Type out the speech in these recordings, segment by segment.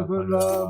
ኩሎም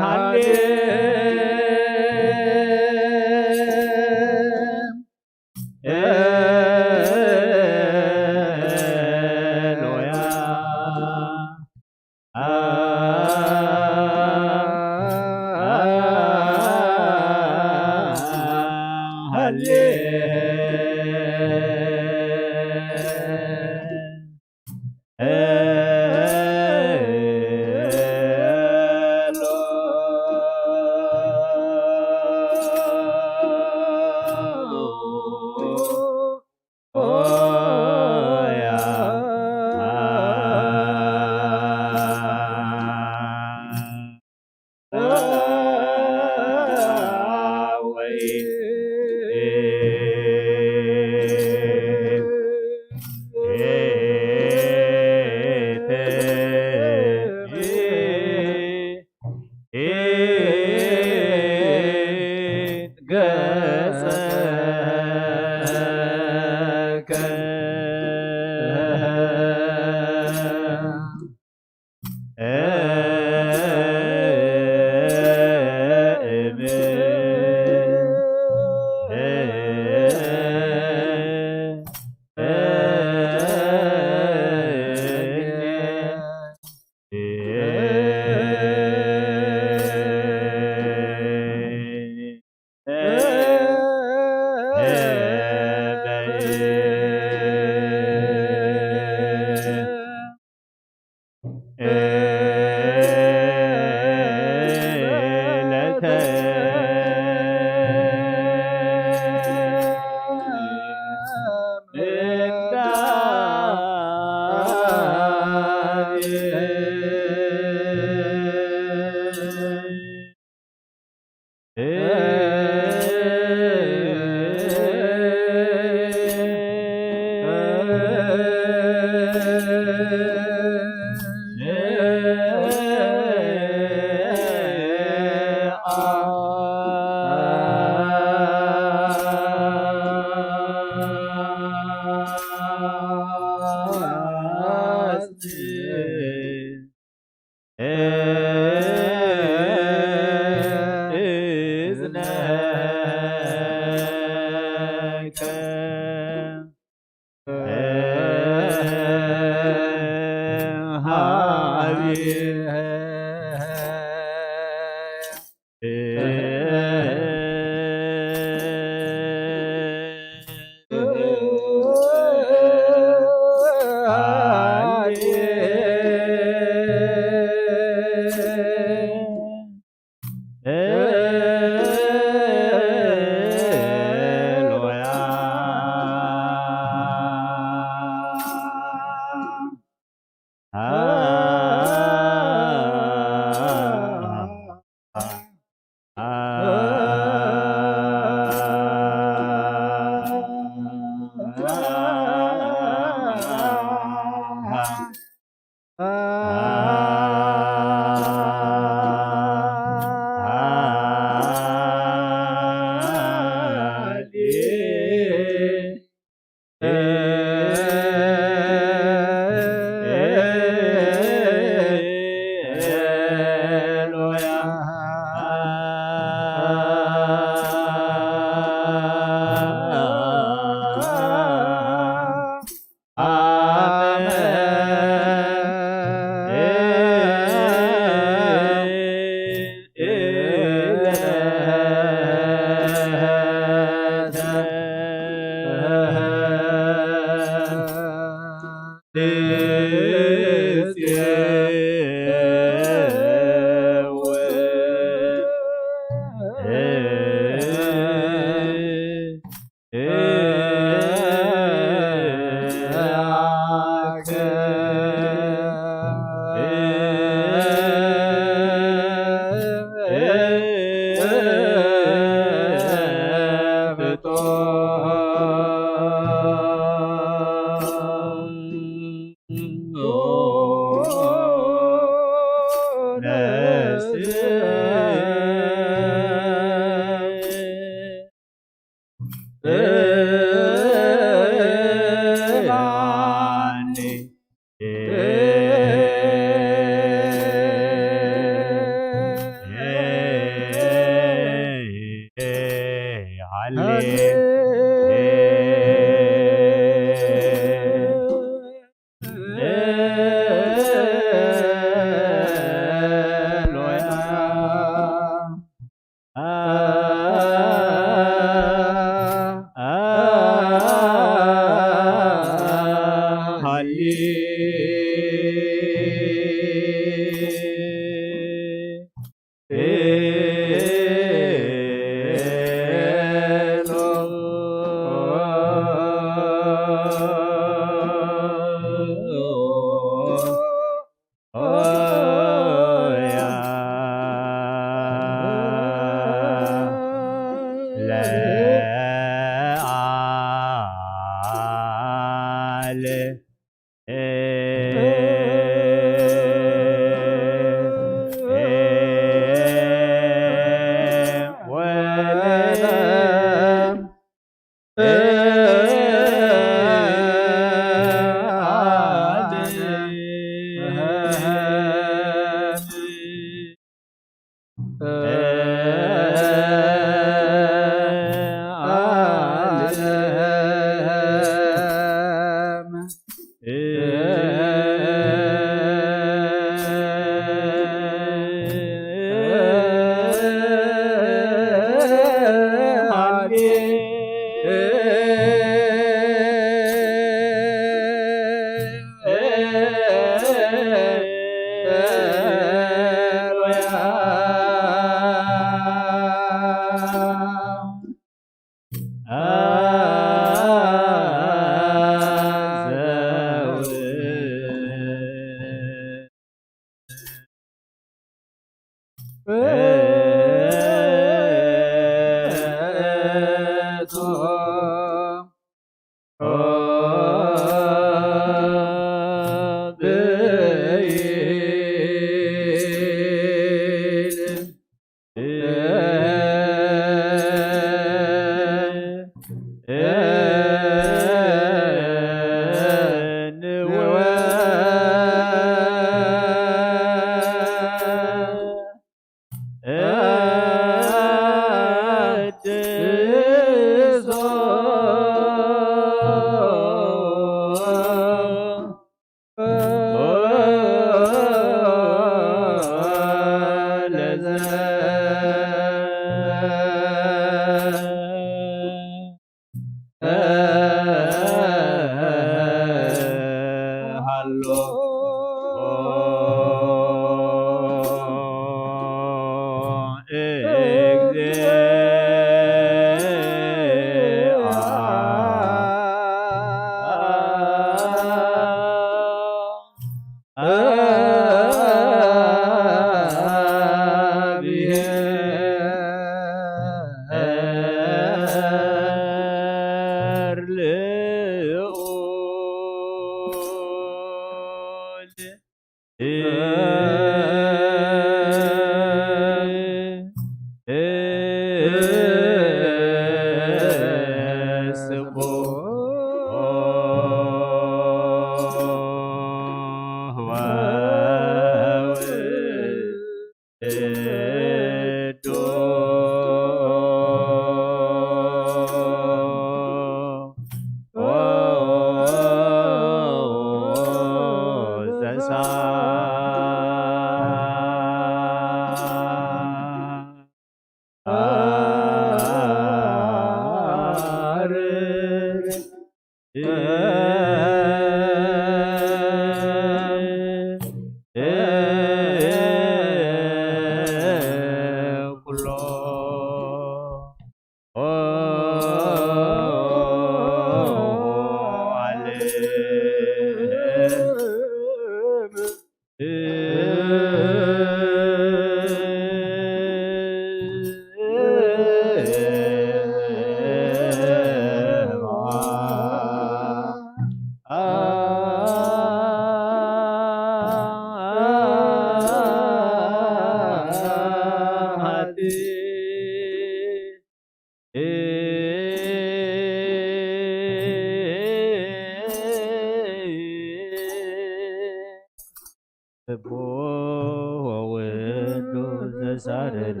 ስቡሕ ወውዱ ዘሳርር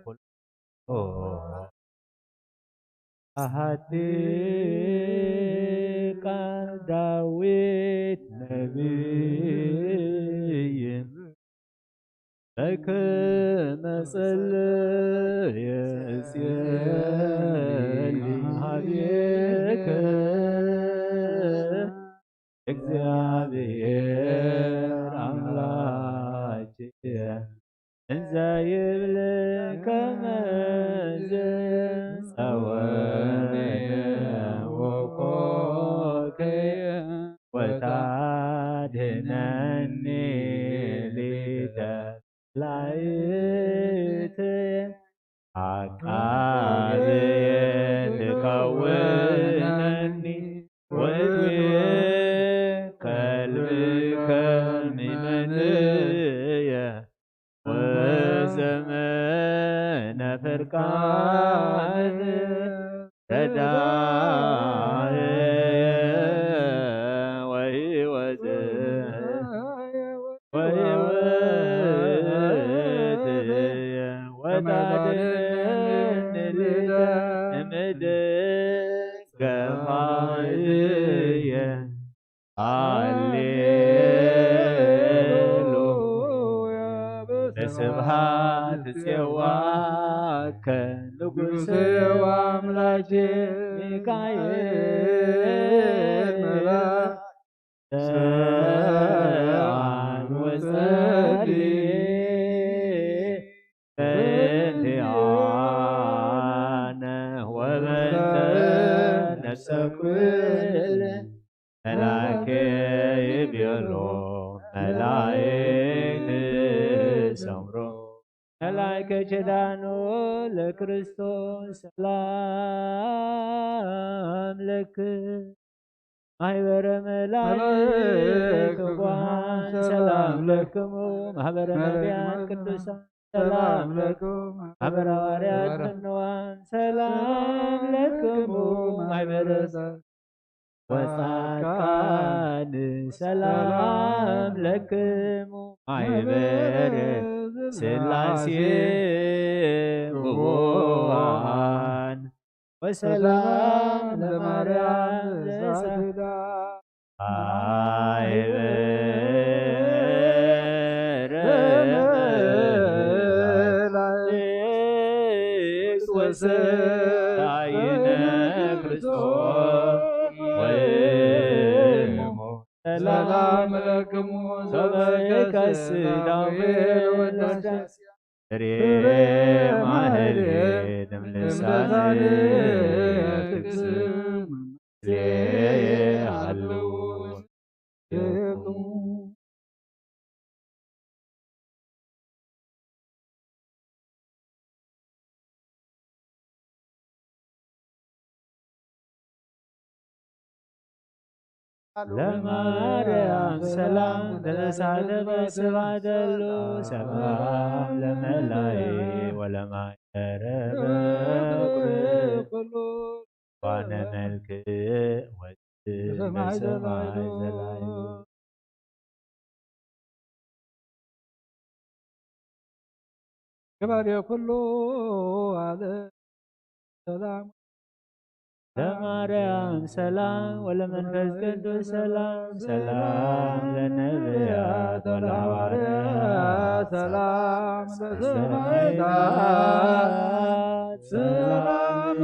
ኩሉ ኣሃቲ ቃል ዳዊት ነቢይ በክመ ጸልየ እጼሊ ሀቤከ እግዚኣብሔር ኣምላኬ እንዘ ይብል ከመዝ ጸወነ ወኮከየ ወታድነኒ ሊተ ላይት አቃቤ ትከውነኒ ወእድዌ ከልብከ ሚመንየ ወዘመነ ፍርቃን ረዳየ ወሕይወት ወሕይወት ወታድነኒ ሊተ እምድገፋየ ሃሌሉያ በስብሐት ጼዋከ ንጉሥ ወአምላኬ ሚካኤል መልአክ ሰአል ወጸሊ በእንቲአነ ወበእንተ ነፍሰ ኩል መላኬ ይቤሎ መላእክት ሰምሮ መላእከ ኪዳኑ ለክርስቶስ ሰላም ለክ ማህበረ መላእክት ጓን ሰላም ለክሙ ማህበረ ነቢያት ቅዱሳን ሰላም ለክሙ ማህበረ ሐዋርያት ፍንዋን ሰላም ለክሙ ማህበረ ወጻድቃን ሰላም ለክሙ ማህበረ ሥላሴ ውቡሃን ወሰላም ለማርያም ዘሳግዳ ማህበረ መላእክት ወሰላይነ ክርስቶስ ወይሙ ሰላም ለክሙ ዘበይከስ ዳዊት ወዳሴ ፍሬ ማህሌት እምልሳን ትክስም ምስሌየ አሉ። ለማርያም ሰላም ለተሳለመ ስብሐት ሉ ሰላም ለመላኢ ወለማይተረበ ኩሉ ዋነ መልክዕ ወዝነ ሰማይ ዘላዩ ገባሬ ኩሉ ዓለም ሰላም ለማርያም ሰላም ወለመንፈስ ቅዱስ ሰላም ሰላም ለነቢያት ወለሐዋርያት ሰላም ለሰማዕታት ሰላም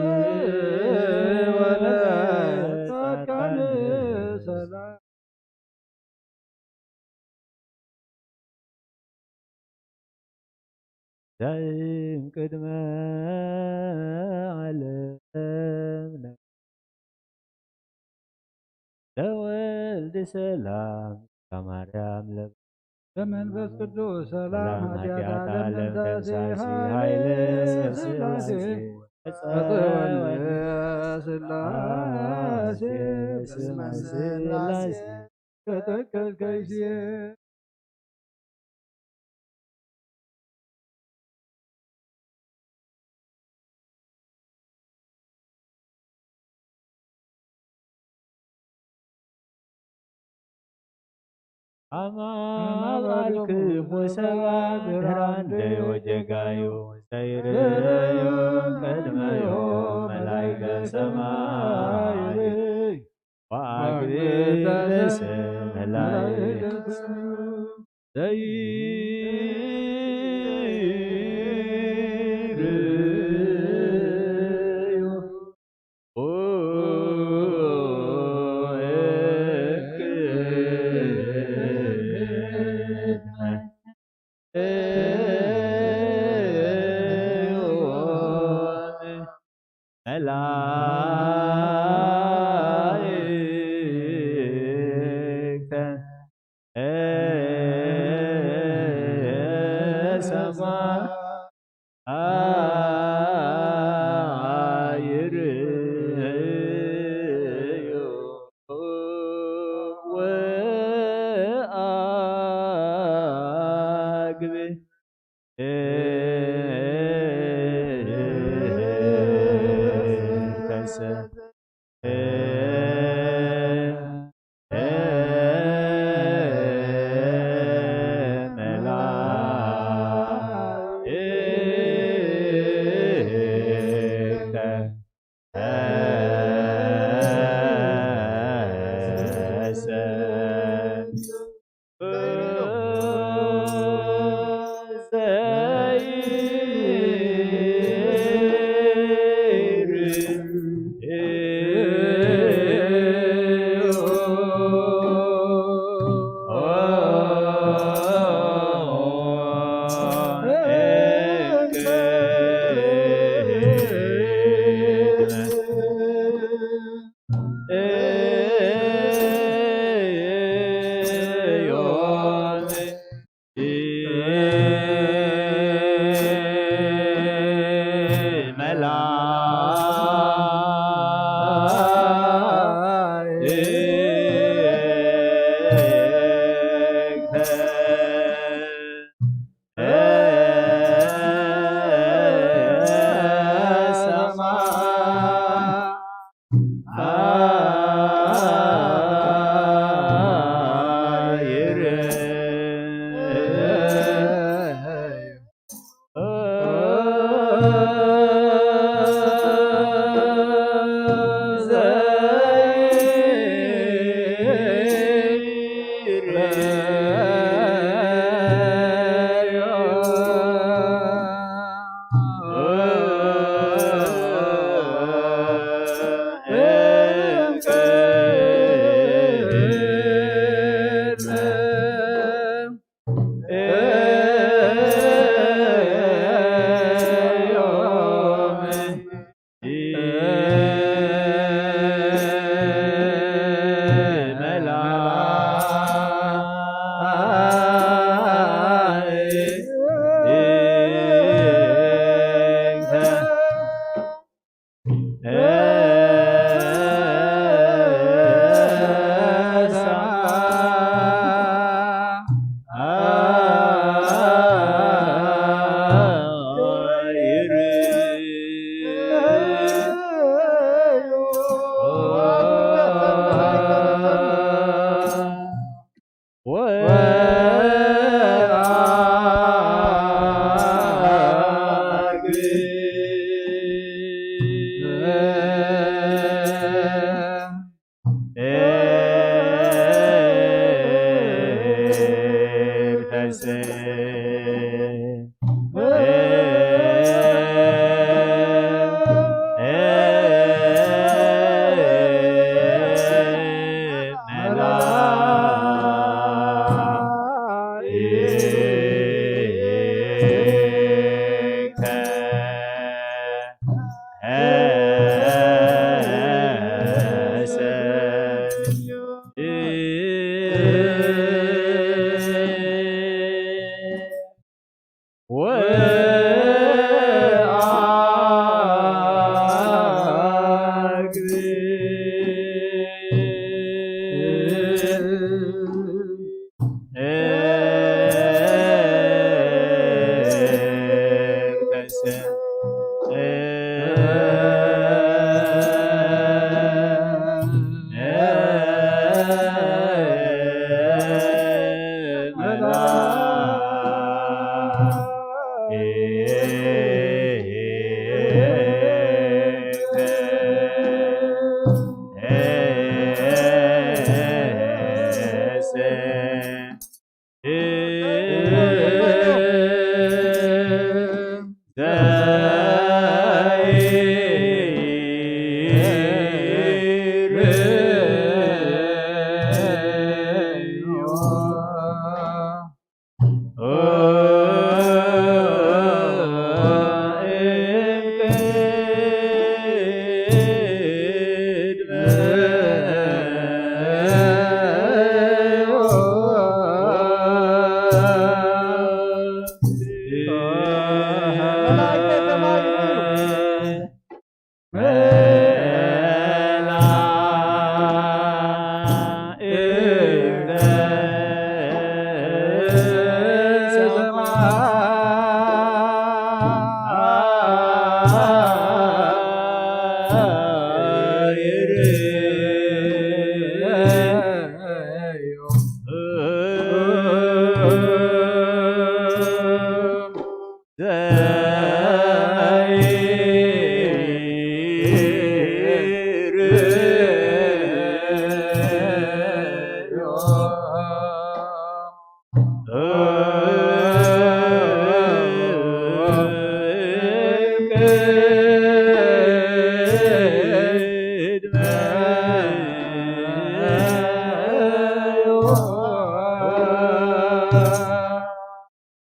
ወለጻድቃን ሰላም ዳይም ቅድመ ዓለም ለወልድ ሰላም ከማርያም ለብ ለመንፈስ ቅዱስ ሰላም ሰላም ኃጢአት ኃጢአት ዓለም ዓለም ተንሳሲ ተንሳሲ ኃይለ ኃይለ ሥላሴ ሥላሴ ተጸወነ ጸወነ ሥላሴ ስመ ሥላሴ ሥላሴ ተጠቀስ ከይሴ ኣማልክሙ ሰባ ብርሃን ደዮ ጀጋዩ ዘይርእዩ ቅድመዮ መላይከ ሰማይ ወኣግብስ መላይከ ዘይርእዩ መላእክተ ሰማይ ይርእዩ ወአግብእ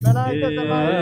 መላእክተ ሰማይ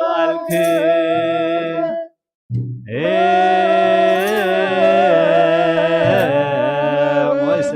ባልክ ሙሰ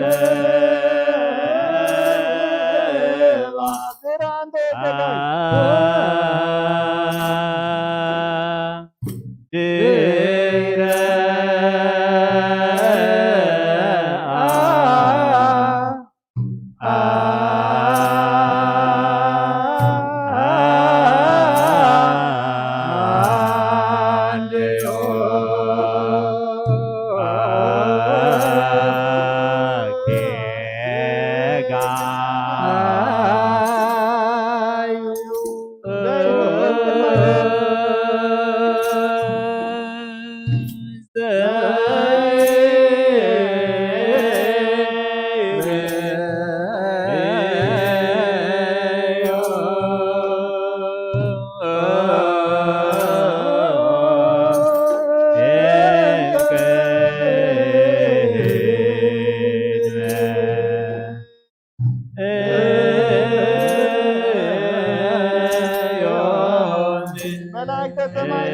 መላእክተ ሰማይ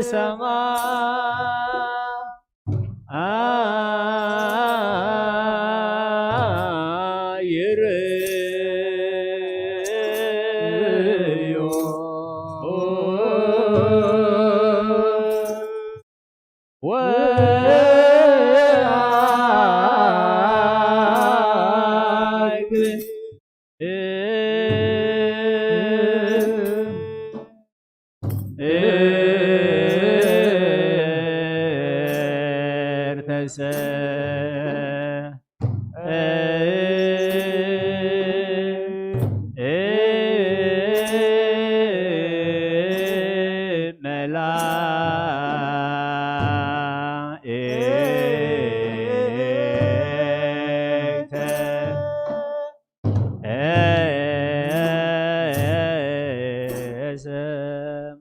ሰማይ ይርእዮ። ወአይክ ኤርተሰ መላእክተ ሰም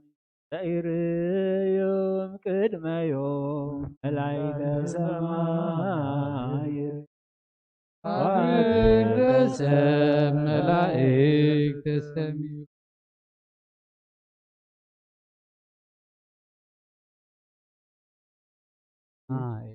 ተይርእዮም ቅድመዮም መላእክተ ሰማይ። መላእክተ ሰብ መላእክተ ሰማይ።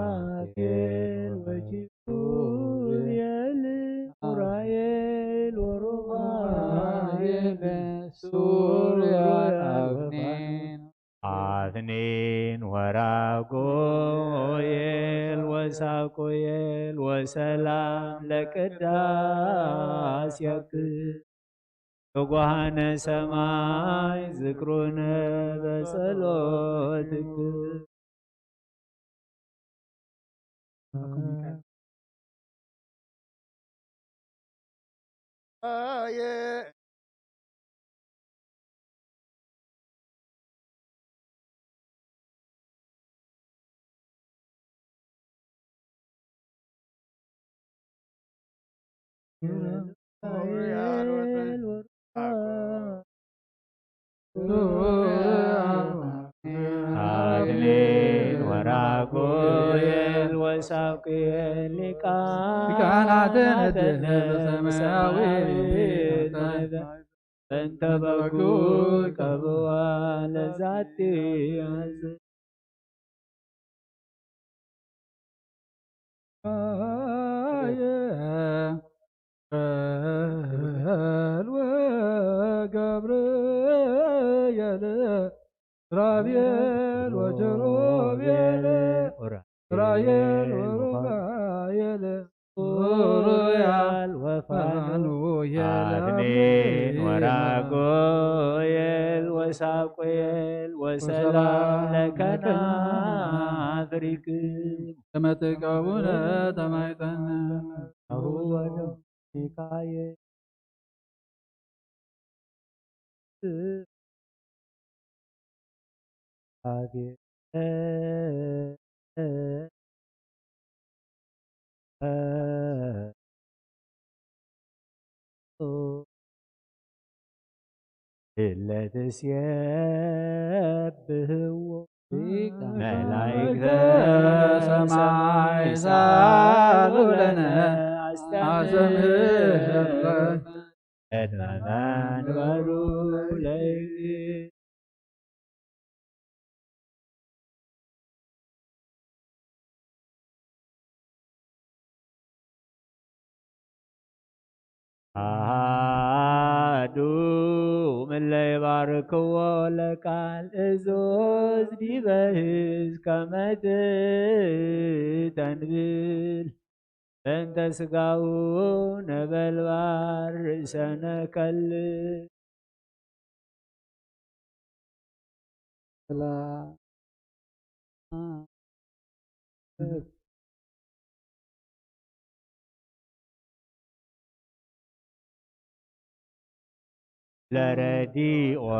ኡራፌል ወኪሩቤል ኡራኤል ወሩፋኤል ሱራፌል አፍኒን ወራጉኤል ወሳቁኤል ወሰላም ለቅዳሴያክ ትጉሃነ ሰማይ ዝክሩነ በጸሎትክ። አክሊል ወራጉኤል ወሳቁኤል ሊቃናተ ነደለ በሰማያዊ በእንተ በጉ ቀብዋ ለዛቲ አዝ ገብርኤል ወገብርኤል ራብኤል ወቸሮብኤል ራየል ወሩፋኤል ኡሩያል ወፋኑኤል አድኒን ወራጉኤል ወሳቁኤል ወሰላም ለከናፍሪክም። ተመጥቀቡነ ተማይጠነ አሁወነ ሚካኤል አቤት እለ ትሴብህዎ መላእክተ ሰማይ ሳሉ ለነ አስተምህር በሉ ለእግዚእ። አሃዱ ምለ ይባርክዎ ለቃል እዞዝ ዲበ ህዝ ከመ ትተንብል በእንተ ስጋሁ ነበልባል ርእሰነ ከልእ።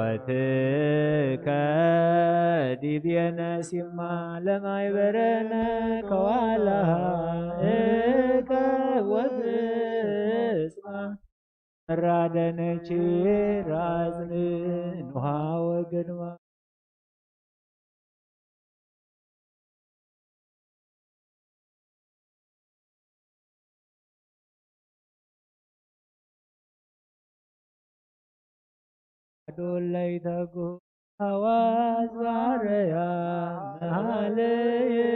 ለረዲኦትከ ዲቤነ ሲማ ለማይበረነ ከዋላ እከ ወብጽማ መራደነች ራዝን ንሃወ ገድማ። ለይተጉ ሃዋዝ ባረያ መሃለይሁ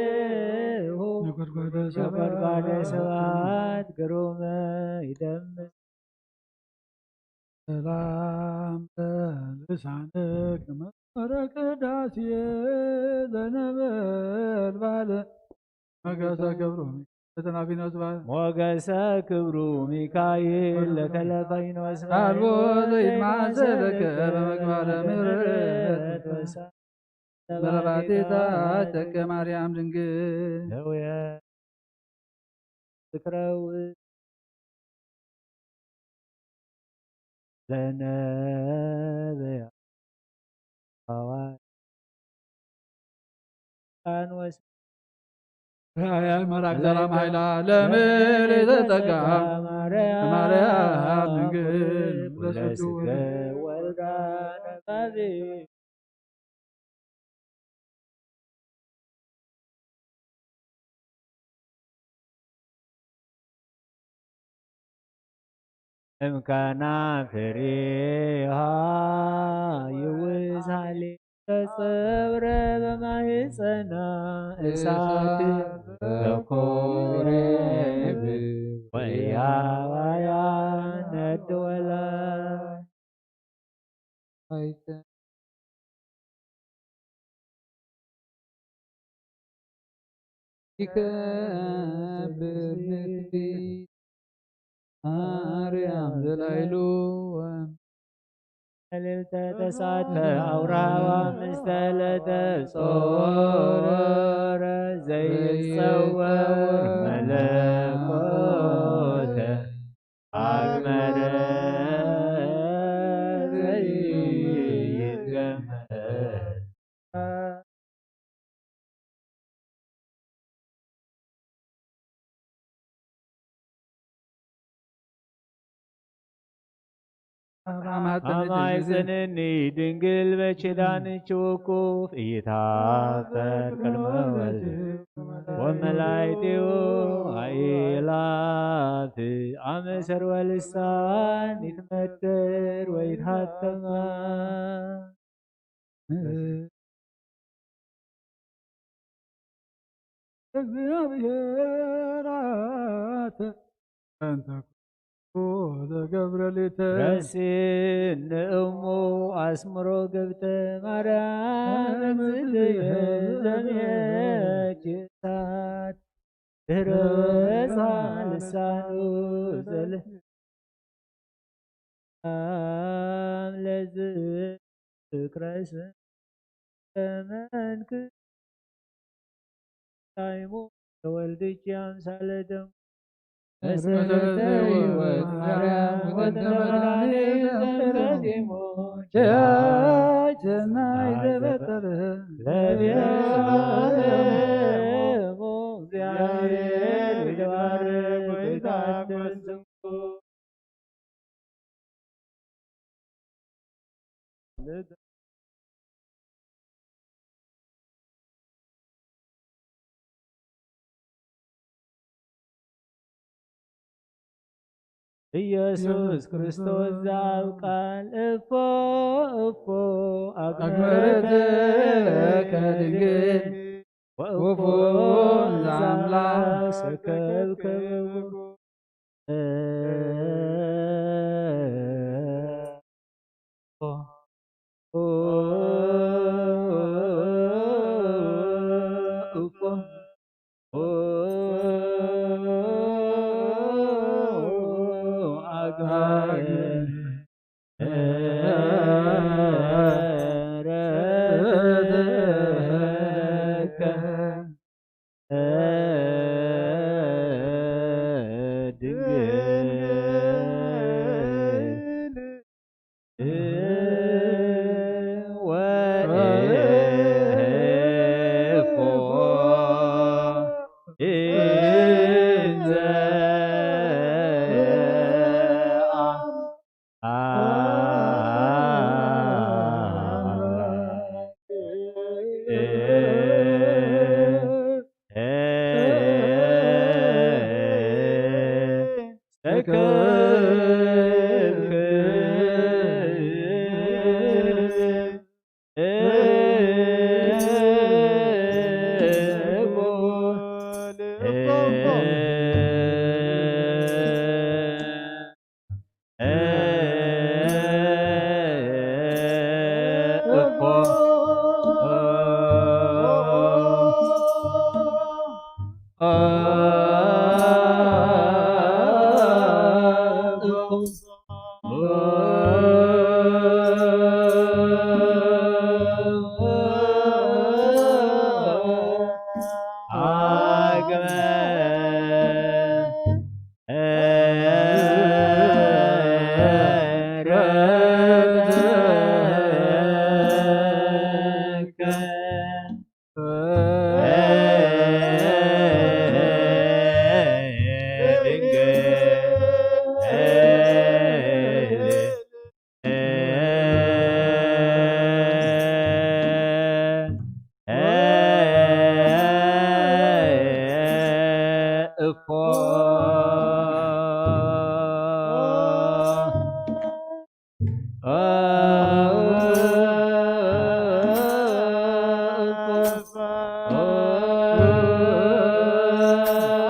ነጎድጓደ ነጎድጓደ ሰባት ግሩመ ይደምስ። ሰላም ለልሳንክ መረ ቅዳሴ ዘነበልባል መገሰ ክብሩ ለተናፊኖስ ባል ሞገሰ ክብሩ ሚካኤል ለተለፈይኖስ ባል አልቦ ዘይማሰለከ በምግባረ ምሕረት በረባቴታ ተከ ማርያም ድንግል ለውየ ዝክረው ለነበያ ቃን ወስ ራእያ መልአክ ሰላም ኃይላ ለምልዕተ ጸጋ ማርያም ድንግል ለስጋ ወልዳ ነባቤ እምከና ፍሬሃ ይውሳሌ ተጸብረ በማህፀና እሳት በኮሬብ ወያዋያ ነድወላ ይከብር ምክቲ ማርያም ዘላይሉ እልልተ ተሳተ አውራዋ ምስተ ለተጾረ ዘይጸወር መለኮተ አግመረ ዘይገመር አማጽንኒ ድንግል በችዳንች ውቁፍ ኢይትአፈር ቅድመ ወልድ ወመላእክቲሁ አእላፍ አመ ሰርወ ልሳን ይትመደር ወይትሃተማ እግዚአብሔር አተ እንተ ኩሉ ዘገብረ ሊተ ረሲን ንእሙ አስምሮ ገብተ ማርያም እግዝእትየ ዘምየኪ እሳት ድህረ በጽሐ ልሳኑ ዘለ አም ለዝክረ ስም ተመንክ ታይሙ ተወልድኪ አምሳለ ደሙ መሰረተ ሕይወት ማርያም ወልደ መድኃኒት ዘንተ ዲሙ ቸቸናይ ዘበጠረ ለቤዛሙ እግዚአብሔር ይባርክ ወይታኮስሙ ኢየሱስ ክርስቶስ ዘአብ ቃል እፎ እፎ አግመረተ አግመረተ ከድንግል ወእፎ ወእፎ ዘአምላክ ዘአምላክ ሰከብከቡ።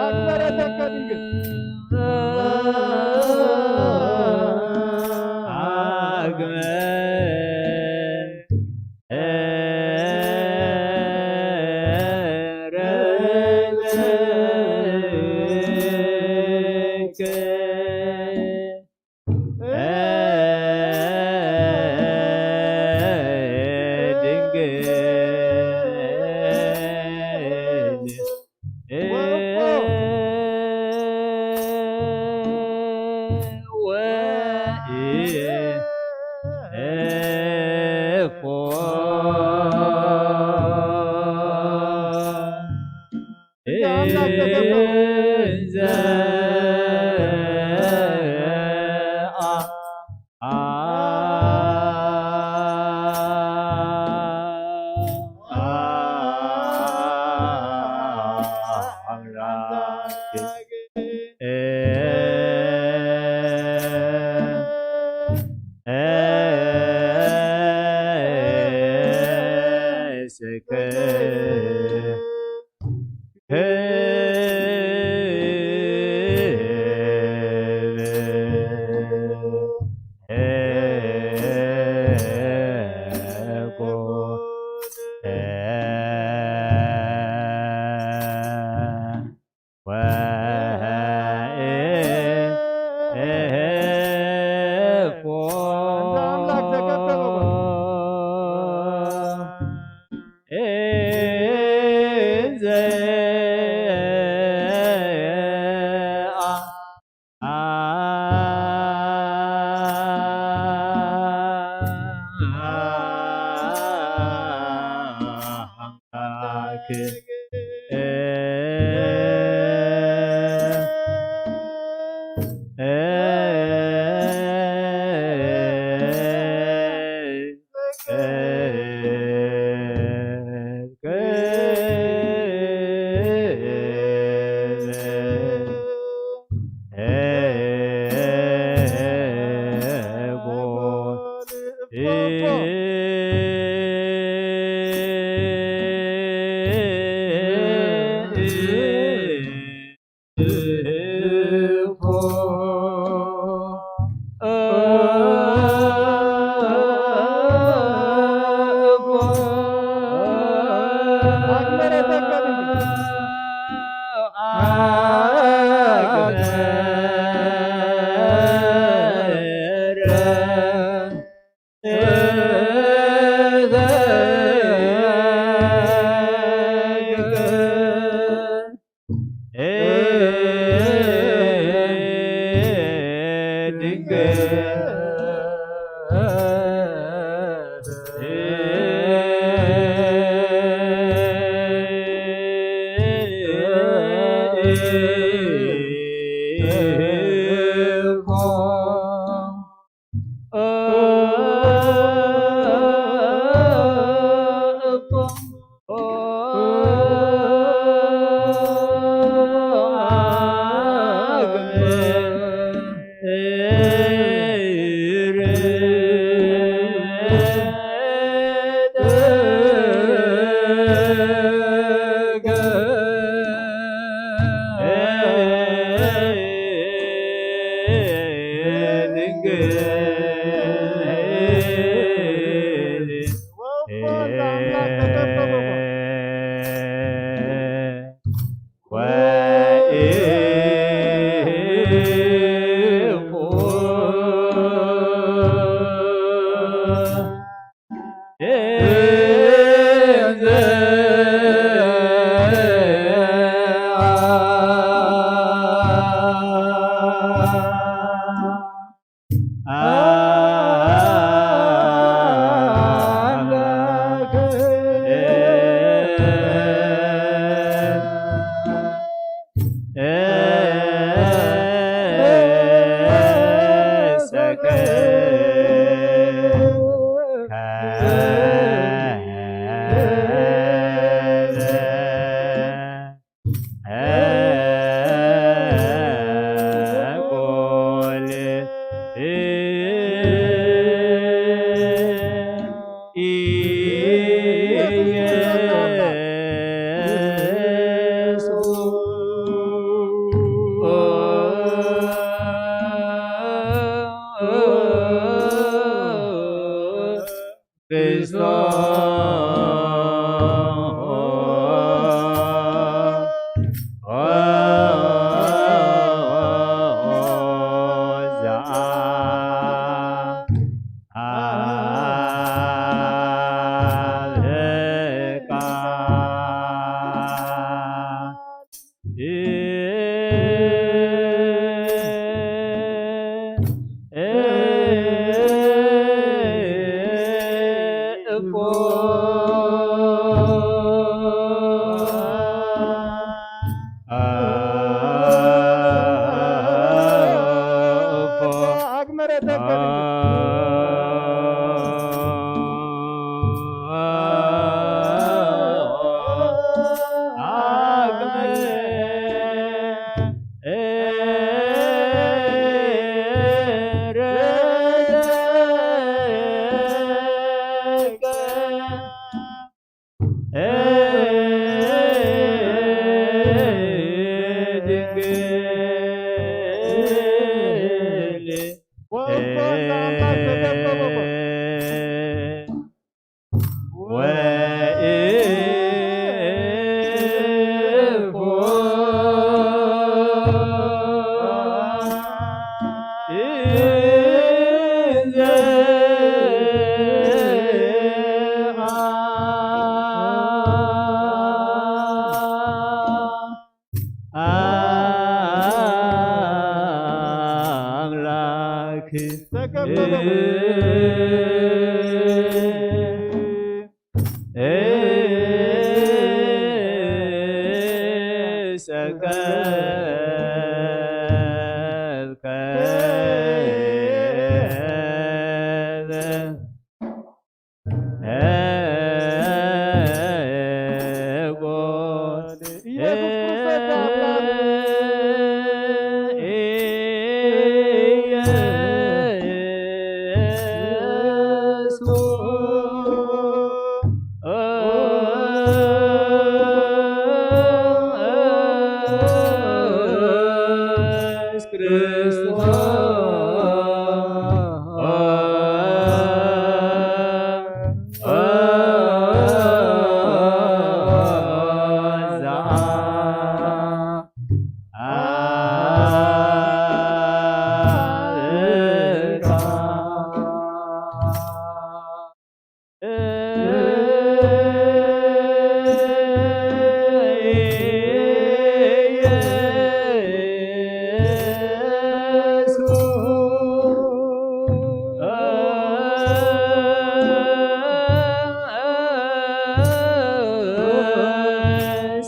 ኣክበረተካ ድንግል። ኢየሱስ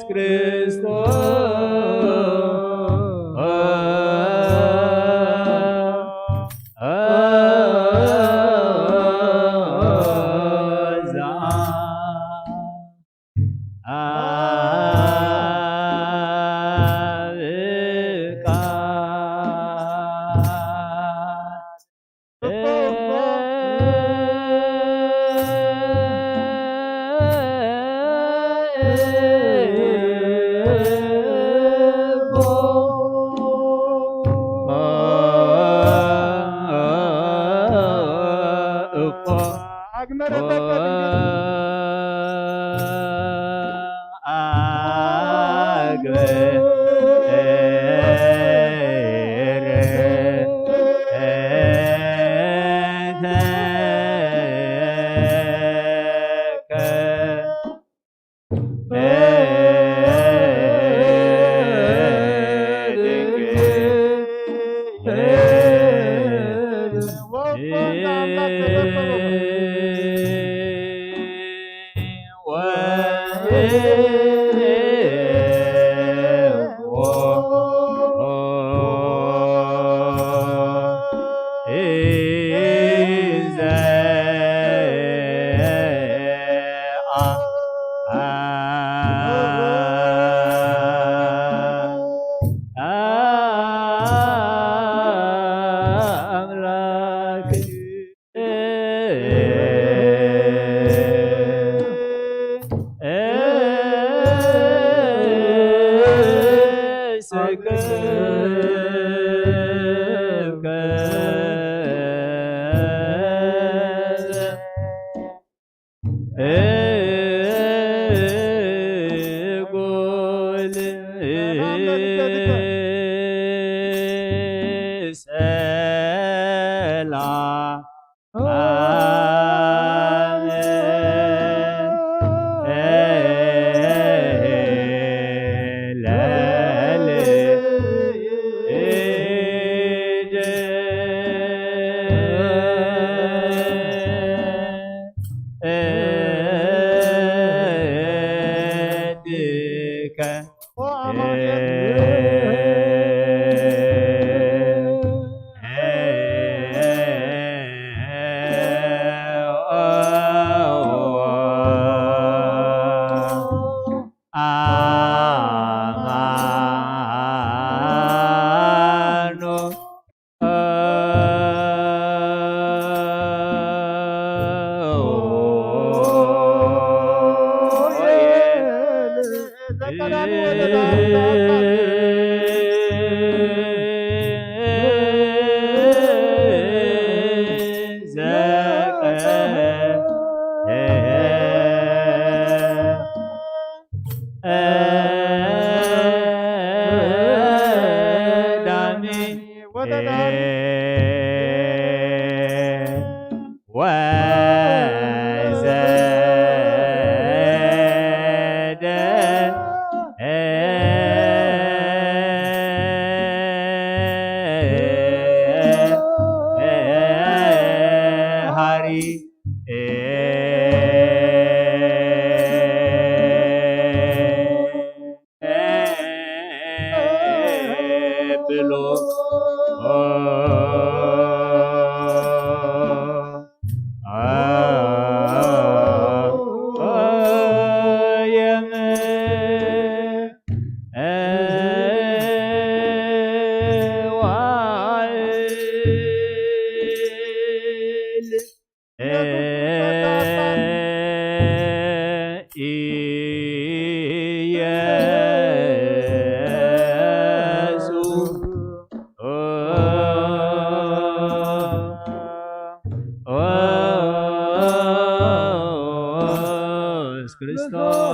ክርስቶስ ኣምላኽ ኢየሱስ ክርስቶስ።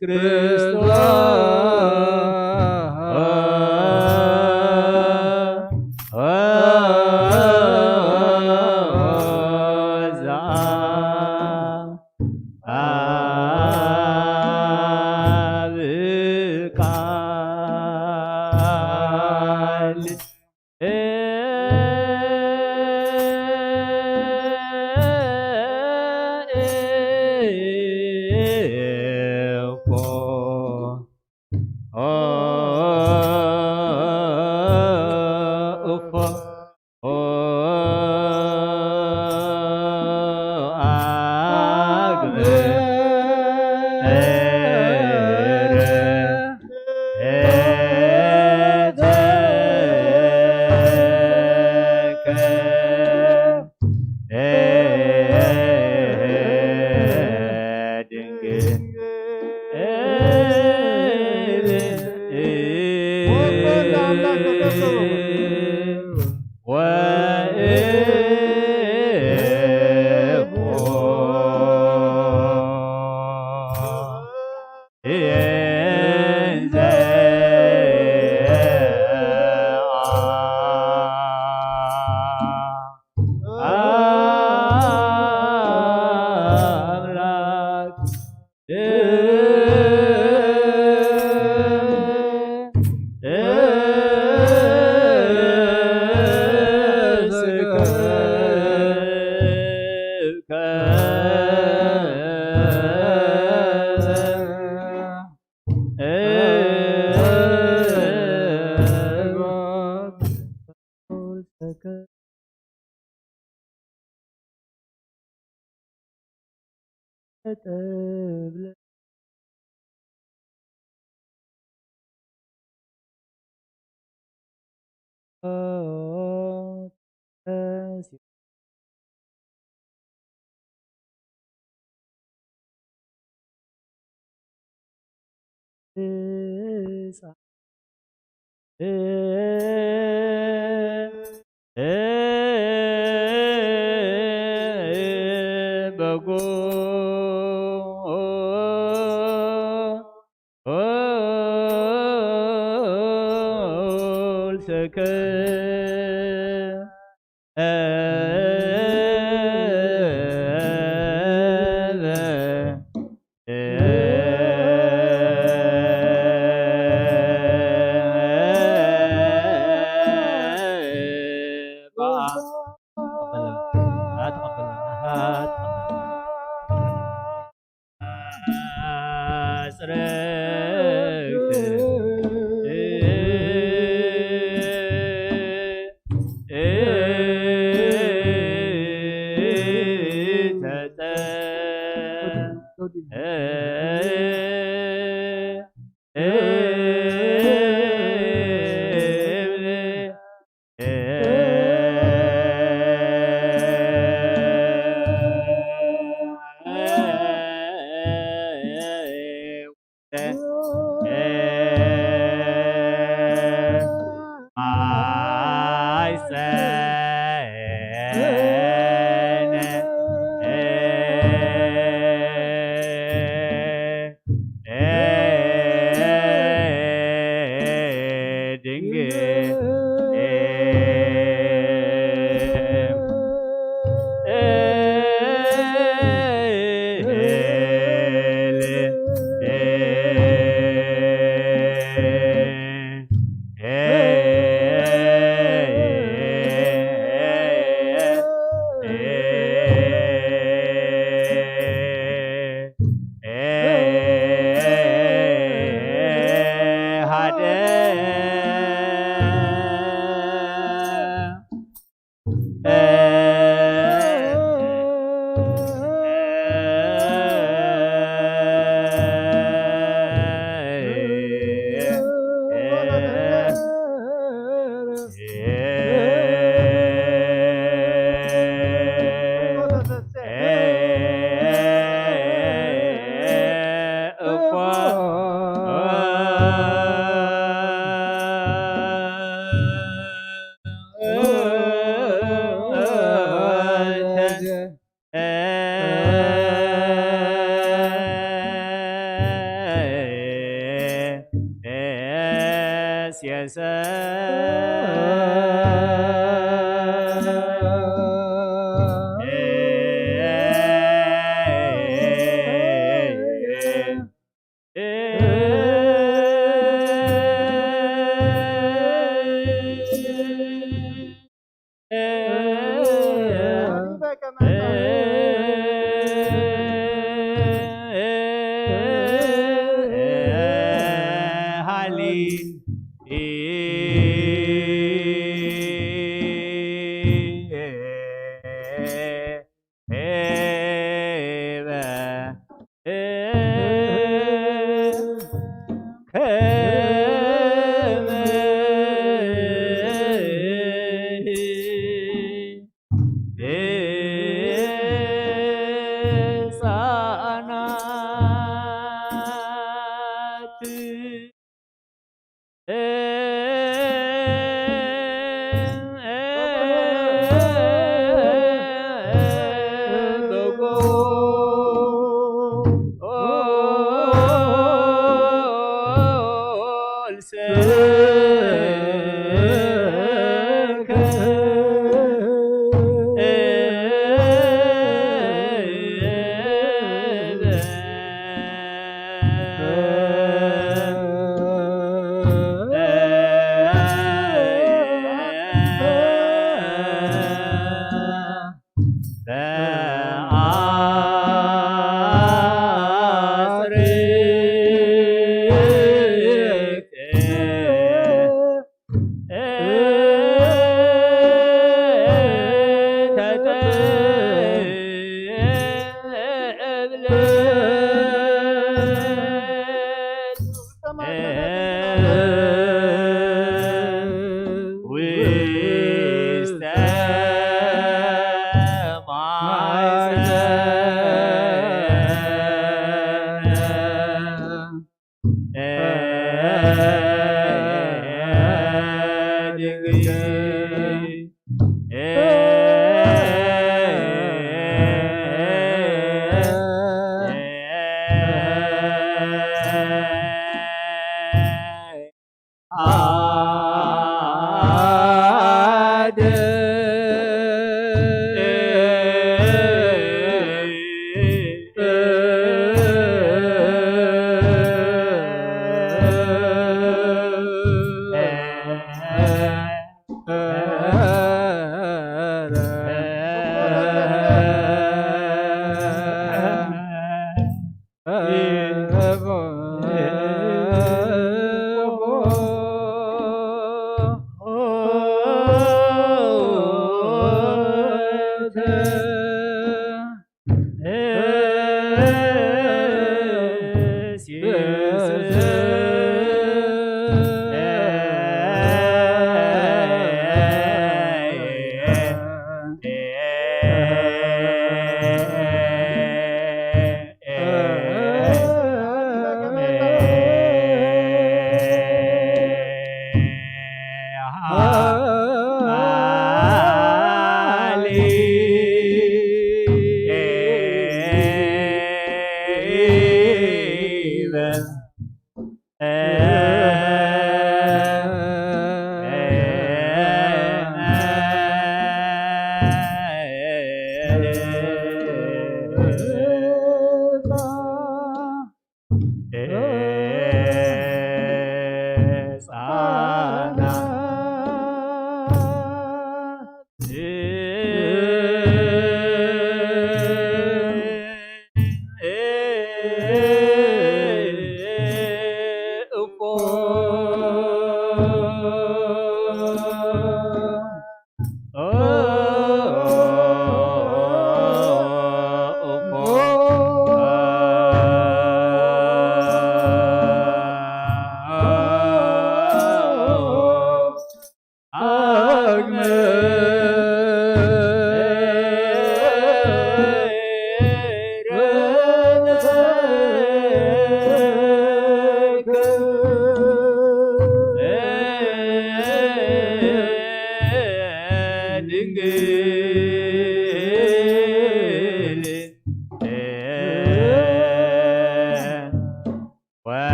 ክርስቶስ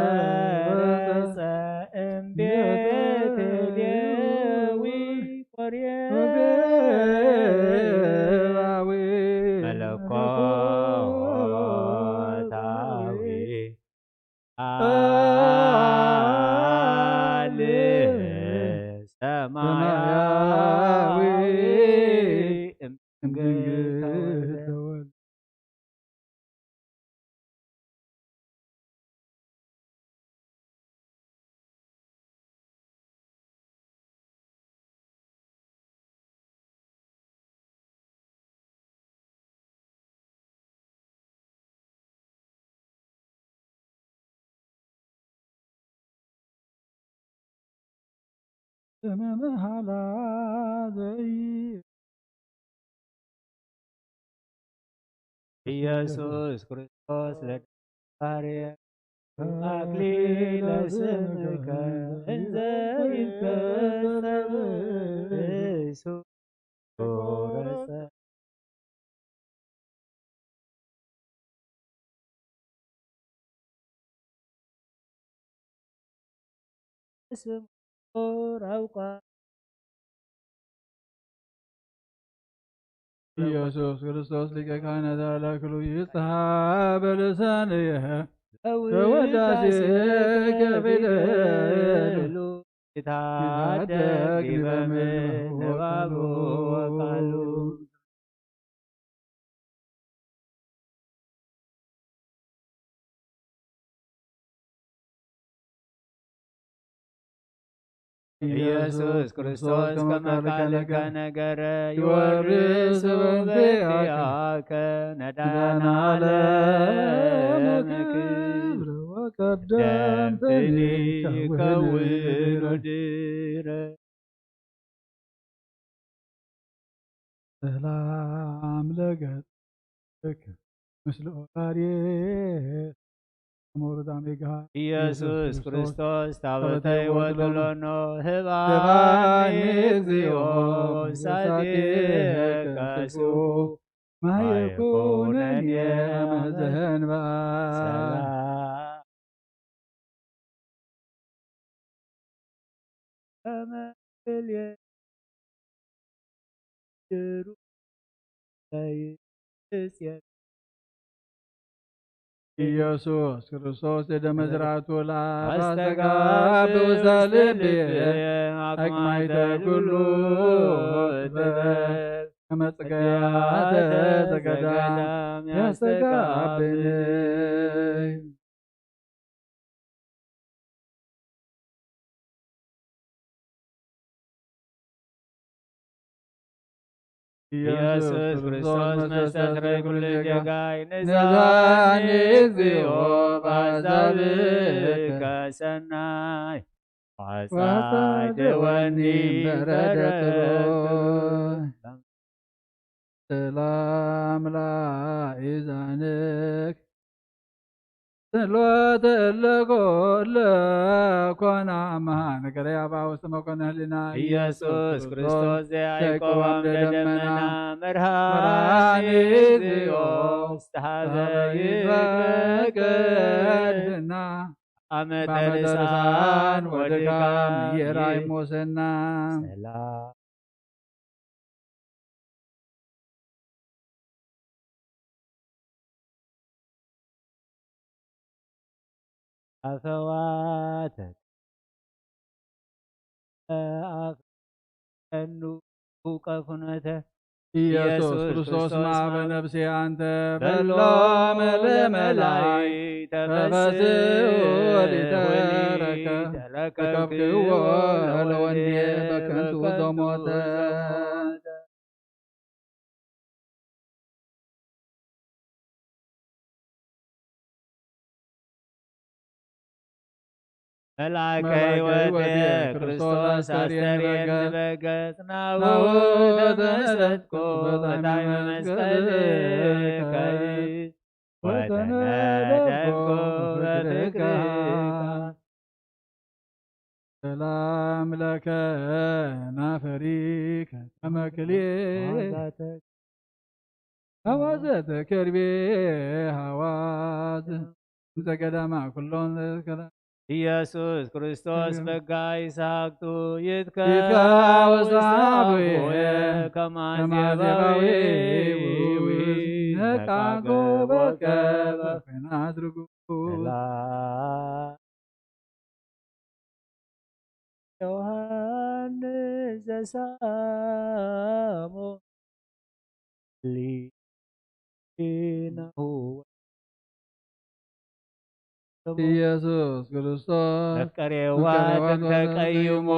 ዘሰረጸ እምቤት ሌዊ ቆሬ መለኮታዊ እመመሃላ ዘይ ኢየሱስ ክርስቶስ ለደፋርየ ኣክሊለ ስምከ እንዘ ይትከሰብ ርእሱ ቆረሰ። ስም ራውቋ ኢየሱስ ክርስቶስ ሊቀ ካህናት ላክሉ ይጽሓ በልሳንየ ተወዳሴ ከፊለሉ ይታደግ ይበምን ነባቡ ወቃሉ። ኢየሱስ ክርስቶስ ከመ ቃልከ ነገረ ይወርስ በእንቲአከ ነዳነ ዓለም ክብር ወቀደምት ይከውን ወድረ። ሰላም ለገጽ ምስለ ኦራርየ መውረዳ ሜጋ ኢየሱስ ክርስቶስ ታቦተ ሕይወት ሎኖ ህባኒ እግዚኦ ሳቴ ከሱ ማየኮነን የመዘንባ ሰላም ከመ ክልኤ ድሩ ለይእዜዝ ኢየሱስ ክርስቶስ እደ መዝራቱ ለአብ አስተጋብ አስተጋብ ውስተ ውስተ ልቤ ልቤ አቅማይተ አቅማይተ ኩሉ ኩሉ ጥበብ ጥበብ ከመ ጽጌያተ ዘገዳም ያስተጋብእኒ። ኢየሱስ ክርስቶስ መስተስረይ ኩሉ ጌጋይ ንዛኒ እግዚኦ በአሕዛብከ ሰናይ ዋሳደወኒ በረደ ጥበብ። ሰላም ላኢዛንክ ስሎተ ለኮለ ኮና መሃ ነገረ ያባ ውስተ መኮነ ህሊና ኢየሱስ ክርስቶስ ዘያዕቆብ አምደ ደመና መርሃኒ መርሃኒ እግዚኦ ውስተ ሀበ ይትበገር ይትበገር ህልና አመተ ርሳን ወድካም የራይ ሞሰና ሰላም አፈዋተ አፍ ቀኑ ቀፉነተ ኢየሱስ ኢየሱስ ክርስቶስ ክርስቶስ ማዕበ ማዕበ ነፍሴ አንተ በሎ በሎ ለመላይ ለመላይ ተፈስሑ ተፈስሑ ሊተረከ ተለከብክዎ ተለከብክዎ ለወንዴ ለወንዴ በከንቱ በከንቱ ዘሞተ። ዘሞተ። መልአከ መልአከ ሕይወት ሕይወት ክርስቶስ ክርስቶስ አስተርየኒ አስተርየኒ በገጽ ናሁ ናሁ ተመሰጥኩ ተመሰጥኩ በጣዕመ በጣዕመ መስቀልከ መስቀልከ ወተነደብኩ ወተነደብኩ በፍቅርካ። በፍቅርካ። ሰላም ለከ ናፈሪ ከተመክሌ አዋዘተ ከርቤ ሐዋዝ ዘገዳማ ኩሎን ዘከላ ኢየሱስ ክርስቶስ በጋ ይስሐቅቱ ይትካ ይትካ ውስተ ውስተ አቡየ አቡየ ከማዜባዊ ከማዜባዊ ነቃጎ ነቃጎ በከ በከ በከ አድርጉ። ሰላም ዮሐንስ ዘሳሞ ሊናሁ ኢየሱስ ክርስቶስ መፍቀሬዋ መፍቀሬዋ ጥንተ ቀዩሞ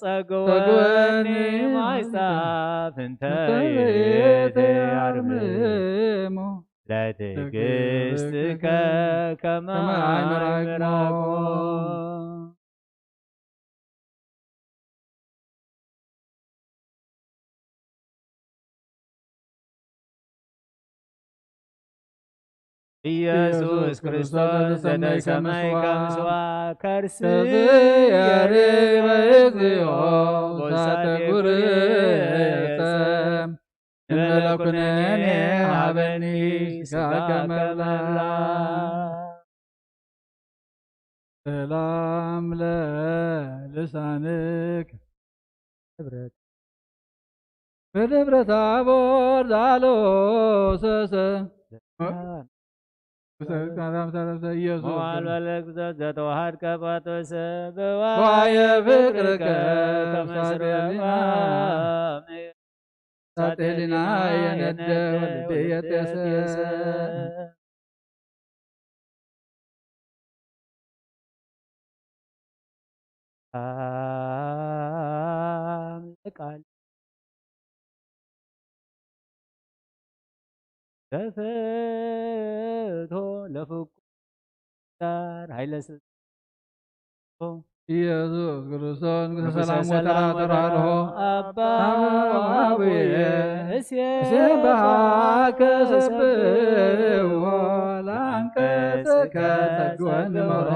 ጸግወኒ ጸግወኒ ማይጻፍ እንተ እንተ የትአርምሞ ለትዕግስትከ ከመ ከመ አእምራክሞ። አእምራክሞ። ኢየሱስ ክርስቶስ ዘተሰመይካ ምስዋ ከርሲ የርበ እግዚኦ ሳተ ጉርየ ሰም ንበለ ኩነኔ ሃበኒ ስጋከ መብላ። ሰላም ለልሳንክ ህብረት በደብረ ታቦር ዛሎ ሰሰ ኢየሱስ መዋል በለግዘት ዘተዋሃድከ ጳጦስ በዋየ ፍቅርከ ከመስረባ ሳቴሊና የነደ ወልቤ የጤሰ አምልቃል ተፈቶ ለፍቁር ኃይለ ስልጣን ኢየሱስ ክርስቶስ ንጉሠ ሰላም ወተራ ተራርሆ አባ አቡየ እሴ እሴ በሃከ ሰብዎ ለአንቀጽከ ሰግወን መሮ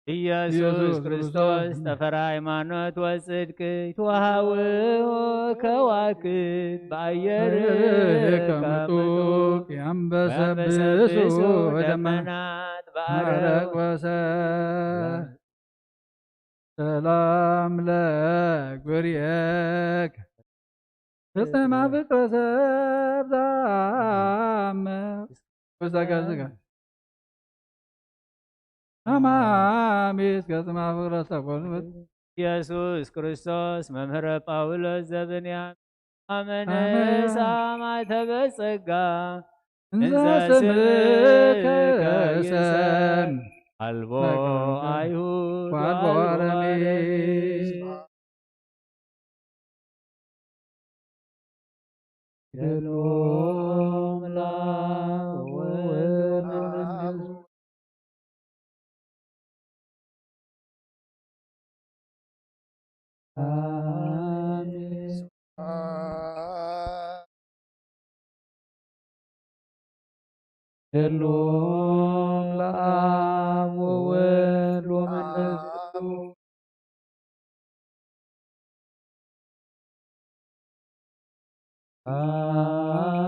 ኢየሱስ ኢየሱስ ክርስቶስ ክርስቶስ ጠፈራ ሃይማኖት ወጽድቅ ይትወሃው ከዋክብ በአየር ከመጡ ከመጡ ያንበሰብሱ ያንበሰብሱ ደመና ደመናት በአረግ ማረቆሰ ሰላም ለጉርየክ ፍጽማ ፍቅረ ሰብ ዛመ ወዛጋ ዝጋ አማሚስ ገጽማ ፍቅረ ሰብ ወልምት ኢየሱስ ክርስቶስ መምህረ ጳውሎስ ዘብንያም አመነ አመነ። ሳማተ በጸጋ እንዘ እንዘ ስምከ ስምከ ይሰም ይሰም አልቦ አይሁድ ወአልቦ ወአልቦ አረሜ። አረሜ። ገድሎም ለአብ ወወልድ ወመንፈስ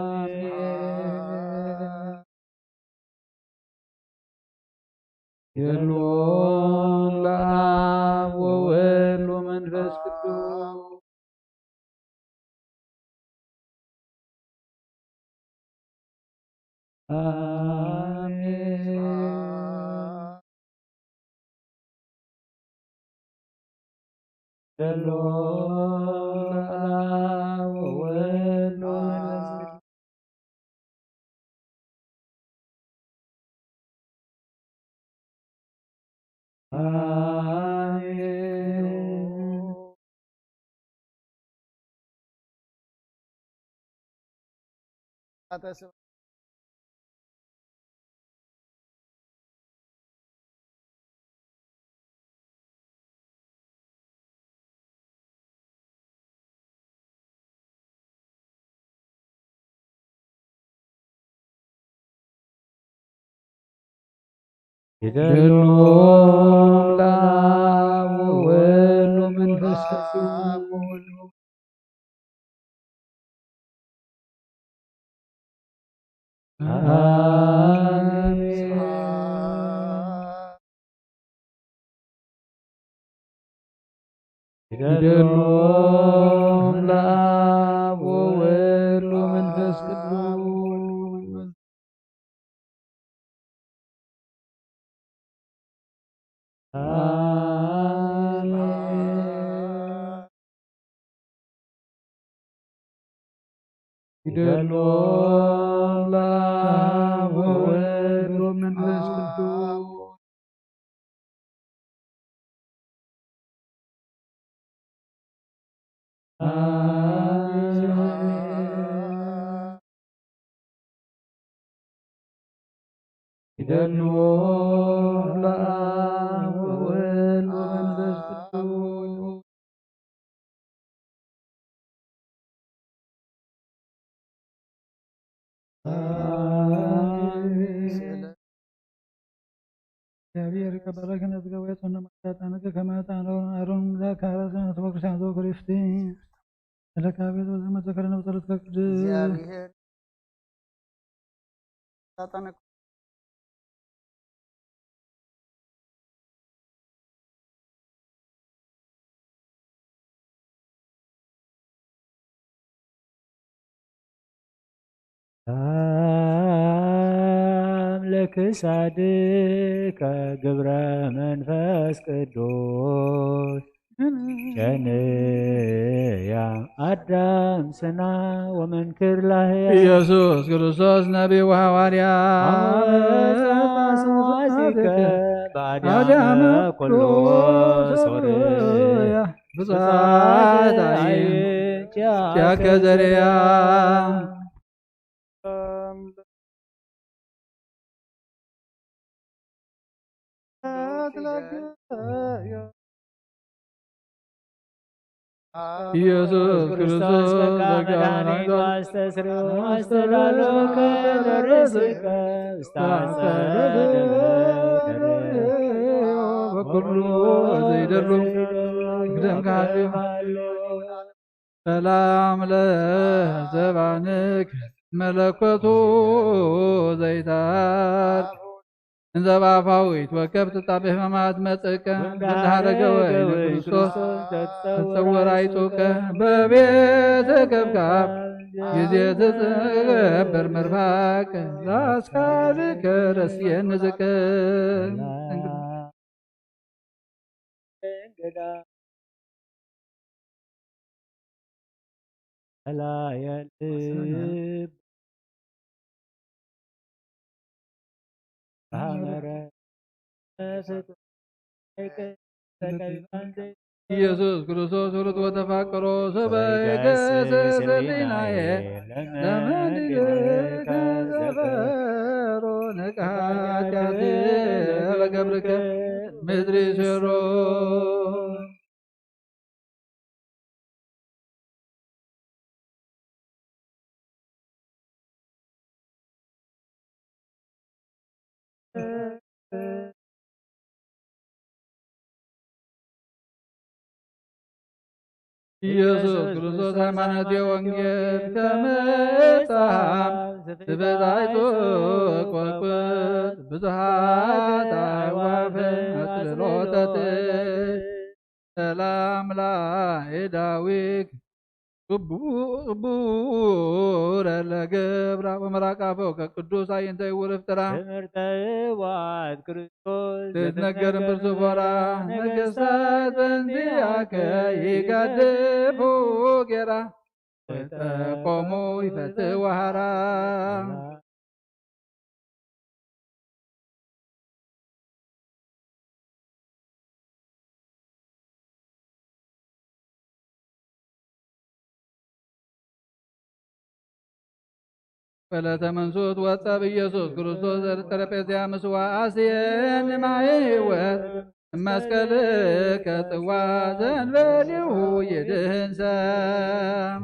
አሜን። ገድሎም ለአብ ወወልድ ወመንፈስ ቅዱስ። አሜን። ገድሎም ለአብ ወወልድ ወመንፈስ ቅዱስ። አሜን። ገድሎም ለአብ ወወልድ ወመንፈስ ቅዱስ። አሜን። ይደሎም ለአብ ወወልድ ወመንፈስ ቅዱስ። አሜን። ይደሎም ለአብ ወወልድ ወመንፈስ ቅዱስ። አሜን። ይደሎም ለአብ ወወልድ ወመንፈስ ቅዱስ። አሜን። ይደልዎ ለአብ ወወልድ ወመንፈስ ቅዱስ። አሜን። እግዚአብሔር ይቀበለክን እዝገ ወይቶነ ማዳጣነከ ከመ ዕጣን አሮን አሮን ዘካረ ስነ ተበክርስቲያን ዘወክር ይፍቲ። ለካቤት ወዘመዘከረነ በጸሎት ከቅድስ። እግዚአብሔር ሳጣን ሰላም ለክሳድከ ግብረ መንፈስ ቅዱስ ሸንያ አዳም ስና ወመንክር ላህያ ኢየሱስ ክርስቶስ ነቢይ ወሐዋርያ አመጻጽዋሲከ በአዳመ ኩሎ ሶርያ ብጻት አይን ያከ ዘርያ ኢየሱስ ክርስቶስ ጸጋ መድኃኒት አስተስርዮ አስተዳሎ ከደረስከ እስታጸደበ በኩሉ ዘይደሉ ግደም ካህልዮ ሰላም ለዘባንክ መለኮቱ ዘይታር እንዘ ባፋዊት ወከብት ጣብ ሕማማት መጽእከ እንደ ሀረገ ወይን ክርስቶስ ተጸወር አይጹከ በቤተ ከብካብ ጊዜ ትጽበር ምርፋቅ ላስካልከ ረስየን ዝቅ ተላየ ልብ አመረ ኢየሱስ ክርስቶስ ውሉድ ወተፋቅሮ ሰበ ይገስጽ ህሊናየ ለመንግሥትከ ዘፈሮ ንቅሐ ኃጢአት ለገብርከ ምድሪ ስሮ ኢየሱስ ክርስቶስ ሃይማኖት ወንጌል ከመጻም ትበዛይቱ ቆልቁት ብዙሃት አዕዋፍ አጽልሎተት ሰላም ላኤ ዳዊት ግቡረ ለገብራ ወመራቃፎ ከቅዱስ አይንተ ይውርፍ ጥራ ትምህርተ ህዋት ክርስቶስ ትትነገር እምብርቱ ፎራ ነገስታት በእንቲአከ ይጋድፉ ጌራ ወጠቆሙ ይፈትው ሐራ ፈለተ መንሱት ወጸብ ኢየሱስ ክርስቶስ ዘርጠረጴዝያ ምስዋ አስየን ማየ ህይወት መስቀልከ ጽዋ ዘንበሊሁ ይድህን ሰብ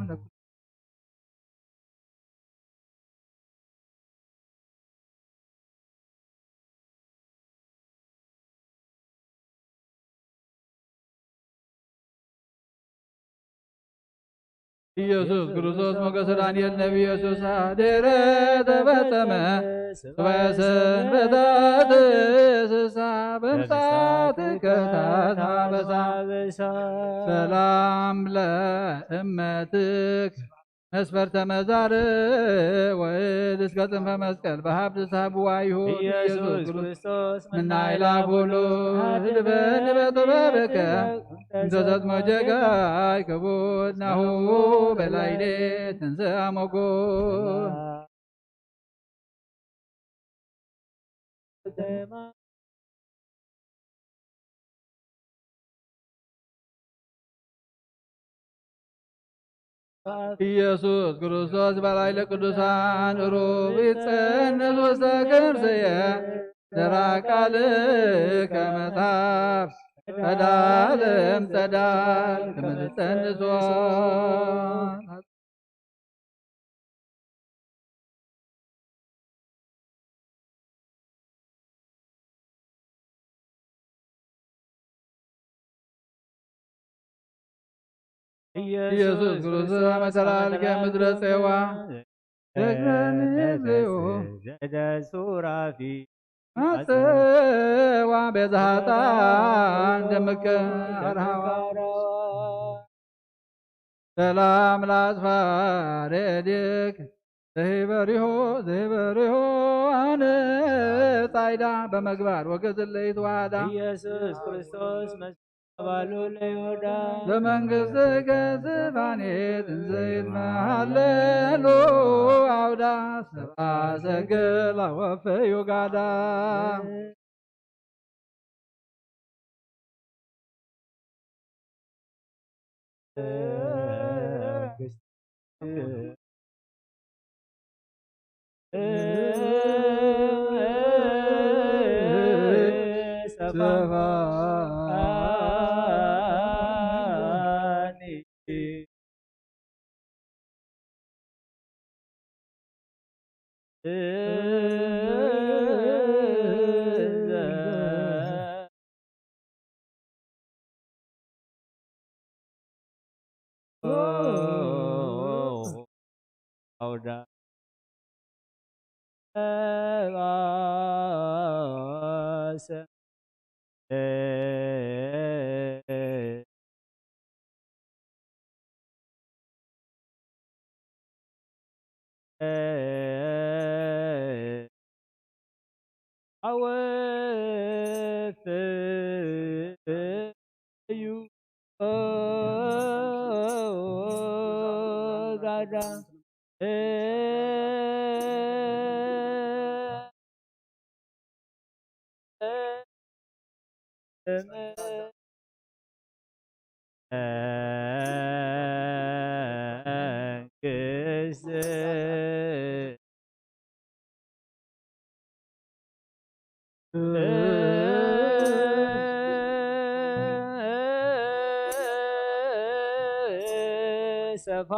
ኢየሱስ ክርስቶስ ሞገሰ ዳንኤል ነቢይ ኢየሱስ ድረ ተፈጸመ ስባየ ሰንበታት ስሳ በምጻት ከታታ በሳ ሰላም ለእመትክ መስፈርተ መዛር ወእድ እስከ ጽንፈ መስቀል በሀብት ሳብዋ ይሁን ኢየሱስ ክርስቶስ ምናይላ ኩሉ ህድበን በጥበብከ እንተ ዘጥሞ ጀጋይ ክቡድ ናሁ በላይሌ ትንስአ ሞጎ ኢየሱስ ክርስቶስ በላዕለ ቅዱሳን ሩብ ይጸንስ ውስተ ከርሥየ ዘራ ቃልከ መጽሐፍ ቀዳልም ጸዳል ክምልጠንሶ ኢየሱስ ክርስቶስ መተላልከ ምድረ ጼዋ እግረኒ ብኡ ዘደ ሱራፊ ኣጽዋ ቤዛ ኃጥኣን ደምከ ኣርሃዋ። ሰላም ለአጽፋረ እዴክ ዘይበሪሆ ዘይበሪሆ ኣነ ጻይዳ በመግባር ወገዝለይት ዋዳ ኢየሱስ ክርስቶስ መስ- ባሉ ለይሁዳ ለመንግሥትከ ዝፋኔት እንዘይትመሃለሉ አውዳ ሰብአ ሰገል አወፈዩ ጋዳ። አውዳ አወፈዩ ጋዳ መንግስት ሰፋ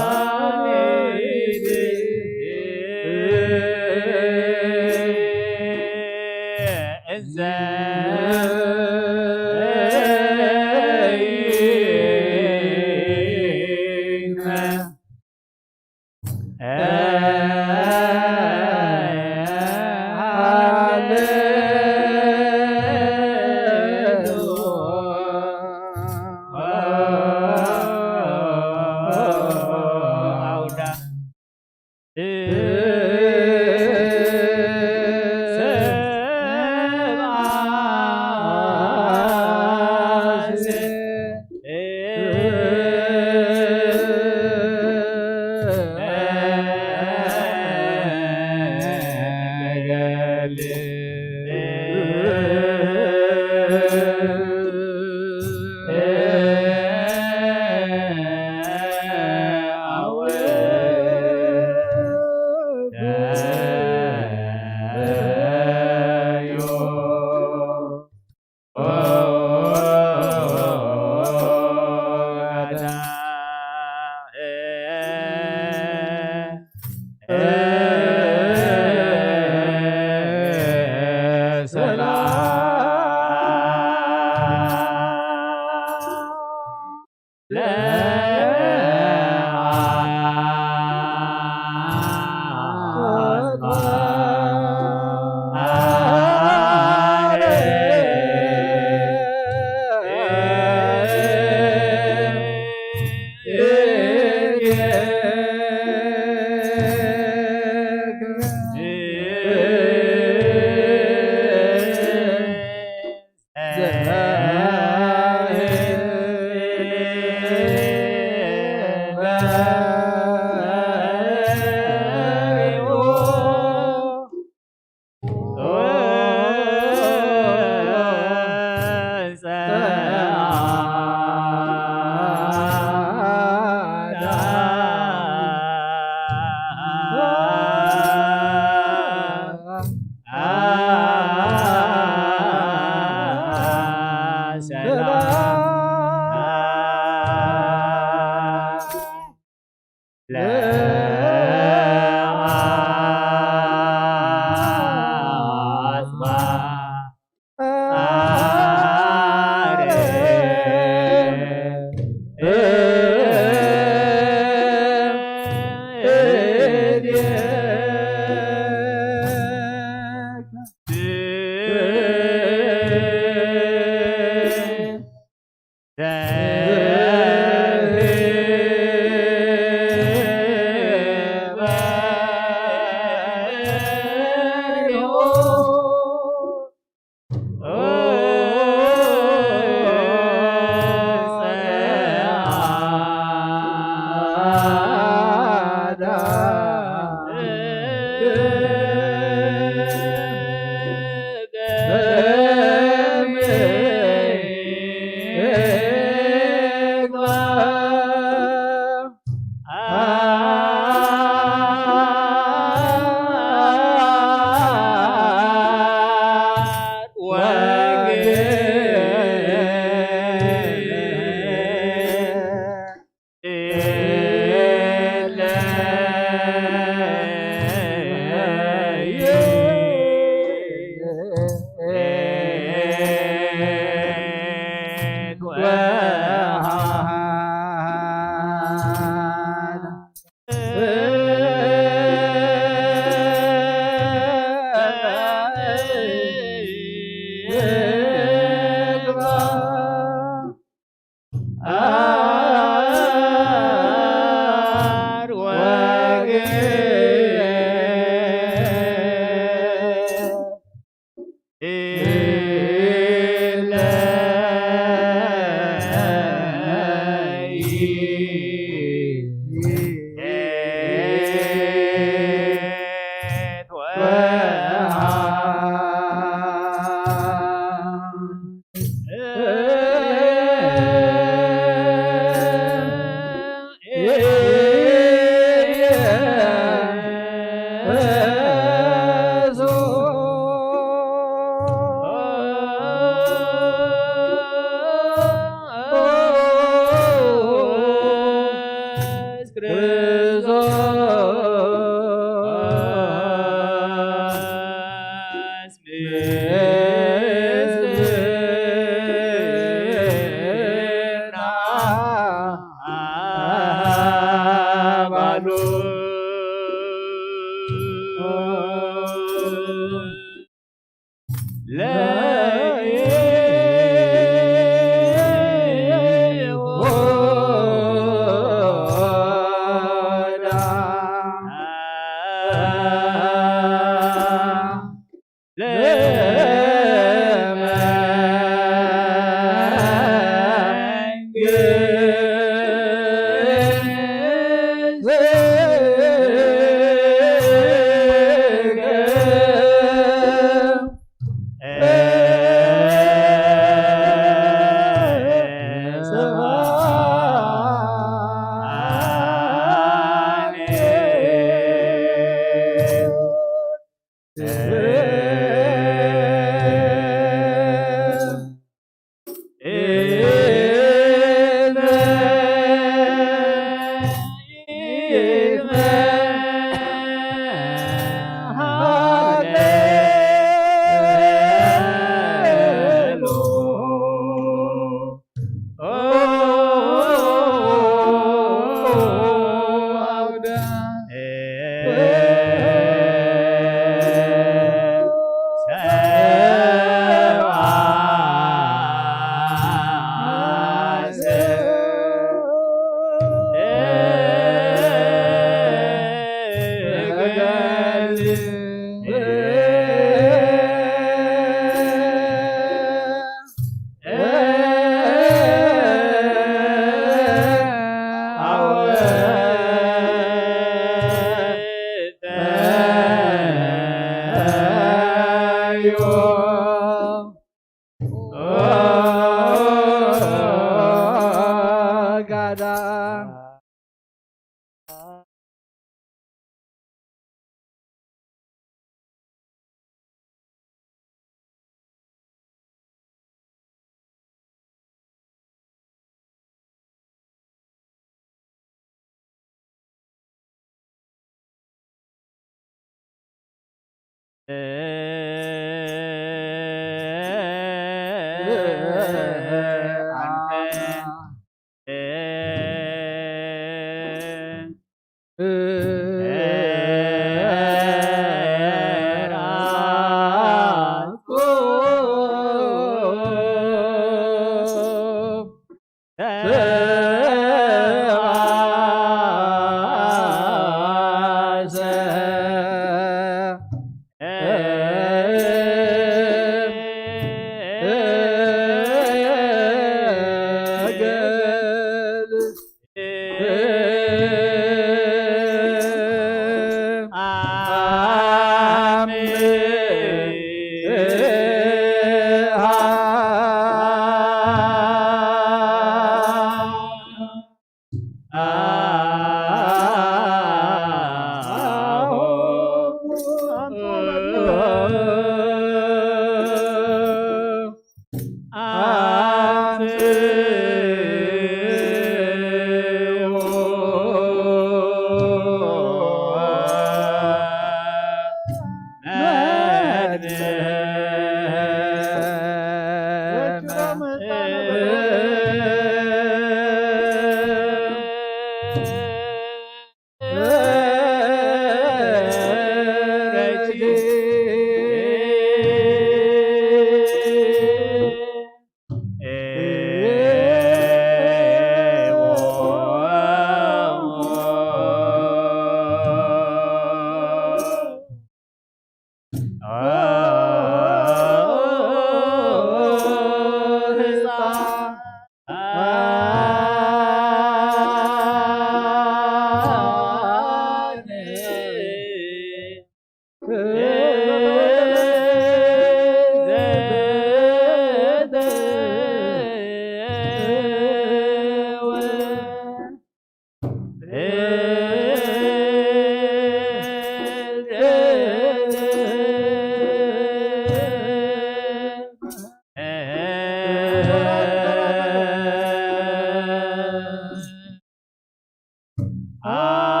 ኣንፈራጾ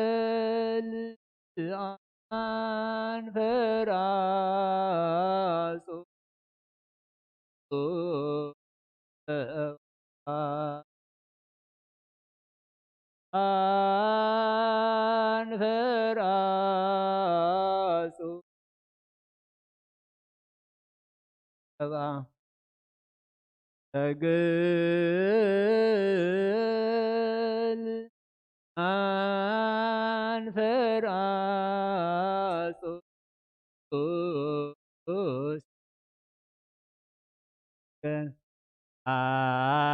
ሰግል ኣንፈራጹ ኣንፈራጹ ሰብኣ ሰግል ኣንፈራጹ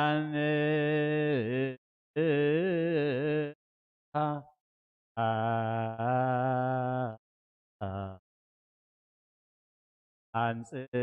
ኣምታ ኣንጽኡ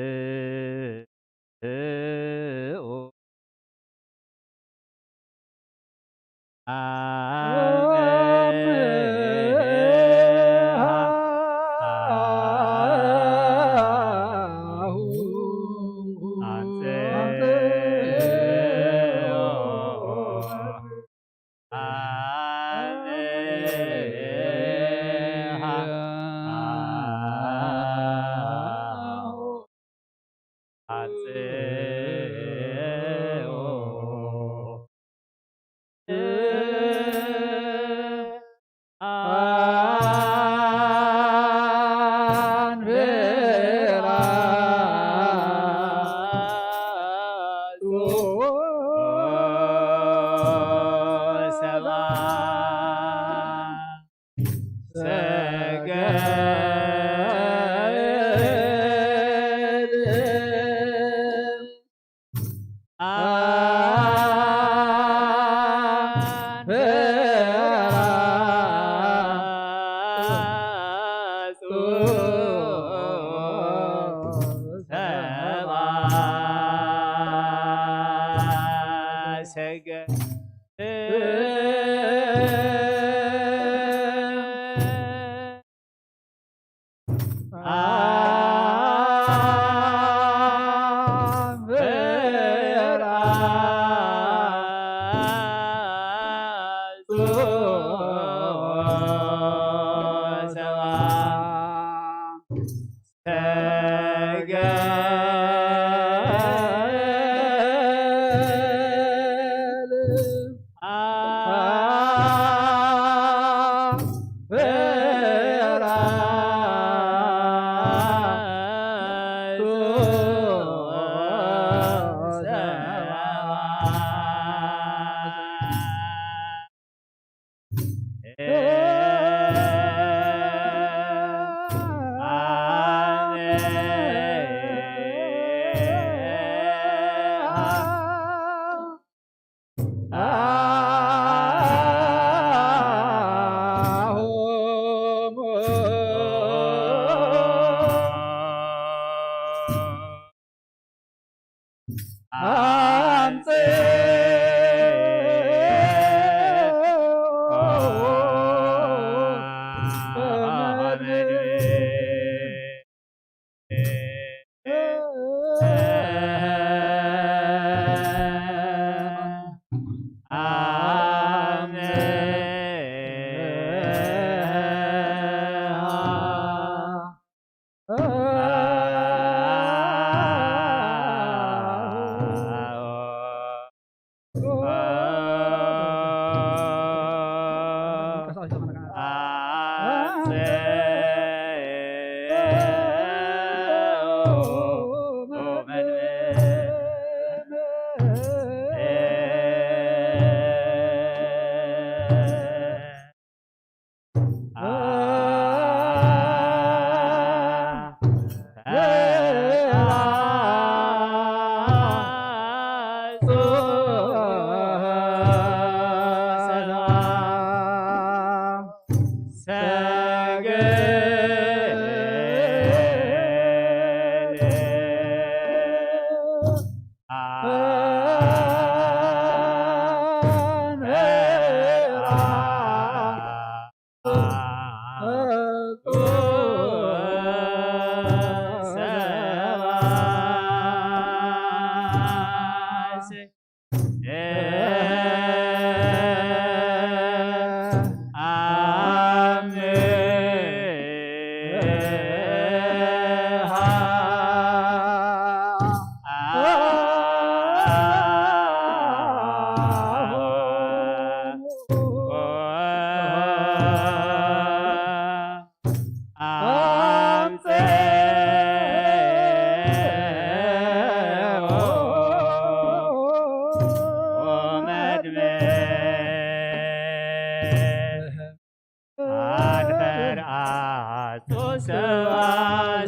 ኣንፈር ኣጹ ሰባ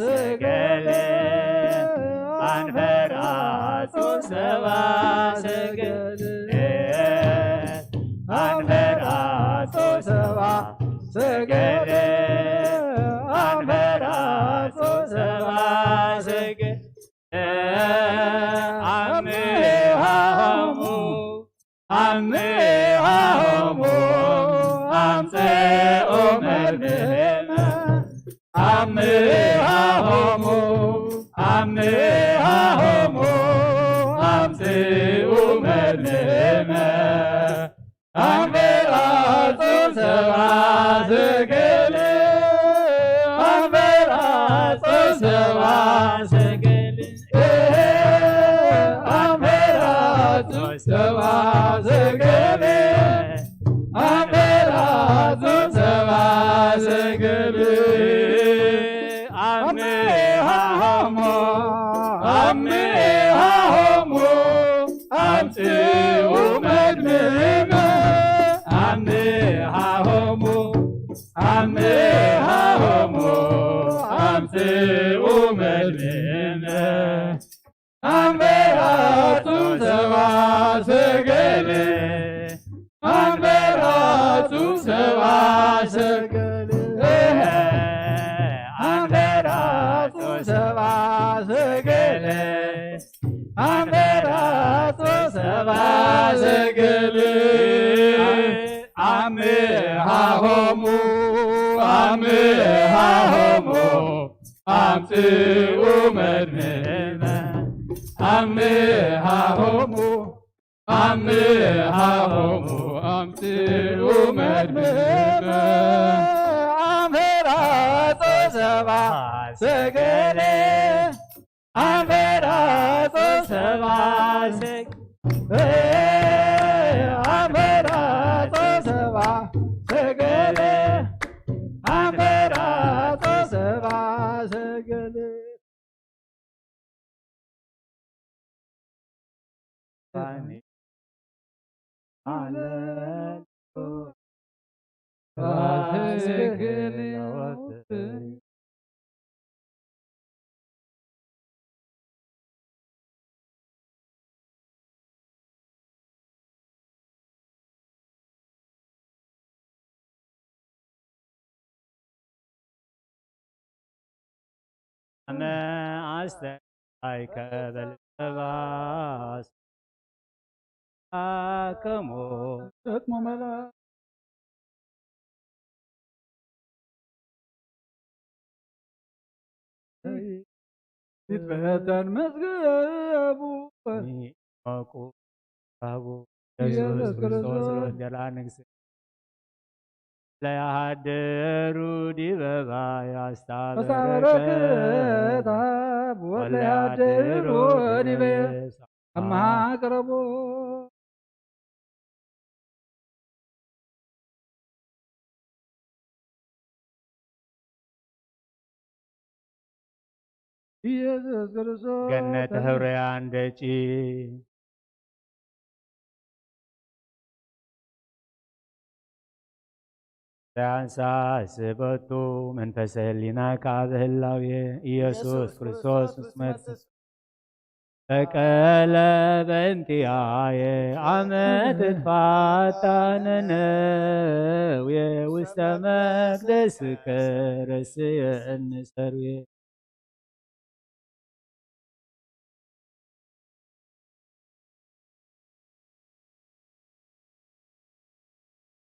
ሰገል፣ ኣንፈር ኣጹ ሰባ ሰገል፣ ኣንፈር ኣጹ ሰባ ሰገል፣ ኣንፈር ኣጹ ሰባ ሰገል፣ ኣምሃሆሙ ኣምሃሆሙ ኣምጽኡ መድህነ። ኣምሃሆሙ ኣምሃሆሙ ኣምጽኡ መድህነ። ኣምበላጹ ሰባ ሰገል፣ ኣምበላጹ ሰባ ሰገል፣ ኣምበላጹ ሰባ ሰገል፣ ኣምበላጹ ሰባ ሰገል፣ ኣምሃሆሙ ኣምሃሆሙ ኣምጽኡ መድምመ። ኣምሃሆሙ ኣምሃሆሙ ኣምጽኡ መድምመ። ኣንበራጹ ሰባ ሰገል፣ ኣንበራጹ ሰባ ሰገል፣ ኣንበራጹ ሰባ ሰገል፣ ኣንበራጹ ሰባ ሰገል፣ ኣምሃሆሙ ኣምሃሆሙ ኣምጽኡ መድምመ። ኣምሃሆሙ ኣምሃሆሙ ኣምጽኡ መድምመ። ኣንበራጹ ሰባ ሰገል፣ ኣንበራጹ ሰባ ሰገል፣ ኣንበራጹ ሰባ ሰገል፣ ኣንበራጹ ሰባ ሰገል። ባስክል ኣመ ኣስተይ ከበል ተባስ ኣከሞ እጥሞ መላ ይትፈተን መዝገቡ ሚቆቁ ባቡ ኢየሱስ ኢየሱስ ክርስቶስ ክርስቶስ። ወንጌላ ንግስ ለያሃድሩ ዲበባ ያስታ በረከት በረከት አብ ወለ ወለ ያድሩ ያድሩ ዲበ ዲበ አማቅረቦ ኢየሱስ ክርስቶስ ገነት ህብረያን ደጪ ያንሳ ስበቱ መንፈሰ ህሊና ካብ ህላዌ ኢየሱስ ክርስቶስ ምስ መጽእ ተቀለ በእንቲአየ አመ ትጥፋታ ነነዌ ውስተ መቅደስከ ረስየኒ ሰርዌ።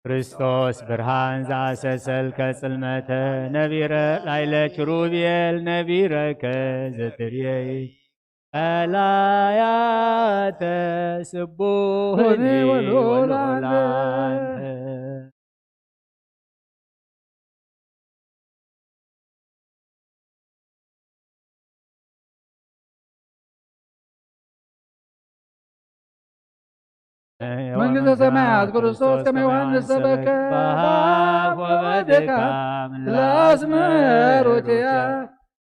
ክርስቶስ ብርሃን ዘአሰሰልከ ጽልመተ ነቢረ ላይለ ኪሩቤል ነቢረከ ዘትርየይ ቀላያተ ስቡህኒ ወልዑላንተ። መንግስተ ሰማያት ክርስቶስ ከመ ዮሐንስ ሰበከ በአፍ ወበድካም ለአስመሮትያ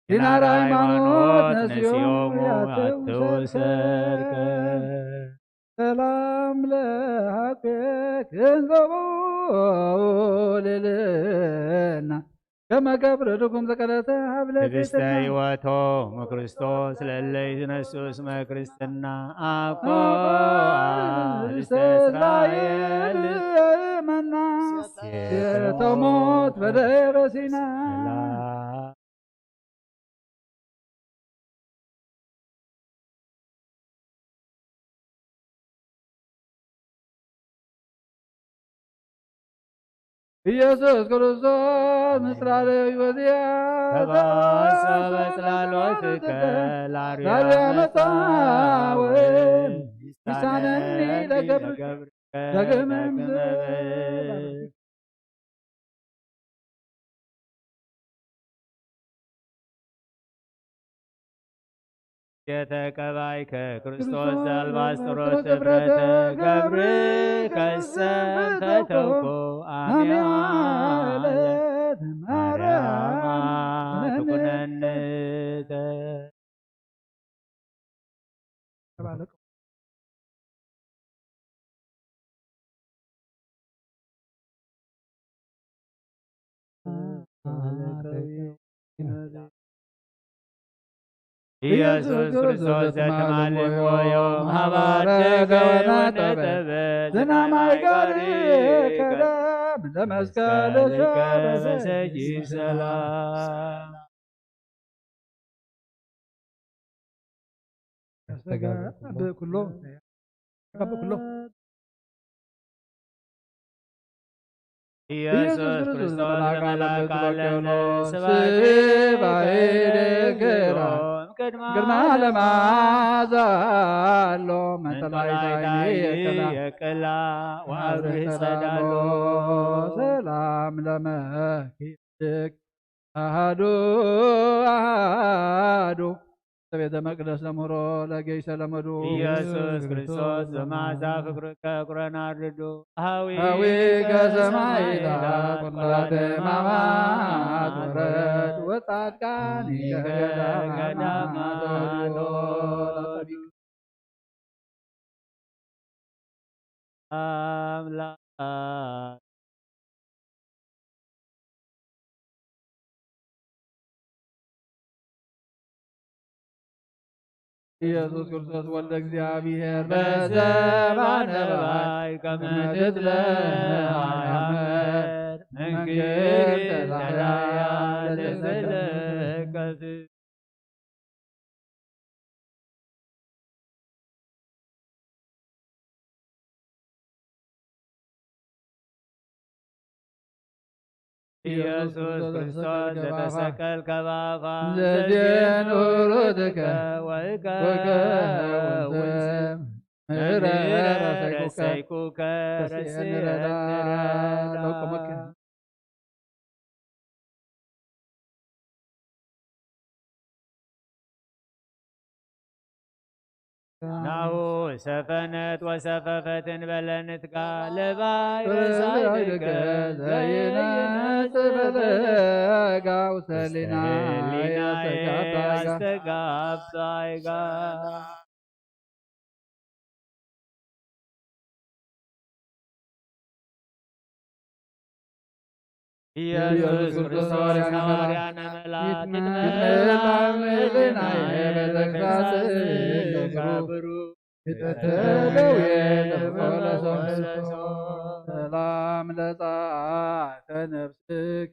ዲናር ሃይማኖት ነሲዮሙ ያትው ሰርቀ። ሰላም ለሃቤክ እንዘቦ ልልና ከመ ገብር ድኩም ዘቀለተ ሀብለ ህብስተ ትሕትና። ህይወቶም ክርስቶስ ለለይ ዝነሱ እስመ ክርስትና አኮ ህብስተ እስራኤል መና ሴተ ሞት በደረሲና። ሰላም። ኢየሱስ ክርስቶስ ምስራለ ሕይወትያ ተባሰ በጽላሎትከ ላርያ ላርያ መጻወን ይሳነኒ ለገብር ለገብርከ ደግምም ለግመበ። የተቀባይከ ክርስቶስ ዘአልባስጥሮስ እፍረተ ገብርከ እሰ ፈተውኮ አሜ አለት ማርያማ ትኩነንተ። ኢየሱስ ክርስቶስ ዘትማልሞ ዮም ሀባር ጀገ ወነጠበ ዝናማይ ጋሪ ከደም ለመስቀል ከበሰጂ ሰላም። ያስተጋብእ ኩሎ ያስተጋብእ ኩሎ ኢየሱስ ክርስቶስ መልአክ አለነ ስባሄ ግርማ ግርማ ለማዛ አሎ መተላይታይ የቅላ ወአብርህ ጸዳሎ ሰላም ለመኪ አሃዱ አሃዱ ቤተ መቅደስ ለምህሮ ለጌይ ሰለመዱ ኢየሱስ ክርስቶስ በመዓዛ ፍቅርከ ኩረና ርዱ ሃዊ ሃዊ ከሰማይ ከሰማይ ዳት ዳት ቆላተ ቆላተ ማማት ማማት ወረድ ወረድ ወጻድቃን ወጻድቃን ይከገዳማት ይከገዳማት አምላክ ኢየሱስ ክርስቶስ ወልደ እግዚኣብሔር በሰብአ ነባይ ከመ ትትለዓል መንግስተ ሰማያት ለዘለከ ኢየሱስ ክርስቶስ ዘተሰቀልከ በአፋ ዘዜን ውሉድከ ወይከ ወይከ ወንዘ ምሕረ ረሰይኩከ ረሰይኩከ ረስየኒ ረዳ ረዳ ለቁምከ ናሁ ሰፈነት ወሰፈፈት እንበለ ንትጋ ለባይ ረሳይልከ ዘይነጽ ፈለጋ ውሰሊና ያስተጋባይጋ አስተጋባይጋ ኢየሱስ ክርስቶስ ሐዋርያነ መልአክ ይትመላም እልናየ በተግሳጽ ገብሩ ይተተለው የለፈለሶም ሰላም ለጻተ ነፍስክ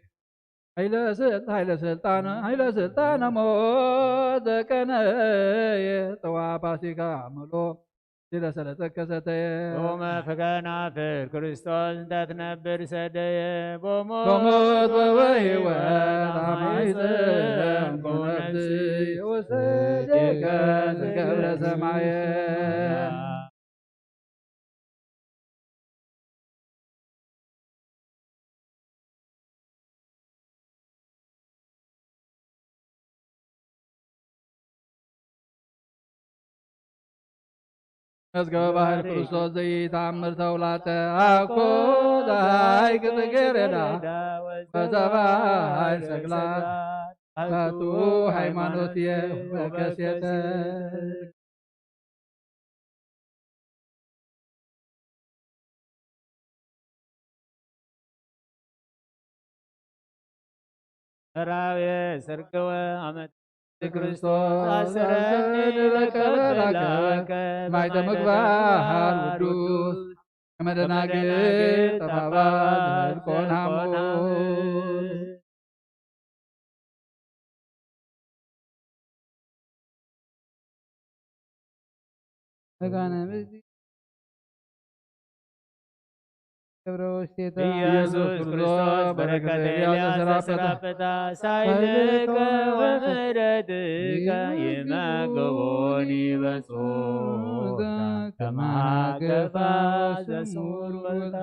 ኃይለ ስል- ኃይለ ስልጣን ኃይለ ስልጣን ሞት ዘቀነየ ጥዋ ፋሲካ ምሎ ሲለ ሰለጠከ ሰተየ ሎመ ፍቀና ፍር ክርስቶስ እንተ ትነብር ሰደየ በሞት በሞት ወበህይወት አማይፀንኩ ነፍስየ ወሰደከ ዘገብረ ሰማየ መዝገበ ባህር ክርስቶስ ዘይታምር ተውላጠ አኮ ዛይ ክትገረዳ ወዘባይ ሰግላ አቱ ሃይማኖት የወገሴተ ራብየ ስርቅወ አመት ክርስቶስ አስረኒ ለከበላከ ማይተ ምግባር ውዱስ ከመደናግል ጠባባት ዘህልቆን ሐሙስ ገብረ ወስቴታ ኢየሱስ ክርስቶስ በረከተ ኤልያስ ተሰናበታ። ሳይልከ ወምሕረትከ ይመግቦኒ በጾም ከማገፋ ዘስሙር ወልታ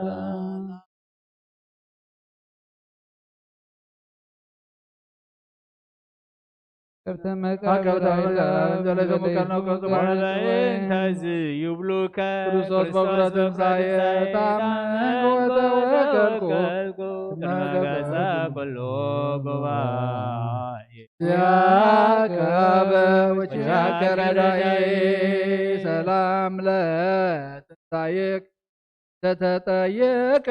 ከብተ መቃብር ሀገር ዳዊት ዳዊት ዘለይተ ሙከር ነው። ከብቱ በእንተዝ ይብሉከ ክርስቶስ በኩረ ትንሳኤ ታመንኩ ወተወከልኩ ቅድመ ገጸ ኩሉ ጉባኤ ያከበ ወኪያከ ረዳኤ ሰላም ለትንሳኤክ ለተጠየቀ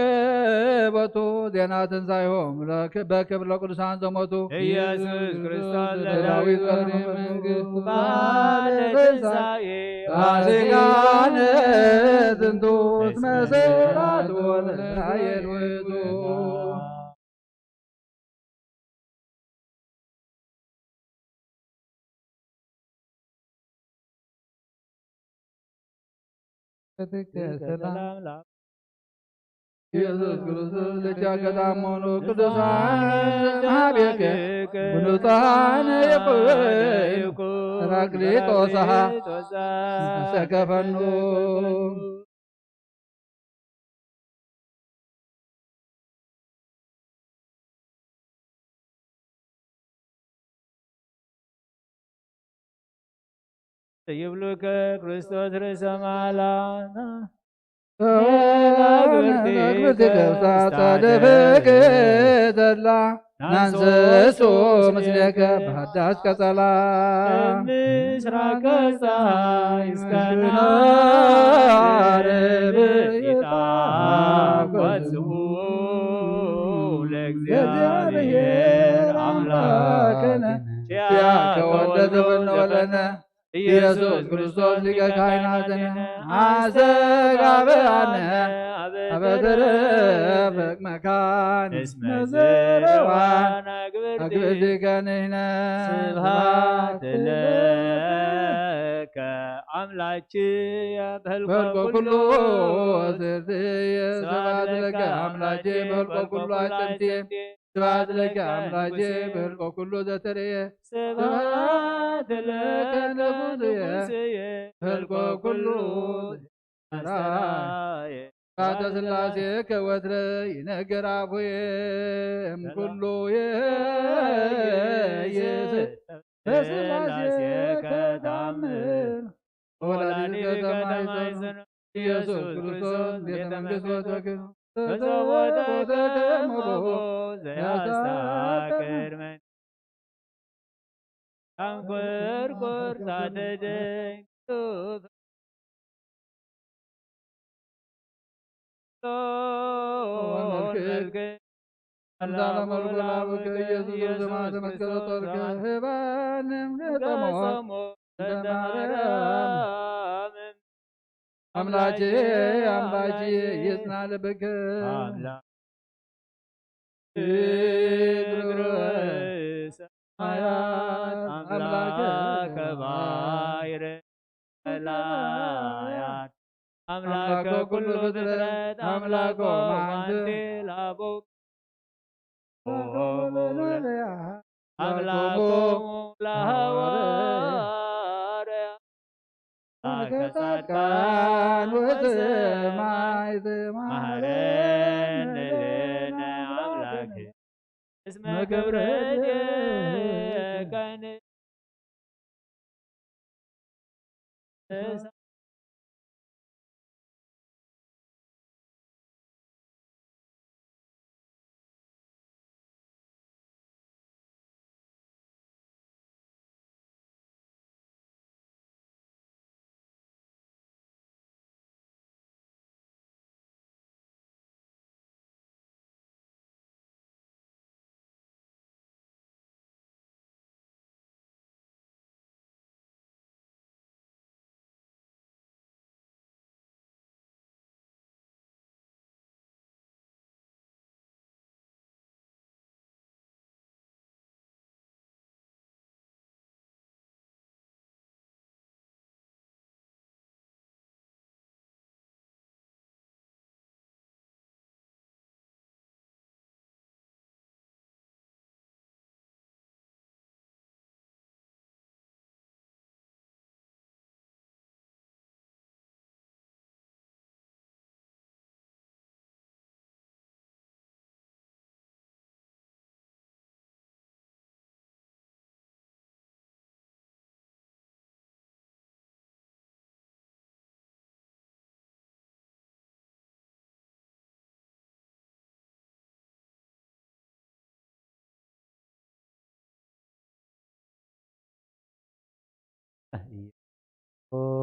ቦቱ ዜና ትንሳኤሆም ለክ- በክብር ለቅዱሳን ዘሞቱ ኢየሱስ ክርስቶስ ለዳዊት ለዳዊት በሪ መንግስቱ ባለ ትንሳኤ ፋሲካነ ዝንቱ እስመ ስብሐት ወለዳየል ውእቱ። በትከ ሰላም ኢየሱስ ክርስቶስ ልጃ ገዳሞኑ ቅዱሳን ዘማቤከ ብሉጣን የቆይኩ ራቅሊጦሳ ሰከፈኑ ይብሉከ ክርስቶስ ርእሰ ማላና ተግብርቲ ገብታ ጻደፈከ ተድላ ናንሰሶ ምስሌከ ብሃዳስ ቀጸላ ምስራቀ ፀሐይ እስከ ናርብ ይትአወት ስሙ ለእግዚአብሔር አምላክነ ኪያከ ወልደ ተፈነወለነ ኢየሱስ ክርስቶስ ሊቀ ካህናትነ ኣስተጋብኣነ ኣብ ተረፍቅ መካን እስመ ዝርዋን ኣግብርቲከ ንሕነ ስብሐት ለከ ኣምላኪ በልኮ ኩሉ ስብሐት ለከ ኣምላኪ በልኮ ኩሉ ኣጥንትየ ስብሐት ለከ ኣምላኬ በልቆ ኩሉ ዘተርእየ ስብሐት ለከ ንጉስየ በልቆ ኩሉ ኣስተራየ ስብሐተ ሥላሴ ከወትረ ይነገር ኣፉየ እምኩሉ የየ ስብሐተ ሥላሴ ከታምር ወላዲተ ከማይዘኑ ኢየሱስ ክርስቶስ ቤተ መንግስት ወተክል ተዘወተከ ሞጎ ዘያስታቅር መን ካንኮርኮርታ ተደንግቱ መልክ ኣምሳለ መልኩ ለአቡከ ኢየሱስ ዘማተ መስቀል ጦርከ ህባንም ገጠሞ እንተ ማርያም አምላኬ አምላኬ ይጽና ልብከ እግረ ሰማያት አምላከ ባሕረ ቀላያት አምላከ ኩሉ ፍጥረት አምላኮ ማንቴ ላቦ አምላኮሙ ለሐዋርያ አምላከ ጻድቃን ወሰማዕት መሐረነ ለነ አምላክ እስመ ክብረ ዲከ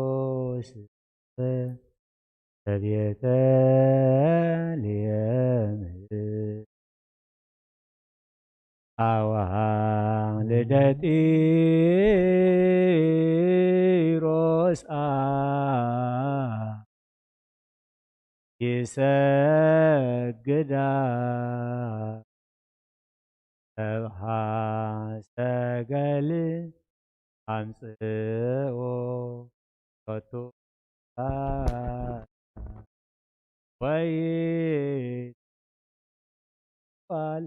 ኢየሱስ በቤተ ልሔም አዋልደ ጢሮስ ይሰግዳ ሰብሃ ሰገል አምጽኦ ሎቱ ወይ ቃል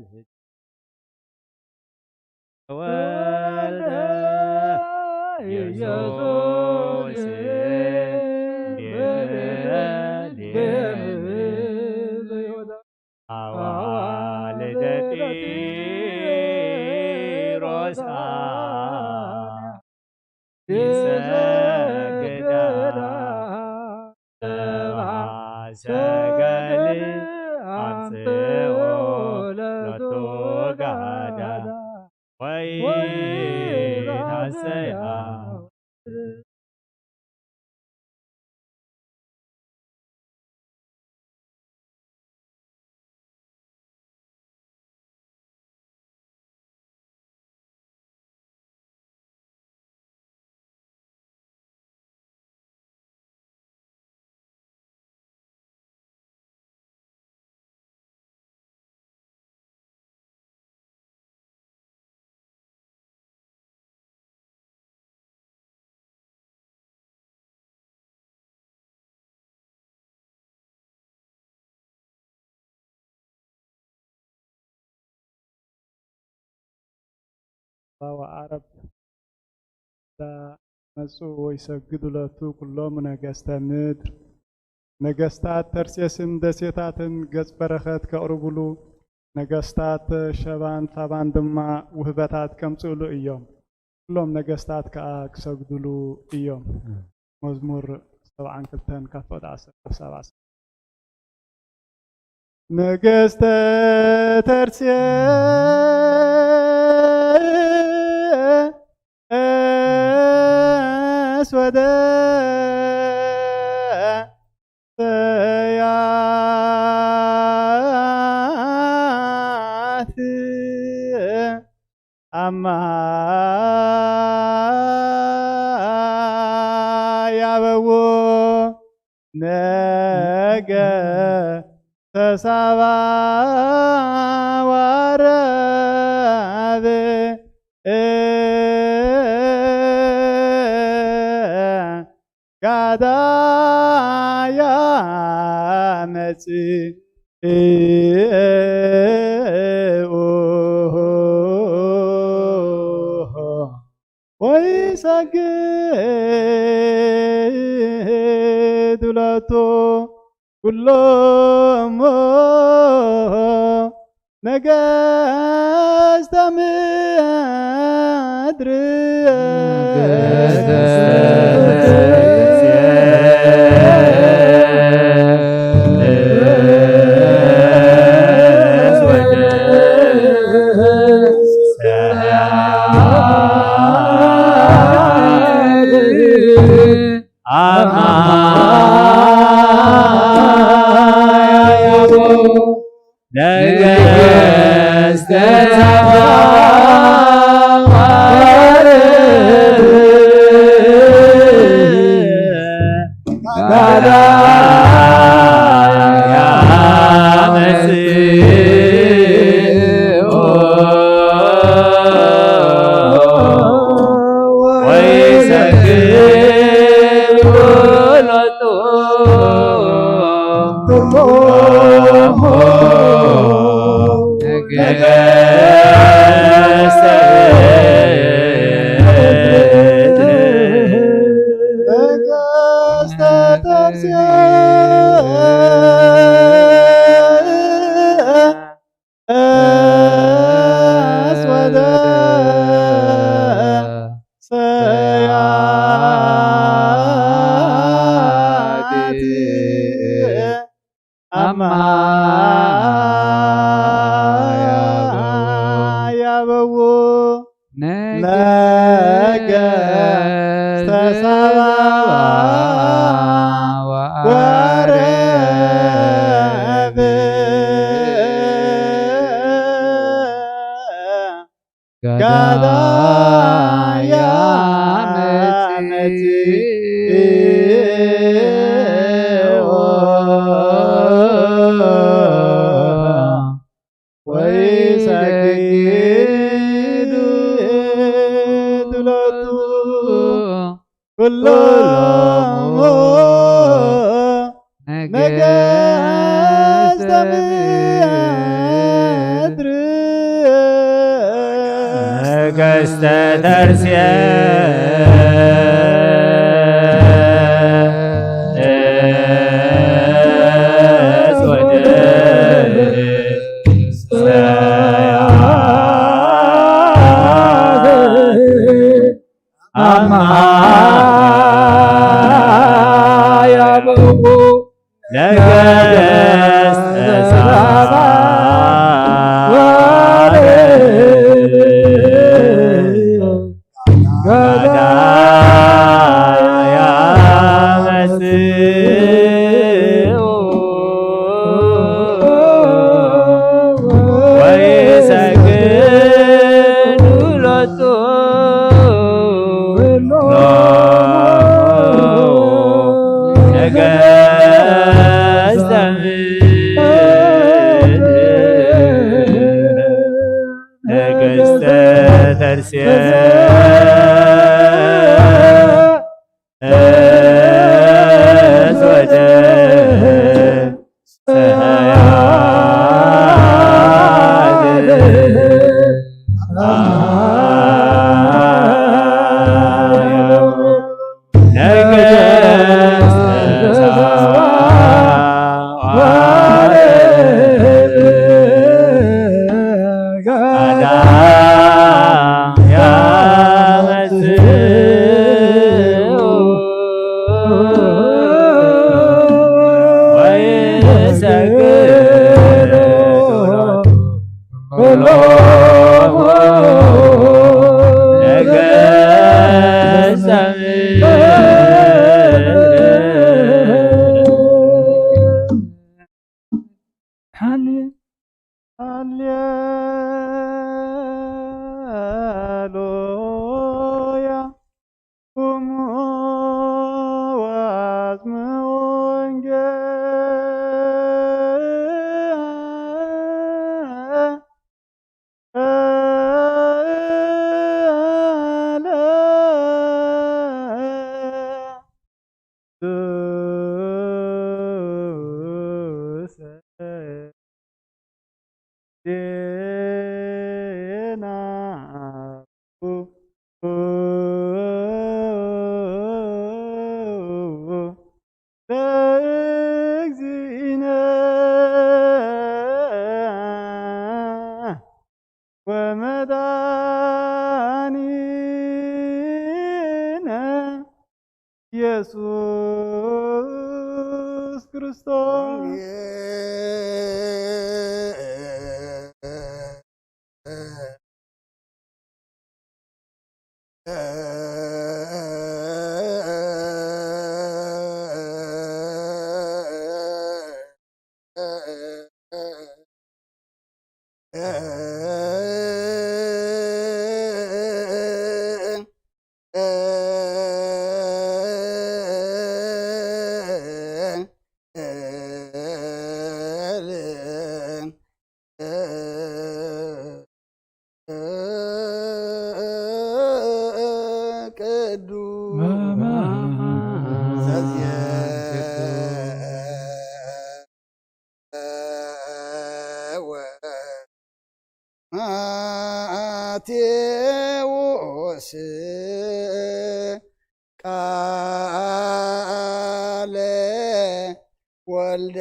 ተወልደ ኢየሱስ አዋልደ ጢሮስ ይሰግዳ ሰብአ ሰገል አምጽኦ ሎቱ ጋዳ ወይ ታሰያ ወዓረብ። መጹ ወይሰግዱ ለቱ ኩሎሙ ነገስተ ምድር። ነገስታት ተርሴስን ደሴታትን ገጽ በረኸት ከቕርቡሉ፣ ነገስታት ሸባን ሳባን ድማ ውህበታት ከምጽእሉ እዮም። ኩሎም ነገስታት ከኣ ክሰግዱሉ እዮም። መዝሙር ሰብዓን ክልተን ካብ ፍቕዲ ዓሰርተ ክሳብ ዓሰርተ። ነገስተ ተርሴስ ወደ ሰያት አማ ያበዎ ነገ ተሳባ ዋረብ ጋዳያ መጽ ወይሰግድ ለቶ ኩሎሞ ነገስተ ምድር። ነገስተ ሳባ አማ ያበው ነገስተ ሳባ ወአረብ ጋዳያ መጽእ ወይሰግዱ ሎቱ ኩሎሙ ነገስተ ምድር። ነገስተ ተርሴስ ወደ አማ ያበው ነገስተ ሳባ ወአረብ ጋዳያ መጽኡ ወይሰግዱ ሎቱ ነገስተ ምድር። ነገስተ ተርሴስ ወደ ሰያት ኩሎሙ ነገሰ ምድር። ሃሌሉያ። ቁሙ ወአጽምዑ ወንጌለ ዜናሁ ለእግዚእነ ወመድኃኒነ ኢየሱስ ክርስቶስ። ቅዱስ ማቴዎስ ቃለ ወልደ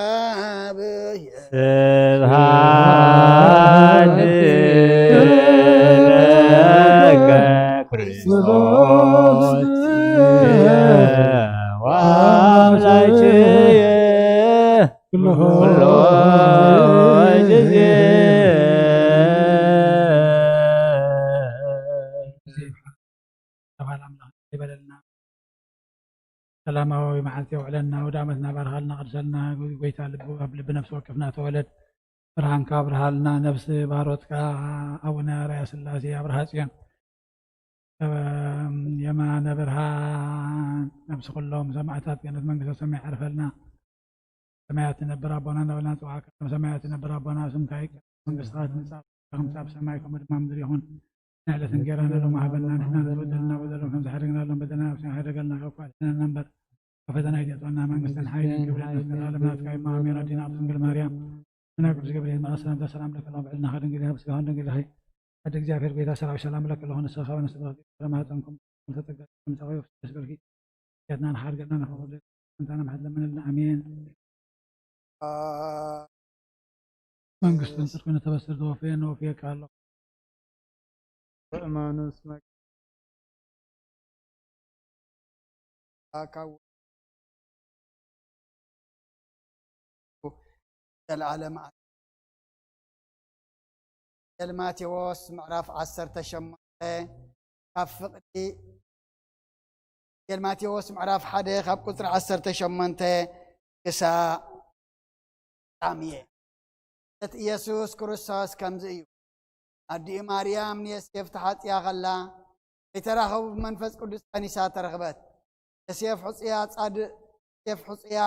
እግዚአብሔር። ስብሐት ለከ ክርስቶስ ወአምላክየ ኩሎ ጊዜ። ተባል ኣምላኽ ይበለልና። ሰላማዊ መዓልቲ የውዕለና። ወደ ዓመትና ባርኻልና፣ ቅድሰልና። ጎይታ ልቡ ኣብ ልቢ ነፍሲ ወከፍና ተወለድ። ብርሃንካ ኣብርሃልና። ነፍሲ ባሮትካ ኣቡነ ኣርያ ስላሴ ኣብርሃ ጽዮን፣ የማነ ብርሃን፣ ነፍሲ ኩሎም ሰማዕታት ገነት መንግስተ ሰማይ ዓርፈልና። ሰማያት ትነብር ኣቦና እናበልና ንጽውዓካ። ከም ሰማያት ትነብር ኣቦና፣ ስምካ ይቀደስ፣ መንግስትኻ ትምጻእ፣ ትምጻእ ብሰማይ ከምኡ ድማ ምድሪ ይኹን። ንዕለት እንጌራና ሎሚ ሃበና፣ ንሕና ንበደልና በደሎም ከም ዝሓደግናሎም በደልና፣ ንሕና ሕደገልና፣ ካብ ክፉእ ኣድሕነና እምበር፣ ካብ ፈተና ኣይተእትወና። መንግስትን ሓይልን ክብርን ለዘለዓለም ናትካ እዩ። ኣሜን። ኣዴና ቅድስት ድንግል ማርያም፣ ምና ቅዱስ ገብርኤል መልኣክ ሰላምታ ሰላም ለኪ፣ ላም ብዕልናኻ ድንግል ኢኻ፣ ብስጋኻ ድንግል ኢኻ። ኣደ እግዚኣብሔር ጎይታ ሰራዊት ሰላም ለኪ ኣለኹ፣ ንስኻ ካብ ኣንስቲ ተባረኽቲ፣ ፍሬ ማህፀንኩም ዝተጸገ፣ ተጸገ መንፈስ ቅዱስ በርኪ። ጌታና ንሓድገና ንፈቕዶ እንታና ምሕረት ለምንልና። ኣሜን። መንግስትን ጽድቅን ተበስር ተወፍየ ነወፍየካ ኣሎ። በእማኑስ መ-፣ ካብ ዘልዓለም ኣ-፣ ወንጌል ማቴዎስ ምዕራፍ ዓሰርተ ሸሞንተ ካብ ፍቕዲ፣ ወንጌል ማቴዎስ ምዕራፍ ሓደ ካብ ቁጽሪ ዓሰርተ ሸሞንተ ክሳዕ ፍጻሜ። እምነት ኢየሱስ ክርስቶስ ከምዚ እዩ። ኣዲኡ ማርያም ንዮሴፍ ተሓጽያ ኸላ፣ ከይተራኸቡ ብመንፈስ ቅዱስ ጸኒሳ ተረኽበት። ዮሴፍ ሕጹያ ጻድቕ፣ ዮሴፍ ሕጹያ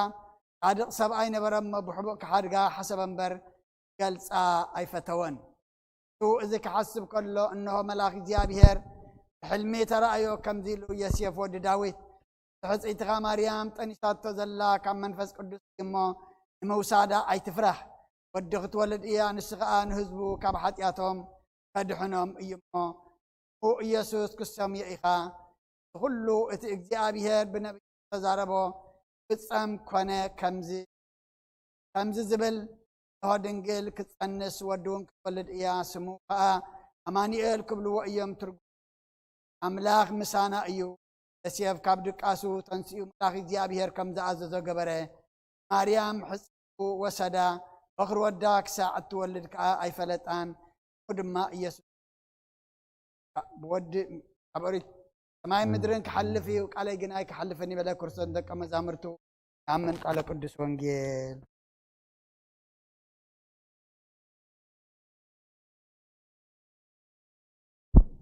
ጻድቕ ሰብኣይ ነበረ እሞ፣ ብሕቡእ ክሓድጋ ሓሰበ እምበር፣ ክገልጻ ኣይፈተወን። ንሱ እዚ ክሓስብ ከሎ፣ እንሆ፣ መልኣኽ እግዚኣብሄር ብሕልሚ ተራእዮ፣ ከምዚ ኢሉ፣ ዮሴፍ ወዲ ዳዊት፣ ንሕጽይትኻ ማርያም ጠኒሳቶ ዘላ ካብ መንፈስ ቅዱስ እዩ እሞ፣ ንምውሳዳ ኣይትፍራህ። ወዲ ክትወልድ እያ፣ ንሱ ኸኣ ንህዝቡ ካብ ሓጢኣቶም ከድሕኖም እዩ እሞ፣ ብኡ ኢየሱስ ክትሰምዮ ኢኻ። ንኹሉ እቲ እግዚኣብሄር ብነቢያት ዝተዛረቦ ክፍጸም ኮነ። ከምዚ፣ ከምዚ ዝብል፣ እንሆ ድንግል ክትጸንስ ወዲ እውን ክትወልድ እያ፣ ስሙ ኸኣ ኣማኑኤል ክብልዎ እዮም። ትርጉሙ ኣምላኽ ምሳና እዩ። ዮሴፍ ካብ ድቃሱ ተንሲኡ መልኣኽ እግዚኣብሄር ከም ዝኣዘዞ ገበረ። ማርያም ሕጽይቱ ወሰዳ፣ በኽሪ ወዳ ክሳዕ እትወልድ ከኣ ኣይፈለጣን። እሞ ድማ ኢየሱስ ብወዲ ኣብ ኦሪት ሰማይ ምድርን ክሓልፍ እዩ፣ ቃለይ ግን ኣይክሓልፍን ይበለ። ክርስቶስ ንደቀ መዛሙርቱ ይኣምን። ቃለ ቅዱስ ወንጌል።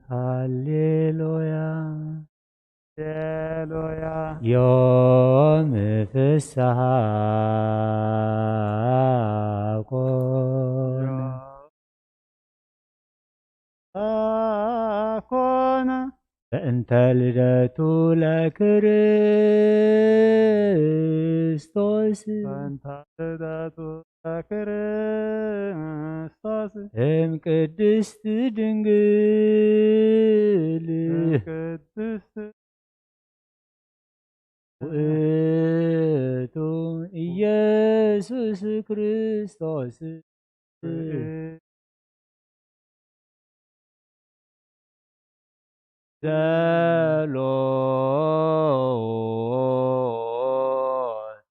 ሃሌሉያ። ሃሌሉያ። ዮም ፍስሓ ኮነ። ኮነ። በእንተ ልደቱ ለክርስቶስ። በእንተ ልደቱ ለክርስቶስ። እም ቅድስት ድንግል። እም ቅድስት ውእቱ ኢየሱስ ክርስቶስ። ዘሎት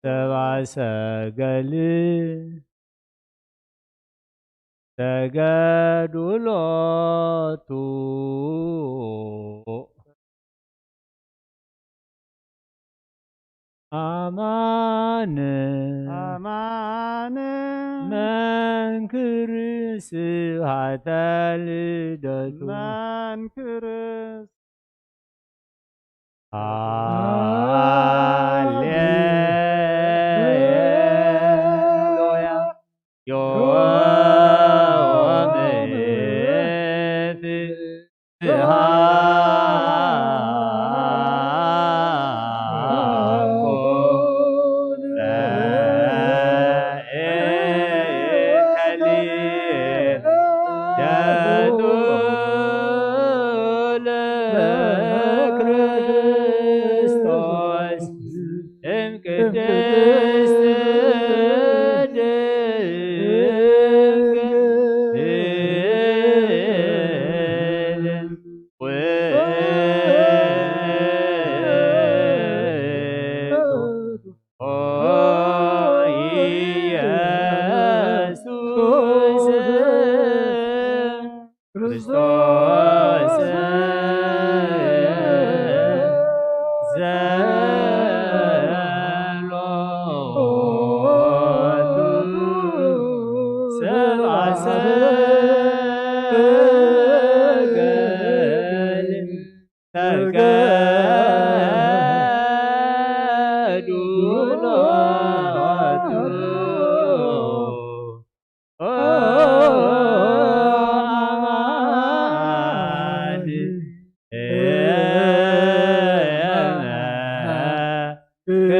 ሰብአ ሰገል ሰገዱ ሎቱ። አማን አማን መንክር ስብሐተ ልደቱ። መንክር ሃሌሉያ። ዮም ፍስሐ ኮነ። ልደቱ ለክርስቶስ እም ቅድስት ድንግል ውእቱ ኢየሱስ ክርስቶስ ዘሎቱ ሰብአ ሰገል ሰገዱ ሎቱ። ኦ አማን ክብር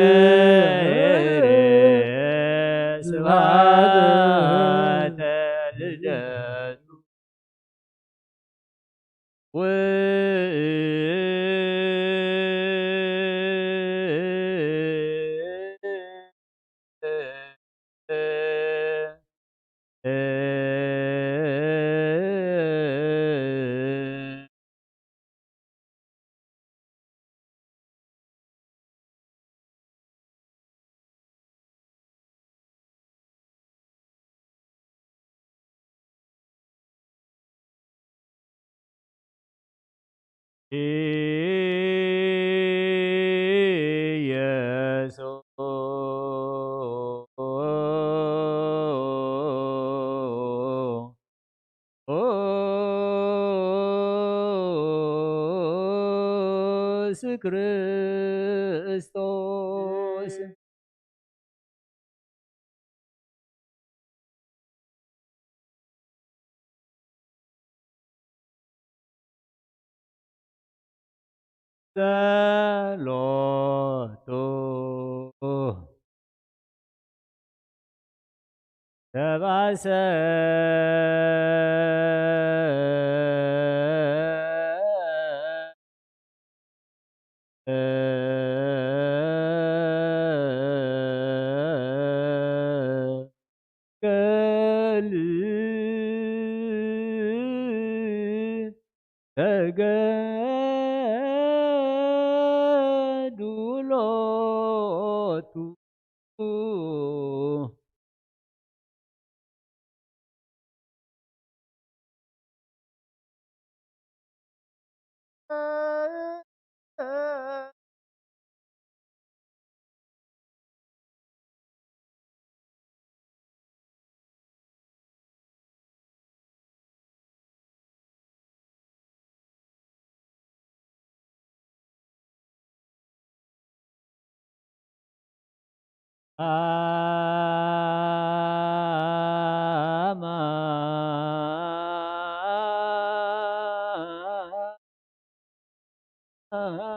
ስብሐተ ልደቱ። ኢየሱስ ክርስቶስ። ጸሎቱ ተባሰ መስቀል ተገ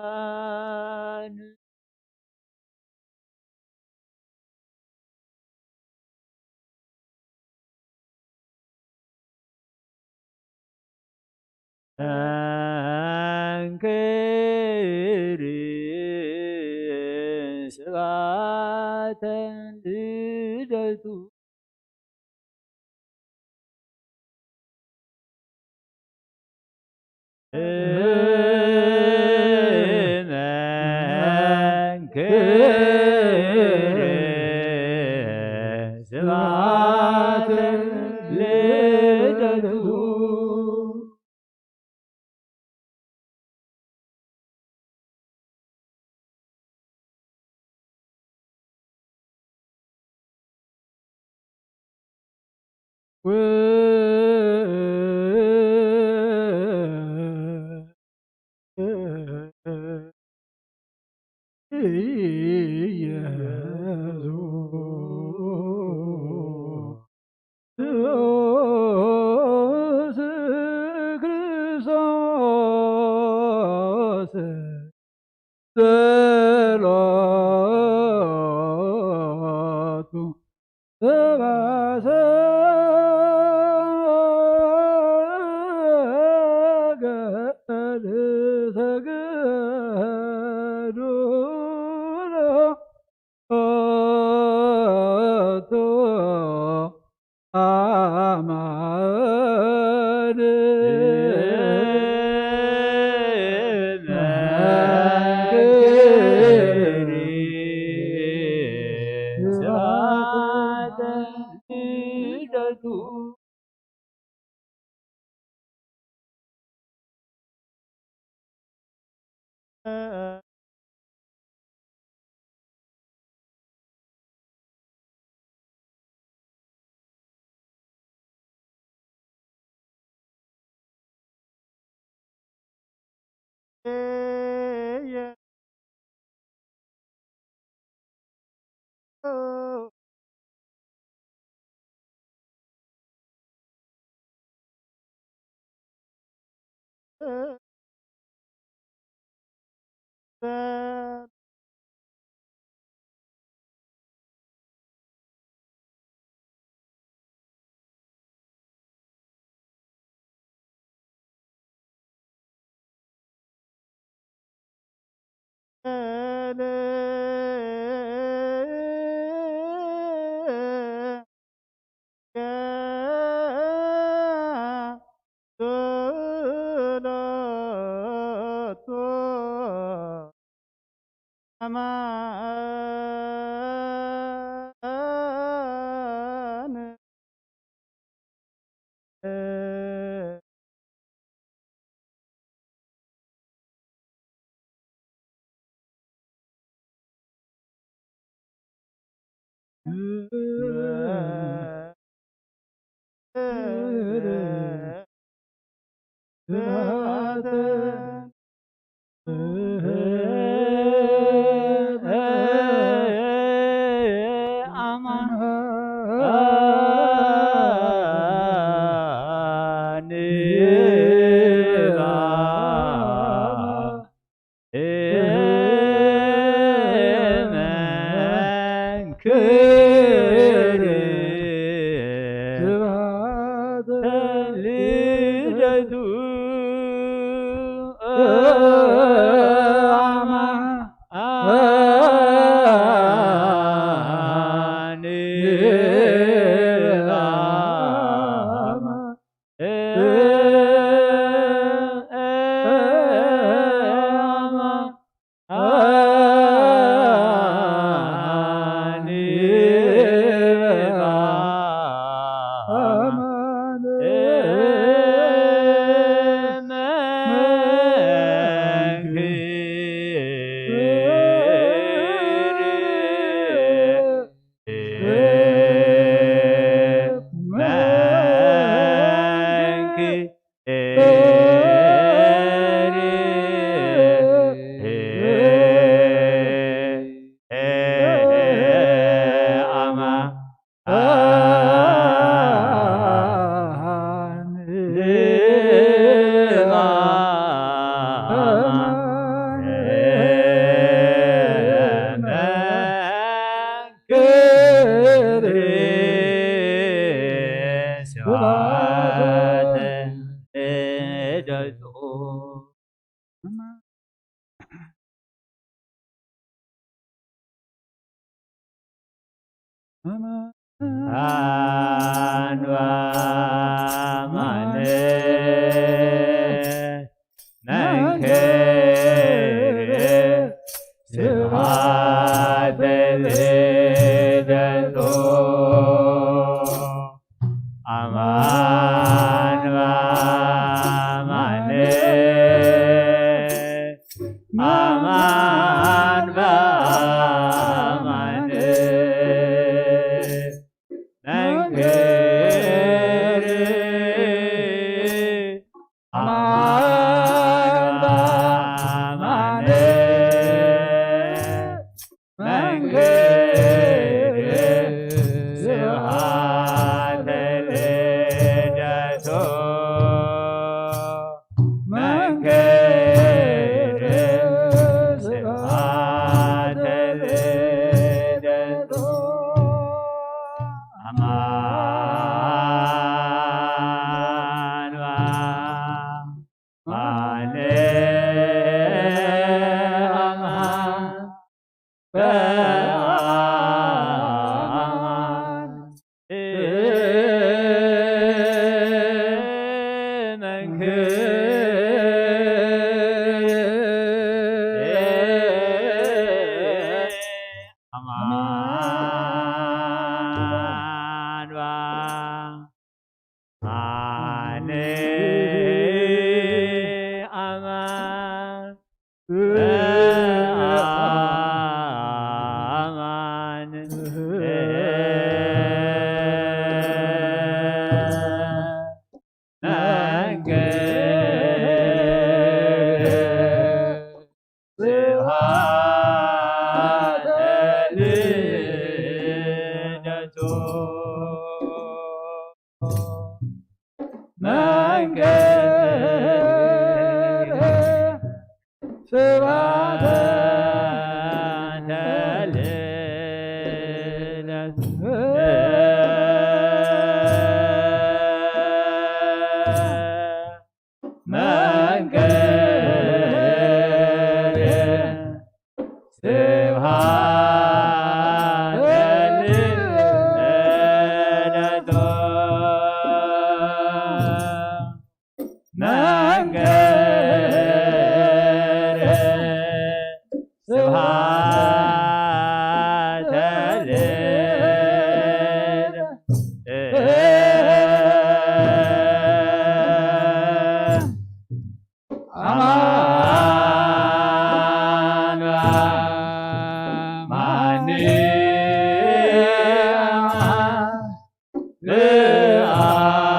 ኣማን እንክር ስብሐተ ልደቱ። እመንክር ስብሐተ ልደቱ። ኢየሱስ ክርስቶስ ጸሎቱ ሰብአ ሰገል ሰገዱ ሎቱ አማን። ኣንባ ማነ መንክር ስብሐት ለልደቱ አማን በአማን አማን በአማን መንክር አማን በአማን መንክር ስብሐተ ልደቱ መንክር ስብሐተ ልደቱ አማን በአማን በአማን መንክር አማን በአማን አማን በአማን መንክር ስብሐተ ልደቱ መንክር ስብሐተ ልደቱ መንክር ስብሐተ ልደቱ መንክር ስብሐተ ልደቱ አማን በአማን በአማን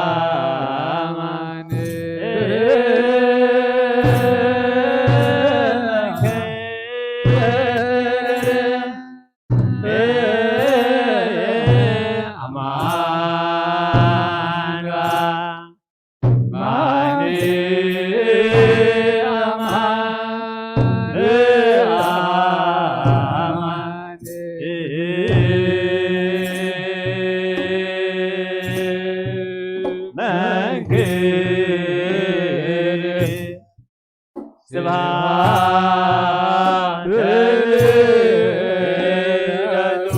አማን በአማን አማን መንክር ስብሐተ ልደቱ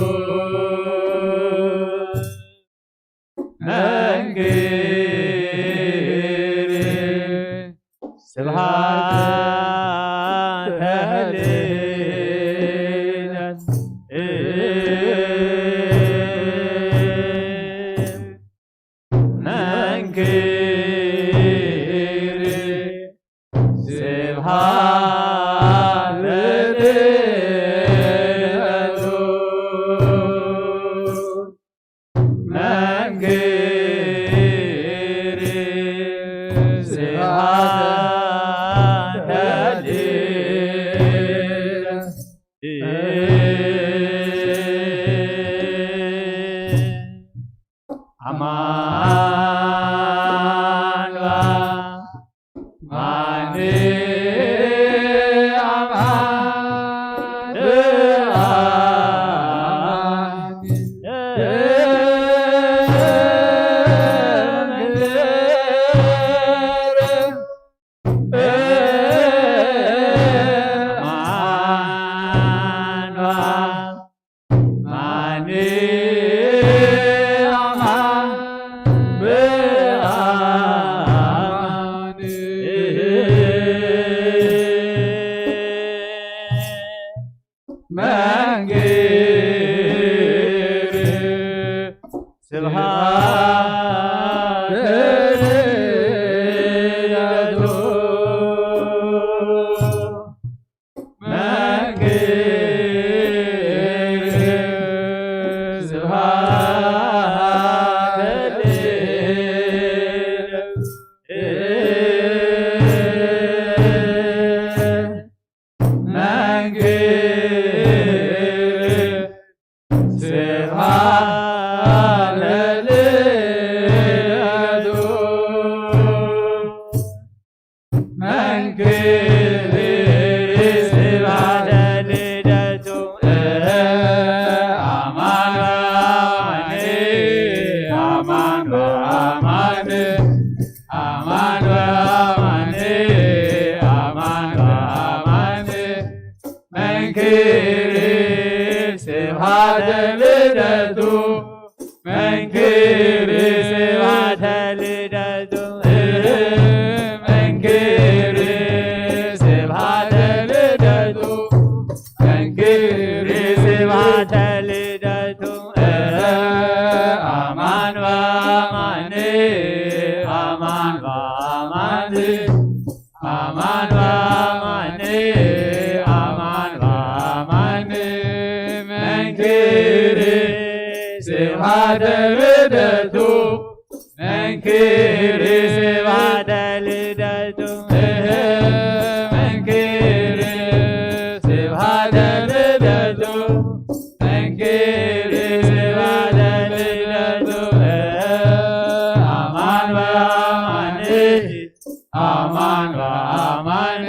መንክር ስብሐተ ልደቱ መንክር ስብሐተ ልደቱ መንክር ስብሐተ ልደቱ አማን በአማን አማን መንክር ስብሐት ለልደቱ። መንክር ስብሐት ለልደቱ። መንክር ስብሐት ለልደቱ። መንክር ስብሐት ለልደቱ። አማን በአማን፣ አማን በአማን፣ አማን በአማን፣ አማን በአማን። መንክር ስብሐተ ልደቱ። መንክር ስብሐተ ልደቱ። መንክር ስብሐተ ልደቱ። መንክር ስብሐተ ልደቱ። አማን በአማን፣ አማን በአማን፣ አማን በአማን፣ አማን በአማን። መንክር ስብሐተ ልደቱ። መንክር ስብሐተ ልደቱ። መንክር ስብሐተ ልደቱ። መንክር ስብሐተ ልደቱ። አማን በአማን፣ አማን በአማን፣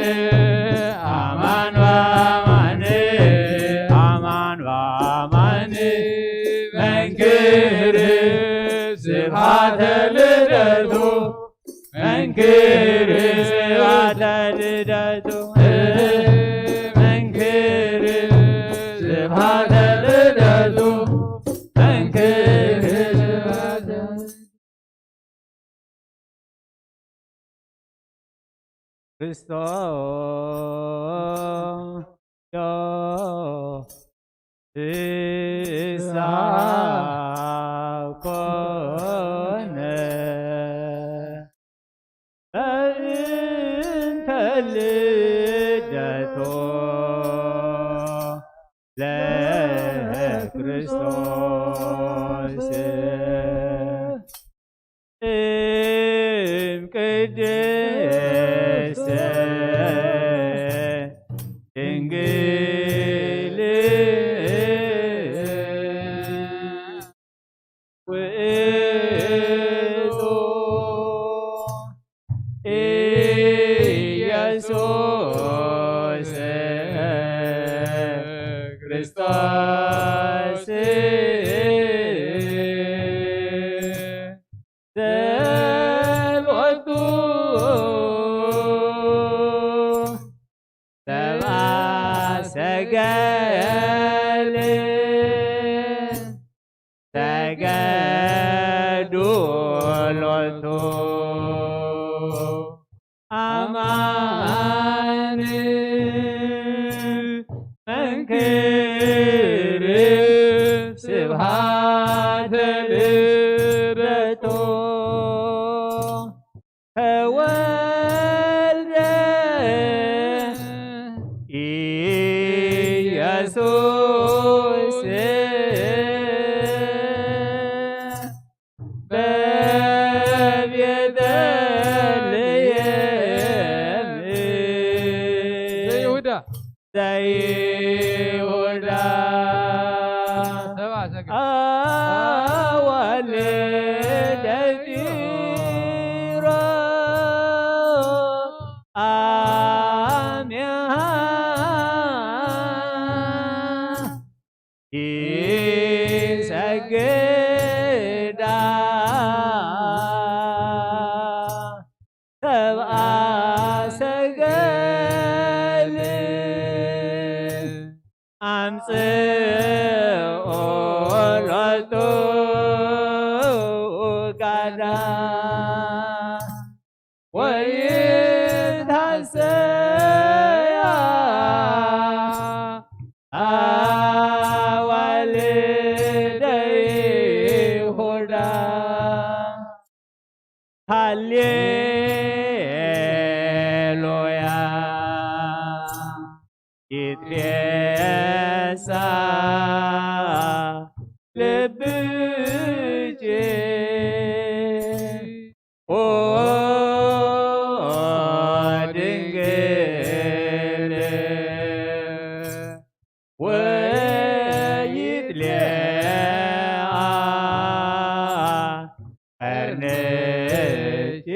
አማን በአማን፣ አማን በአማን። መንክር ስብሐተ ልደቱ። መንክር ስብሐተ ልደቱ። መንክር ስብሐተ ልደቱ። መንክር ስብሐተ ክርስቶስ ተንሥአ ኮነ በእንተ ልደቱ ለክርስቶስ። እም ቅድስት ድንግል ውእቱ ኢየሱስ ክርስቶስ። ዘሎቱ ሰብአ ሰገል ሰገዱ ሎቱ። አማን መንክር ስብሐተ ልደቱ። ተወልደ ኢየሱስ በቤተልሔም ዘይሁዳ። ዘይሁዳ። ሰብአ ሰገል። አዋልደ ጢሮስ አሚሃ ይሰግዳ ሰብአ ሰገል። አምጽኦ ሎቱ ጋዳ ወይትሐሰያ። ነሳ ልብኪ ኦ ድንግል ወይትሌኣ ቀርንኪ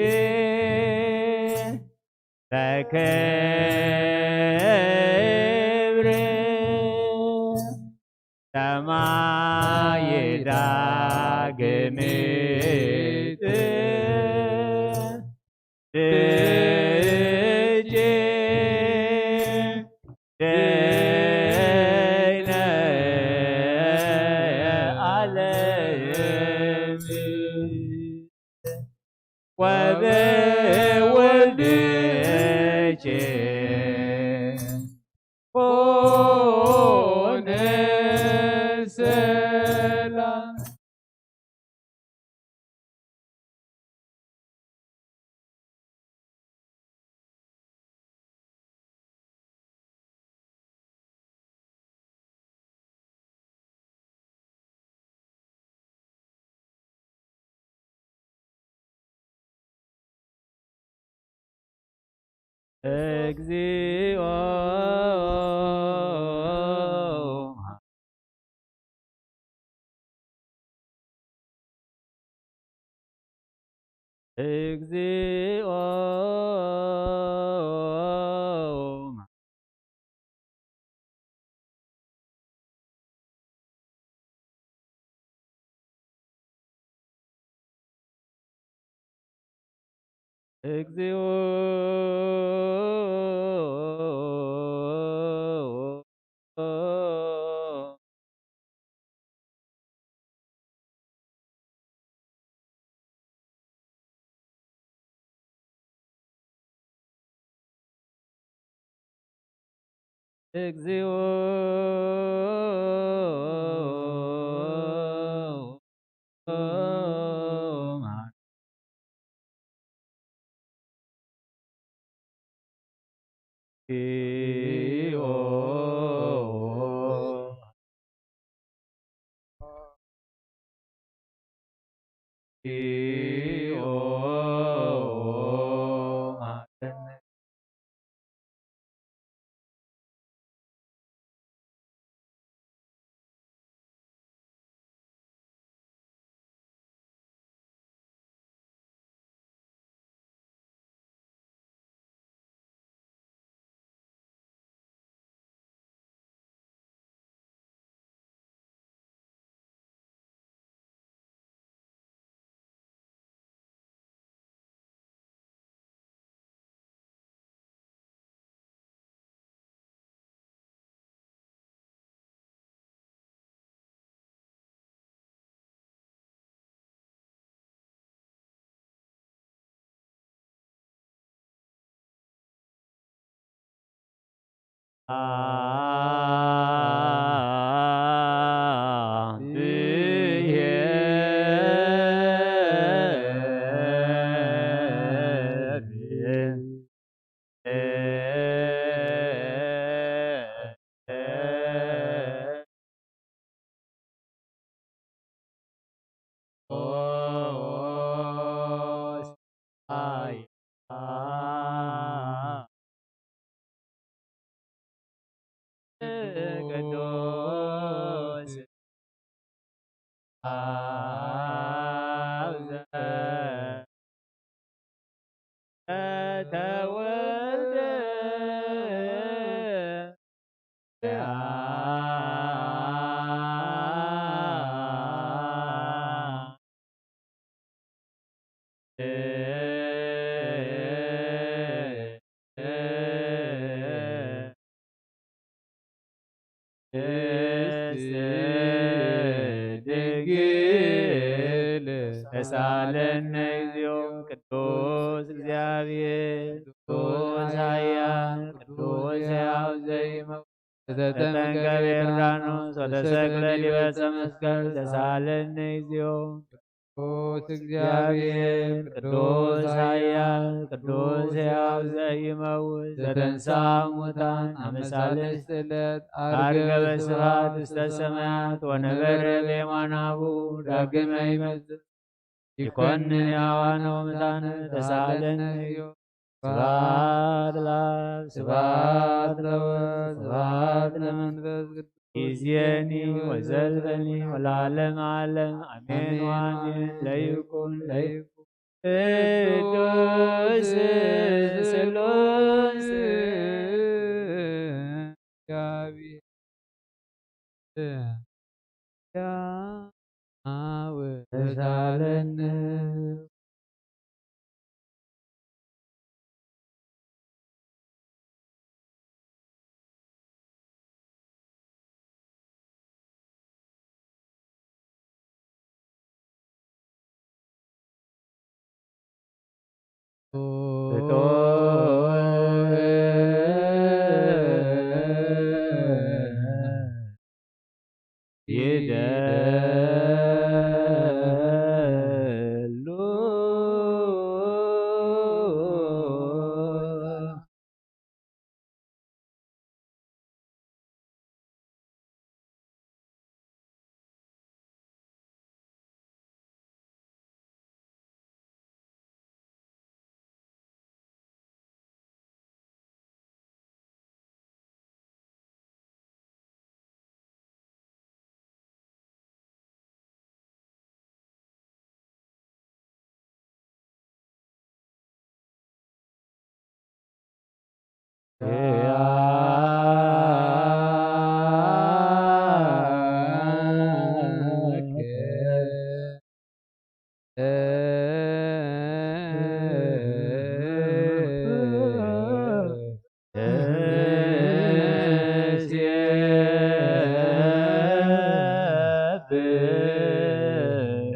በክብሪ ሰማይ ዳግሚት ልጅ ዘይነ ዓለም ወበወልድኪ ኮነ ሰላም። እግዚኦ እግዚኦ እግዚኦ እግዚኦ ቅዱስ አብ ዘተወልደ ቅድስት ድንግል ተሳለነ እግዚኦ። ቅዱስ እግዚአብሔር፣ ቅዱስ ኃያል፣ ቅዱስ ሕያው ዘይመውት ዘተጠምቀ በዮርዳኖስ ወተሰቅለ ዲበ ዕፀ መስቀል ተሳለነ እግዚኦ። ቅዱስ እግዚኣብሔር፣ ቅዱስ ኃያል፣ ቅዱስ ሕያው ዘይመውት፣ ዘተንሥአ እሙታን፣ አመ ሣልስት ዕለት ዐርገ በስብሐት ውስተ ሰማያት ወነበረ በየማነ አቡሁ፣ ዳግመ ይመጽእ ይኮንን ሕያዋነ ወሙታነ፣ ተሳሃለነ። ስብሐት ለአብ፣ ስብሐት ለወልድ፣ ስብሐት ለመንፈስ ቅዱስ። ይእዜኒ ወዘልፈኒ ወለዓለመ ዓለም፣ አሜን ወአሜን። ለይኩን፣ ለይኩን። ቅዱስ ስሉስ እግዚአብሔር። ተሳለነ። ይደሉ።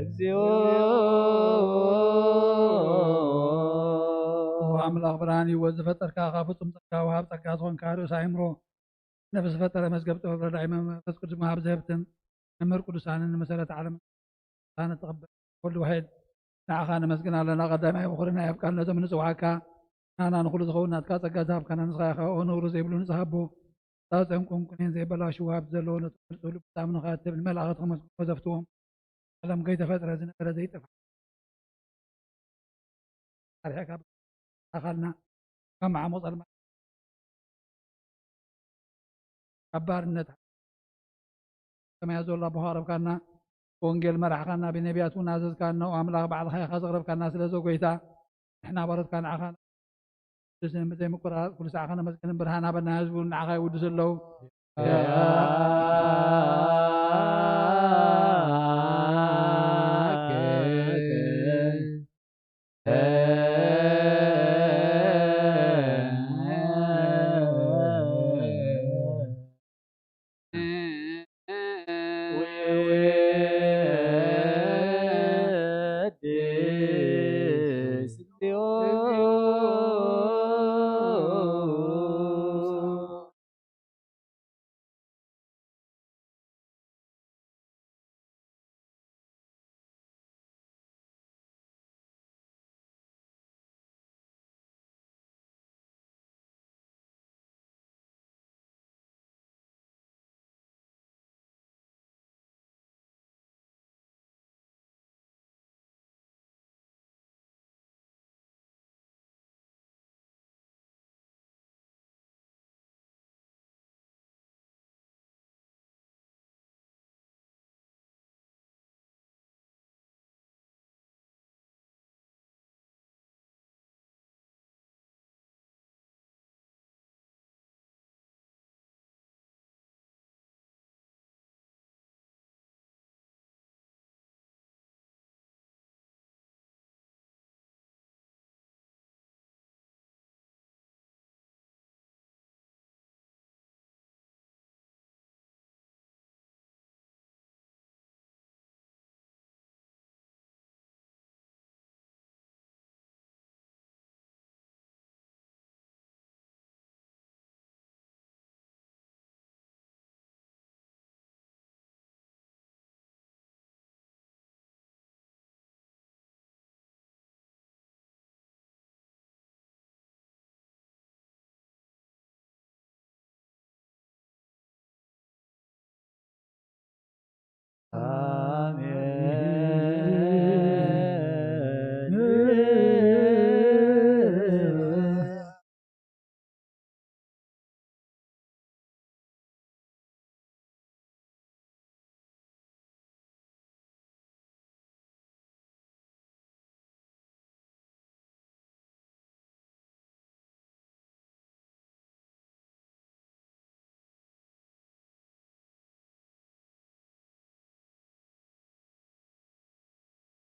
እግዚኦ። ኣምላኽ ብርሃን እዩ። ወዝፈጠርካ ካብ ፍጹም ጸጋ ወሃብ ጸጋ ዝኾንካ ርእስ ኣእምሮ፣ ነፍሲ ፈጠረ መዝገብ ጥበብ ረዳኢ መንፈስ ቅዱስ መሃብ ዘህብትን መምህር ቅዱሳንን ንመሰረተ ዓለም ቅዱሳን እትቕበል ወልድ ዋሕድ ንዓኻ ነመስግን ኣለና። ቀዳማይ በኹሪ ናይ ኣብ ቃል ነዞም ንጽውዓካ ናና ንኹሉ ዝኸውን ናትካ ጸጋ ዝሃብካና ንስኻ ኢኻ። ኦ ነውሪ ዘይብሉ ንጽሃቦ ጻውጽን ቁንቁኔን ዘይበላሽው ሃብቲ ዘለዎ ነቲ ቅዱስ ልቡ ዝኣምኑኻ እትብል መልኣኸት ከመስግንዎ ዘፍትዎም ዓለም ከይተፈጥረ ዝነበረ ዘይጠፍእ ኣርሒቕካ ኣኻልና ካብ መዓሙቕ ጸልማት ካብ ባርነት ሰማያት ዘሎ ኣቦኻ ኣቕረብካና፣ ብወንጌል መራሕኻና፣ ብነቢያት እውን ኣዘዝካና፣ ኦ ኣምላኽ ባዕልኻ ኢኻ ዘቕረብካና። ስለዚ ኦ ጐይታ ንሕና ባሮትካ ንዓኻ ብስም ዘይምቁራጽ ኩሉ ሰዓኻ ነመስግን። ብርሃን ሃበና ህዝቡ ንዓኻ ይውድሱ ኣለዉ።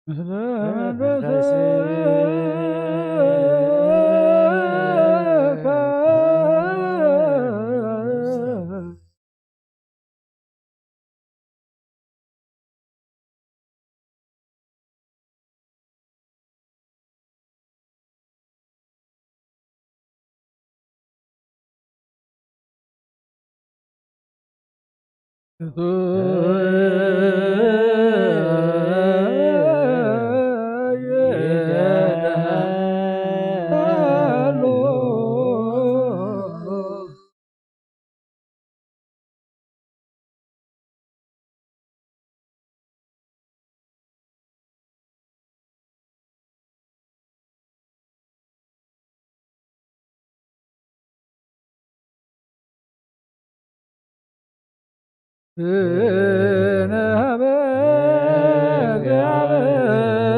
ምስለ መንፈስከ። ስብሐት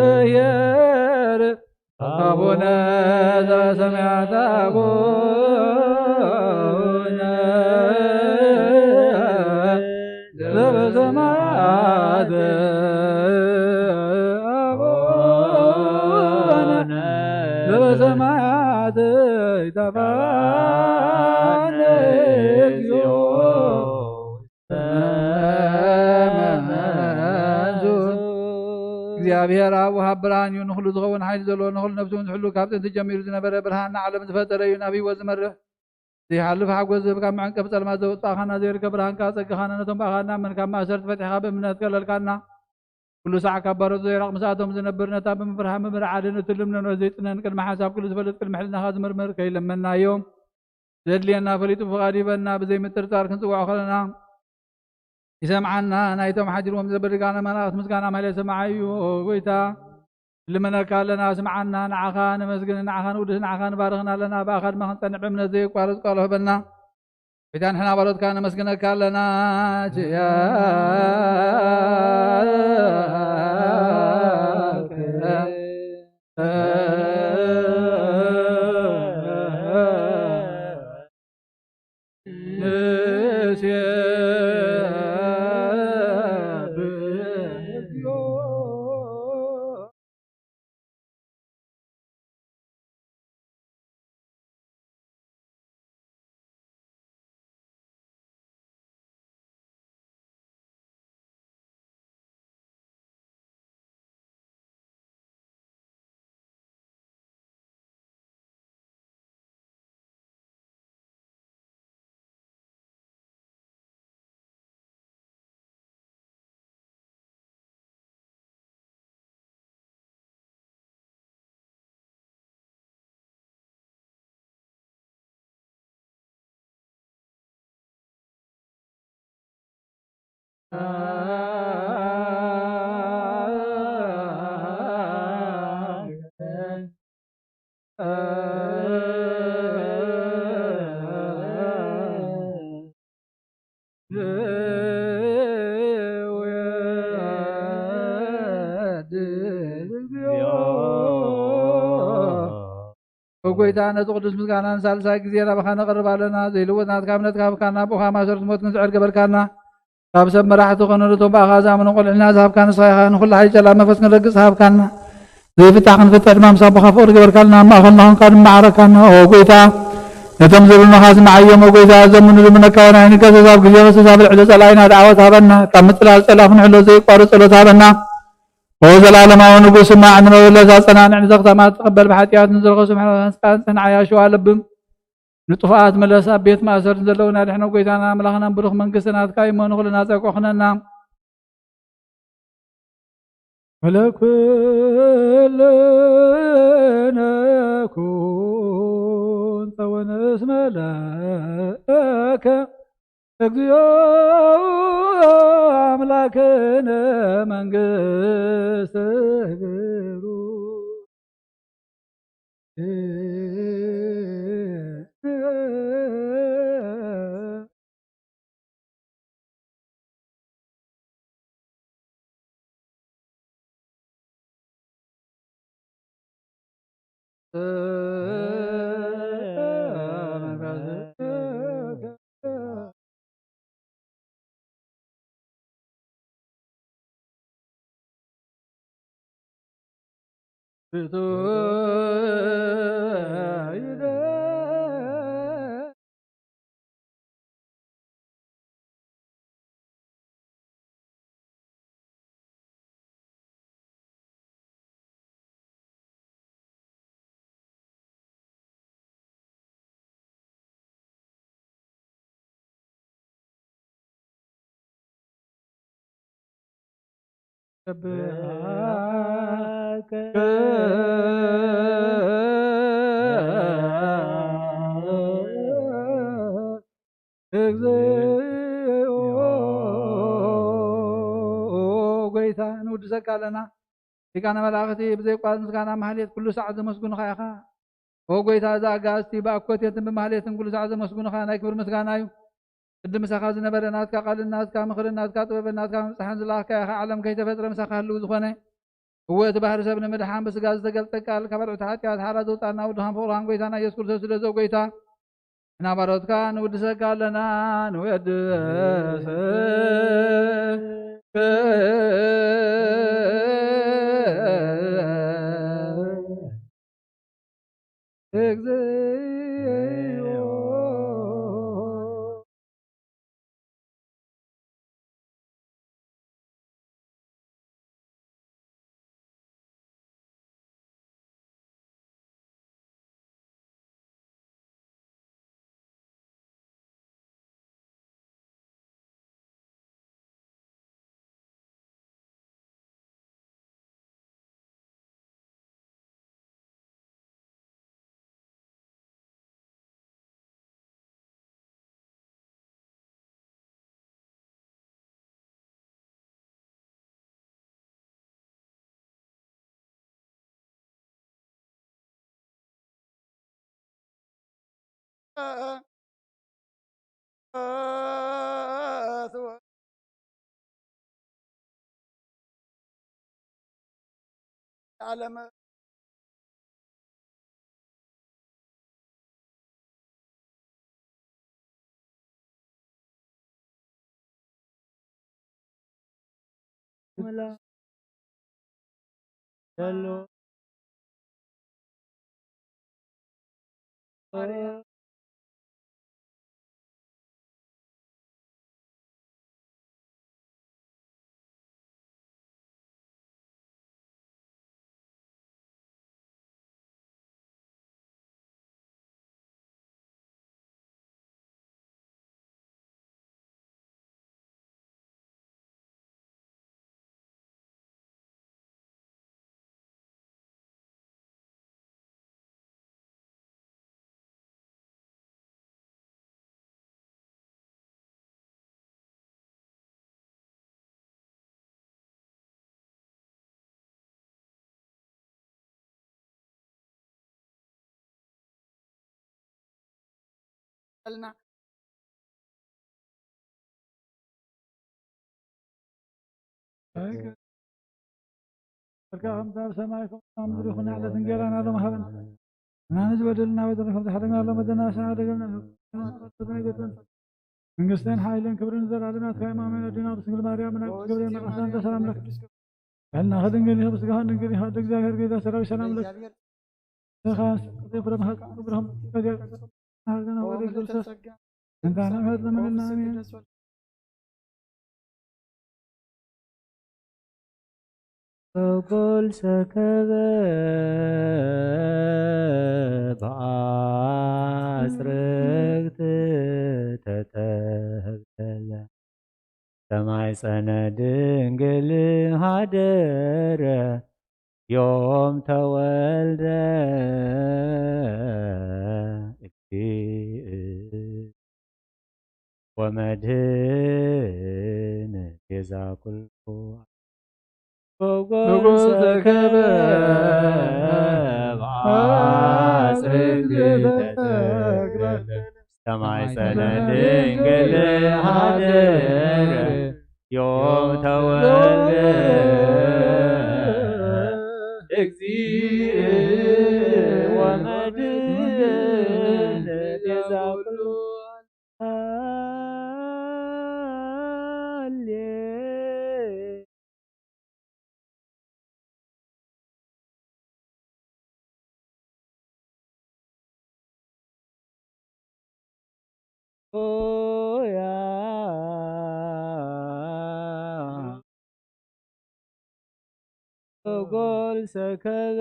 ለእግዚአብሔር አቡነ ዘበሰማያት አቡነ ዘበሰማያት አቡነ ዘበሰማያት ይትባረክ ስምከ። እግዚኣብሔር ኣብ ወሃብ ብርሃን እዩ። ንኹሉ ዝኸውን ሓይሊ ዘለዎ፣ ንኹሉ ነፍሱ እውን ዝሕሉ፣ ካብ ጥንቲ ጀሚሩ ዝነበረ፣ ብርሃን ንዓለም ዝፈጠረ እዩ። ናብ ህይወት ዝመርሕ ዘይሓልፍ ሓጎስ ዝህብ፣ ካብ መዕንቀፍ ጸልማት ዘውጻእኻና፣ ዘይርከብ ብርሃንካ ኣጸጋኻና፣ ነቶም ብኣኻ እናኣመንካ ማእሰርቲ ፈቲሕካ ብእምነት ከለልካና፣ ኩሉ ሳዕ ካብ ባሮት ዘይራቕ ምስኣቶም ዝነብር፣ ነታ ብምፍርሃ ምምርዓልን እትልምነኖ ዘይጥነን ቅድሚ ሓንሳብ ኩሉ ዝፈልጥ ቅድሚ ሕልናኻ ዝምርምር ከይለመናዮ ዘድልየና ፈሊጡ ፍቓድ ይበና። ብዘይ ምጥርጣር ክንጽውዖ ከለና ይሰምዓና። ናይቶም ሓዲርዎም ዝነብር ሊቃነ መላእክት ምስጋና ማህሌት ሰማዓይ እዩ። ጎይታ ንልመነካ ኣለና፣ ስምዓና። ንዓኻ ነመስግን፣ ንዓኻ ንውድስ፣ ንዓኻ ንባርኽን ኣለና። ብኣኻ ድማ ክንጸንዕ ብእምነት ዘየቋርጽ ቃል ህበና። ጎይታ ንሕና ባሮትካ ነመስግነካ ኣለና። ችያ ጎይታ፣ ነዚ ቅዱስ ምስጋና ንሳልሳይ ግዜ ናባኻ ነቕርብ ኣለና። ዘይልወጥ ናትካ እምነትካ ሃብካና፣ ብኡኻ ማእሰርቲ ሞት ክንስዕር ገበርካና። ካብ ሰብ መራሕቲ ኮነ ነቶም ብኣኻ ዝኣመኑ ቆልዕልና ዝሃብካ ንስኻ ኢኻ። ንኹሉ ሓይሊ ጨላም መንፈስ ክንረግጽ ሃብካና። ዘይፍታሕ ክንፍትሕ ድማ ምስ ኣቦኻ ፍቕሪ ገበርካልና፣ ኣብ ማእኸልና ኾንካ ድማ መሓረካና። ኦ ጎይታ፣ ነቶም ዝልምኑኻ ስምዓዮም። ኦ ጎይታ፣ ዘምኑ ልምነካ ወናይ ንገሰስ ኣብ ግዜ ክስስ ኣብ ልዕሊ ጸላኢና ደዓወት ሃበና። ካብ ምጽላል ጸላኢ ክንሕሎ ዘይቋርጽ ጸሎት ሃበና። ኦ ዘላለማዊ ንጉስ፣ ስማዕ፣ ንመበለስ ኣጸናንዕ፣ ንዘኽታማት ተቐበል፣ ብሓጢኣት ንዝረኸሱ ምሕረትካ ኣጽንዕ፣ ዓያሹ ኣለብም ንጥፉኣት ምለስ፣ ኣብ ቤት ማእሰርቲ ዘለዉና ኣድሕኖ። ጎይታና ኣምላኽናን ብሩኽ መንግስቲ ናትካ እዩ እሞ፣ ንኹልና ጸድቂ ኩነና። ወለኩልነ ኩን ጸወን እስመ ለከ እግዚኦ አምላክነ መንግስት ብሩ ርቱ ጎይታ ንውድሰካ ኣለና። ሊቃነ መላእኽቲ ብዘይቋርጽ ምስጋና ማህሌት ኩሉ ሰዓት ዘመስግኑኻ ኢኻ። ኦ ጎይታ፣ እዛ ኣጋእዝቲ ብኣኮቴትን ብማህሌትን ኩሉ ሰዓት ዘመስግኑኻ ናይ ክብሪ ምስጋና እዩ። ቅድም ምሳኻ ዝነበረ ናትካ ቃልን ናትካ ምኽርን ናትካ ጥበብን ናትካ ምብጽሓን ዝለኣኽካ ኢኻ። ዓለም ከይተፈጥረ ምሳኻ ህልው ዝኾነ። እወ፣ እቲ ባህሪ ሰብ ንምድሓን ብስጋ ዝተገልጠ ቃል፣ ካብ ኣልዑት ሓጢኣት ሓራ ዘውጻና ወድኻን ፍቕርኻን ጎይታና ኢየሱስ ክርስቶስ ስለ እዚ፣ ኦ ጎይታ፣ ንባሮትካ ንውድሰካ ኣለና፣ ንወድስ ዓለም ልና። ፈልካ ከምቲ ኣብ ሰማይ ከምኡ ኣብ ምድሪ ይኹን። ዕለት እንጌራና ሎም ሃበና። እና ንዝበደልና በደልና ከም ዝሓደግና ሎም በደልና ንስሓ ሓደገልና። መንግስትን ሓይልን ክብርን ዘላለማት ካይማ ኣሜን። ኣዴና ቅድስት ድንግል ማርያም፣ ናይ ቅዱስ ገብርኤል መላእክት፣ ሰላም ለኪ። በልናኸ ድንግል ኢኺ፣ ብስጋኸ ድንግል ኢኺ፣ ኣደ እግዚኣብሔር ጌታ ሰራዊት ሰላም ለኪ። ኻስ ቅጤ ፍረ መኸቃ ብርሃም ከዚያ ሃገና ወደ ክርስቶስ እንታ ነብሐት ለመንና። ኣሜን። እኩል ሰከበ ብኣስርግት ተተብተለ። ተማይጸነ ድንግል ሃደረ ዮም ተወልደ እግዚእ ወመድህን ቤዛ ኩሉ። ንጉሥ ተከበ በአጽርግ ተተክለ። ሰማይ ሰነ ድንግል ሃደረ ዮም ተወልደ እግዚእ ወመድን ቤዛ ኩሉ። ሃሌ ጎል ሰከበ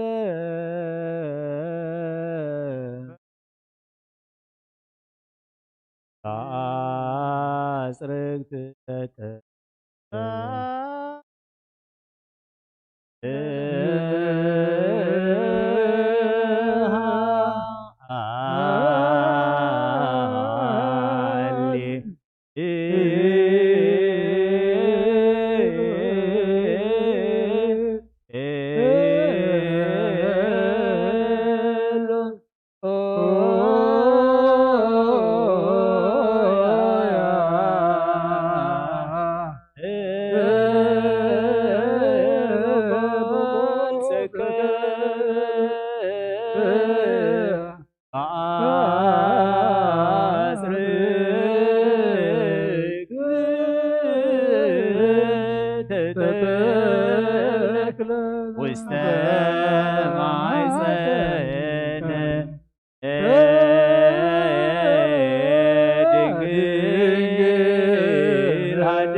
ኣጽርግት ተጠ ውስተ ማሕፀነ ድንግል ሃደ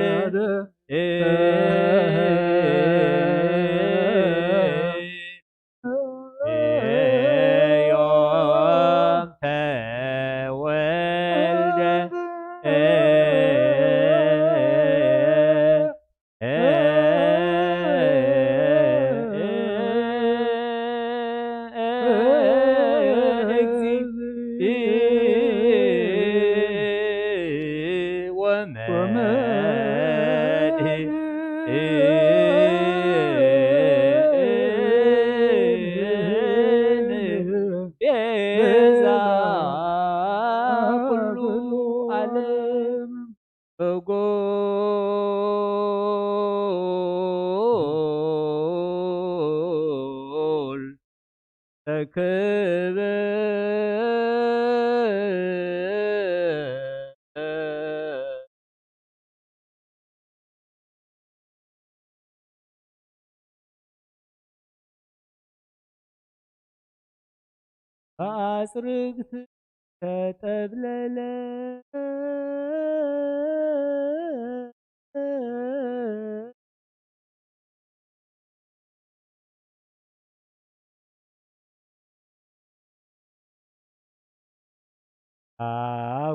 ዮም ተወልደ ቤዛ ኩሉ ዓለም። ጎል ተክበ ኣጽርግት ተጠብለለ።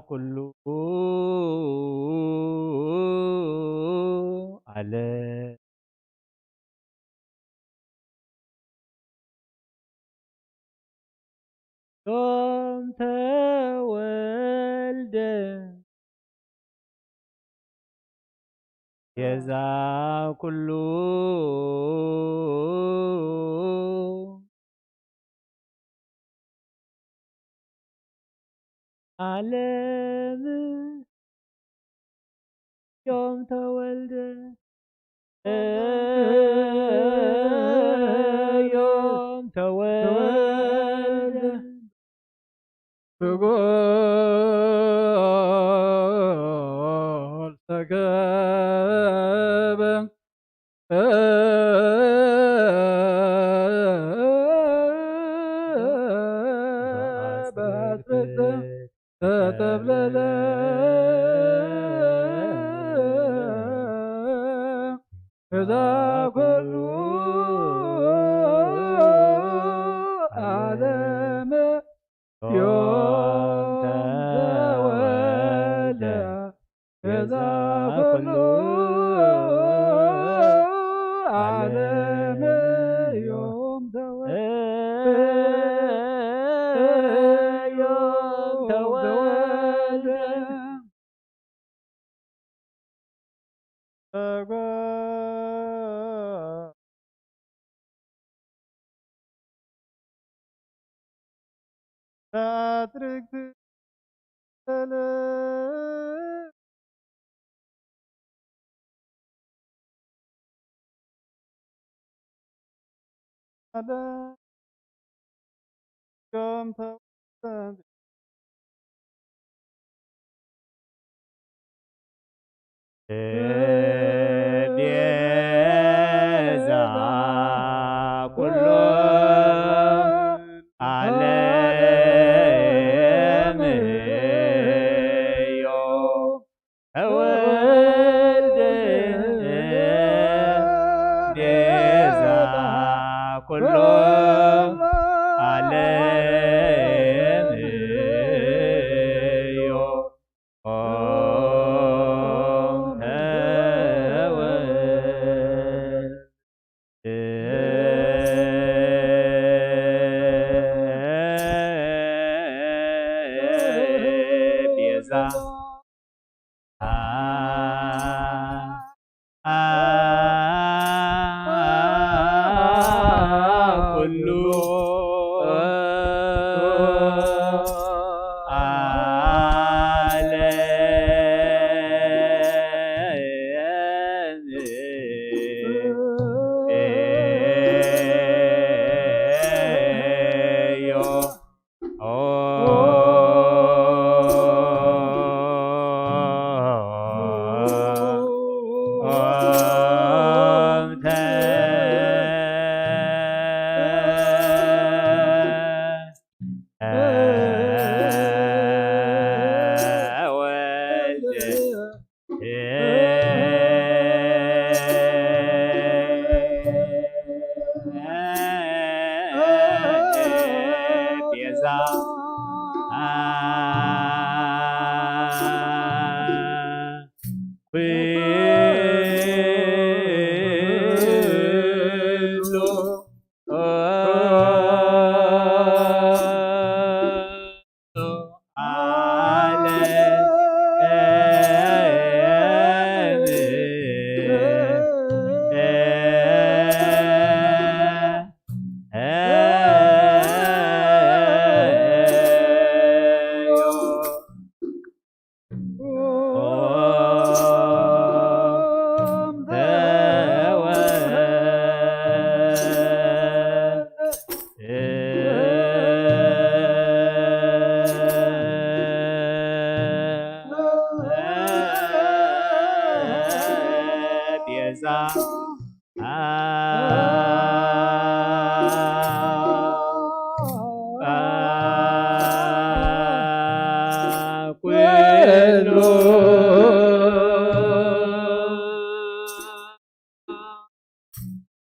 ኩሉ ዓለም ዮም ተወልደ ቤዛ ኩሉ ዓለም ዮም ተወልደ ዮም ተወልደ ብጎል ተገበ በአጽርግት ተጠብለለ እዛ ኩሉ ዓለም ዮም ተወልደ ቤዛ ኩሉ ዓለም ዮም ተወልደ ዮም ተወልደ ቤዛ ኩሉ ዓለም ዮም ተወልደ ቤዛ ኩሉ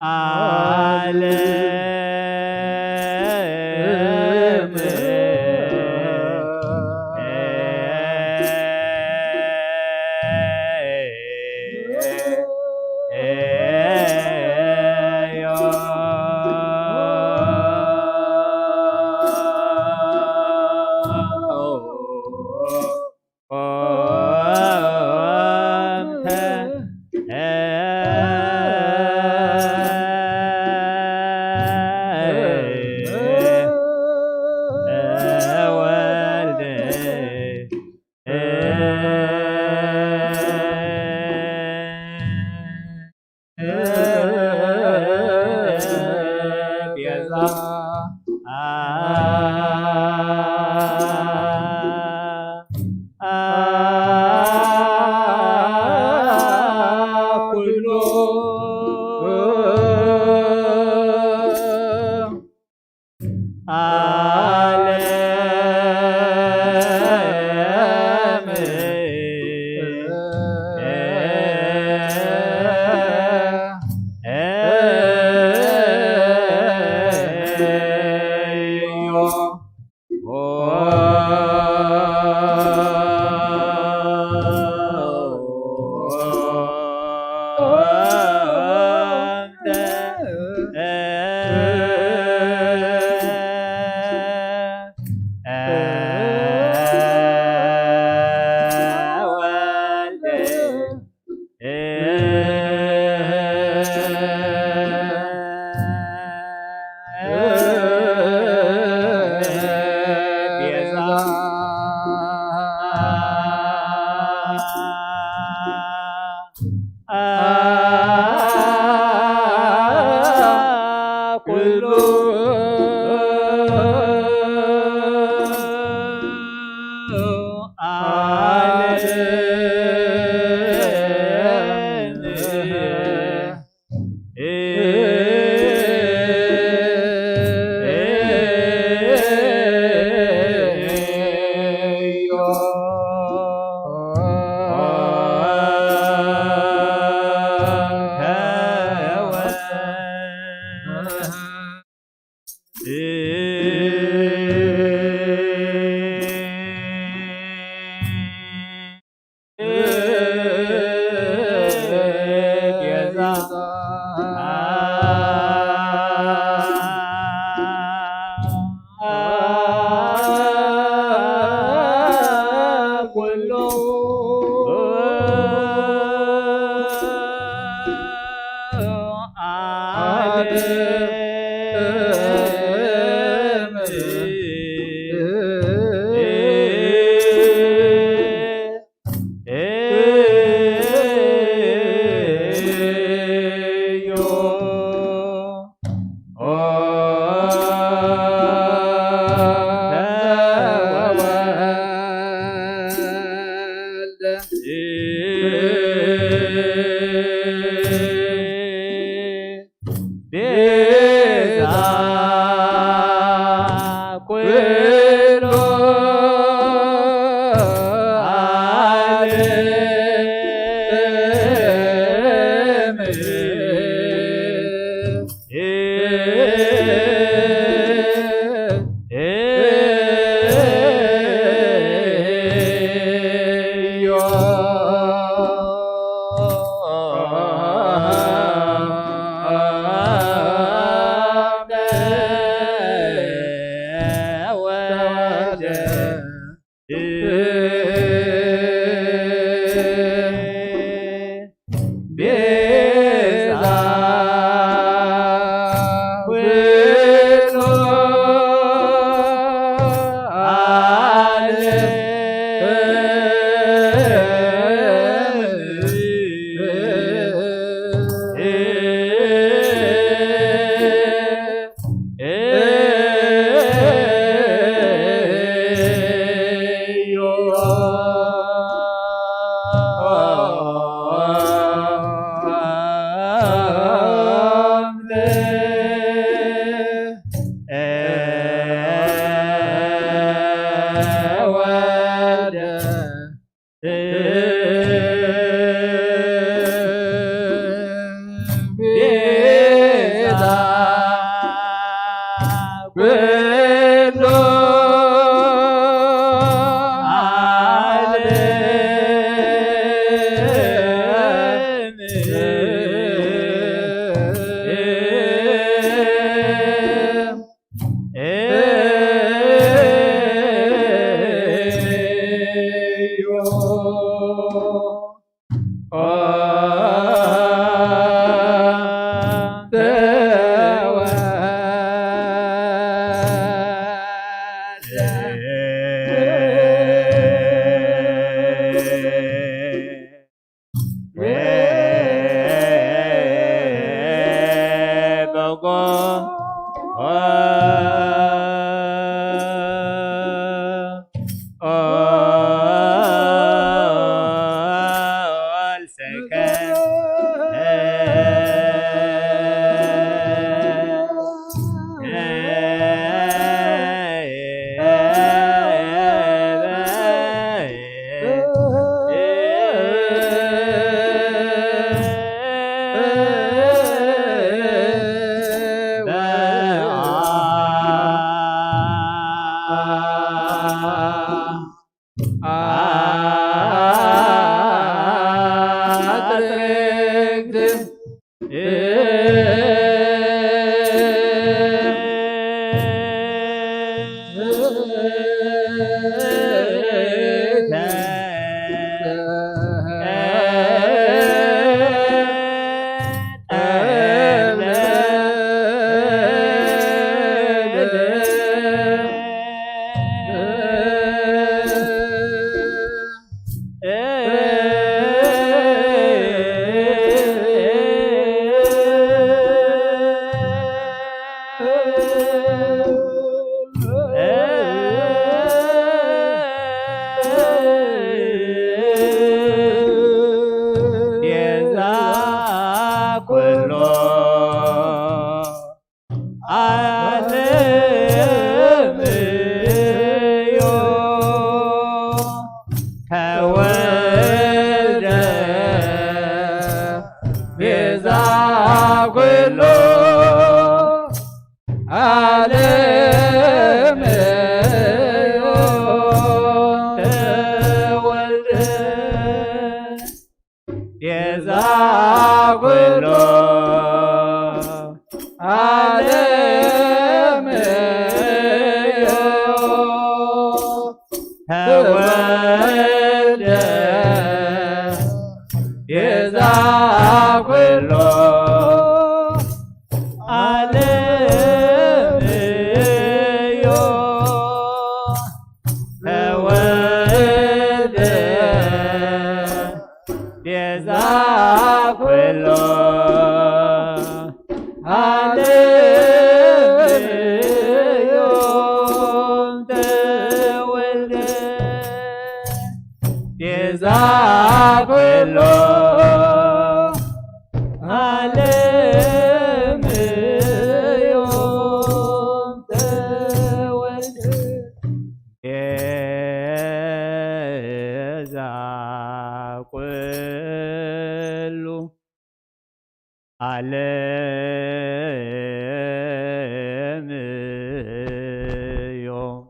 ዓለም ቤዛ ኩሉ ዓለም። ቤዛ ኩሉ ዓለም። ቤዛ ኩሎ ዓለም እዩ ተወልደ ቤዛ ኩሉ ዓለም እዩ ተወልደ። ቤዛ ኩሉ ዓለም እዩ ተወልደ። ቤዛ ኩሉ ዓለም እዮም ተወልደ ቤዛ ኩሉ ዓለም እዮም ተወልደ ቤዛ ኩሉ ዓለም እዮም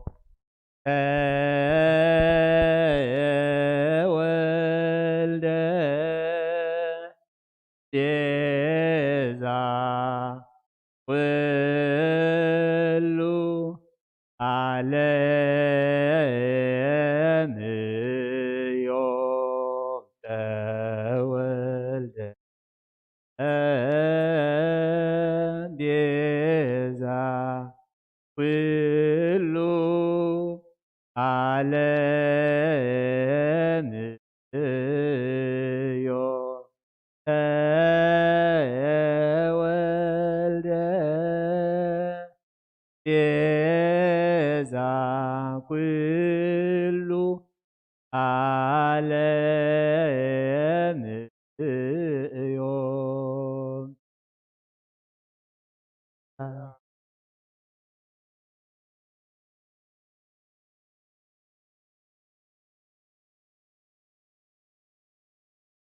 ተወልደ ቤዛ ኩሉ ዓለም እዮም ተወልደ ቤዛ ኩሉ ዓለም እዮም ተወልደ ቤዛ ኩሉ ዓለም እዮም።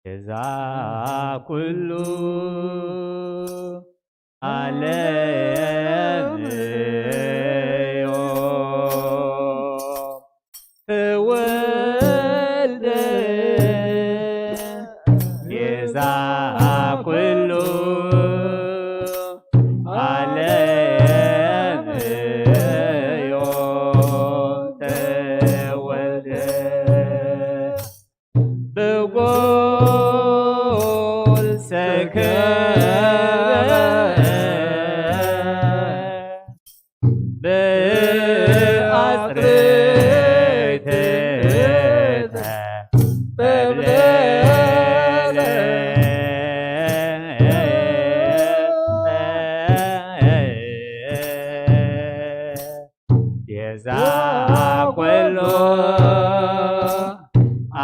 ቤዛ ኩሉ ዓለም እዮም ተወልደ ቤዛ ኩሉ ዓለም እዮም ተወልደ ብጎል ሰከበ ብኣጽርይተ ተብለለ ቤዛ ኩሉ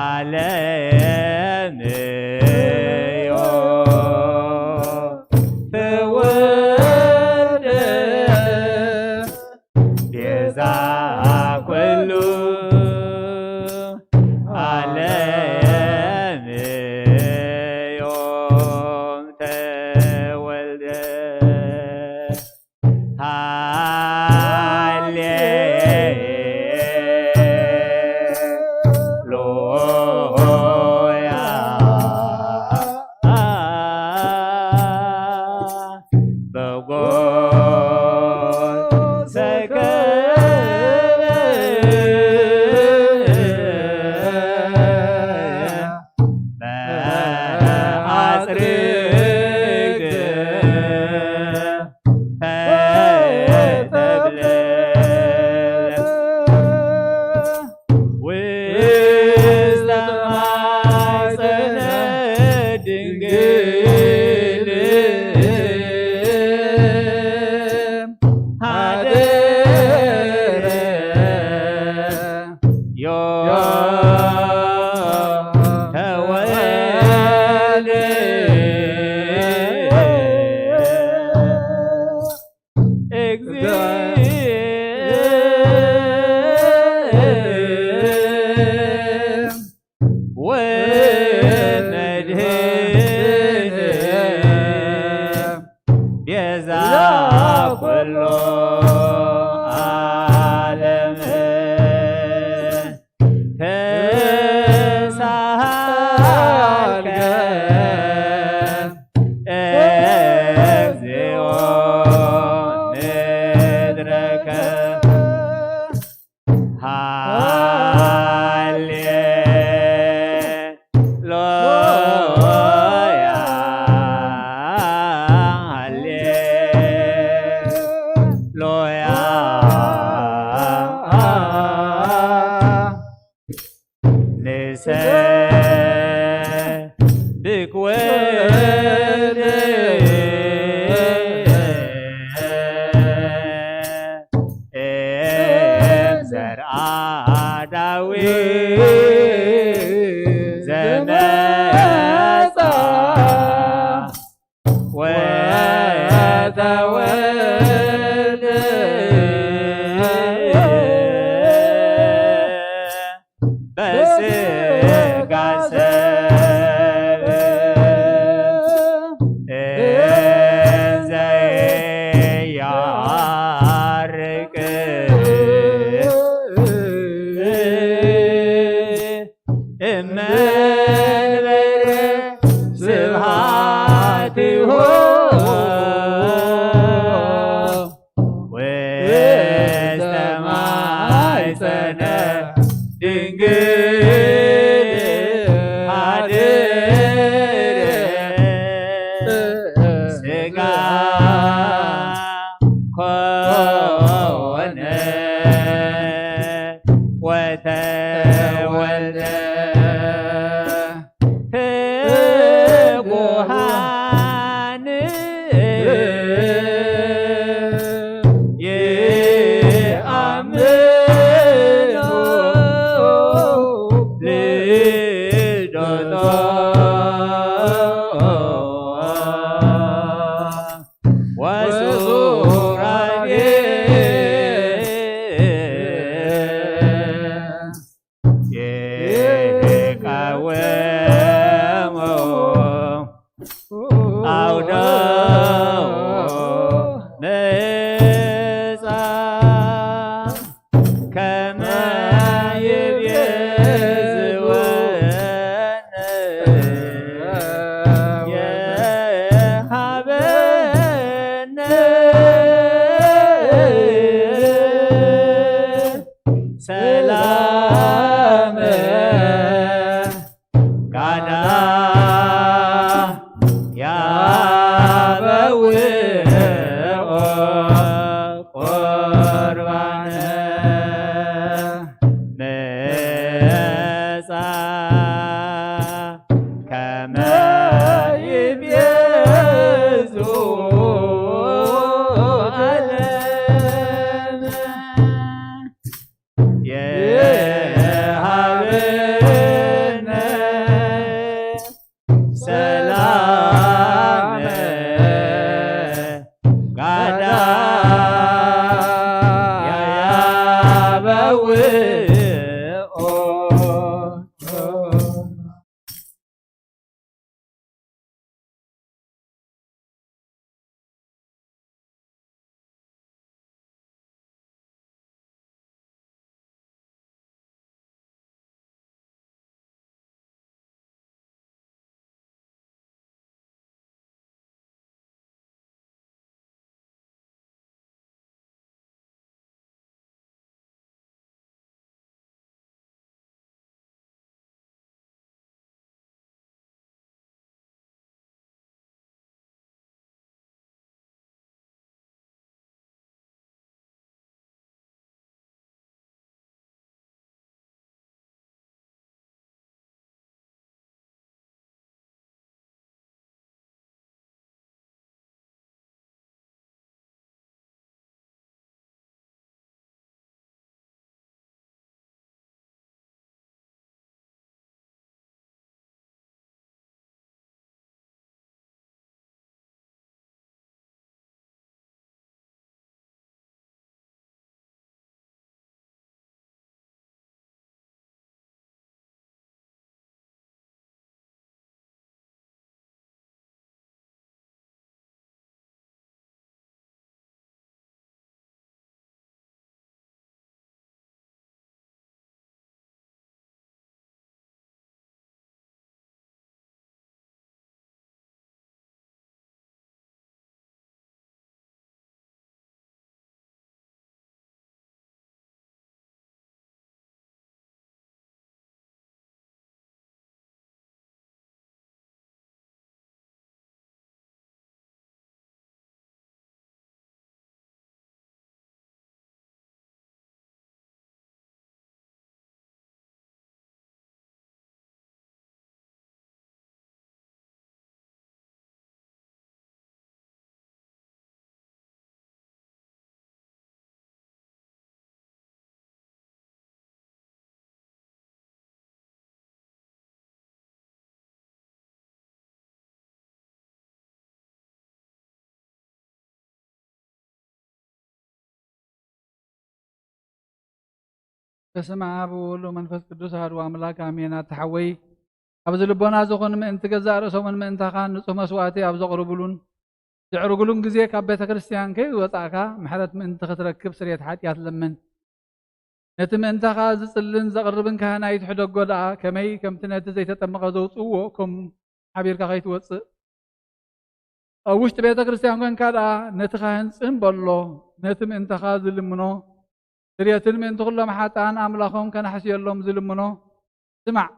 ዓለም እዮም ስጋ ኮነ ወተወልደ። ትጉሃን ይኣምኑ ልደቶ ወሱራፌል ይቃወሙ። ኣውደ ምጻ ከመ ይቤዝወነ የሃበነ ሰላመ ጋዳ ያበውኦ ቁርባነ መጻ ከመ ይቤዙ ዓለመ። የሃበነ ሰላመ ጋዳ ያበውኦ። በስመ አብ ወወልድ ወመንፈስ ቅዱስ አሐዱ አምላክ አሜን። ኣታ ሓወይ፣ ኣብዚ ልቦና ዝኾኑ ምእንቲ ገዛእ ርእሶምን ምእንታኻን ንጹህ መስዋእቲ ኣብ ዘቕርቡሉን ዘዕርጉሉን ግዜ ካብ ቤተ ክርስቲያን ከይወጻእካ ምሕረት ምእንቲ ክትረክብ ስርየት ሓጢኣት ለምን። ነቲ ምእንታኻ ዝጽልን ዘቕርብን ካህናይ ትሕደጎ ደኣ ከመይ ከምቲ ነቲ ዘይተጠመቐ ዘውጽእዎ ከምኡ ሓቢርካ ከይትወጽእ። ኣብ ውሽጢ ቤተ ክርስቲያን ኮንካ ደኣ ነቲ ካህን ጽን በሎ፣ ነቲ ምእንታኻ ዝልምኖ፣ ስርየትን ምእንቲ ኩሎም ሓጥኣን ኣምላኾም ከነሕስየሎም ዝልምኖ ስማዕ።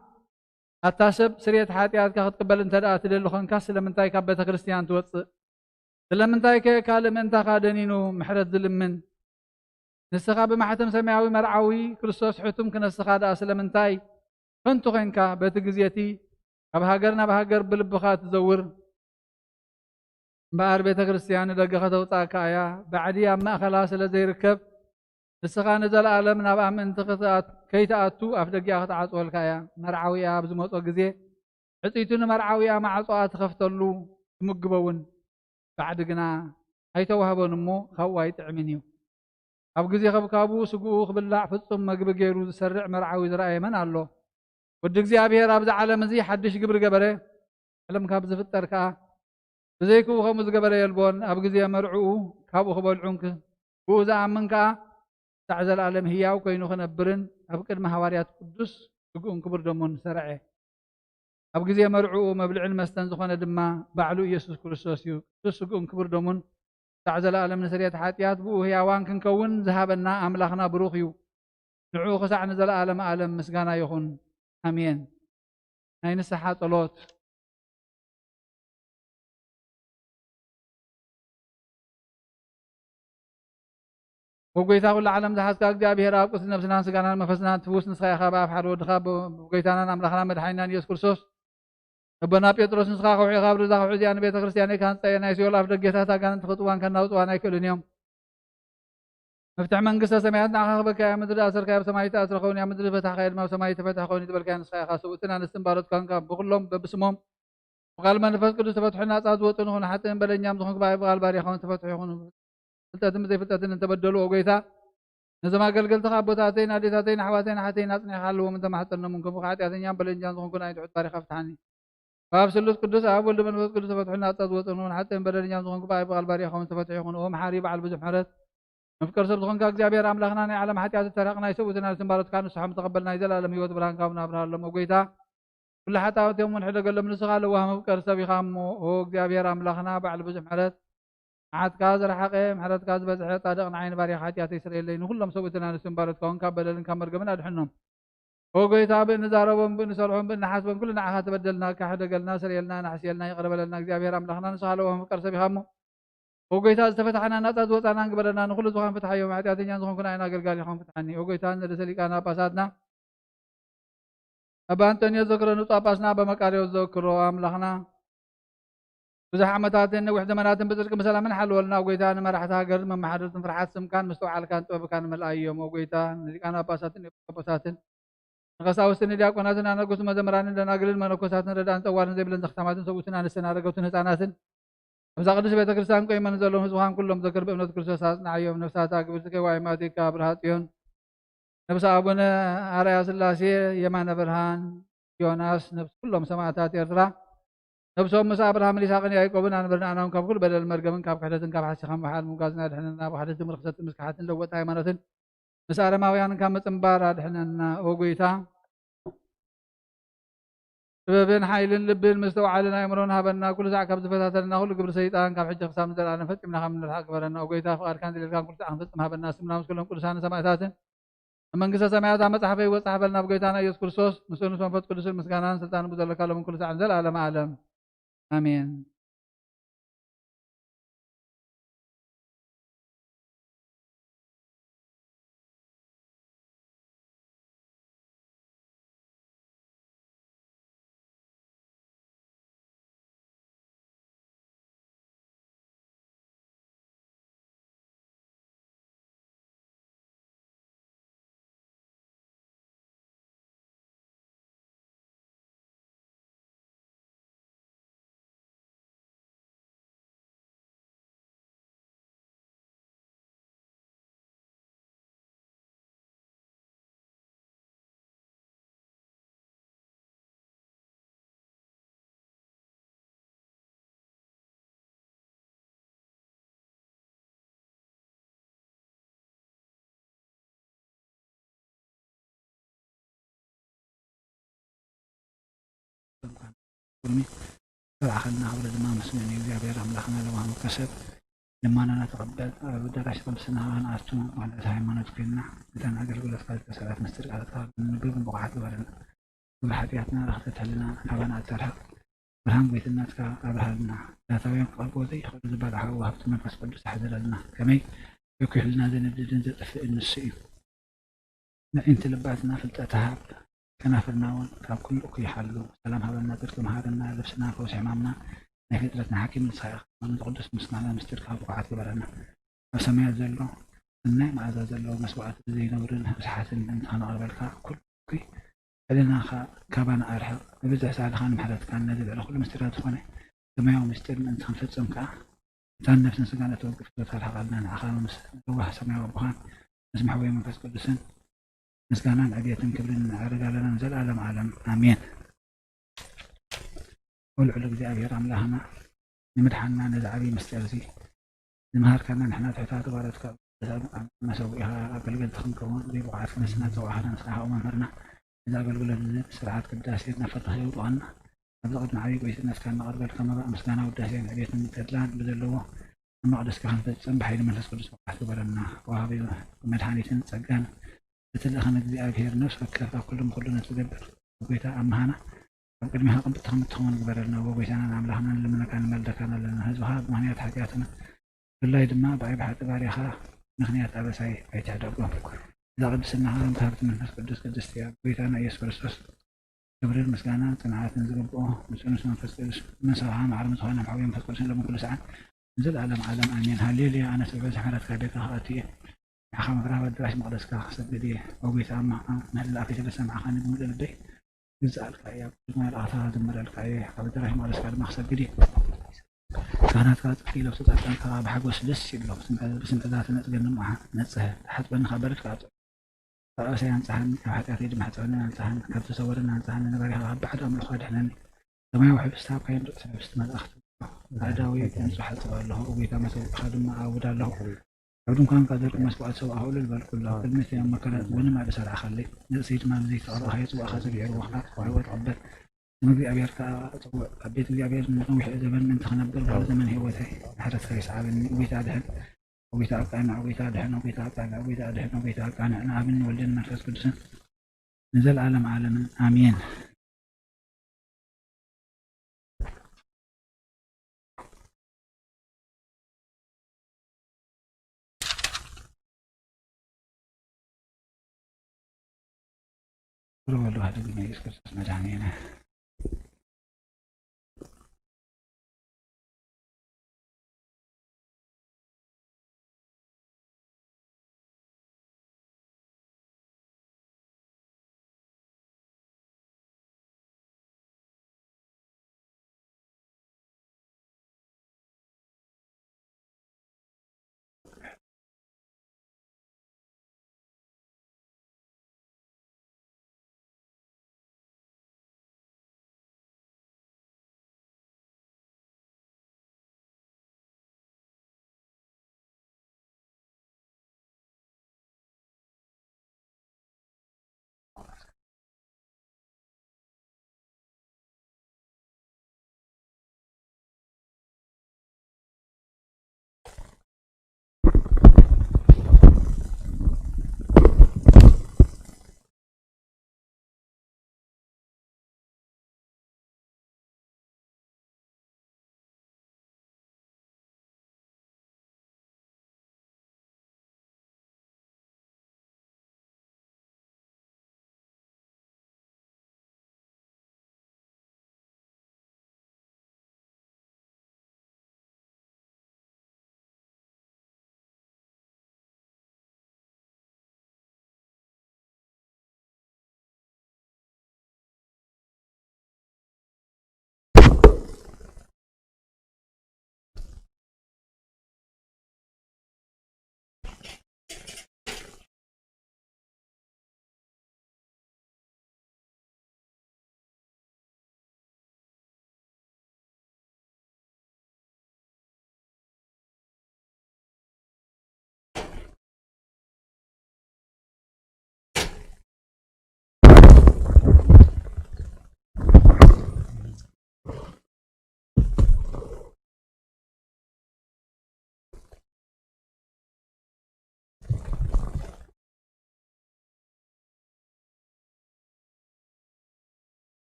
ኣታ ሰብ፣ ስርየት ሓጢኣትካ ክትቅበል እንተ ደኣ ትደሊ ኾንካ፣ ስለምንታይ ካብ ቤተ ክርስትያን ትወጽእ? ስለምንታይ ከ ካልእ ምእንታኻ ደኒኑ ምሕረት ዝልምን? ንስኻ ብማሕተም ሰማያዊ መርዓዊ ክርስቶስ ሕቱም ክነስኻ ደኣ ስለምንታይ ከንቱ ኾንካ በቲ ግዜ እቲ ካብ ሃገር ናብ ሃገር ብልብኻ ትዘውር? እምበኣር ቤተ ክርስትያን ንደገ ከተውጽኣካ እያ። ባዕዲ ኣብ ማእከላ ስለ ዘይርከብ፣ ንስኻ ንዘለኣለም ናብኣ ምእንቲ ክትኣት-፣ ከይትኣቱ ኣፍ ደጊኣ ክትዓጽወልካ እያ። መርዓዊኣ ኣብ ዝመጾ ግዜ፣ ሕጽይቱ ንመርዓዊኣ ማዕጾኣ ትኸፍተሉ፣ ትምግቦ እውን። ባዕዲ ግና ኣይተዋህቦን እሞ፣ ካብኡ ኣይጥዕምን እዩ። ኣብ ግዜ ከብካቡ ስግኡ ክብላዕ ፍጹም መግቢ ገይሩ ዝሰርዕ መርዓዊ ዝረኣየ መን ኣሎ? ወዲ እግዚኣብሔር ኣብዚ ዓለም እዚ ሓድሽ ግብሪ ገበረ፣ ዓለም ካብ ዝፍጠር ከኣ ብዘይክኡ ከምኡ ዝገበረ የልቦን። ኣብ ግዜ መርዕኡ ካብኡ ክበልዑን ክ-፣ ብኡ ዝኣምን ከኣ ክሳዕ ዘለኣለም ህያው ኮይኑ ክነብርን ኣብ ቅድሚ ሃዋርያት ቅዱስ ስግኡን ክቡር ደሙን ሰርዐ። ኣብ ግዜ መርዕኡ መብልዕን መስተን ዝኾነ ድማ ባዕሉ ኢየሱስ ክርስቶስ እዩ። ቅዱስ ስግኡን ክቡር ደሙን ክሳዕ ዘለኣለም ንስርየት ሓጢኣት ብኡ ህያዋን ክንከውን ዝሃበና ኣምላኽና ብሩኽ እዩ። ንዕኡ ክሳዕ ንዘለኣለም ኣለም ምስጋና ይኹን። ኣሜን። ናይ ንስሓ ጸሎት። ወጎይታ ኩሉ ዓለም ዝሓዝካ እግዚኣብሔር ኣብ ቅድስቲ ነብስናን ስጋናን መንፈስናን ትፍውስ ንስኻ ኢኻ። ብኣፍ ሓደ ወድኻ ብ-፣ ብጎይታናን ኣምላኽናን መድሓኒናን ኢየሱስ ክርስቶስ ኣቦና ጴጥሮስ ንስኻ ከውሒ ኢኻ፣ ኣብ ርዛ ከውሒ እዚኣ ንቤተ ክርስቲያነይ ክሃንጻ እየ፣ ናይ ሲኦል ኣፍ ደጌታት ኣጋንንቲ ክእትዋን ከናውጽዋን ኣይክእልን እዮም። መፍትሒ መንግስተ ሰማያት ንዓኻ ክበካ እያ። ምድሪ ዝኣሰርካዮ ኣብ ሰማይ ይተኣስረ ኸውን እያ፣ ምድሪ ዝፈታሕካዮ ድማ ኣብ ሰማይ ይተፈትሐ ኸውን እዩ ዝበልካዮ ንስኻ ኢኻ። ሰብኡትን ኣንስትን ባሮትካን ካብ ብኹሎም በብስሞም ብቃል መንፈስ ቅዱስ ተፈትሑ ናጻ ዝወጡ ንኹን ሓጥእን በደለኛም ዝኾንኩ ብኣይ ብቃል ባርያኻ እውን ተፈትሑ ይኹኑ። ፍልጠትን ብዘይፍልጠትን እንተበደሉ፣ ኦ ጎይታ፣ ነዞም ኣገልገልትኻ ኣቦታተይን ኣዴታተይን ኣሕዋተይን ኣሓተይን ኣጽኒዕካ ሓልዎም እንተማሕጸኖም፣ እንከም ሓጢኣተኛን በደለኛን ዝኾንኩ ንኣይ ትሑት ባሪኻ ፍትሓኒ። ካብ ስሉስ ቅዱስ ኣብ ወልድ መንፈስ ቅዱስ ተፈትሑ ናጻ ዝወጡ ንኹን ሓጥእን በደለኛን ዝኾንኩ ብኣይ ብቃል ባርያኻ እውን ተፈትሑ ይኹኑ። ኦ መሓሪ በዓል ብዙሕ ምሕረት፣ መፍቀር ሰብ ዝኾንካ እግዚኣብሔር ኣምላኽና፣ ናይ ዓለም ሓጢኣት እተረቕ ናይ ሰብኡትን ኣንስትን ባሮትካ ንስሖም ተቐበል፣ ናይ ዘላለም ህይወት ብርሃን ካብና ኣብርሃሎም። ኦ ጎይታ፣ ኩሉ ሓጣውቶም እውን ሕደገሎም፣ ንስኻ ለዋህ መፍቀር ሰብ ኢኻ እሞ። ኦ እግዚኣብሔር ኣምላኽና በዓል ብዙሕ ምሕረት፣ መዓትካ ዝረሓቐ ምሕረትካ ዝበዝሐ ጻድቕ ንዓይ ንባርያ ሓጢኣተይ ስረየለይ፣ ንኹሎም ሰብኡትን ኣንስትን ባሮትካ እውን ካብ በደልን ካብ መርገምን ኣድሕኖም። ኦ ጎይታ፣ ብእንዛረቦም ብእንሰርሖም ብእንሓስቦም ኩሉ ንዓኻ ተበደልናካ፣ ሕደገልና፣ ስረየልና፣ ናሕስየልና፣ ይቕረ በለልና። እግዚኣብሔር ኣምላኽና ንስኻ ለዋህ መፍቀር ሰብ ኢኻ እሞ። ኦ ጎይታ፣ ዝተፈታሕና ናጻ ዝወጻናን ግበረና፣ ንኹሉ ዝኻን ፍትሓዮም። ሓጢኣተኛን ዝኾንኩ ንዓይን ኣገልጋሊኻን ፍትሓኒ። ኦ ጎይታ፣ ንርእሰ ሊቃነ ጳጳሳትና ኣባ ኣንጠንዮስ ዘክሮ ንጹሕ ጳጳስና ኣባ መቃርዮስ ዘክሮ ኣምላኽና ብዙሕ ዓመታትን ነዊሕ ዘመናትን ብጽድቂ ብሰላምን ሓልወልና። ኦ ጎይታ፣ ንመራሕቲ ሃገር መመሓደርትን ፍርሓት ስምካን ምስትውዓልካን ጥበብካን መልኣዮም። ኦ ጎይታ፣ ንሊቃነ ጳጳሳትን ኤጲስቆጶሳትን ንቀሳውስትን ንዲያቆናትን ኣነጉስ መዘምራንን ደናግልን መነኮሳትን ረዳእን ጸዋርን ዘይብለን ዘኽታማትን ሰብኡትን ኣንስትን ኣረገቱን ህጻናትን ኣብዛ ቅድስት ቤተ ክርስቲያን ቆይመን ዘለዉ ህዝብኻን ኩሎም ዘክር ብእምነት ክርስቶስ ኣጽንዓዮም። ነፍሳታ ግብርቲ ከይዋይ ማቲካ ብርሃ ጽዮን፣ ነብሲ ኣቡነ ኣርያ ስላሴ፣ የማነ ብርሃን፣ ዮናስ፣ ነብሲ ኩሎም ሰማዕታት ኤርትራ፣ ነብሶም ምስ ኣብርሃምን ይስሐቅን ያዕቆብን ኣንብርናእናም ካብ ኩሉ በደል መርገምን ካብ ክሕደትን ካብ ሓሲኻን ብሓል ምጓዝና ኣድሕነና። ብክሕደትን ርክሰትን ምስክሓትን ለወጥ ሃይማኖትን ምስ ኣረማውያን ካብ ምጽንባር ኣድሕነና። ኦ ጎይታ፣ ጥበብን ሓይልን ልብን ምስትውዓልን ኣእምሮን ሃበና። ኩሉ ሳዕ ካብ ዝፈታተነና ኩሉ ግብሪ ሰይጣን ካብ ሕጂ ክሳብ ንዘለኣለም ፈጺምና ካብ ንርሓቕ ግበረና። ኦ ጎይታ፣ ፍቓድካን ድሌትካን ኩሉ ሳዕ ክንፍጽም ሃበና። ስምና ምስ ኩሎም ቅዱሳንን ሰማዕታትን ኣብ መንግስተ ሰማያት ኣብ መጽሓፈ ይወጽእ ሓበልና። ብጎይታና ኢየሱስ ክርስቶስ ምስኡ ምስ መንፈስ ቅዱስን ምስጋናን ስልጣንን ብዘለካ ሎምን ኩሉ ሳዕን ዘልኣለመ ዓለም ኣሜን። ሎሚ ዝተባዕኸልና ክብሪ ድማ ምስግን እዩ። እግዚኣብሔር ኣምላኽና ለዋህ መፍቀር ሰብ ልማናና ተቐበል። ኣብ ኣዳራሽ ጸሎትና ንኣቱ ማለት ሃይማኖት ኮይንና እተን ኣገልግሎትካ ዝተሰርዐት ምስጢር ቃልካ ክንንብብ ብቑዓት ግበረና። ግብሪ ሓጢኣትና ርኽተት ሕልና ካባና ኣታርሕቕ። ብርሃን ጎይትነትካ ኣብርሃልና። ዳታውያን ክቐርብዎ ዘይኽእሉ ዝበልዓ ሃብቲ መንፈስ ቅዱስ ኣሕድረልና። ከመይ በኪ ሕልና ዘነድድን ዘጥፍእን ንሱ እዩ። ንዒንቲ ልባትና ፍልጠት ሃብ፣ ከናፍርና እውን ካብ ኩሉ እኩይ ሓሉ። ሰላም ሃበና፣ ጽድቂ መሃረና፣ ልብስና ፈውሲ ሕማምና፣ ናይ ፍጥረትና ሓኪም ንስኻ ኢኻ። ነቲ ቅዱስ ምስጋና ምስጢርካ ብቑዓት ግበረና። ኣብ ሰማያት ዘሎ ሰናይ መኣዛ ዘለዎ መስዋዕቲ ብዘይነውርን ርስሓትን ምእንቲ ከነቕርበልካ፣ ኩሉ እኩይ ሕልናኻ ካባና ኣርሕቕ። ብብዝሒ ሳህልኻን ምሕረትካን ነዚ ልዕሊ ኩሉ ምስጢራት ዝኾነ ሰማያዊ ምስጢር ምእንቲ ክንፍጽም ከኣ፣ እታ ነፍስን ስጋን እተወግእ ፍትወት ኣርሕቐልና። ንዓኻ ምስ ለዋህ ሰማያዊ ኣቦኻን ምስ መሕወይ መንፈስ ቅዱስን ምስጋናን ዕብየትን ክብርን ነዕርግ ኣለና ንዘለኣለም ዓለም። ኣሜን። ወልዑል እግዚኣብሔር ኣምላኽና ንምድሓንና ነዚ ዓብዪ ምስጢር እዚ ዝመሃርካና ንሕና ትሑታት ባሮትካ መሰዊእኻ ኣገልገልቲ ክንከውን ብብቕዓት ነስና ዝጸዋዕኻና ንስኻ ሓው መምህርና። እዚ ኣገልግሎት እዚ ስርዓት ቅዳሴ ናብ ፈትሒ የውድቐና። ኣብዚ ቅድሚ ዓብዪ ጎይትነትካ እናቐርበልካ መባእ ምስጋና ውዳሴን ዕቤትን ተድላን ብዘለዎ ኣብ መቕደስካ ክንፈጽም ብሓይሊ መንፈስ ቅዱስ ብቕዓት ግበረና። ወሃቢ መድሓኒትን ጸጋን እቲ ልእኽን እግዚኣብሔር ነፍሲ ወከፍ ኣብ ኩሉ ምኹሉ ነትገብር ጎይታ ኣምሃና ኣብ ቅድሚኻ ቅብጽቲ ከም እትኸውን ግበረልና። እወ ጎይታናን ኣምላኽናን ንልምነካ ንመልደካን ኣለና። ህዝብኻ ብምኽንያት ሓጢኣትና ብፍላይ ድማ ብዓቢ ሓጢ ባርያኻ ምኽንያት ኣበሳይ ኣይትሕደጎም። እዛ ቅድስናኻ ከምቲ ሃብቲ መንፈስ ቅዱስ ቅድስቲ እያ። ጎይታና ኢየሱስ ክርስቶስ ክብርን ምስጋናን ጽንዓትን ዝግብኦ ንጹንስ መንፈስ ቅዱስ መሰብሓ ማዕረም ዝኾነ ሓዊ መንፈስ ቅዱስ ለምን ኩሉ ሰዓት ንዘለኣለም ዓለም ኣሜን። ሃሌሉያ። ኣነ ስብሐ ዝሓረትካ ቤትካ ክኣቱ እየ። ንዓኻ ምፍራህ ኣዳራሽ መቕደስካ ክሰግድ እየ። ኦ ጎይታ ኣማ ምህላፍ የተበሰ ንዓኻ ንምሉእ ልበይ ግዛኣልካ እየ። ኣብ ቅድሚ መልኣኽትኻ ዝምረልካ እየ። ኣብ ኣዳራሽ መቕደስካ ድማ ክሰግድ እየ። ካህናትካ ጽድቂ ይለብሱ፣ ጻድቃንካ ብሓጎስ ደስ ይብሎም። ስምዒ-፣ ብስምዒታት ነጽገኒ እሞ ነጽህ፣ ተሓጽበኒ ካብ በረድ ከኣ ካብ ኣበሳይ ኣንጽሃኒ፣ ካብ ሓጢኣተይ ድማ ሕጸበኒ ኣንጽሃኒ፣ ካብ ተሰወረኒ ኣንጽሃኒ፣ ንባሪኻኻ ብሓደ ኣምልኾ ኣድሕነኒ። ሰማያዊ ሕብስቲ ሃብካዮም፣ ርሑስ ሕብስቲ መላእኽቲ። ኣእዳወይ ንጹሕ ኣጽብ ኣለኹ፣ ጎይታ መሰውእኻ ድማ ኣውድ ኣለኹ። ኣብ ድንኳንካ ዘርኡ መስዋዕቲ ሰብኣ ውዕል በልኩላ። ቅድሚ እቲ ኣብ መከራ ጽውኒ ማዕዶ ሰራዕኻለይ። ንርእሰይ ድማ ብዘይተቐብኣኻዮ ጽዋእካ ሰቢዕዎ። ኣጥፍኦ፣ ተቐበል። ስም እግዚኣብሔር ከኣ ጽውዕ። ኣብ ቤት እግዚኣብሔር ንነዊሕ ዘበን ምእንቲ ክነብር፣ ኩሉ ዘመን ህይወተይ ምሕረትካ ይስዓበኒ። ጎይታ ኣድሕን፣ ጎይታ ኣቃንዕ፣ ጎይታ ኣድሕን፣ ጎይታ ኣቃንዕ፣ ጎይታ ኣድሕን፣ ጎይታ ኣቃንዕ። ንኣብን ወልድን መንፈስ ቅዱስን ንዘለዓለም ዓለምን ኣሜን። ቁርብ በሉ፣ ሃደግና ኢየሱስ ክርስቶስ መድኃኒነ።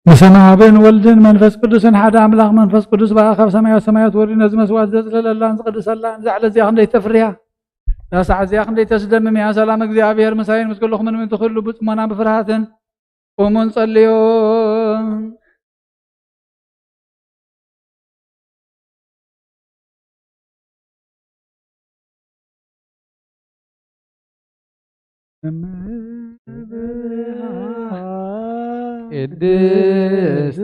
ብስመ ኣብን ወልድን መንፈስ ቅዱስን ሓደ ኣምላኽ። መንፈስ ቅዱስ በኣ ካብ ሰማያት ሰማያት ወሪዱ ነዚ መስዋዕት ዘጽለለላን ዝቕድሰላን። እዛ ዕለት እዚኣ ክንደይ ተፍርያ፣ እዛ ሰዓት እዚኣ ክንደይ ተስደምም እያ። ሰላም እግዚኣብሔር ምሳይን ምስ ኩልኹምን ምእንቲ ኩሉ ብጽሞና ብፍርሃትን ቁሙን ጸልዮ። ቅድስት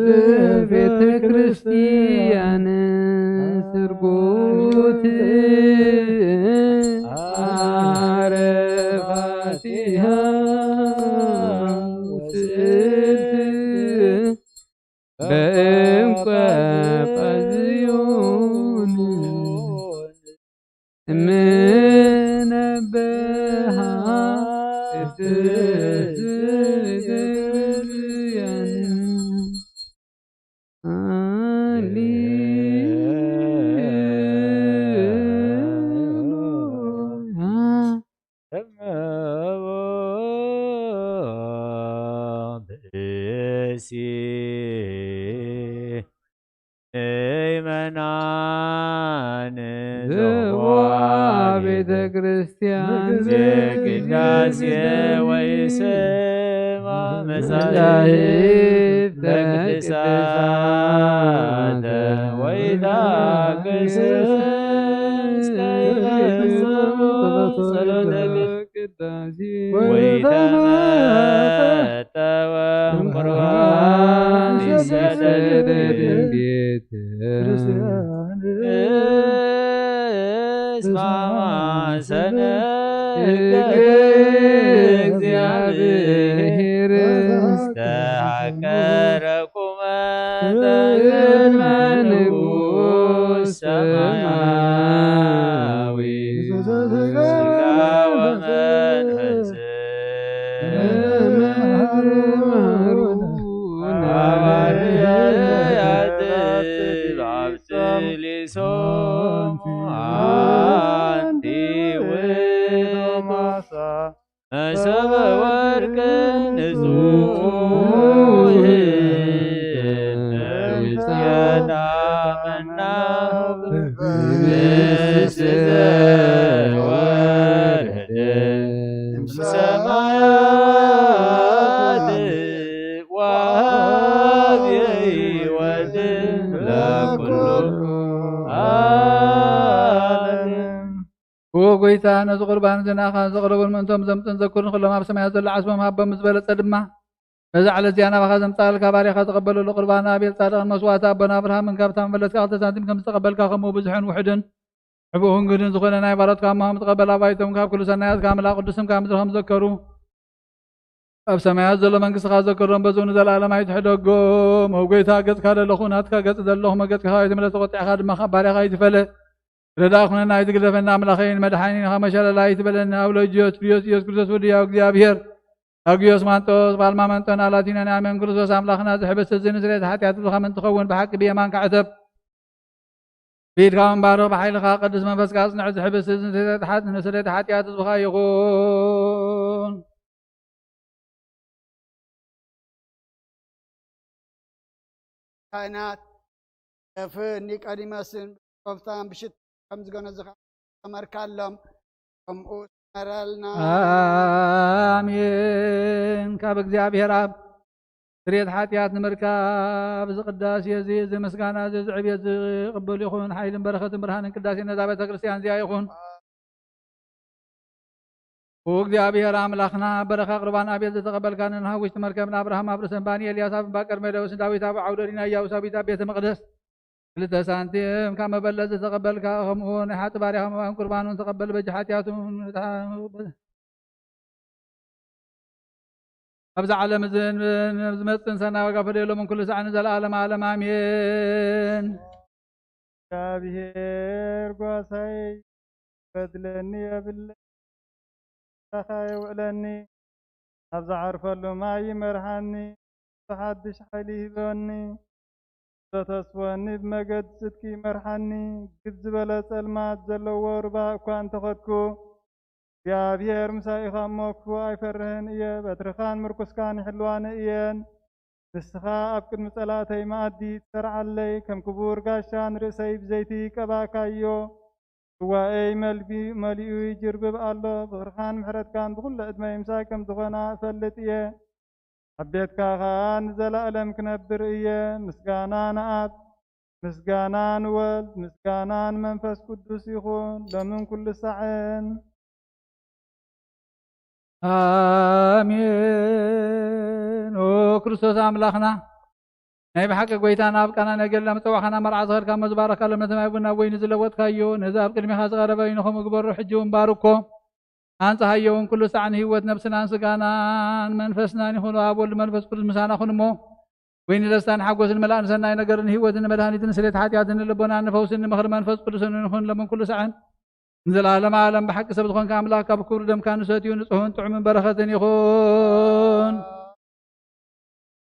ቤተ ክርስቲያን ስርጉት ዓረፋቲሃ ውፅእት በእንቋጳዝዮን እምነበሃ ቅድስት ቤተክርስቲያን። ሃሌሉያ። እመቦ ብእሲ ምእመናን ዝዋ ዝዋ ቤተ ቤተ ክርስቲያን ክርስቲያን ዘቅዳሴ ወይስማ መጻሕፍተ መጻሕፍተ ቅዱሳተ ቅዱሳተ ወይታገስ እስከ ይፈጽሙ ጸሎተ ቅዳሴ ወይተመጠወ ቁርባን ይሰደድ ቤት እስማማሰነ እግዚአብሔር ተሃቀረኩመ ቅድመ ንጉሥ ሰማያዊ ስጋ ወመንፈስ ሐዋርያት ባብትሊሶ አንቲ ውእቱ መሶበ ወርቅ ንጹሕ ውስቴታ መና ህብስት ዘወረደ እምሰማያት ወሃብ ሕይወት ለኩሉ ዓለም። ኦ ጎይታ፣ ነዚ ቁርባን እዚ ንኣኻ ዘቕረቡን ምእንቶም ዘምፅን ዘክሩን ኩሎም ኣብ ሰማያት ዘሎ ዓስቦም ሃቦም፣ ምስ በለጸ ድማ፣ በዛ ዕለት እዚኣ ናባኻ ዘምጻልካ ባርያኻ ተቐበለሉ። ቁርባን ኣቤል ጻድቕን መስዋዕቲ ኣቦና ኣብርሃምን ካብታ መበለትካ ክልተ ሳንቲም ከም ዝተቐበልካ፣ ከምኡ ብዙሕን ውሑድን ሕቡእ ህንግድን ዝኾነ ናይ ባሮትካ እሞ ከም ትቐበል፣ ኣባይቶም ካብ ኩሉ ሰናያትካ ኣምላኽ ቅዱስ ስምካ ምድሪ ከም ዘከሩ፣ ኣብ ሰማያት ዘሎ መንግስትኻ ዘከሮም፣ በዚ እውን ንዘለኣለም ኣይትሕደጎም። ኦ ጎይታ፣ ገጽካ ደለኹ ናትካ ገጽ ዘለኹ፣ መገጽካ ካብ ኣይትምለስ፣ ተቆጢዕካ ድማ ካብ ባርያኻ ኣይትፈለ። ረዳ ኩነና ኣይትግደፈና፣ ኣምላኸይን መድሓኒን፣ ካብ መሸለላ ኣይትበለኒ። ኣብ ልጅዮ ትብዮ ኢየሱስ ክርስቶስ ወዲ ያው እግዚኣብሔር፣ ኣግዮስ ማንጦስ፣ ጳልማ መንጦን ኣላቲናን ኣሜን። ክርስቶስ ኣምላኽና፣ ዝሕብስ እዚ ንስርየት ሓጢኣት ዝኻም እንትኸውን፣ ብሓቂ ብየማንካ ዕተብ። ብኢድካ ምንባርኽ፣ ብሓይልኻ ቅዱስ መንፈስካ ኣጽንዕ። ዝሕብስ እዚ ንስርየት ሓጢኣት ህዝብኻ ይኹን። ካህናት፣ ኤፍሬም፣ ኒቆዲሞስን ቢሾፍታን ብሽት ከም ዝገነዙኻ ተመርካሎም፣ ከምኡ ስመረልና። ኣሜን። ካብ እግዚኣብሔር ኣብ ስርየት ሓጢኣት ንምርካብ፣ እዚ ቅዳሴ እዚ፣ እዚ ምስጋና እዚ፣ እዚ ዕብየት ዝቕበል ይኹን። ሓይልን በረኸትን ብርሃንን ቅዳሴ ነዛ ቤተ ክርስቲያን እዚኣ ይኹን። ኦ እግዚኣብሔር ኣምላኽና፣ በረኻ ቁርባን ኣቤል ዝተቐበልካ፣ ንንሃ ውሽጢ መርከብ ንኣብርሃም ኣብ ርእሰን ባኒ ኤልያስ ኣብ እምባ ቀርሜሎስ ንዳዊት ኣብ ዓውደ ዲና ኢያቡሳዊት ኣብ ቤተ መቕደስ ክልተ ሳንቲም ካብ መበለት ዝተቐበልካ፣ ከምኡ ናይ ሓጢ ባርያኻ መባን ቁርባኑን ተቐበል፣ በጃ ሓጢኣቱ ኣብዚ ዓለም እዚ ንዝመጽእ ንሰናይ ዋጋ ፈደየሎምን ኩሉ ሳዕ ንዘለኣለም ዓለም ኣሜን። እግዚኣብሔር ጓሳይ፣ በድለኒ የብለይ፣ ምሳኻ የውዕለኒ፣ ኣብ ዝዓርፈሉ ማይ ይመርሓኒ፣ ብሓድሽ ሓይሊ ይህበኒ፣ ዘተስፈኒ ብመገዲ ጽድቂ ይመርሓኒ። ግብ ዝበለ ጸልማት ዘለዎ ሩባ እኳ እንተኸድኩ፣ እግዚኣብሔር ምሳይ ኢኻ እሞ ክፉእ ኣይፈርህን እየ። በትርኻን ምርኩስካን ይሕልዋኒ እየን። ንስኻ ኣብ ቅድሚ ጸላእተይ መኣዲ ትሰርዓለይ፣ ከም ክቡር ጋሻ ንርእሰይ ብዘይቲ ቀባእካዮ። ጽዋኤይ መልቢ-፣ መሊኡ ይጅርብብ ኣሎ። ፍቕርኻን ምሕረትካን ብኹሉ ዕድመይ ምሳይ ከም ዝኾና እፈልጥ እየ። ኣብ ቤትካ ኸኣ ንዘላእለም ክነብር እየ። ምስጋና ንኣብ፣ ምስጋና ንወልድ፣ ምስጋና ንመንፈስ ቅዱስ ይኹን፣ ሎምን ኩሉ ሳዕን። ኣሜን። ኦ ክርስቶስ ኣምላኽና፣ ናይ ብሓቂ ጐይታና፣ ኣብ ቃና ናይ ገድልና ምጸዋዕኻና መርዓ ዝኸድካ እሞ ዝባረኽካ ሎም ነቲ ማይ ቡን ናብ ወይኒ ዝለወጥካዮ፣ ነዚ ኣብ ቅድሜኻ ዝቐረበ ወይኒ ከምኡ ግበሮ፣ ሕጂ እውን ባርኮ። ኣንጽሃዮ እውን ኩሉ ሳዕ ንህይወት ነብስናን ስጋናን መንፈስናን ይኹን። ኣብ ወልድ መንፈስ ቅዱስ ምሳና ኩን እሞ፣ ወይኒ ደስታን ሓጎስን መላእ ንሰናይ ነገርን ህይወትን ንመድሃኒትን ስሌት ሓጢኣትን ንልቦናን ንፈውስን ንምኽሪ መንፈስ ቅዱስን ንኹን ሎምን ኩሉ ሳዕን። ንዘለዓለመ ዓለም ብሓቂ ሰብ ዝኾንካ ኣምላኽ ካብ ክቡር ደምካ ንሰትዩ ንጹህን ጥዑምን በረኸትን ይኹን።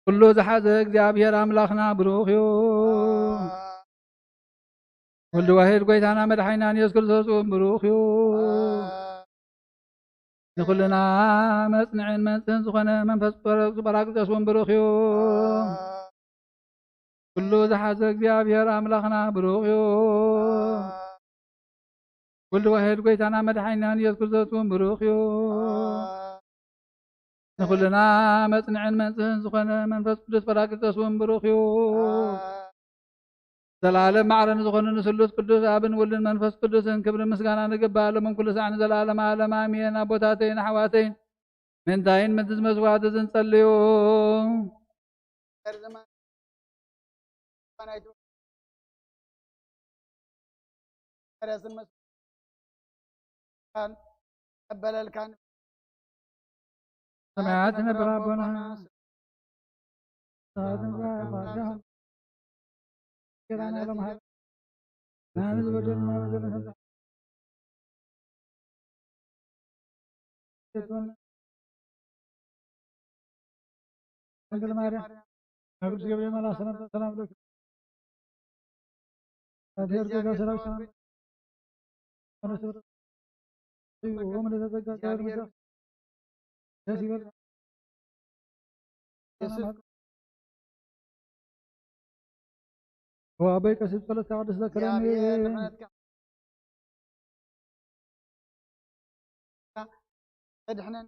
ኩሉ ዝሓዘ እግዚኣብሔር ኣምላኽና ብሩኽ እዩ። ወልድ ዋሂድ ጐይታና መድሓኒናን የሱስ ክርስቶስ እውን ብሩኽ እዩ። ንኹልና መጽንዕን መንጽህን ዝኾነ መንፈስ ጳራቅሊጦስ እውን ብሩኽ እዩ። ኩሉ ዝሓዘ እግዚኣብሔር ኣምላኽና ብሩኽ እዩ። ወልድ ዋሂድ ጐይታና መድሓኒናን የሱስ ክርስቶስ እውን ብሩኽ እዩ። ንኹልና መጽንዕን መንጽህን ዝኾነ መንፈስ ቅዱስ ጳራቅሊጦስ እውን ብሩኽ እዩ። ዘላለም ማዕረ ንዝኾኑ ንስሉስ ቅዱስ ኣብን ወልድን መንፈስ ቅዱስን ክብርን ምስጋናን ይግባእ፣ ሎምን ኩሉ ሳዕ ንዘለዓለመ ዓለም ኣሜን። ኣቦታተይን ኣሕዋተይን፣ ምእንታይን ምእንቲ እዚ መስዋዕት እዚ ንጸልዩ። ሰማያት ነበር ኣቦና፣ ስብሐት ይትባረክ ስምከ። ጌታና ለመሃር ናን ዝበደልና በደልና ድንግል ማርያም፣ ቅዱስ ገብርኤል መልአክ ሰላምታ ሰላም ለኪ። እግዚአብሔር ጸጋ ሰላም ሰላም። ወአበይ ቀሲስ ጸሎት ተቀድስ ዘከረኒ። እግዚአብሔር ምሕረትካ ተድሕነን።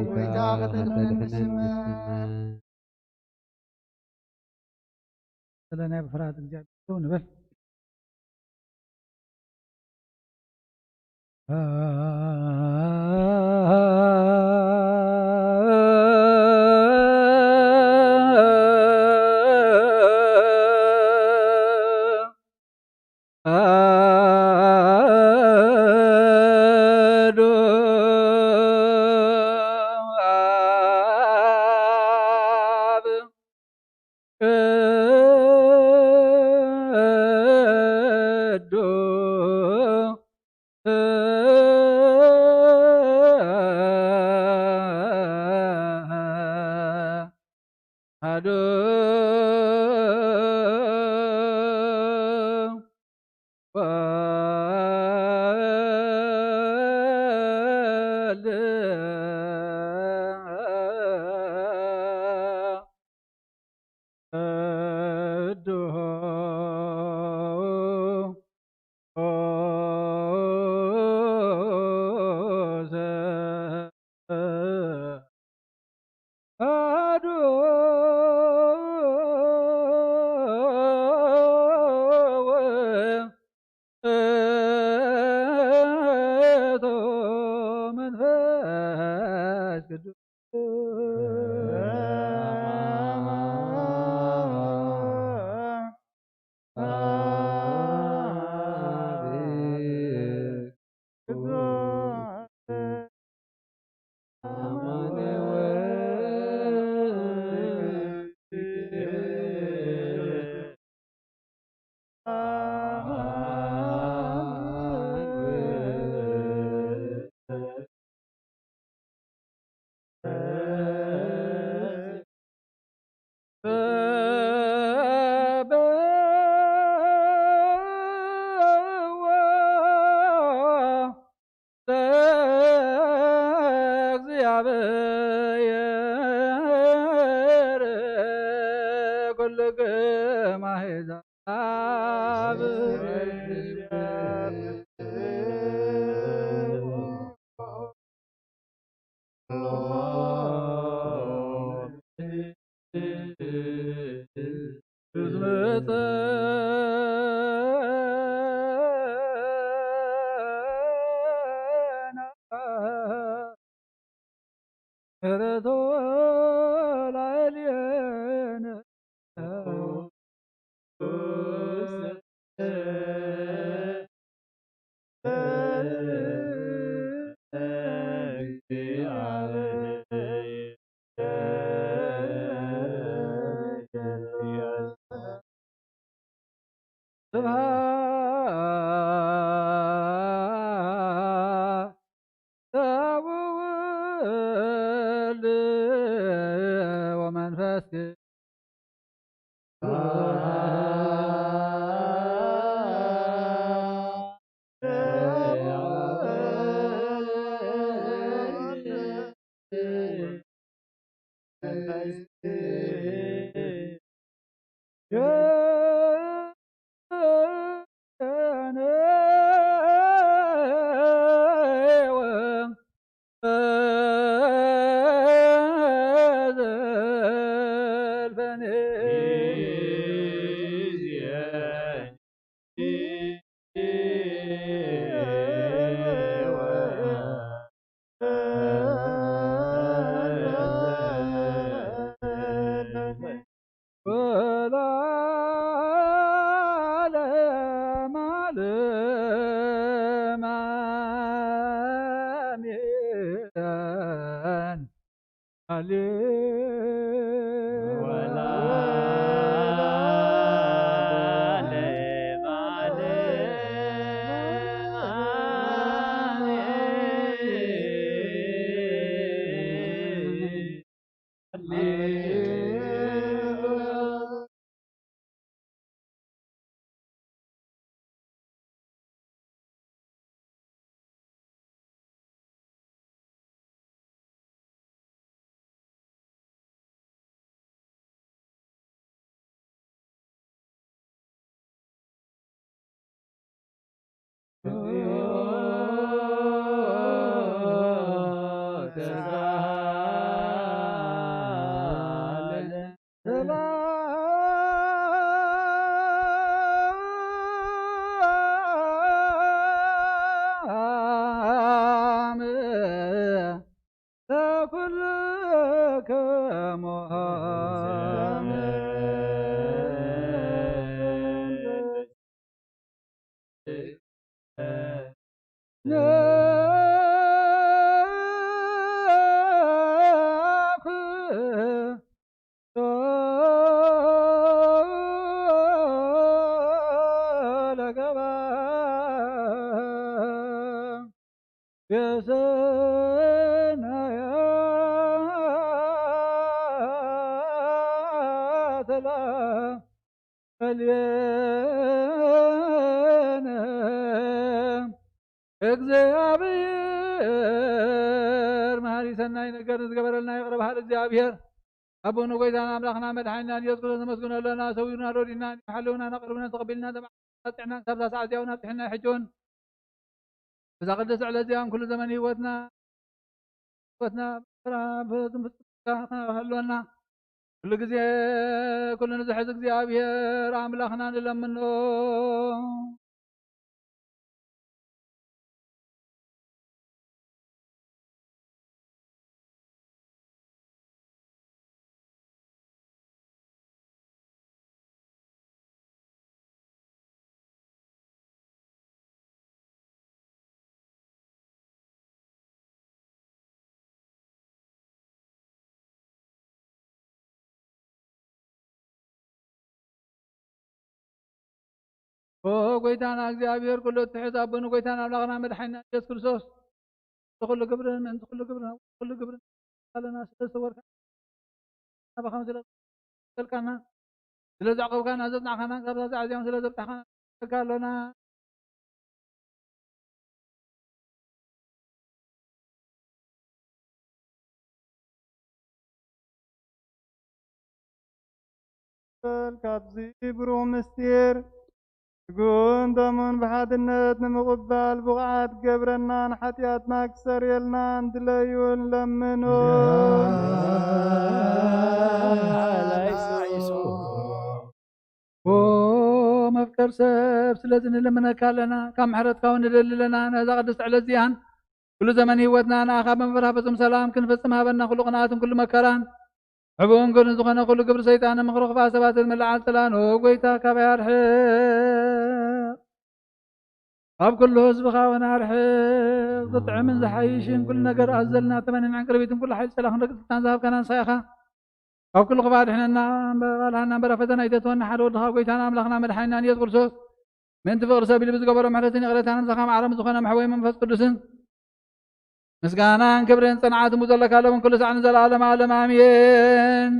ጎይታ ከተድሕነን ንስመ። ስለ ናይ ብፍርሃት እግዚኣብሔር ደው ንበል። አበየር ኩልክም አሕዛብ ስብሐት ለአብ ወወልድ ወመንፈስ ወለዓለመ ዓለም አሜን። ሃሌ ሰላም ለኩልክሙ። የሰናያትላ እልየነ። እግዚኣብሔር መሃሪ ሰናይ ነገር ንዝገበረልና ይቕረ በሃል እግዚኣብሔር ኣቦን ጎይታን ኣምላኽና መድሓኒና ኢየሱስ ክርስቶስ ነመስግኖ ኣለና። ሰዊሩና፣ ረዲኡና፣ ሓለውና፣ ነቕርብና፣ ተቐቢልና፣ ተባዕና፣ ጥዕናን ካብዛ ሰዓት እዚኣ እውን ኣብፅሕና ሕጂ እውን እዛ ቅድስቲ ዕለት እዚኣ ኩሉ ዘመን ህይወትና ህይወትና ብፍጹም ፍጹም ክህልወና ኩሉ ግዜ ኩሉ ንዝሕዝ እግዚኣብሔር ኣምላኽና ንለምኖ። ኦ ጎይታና እግዚኣብሔር ኩሉ እትሕዝ ኣቦን ጎይታን ኣምላኽና መድሓኒና ኢየሱስ ክርስቶስ ንኩሉ ግብርን እንተ ኩሉ ግብርን ኩሉ ግብርን ኣለና ስለ ዝተወርካ ናባኻ ስለ ዘልካና ስለ ዘዕቆብካና ዘጽናዕካና ካብ ዛዛ ኣዝያም ስለ ዘብጻሕካና ኣለና። በል። ካብዚ ብሩኽ ምስጢር ስግኡን ደሙን ብሓድነት ንምቕባል ብቑዓት ገብረናን ሓጢኣትና ክሰርየልናን ድለዩን ለምኑን። ኦ መፍቀር ሰብ፣ ስለዚ ንልምነካ ኣለና። ካብ ምሕረትካ እውን ንደሊ ኣለና። ነዛ ቅድስቲ ዕለት እዚኣን ኩሉ ዘመን ህይወትና ንኣኻ ብምፍራህ ፍጹም ሰላም ክንፍጽም ሃበና። ኩሉ ቅንኣትን ኩሉ መከራን ሕቡእን ግህዱእን ዝኾነ ኩሉ ግብሪ ሰይጣን ንምኽሪ ክፉኣት ሰባትን ምልዓል ጽላን፣ ኦ ጎይታ፣ ካባይ ኣርሕቕ። ኣብ ኩሉ ህዝብኻ እውን ኣርሕቕ። ዝጥዕምን ዝሓይሽን ኩሉ ነገር ኣዘልና ተመንን ዕንቅርቢትን ኩሉ ሓይሊ ጸላእን ክንረግጽ ስልጣን ዝሃብካና ንስኻ ኢኻ። ካብ ኩሉ ክፉእ ኣድሕነና፣ እምበር ኣልሃና፣ እምበር ኣብ ፈተና ኣይተእትወና፣ ሓደ ወድኻ ጎይታና ኣምላኽና መድሓኒናን ኢየሱስ ክርስቶስ ምእንቲ ፍቕሪ ሰብ ኢሉ ብዝገበሮ ምሕረትን ይቕረታን ምሳኻ ማዕረ ምስ ዝኾነ መሕወይ መንፈስ ቅዱስን ምስጋናን ክብርን ጽንዓትን ብዘለካ ሎምን ኩሉ ሳዕ ንዘለዓለም ዓለም ኣሜን።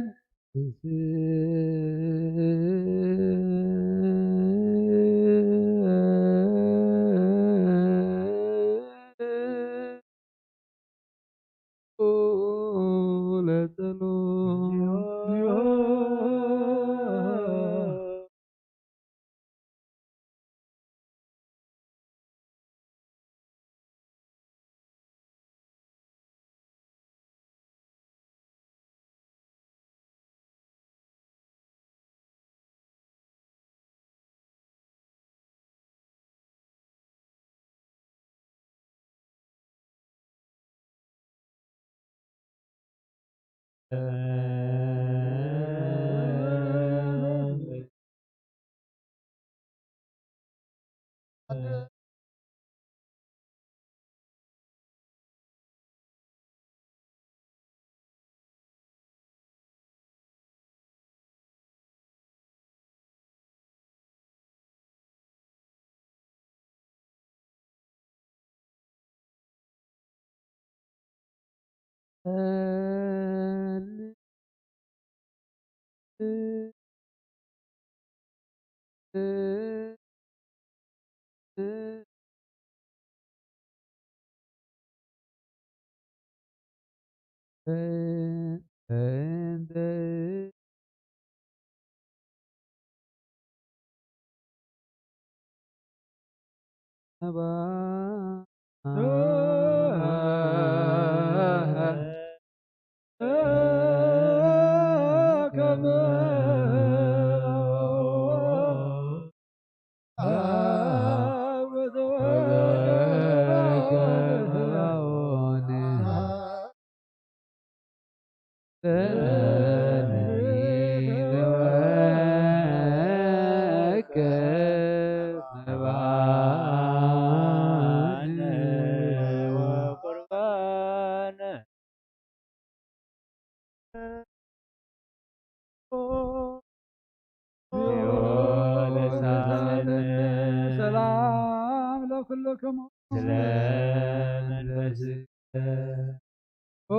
ሰላም ለኩልክሙ። ስለ መንፈስከ። ኦ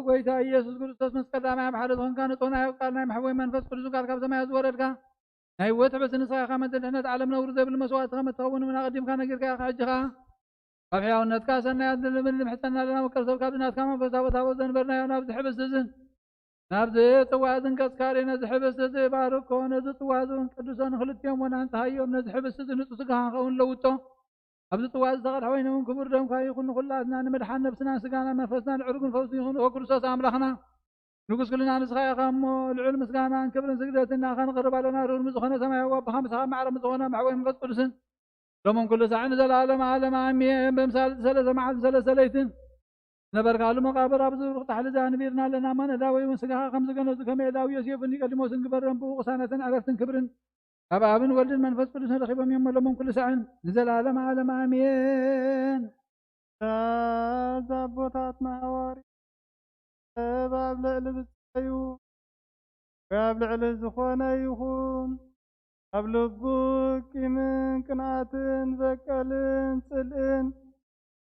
ጎይታ ኢየሱስ ክርስቶስ፣ ምስ ቀዳማይ ኣብ ሓደ ዝኾንካ ንጹህ ናይ ቃል ናይ መሕወይ መንፈስ ቅዱስ ቃል ካብ ሰማያት ዝወረድካ ናይ ህይወት ሕብስቲ ንስኻ ኢኻ። መድን ድሕነት ዓለም ነውሪ ዘይብሉ መስዋዕቲ ከም እትኸውን እውን ኣቐዲምካ ነጊርካ ኢኻ። ሕጂ ኸኣ ኣብ ሕያውነትካ ሰናያት ንልምን ንምሕጸና ኣለና። መከር ሰብ ካብዚ ናትካ መንፈሳዊ ታቦት ዘንበርናዮ ናብዚ ሕብስቲ እዝን ናብዚ ጽዋ እዝን ከስካሪ ነዚ ሕብስቲ እዚ ባርኮ፣ ነዚ ጽዋ እዚ እውን ቅዱሶ፣ ንኽልቲኦም እውን ኣንጽሃዮም። ነዚ ሕብስቲ እዚ ንጹህ ስጋኻ ክኸውን ለውጦ። ኣብዚ ጽዋ እዚ ዝተቐድሐ ወይኒ እውን ክቡር ደምካ ይኹን። ንኹላትና ንምድሓን ነብስናን ስጋናን መንፈስናን ዕርጉን ፈውሲ ይኹን። ኦ ክርስቶስ ኣምላኽና፣ ንጉስ ኩልና ንስኻ ኢኻ እሞ፣ ልዑል ምስጋናን ክብርን ስግደትን ንኣኻ ንቐርብ ኣለና። ርሁር ምስ ዝኾነ ሰማያዊ ኣቦኻ፣ ምሳኻ ማዕረ ምስ ዝኾነ መሕወይ መንፈስ ቅዱስን፣ ሎምን ኩሉ ሳዕ ንዘለዓለም ዓለም ኣሜን። ብምሳል ሰለስተ መዓልትን ሰለስተ ለይትን ዝነበርካሉ መቓብር ኣብዚ ብሩኽ ጻሕሊ እዚ ኣንቢርና ኣለና። እሞ ነዳወይ እውን ስጋኻ ከም ዝገነዙ ከመይ የዳዊ ዮሴፍን ኒቆዲሞስን ግበሮም። ብኡ ቅሳነትን ዕረፍትን ክብርን ካብ ኣብን ወልድን መንፈስ ቅዱስን ረኺቦም እዮም። ሎምን ኩሉ ሳዕን ንዘለዓለም ዓለም ኣሜን። እዛ ኣቦታትና ሃዋርያ ሰብ ኣብ ልዕሊ ብጻዩ ወይ ኣብ ልዕሊ ዝኾነ ይኹን ኣብ ልቡ ቂምን ቅንኣትን በቀልን ጽልእን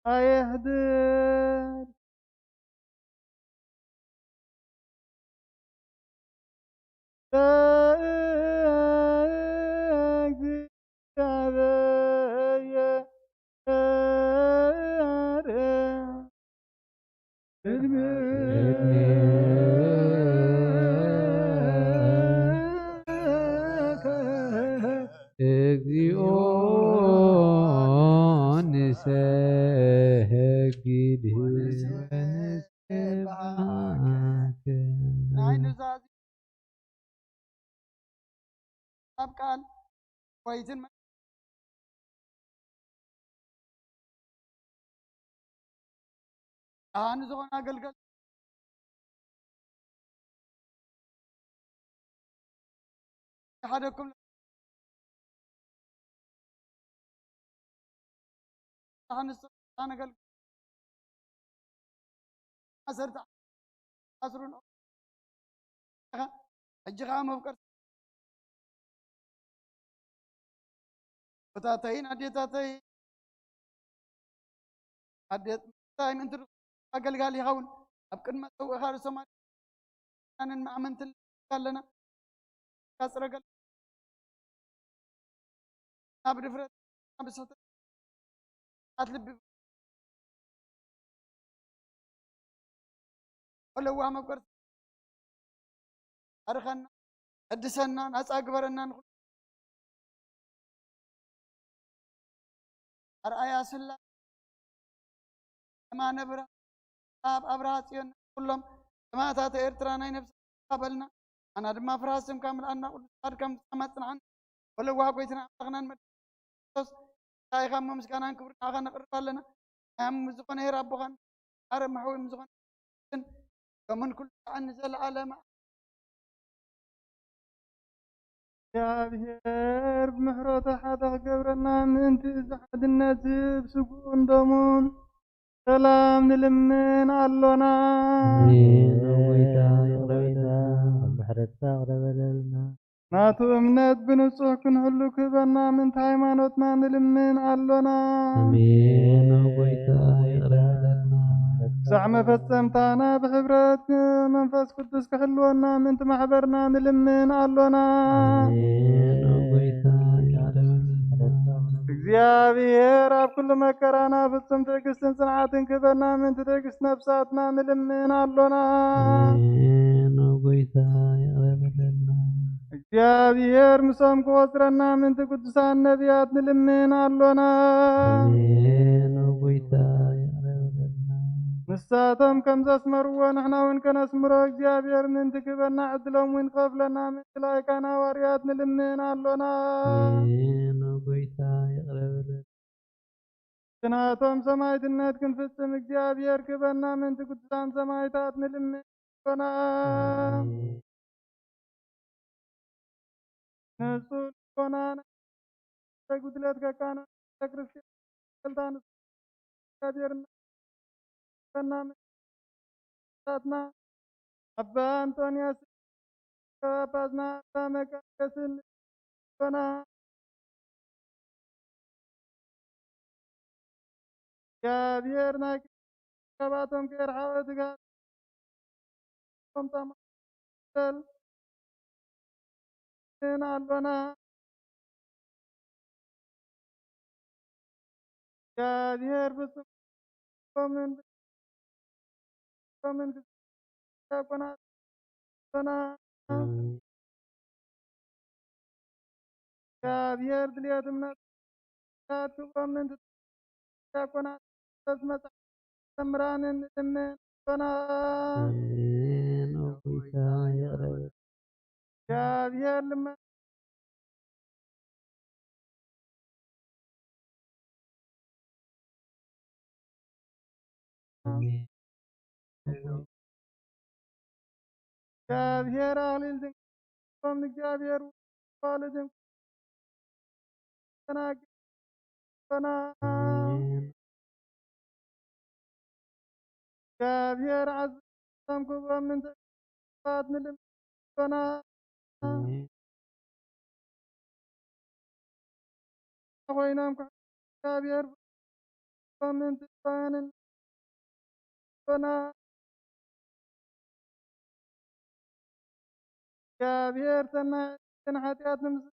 ኣየሕድር። ለእግዚኣብሔር። ሕጊ ድህበኒ ስብሐት። ናይ ኑዛዜ ኣብ ቃል ወይትን ኣነ ዝኾነ ኣገልገል ሓደኩም ኣነገልግል ዓሰርተ ዓስሩን ሕጂ ከዓ መፍቀር ቦታተይን ኣዴታተይ ኣዴት ምእንቲ ኣገልጋሊ ይኸውን ኣብ ቅድመ ፀውእኻ ርእሶም ኣንን ማዕመንትን ኣለና ካፅረገል ናብ ድፍረት ናብ ስሕተት ኣትልቢ ወለዋ መብቀርት ኣርኸና ሕድሰና ናፃ ግበረና ንኹሉ ኣርኣያ ስላ የማነ ብርሃን ኣብ ኣብርሃ ጽዮን ኩሎም ሰማእታት ኤርትራ ናይ ነፍሲ በልና ኣና ድማ ፍርሃት ስምካ ምልኣና ቅዱስ ፍቃድካ ምጻማ ጽንዓን ወለዋ ጎይትና ኣምላኽናን መድሓኒና ክርስቶስ ታይኻ እሞ ምስጋናን ክብሪ ንዓኻ ነቕርብ ኣለና። ኣም ዝኾነ ሄር ኣቦኻን ኣረ መሕዊ ዝኾነ ሎምን ኩሉ ሰዓን ንዘለዓለማ እግዚኣብሔር ብምሕረቱ ሓደ ክገብረና ምእንቲ እዚ ሓድነት ዝህብ ስጉኡን ደሙን ሰላም ንልምን ኣሎና። ኣሜን። ኦ ጎይታ ይቕረ በለልና፣ ምሕረትካ ይቕረ በለልና። ናቱ እምነት ብንጹሕ ክንህሉ ክህበና ምእንቲ ሃይማኖትና ንልምን ኣሎና። ኣሜን። ኦ ጎይታ ይቕረ በለልና። ክሳዕ መፈጸምታና ብሕብረት መንፈስ ቅዱስ ክሕልወና ምእንቲ ማሕበርና ንልምን ኣሎና። ኣሜን። ኦ ጎይታ ይቕረ በለልና። እግዚኣብሔር ኣብ ኩሉ መከራና ፍጹም ትዕግስትን ጽንዓትን ክህበና ምእንቲ ትዕግስት ነፍሳትና ንልምን ኣሎና። ኣሜን። ኦ ጎይታ ይቕረ በለልና። እግዚኣብሔር ምሶም ክቆጽረና ምእንቲ ቅዱሳን ነቢያት ንልምን ኣሎና። ኣሜን። ኦ ጎይታ ይቕረ በለልና። ንሳቶም ከም ዘስመርዎ ንሕና እውን ከነስምሮ እግዚኣብሔር ምእንቲ ክህበና ዕድሎም እውን ክኸፍለና ምእንቲ ላይካን ሃዋርያት ንልምን ኣሎና። ኣሜን። ኦ ጎይታ ይቕረ በለልና። ናቶም ሰማዕትነት ክንፍጽም እግዚኣብሔር ክህበና ምእንቲ ቅዱሳን ሰማዕታት ንልምን ኣሎና። ኣሜን። ንጹህ ልቦና ናይ ጉድለት ከቃና ቤተክርስትያን ገልታ ንሱ እግዚኣብሔር እናፈና ምእንታትና ኣባ ኣንጦንዮስ ጳጳስና ኣባ መቃርዮስን ቶና እግዚኣብሔር ናይ ካባቶም ከየርሓቐ ትጋት ን ኣሎና። እግዚኣብሔር ብጽቡቕን ብጽቡቕን ዲያቆናት ኣሎና። እግዚኣብሔር ድልየት እምነት ክብሮም ምእንቲ ዲያቆናት መጽሓፍ መምህራንን እምንቶና። ኣሜን። ኦ ጎይታ ይቕረ በል። እግዚኣብሔር ልመና ኣሜን። እግዚኣብሔር ኣክሊል ድንግል ንእግዚኣብሔር ዋልድን ተናግሮና። ኣሜን። እግዚኣብሔር ዓዘዞም ክብሮም ምእንቲ ንልምና ኣሜን። ኮይኖም ክሕ-፣ እግዚኣብሔር ብእምንትን ጻንን ና እግዚኣብሔር ሰናይ ግን ሓጢኣት ንምስ-፣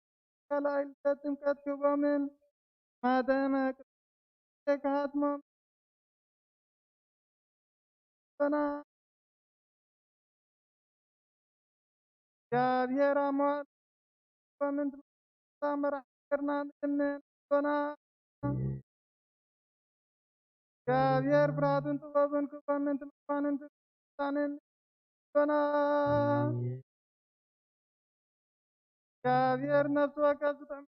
ካልኣይ ልደት ጥምቀት ክህቦምን ማተመ ክሃትሞም ና እግዚኣብሔር ኣብ መዋዕል ኮምን መራሕ ገርና ንእምንና እግዚኣብሔር ፍርሃትን ጥበብን ክህቦም ምእንቲ መኳንንትን ስልጣንን ልቦና። እግዚኣብሔር ነፍሲ ወከፍ ዝጥዕም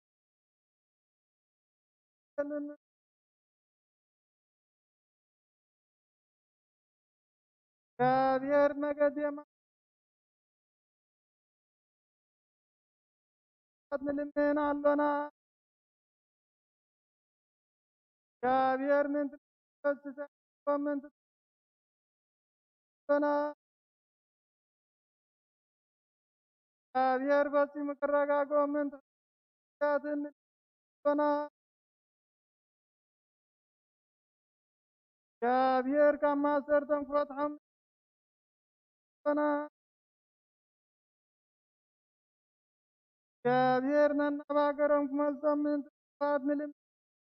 እግዚኣብሔር መገድ የማን ንልምን ኣሎና። እግዚኣብሔር ምእንቲ ምእንቲ ኣሎና። እግዚኣብሔር ፈጺሙ ከረጋግኦም ምእንቲ ኣሎና። እግዚኣብሔር ካብ ማእሰርቶም ክፈትሖም ኣሎና። እግዚኣብሔር ነናብ ሃገሮም ክመልሶም ምእንቲ ክፋት ንልምን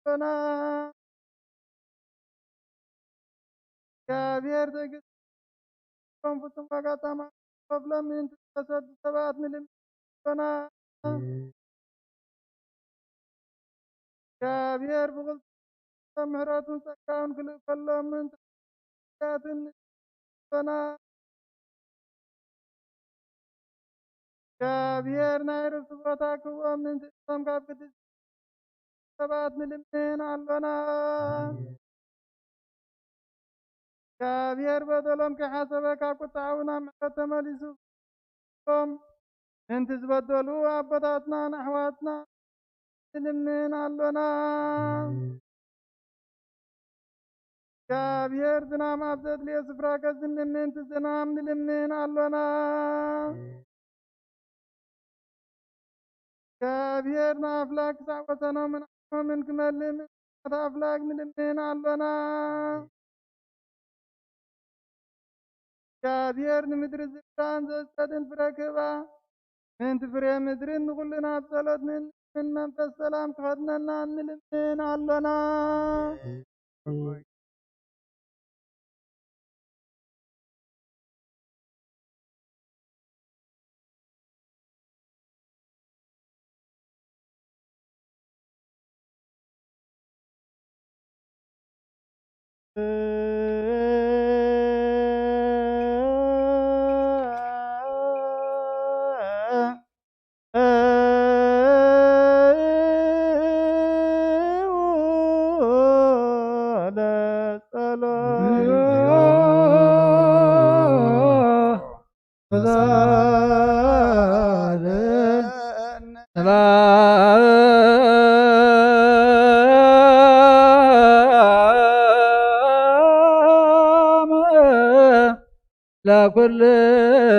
ኣሎና። እግዚኣብሔር ትዕግስቶም ፍጹም ዋጋ ታማ ክኸፍሎም ምእንቲ ዝተሰዱ ሰባት ንልምን ኣሎና። እግዚኣብሔር ብቕልጡፍ ምሕረቱን ጸጋኡን ክልእከሎም ምእንቲ ሓጢኣትን ንልምን ኣሎና። እግዚኣብሔር ናይ ርስቲ ቦታ ክህቦም ምእንቲ እቶም ካብ ቅድስቲ ሰባት ንልምን ኣሎና። እግዚኣብሔር በደሎም ከይሓሰበ ካብ ቁጥዓኡ ናብ ምሕረት ተመሊሱ ምእንቲ ዝበደሉ ኣቦታትናን ኣሕዋትና ንልምን ኣሎና። እግዚኣብሔር ዝናም ኣብ ዘድልዮ ስፍራ ከዝንብ ምእንቲ ዝናም ንልምን ኣሎና። እግዚኣብሔር ንኣፍላግ ክሳዕ ወሰኖምን ዓቕሞምን ክመልእ ምእንቲ ኣፍላግ ንልምን ኣሎና። እግዚኣብሔር ንምድሪ ዝብላዕን ዘጽድቕን ፍረ ክህባ ምእንቲ ፍሬ ምድርን ንኹልና ብጸሎት ንልምን መንፈስ ሰላም ክኸድነና ንልምን ኣሎና። ለኩልክሙ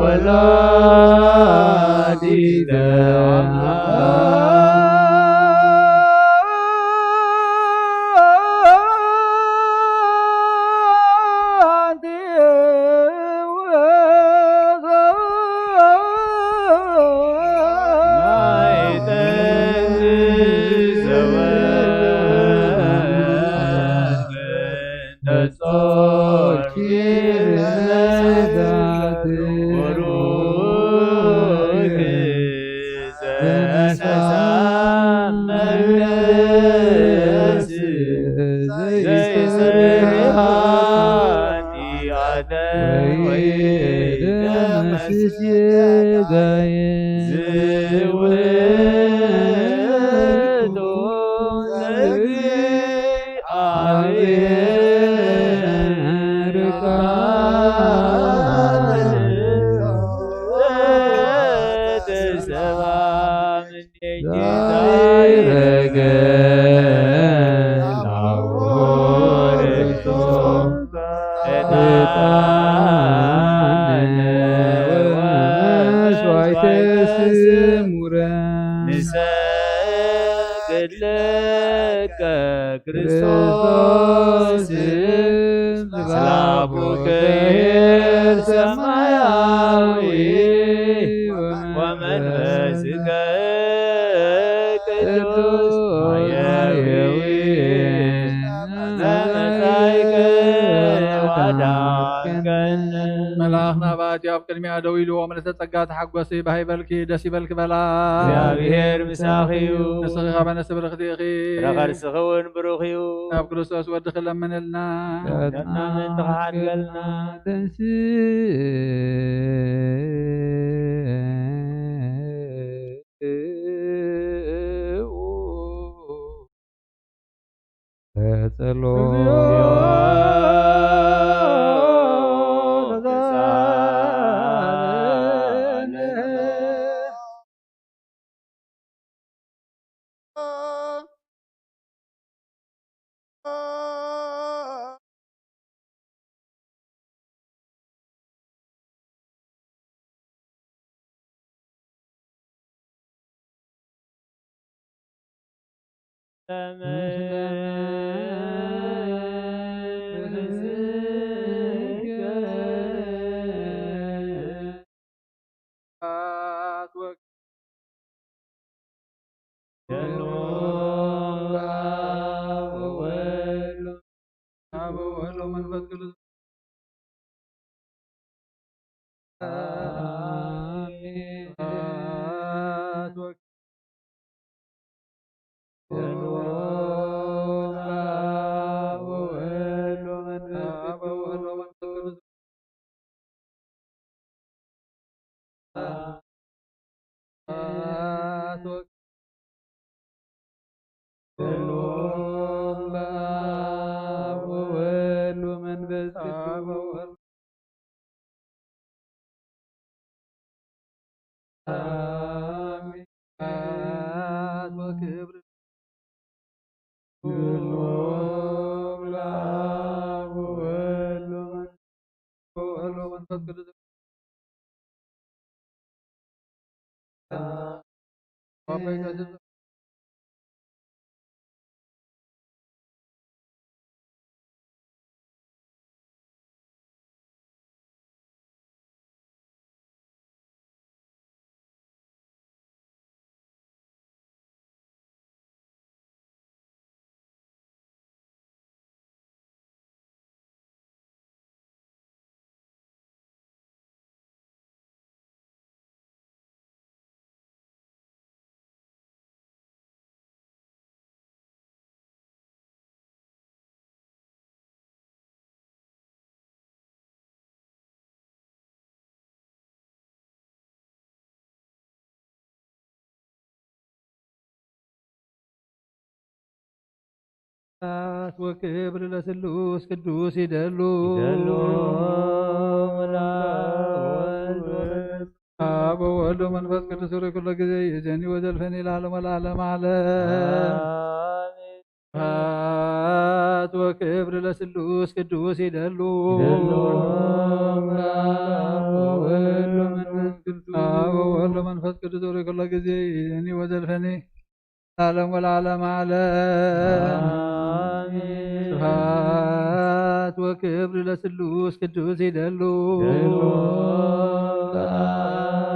ወላዲተ ክርስቶስ ስላፉ ክብር ሰማያዊ ወመንፈስከ ቅዱስ ማያዊ መጻእከ ወአዳንከነ። መልኣኽ ናባቲ ኣብ ቅድሚኣ ደው ኢልዎ፣ ምልዕተ ጸጋ ተሓጎሲ፣ ባህ ይበልኪ፣ ደስ ይበልኪ በላ። እግዚኣብሔር ምሳኺ እዩ። ንስኺ ኸኣ በነፍሲ ብርኽቲ ኢኺ። ፍረ ከርስኺ እውን ብሩኽ እዩ። ናብ ክርስቶስ ወድኺ ለምንልና። ዳትና ምእንቲ ኸሓድገልና። ተጸሎ። ስብሐት ወክብር ለስሉስ ቅዱስ ይደሉ። ይደሉ። ወወልድ ወመንፈስ አብ ወወልድ ወመንፈስ ቅዱስ ሩይ ኩሎ ጊዜ ይእዜኒ ወዘልፈኒ ለዓለመ ለዓለም ዓለም። አሜን። ስብሐት ወክብር ለስሉስ ቅዱስ ይደሉ። ይደሉ። አብ ወወልድ ወመንፈስ ቅዱስ አብ ወወልድ ወመንፈስ ቅዱስ ሩይ ኩሎ ጊዜ ይእዜኒ ወዘልፈኒ ለዓለም ወለዓለም ዓለም። አሜን። ስብሐት ወክብር ለስሉስ ቅዱስ ይደሉ። ይደሉ።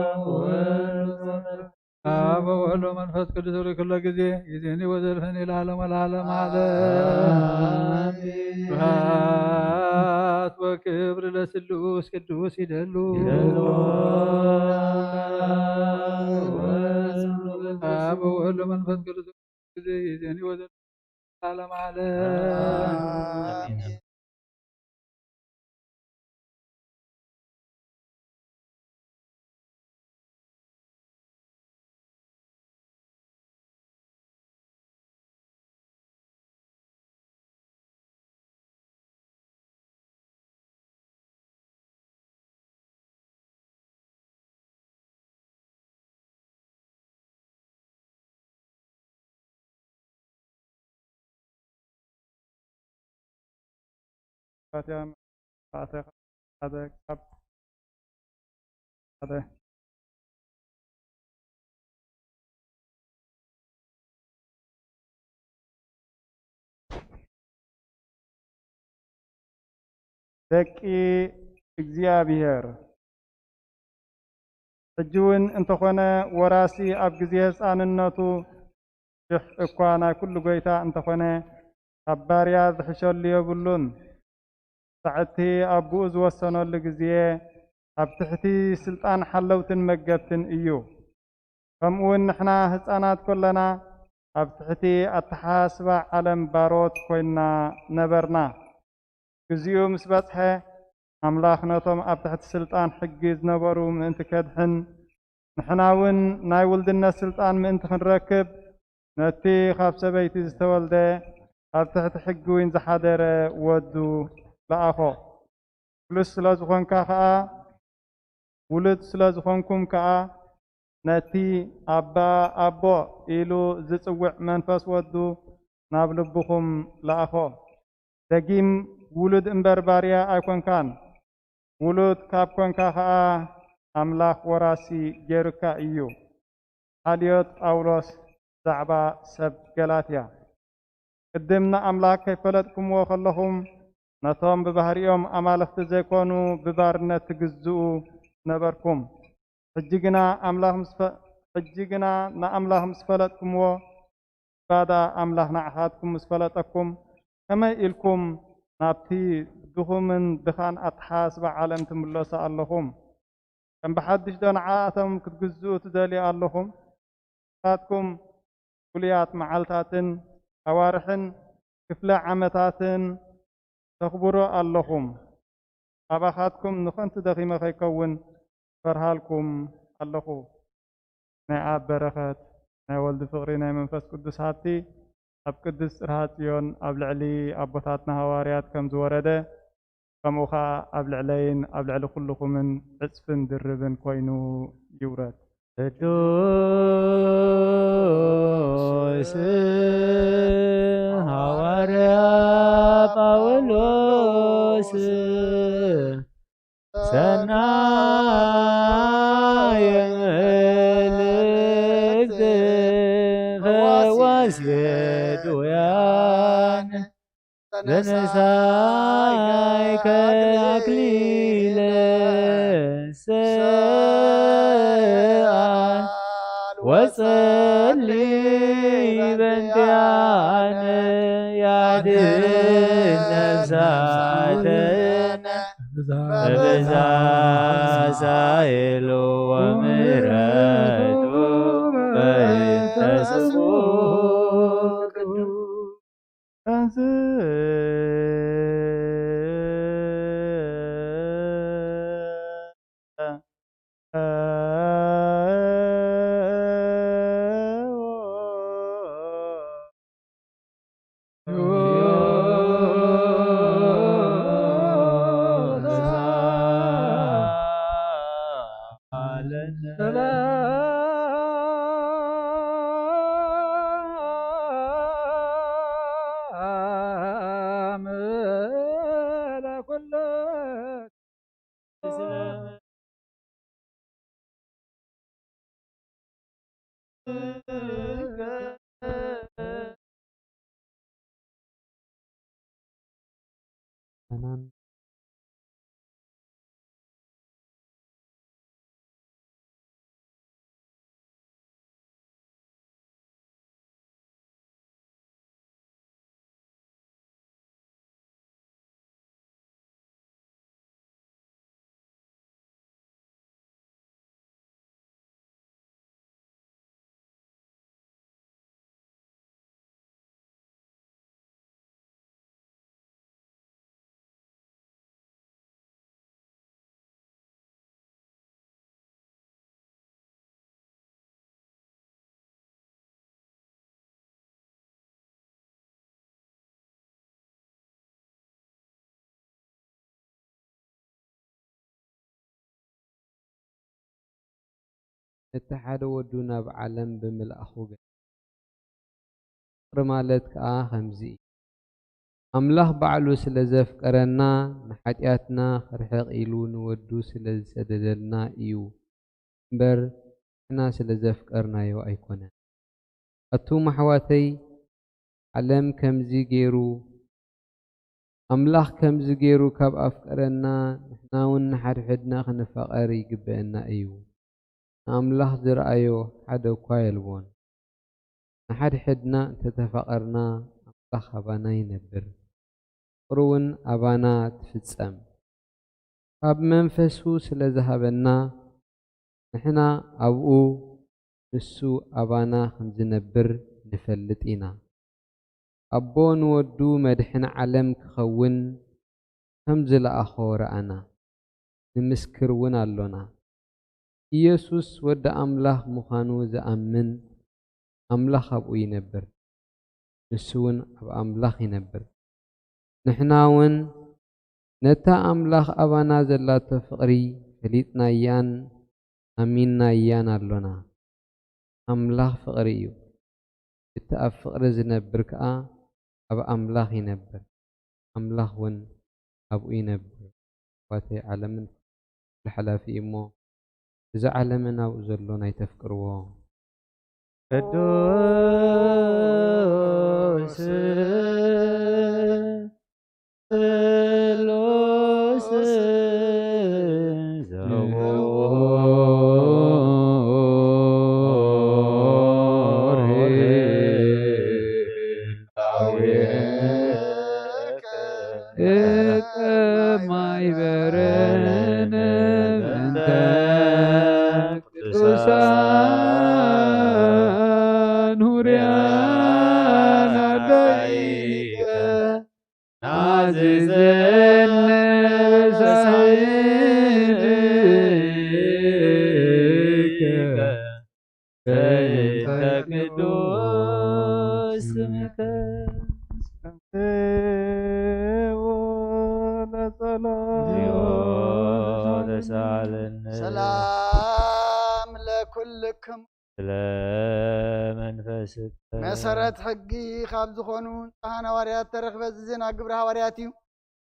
አብ ወወልድ ወመንፈስ አብ ወወልድ ወመንፈስ ቅዱስ ሩይ ኩሎ ጊዜ ይእዜኒ ወዘልፈኒ ለዓለም ወለዓለም ዓለም። አሜን። ስብሐት ወክብር ለስሉስ ቅዱስ ይደሉ። ይደሉ። አብ ወወልድ ወመንፈስ ቅዱስ ጊዜ ይእዜኒ ወዘልፈኒ ለዓለም ዓለም። አሜን። ፋቲያ ሓደ ካብ ሓደ ደቂ እግዚኣብሔር። ሕጂ እውን እንተኾነ ወራሲ ኣብ ግዜ ህፃንነቱ ሽሕ እኳ ናይ ኩሉ ጎይታ እንተኾነ ካብ ባርያ ዝሕሸሉ የብሉን። ሳዕቲ ኣቦኡ ዝወሰነሉ ግዜ ኣብ ትሕቲ ስልጣን ሓለውትን መገብትን እዩ። ከምኡ እውን ንሕና ህፃናት ከለና ኣብ ትሕቲ ኣተሓሳስባ ዓለም ባሮት ኮይንና ነበርና። ግዚኡ ምስ በጽሐ ኣምላኽ ነቶም ኣብ ትሕቲ ስልጣን ሕጊ ዝነበሩ ምእንቲ ከድሕን ንሕና እውን ናይ ውልድነት ስልጣን ምእንቲ ክንረክብ ነቲ ካብ ሰበይቲ ዝተወልደ ኣብ ትሕቲ ሕጊ እውን ዝሓደረ ወዱ ለኣኾ። ውሉድ ስለ ዝኾንካ ከኣ ውሉድ ስለ ዝኾንኩም ከኣ ነቲ ኣባ ኣቦ ኢሉ ዝጽውዕ መንፈስ ወዱ ናብ ልብኹም ለኣኾ። ደጊም ውሉድ እምበር ባርያ ኣይኮንካን። ውሉድ ካብ ኮንካ ከኣ ኣምላኽ ወራሲ ገይሩካ እዩ። ሓልዮት ጳውሎስ ዛዕባ ሰብ ገላትያ። ቅድም ንኣምላኽ ከይፈለጥኩምዎ ከለኹም ነቶም ብባህሪኦም ኣማልኽቲ ዘይኮኑ ብባርነት ትግዝኡ ነበርኩም። ሕጂ ግና ኣምላኽ ምስ ፈ-፣ ሕጂ ግና ንኣምላኽ ምስ ፈለጥኩምዎ ባዳ ኣምላኽ ንዓኻትኩም ምስ ፈለጠኩም ከመይ ኢልኩም ናብቲ ድኹምን ድኻን ኣተሓሳስባ ዓለም ትምለሱ ኣለኹም? ከም ብሓድሽ ዶ ንዓኣቶም ክትግዝኡ ትደልዩ ኣለኹም? ንስኻትኩም ፍሉያት መዓልታትን ኣዋርሕን ክፍለ ዓመታትን ተኽብሩ ኣለኹም። ኣባኻትኩም ንኸንቱ ደኺመ ከይከውን ፈርሃልኩም ኣለኹ። ናይ ኣብ በረኸት፣ ናይ ወልዲ ፍቕሪ፣ ናይ መንፈስ ቅዱስ ሃብቲ ኣብ ቅድስት ጽርሃ ጽዮን ኣብ ልዕሊ ኣቦታትና ሃዋርያት ከም ዝወረደ፣ ከምኡ ኸኣ ኣብ ልዕለይን ኣብ ልዕሊ ኩልኹምን ዕጽፍን ድርብን ኮይኑ ይውረድ። ቅዱስ ሃዋርያ ጳውሎስ ሰናየ መልእክት ፈዋሲ ድውያን ተነሳይከ ኣክሊለ ሰኣል ወጸሊ በንቲኣነ ያድን ነፍሳተነ በብዛ ሳይሉ ወምሕረቱ በእንተ ስሙ ቅዱስ። ምእመናን። እቲ ሓደ ወዱ ናብ ዓለም ብምልኣኹ ገ-፣ ፍቕሪ ማለት ከኣ ከምዚ እዩ። ኣምላኽ ባዕሉ ስለ ዘፍቀረና፣ ንሓጢኣትና ክርሕቕ ኢሉ ንወዱ ስለ ዝሰደደልና እዩ እምበር፣ ንሕና ስለ ዘፍቀርናዮ ኣይኮነን። ኣቱም ኣሕዋተይ፣ ዓለም ከምዚ ገይሩ፣ ኣምላኽ ከምዚ ገይሩ ካብ ኣፍቀረና፣ ንሕና እውን ንሓድሕድና ክንፋቐር ይግበአና እዩ። ንኣምላኽ ዝረኣዮ ሓደ እኳ የልቦን። ንሓድሕድና እንተተፋቐርና፣ ኣምላኽ ኣባና ይነብር፣ ፍቕሩ እውን ኣባና ትፍጸም። ካብ መንፈሱ ስለ ዝሃበና፣ ንሕና ኣብኡ፣ ንሱ ኣባና ከም ዝነብር ንፈልጥ ኢና። ኣቦ ንወዱ መድሕን ዓለም ክኸውን ከም ዝለኣኾ ረኣና፣ ንምስክር እውን ኣሎና። ኢየሱስ ወዲ ኣምላኽ ምዃኑ ዝኣምን፣ ኣምላኽ ኣብኡ ይነብር፣ ንሱ እውን ኣብ ኣምላኽ ይነብር። ንሕና እውን ነታ ኣምላኽ ኣባና ዘላቶ ፍቕሪ ፈሊጥናያን ኣሚንናያን ኣሎና። ኣምላኽ ፍቕሪ እዩ። እቲ ኣብ ፍቕሪ ዝነብር ከኣ ኣብ ኣምላኽ ይነብር፣ ኣምላኽ እውን ኣብኡ ይነብር። ኣሕዋተይ፣ ዓለምን ኩሉ ሓላፊ እዩ እሞ፣ እዚ ዓለምን ኣብኡ ዘሎን ኣይተፍቅርዎ። ቅዱስ ስሉስ ዘውር እቀማይ በረነ በእንተ ቅዱሳን ሁርያን ኣዳይከ ናዝዘነ በሳይልከ በእንተ ቅዱስ ስምከ። ለጸሎት። እግዚኦ ተሳለነ። ሰላም ለኩልክም። ስለ መንፈስከ። መሰረት ሕጊ ካብ ዝኾኑ ንጹሓን ሃዋርያት ተረኽበ። እዚ ዜና ግብረ ሃዋርያት እዩ።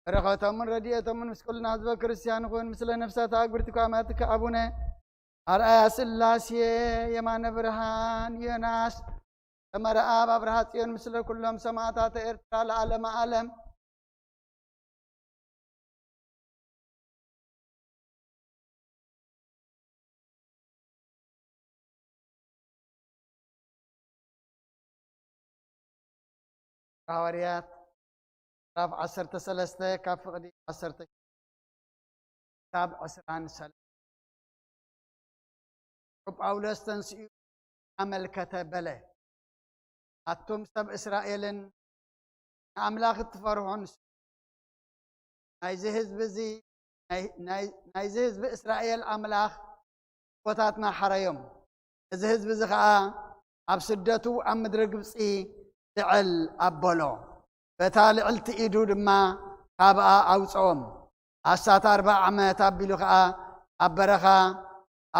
በረኸቶምን ረድኤቶምን ምስ ኩልና ህዝበ ክርስቲያን ይኹን፣ ምስለ ነፍሳት ኣግብርቲ ኣማትከ ኣቡነ ኣርኣያ ስላሴ፣ የማነ ብርሃን፣ ዮናስ፣ ሰመረ ኣብ፣ ኣብርሃ ጽዮን፣ ምስለ ኩሎም ሰማዕታተ ኤርትራ ለዓለመ ዓለም። ሃዋርያት ምዕራፍ ዓሰርተ ሰለስተ ካብ ፍቕዲ ዓሰርተ ክሳብ ዕስራን ሰለስተ። ጳውሎስ ተንሲኡ ኣመልከተ በለ፣ ኣቱም ሰብ እስራኤልን ንኣምላኽ እትፈርሑን፣ ናይዚ ህዝቢ እዚ፣ ናይ፣ ናይ፣ ናይዚ ህዝቢ እስራኤል ኣምላኽ ኣቦታትና ሓረዮም። እዚ ህዝቢ እዚ ኸኣ ኣብ ስደቱ ኣብ ምድሪ ግብጺ ልዕል ኣበሎ። በታ ልዕልቲ ኢዱ ድማ ካብኣ ኣውጽኦም። ኣስታት ኣርብዓ ዓመት ኣቢሉ ኸኣ ኣብ በረኻ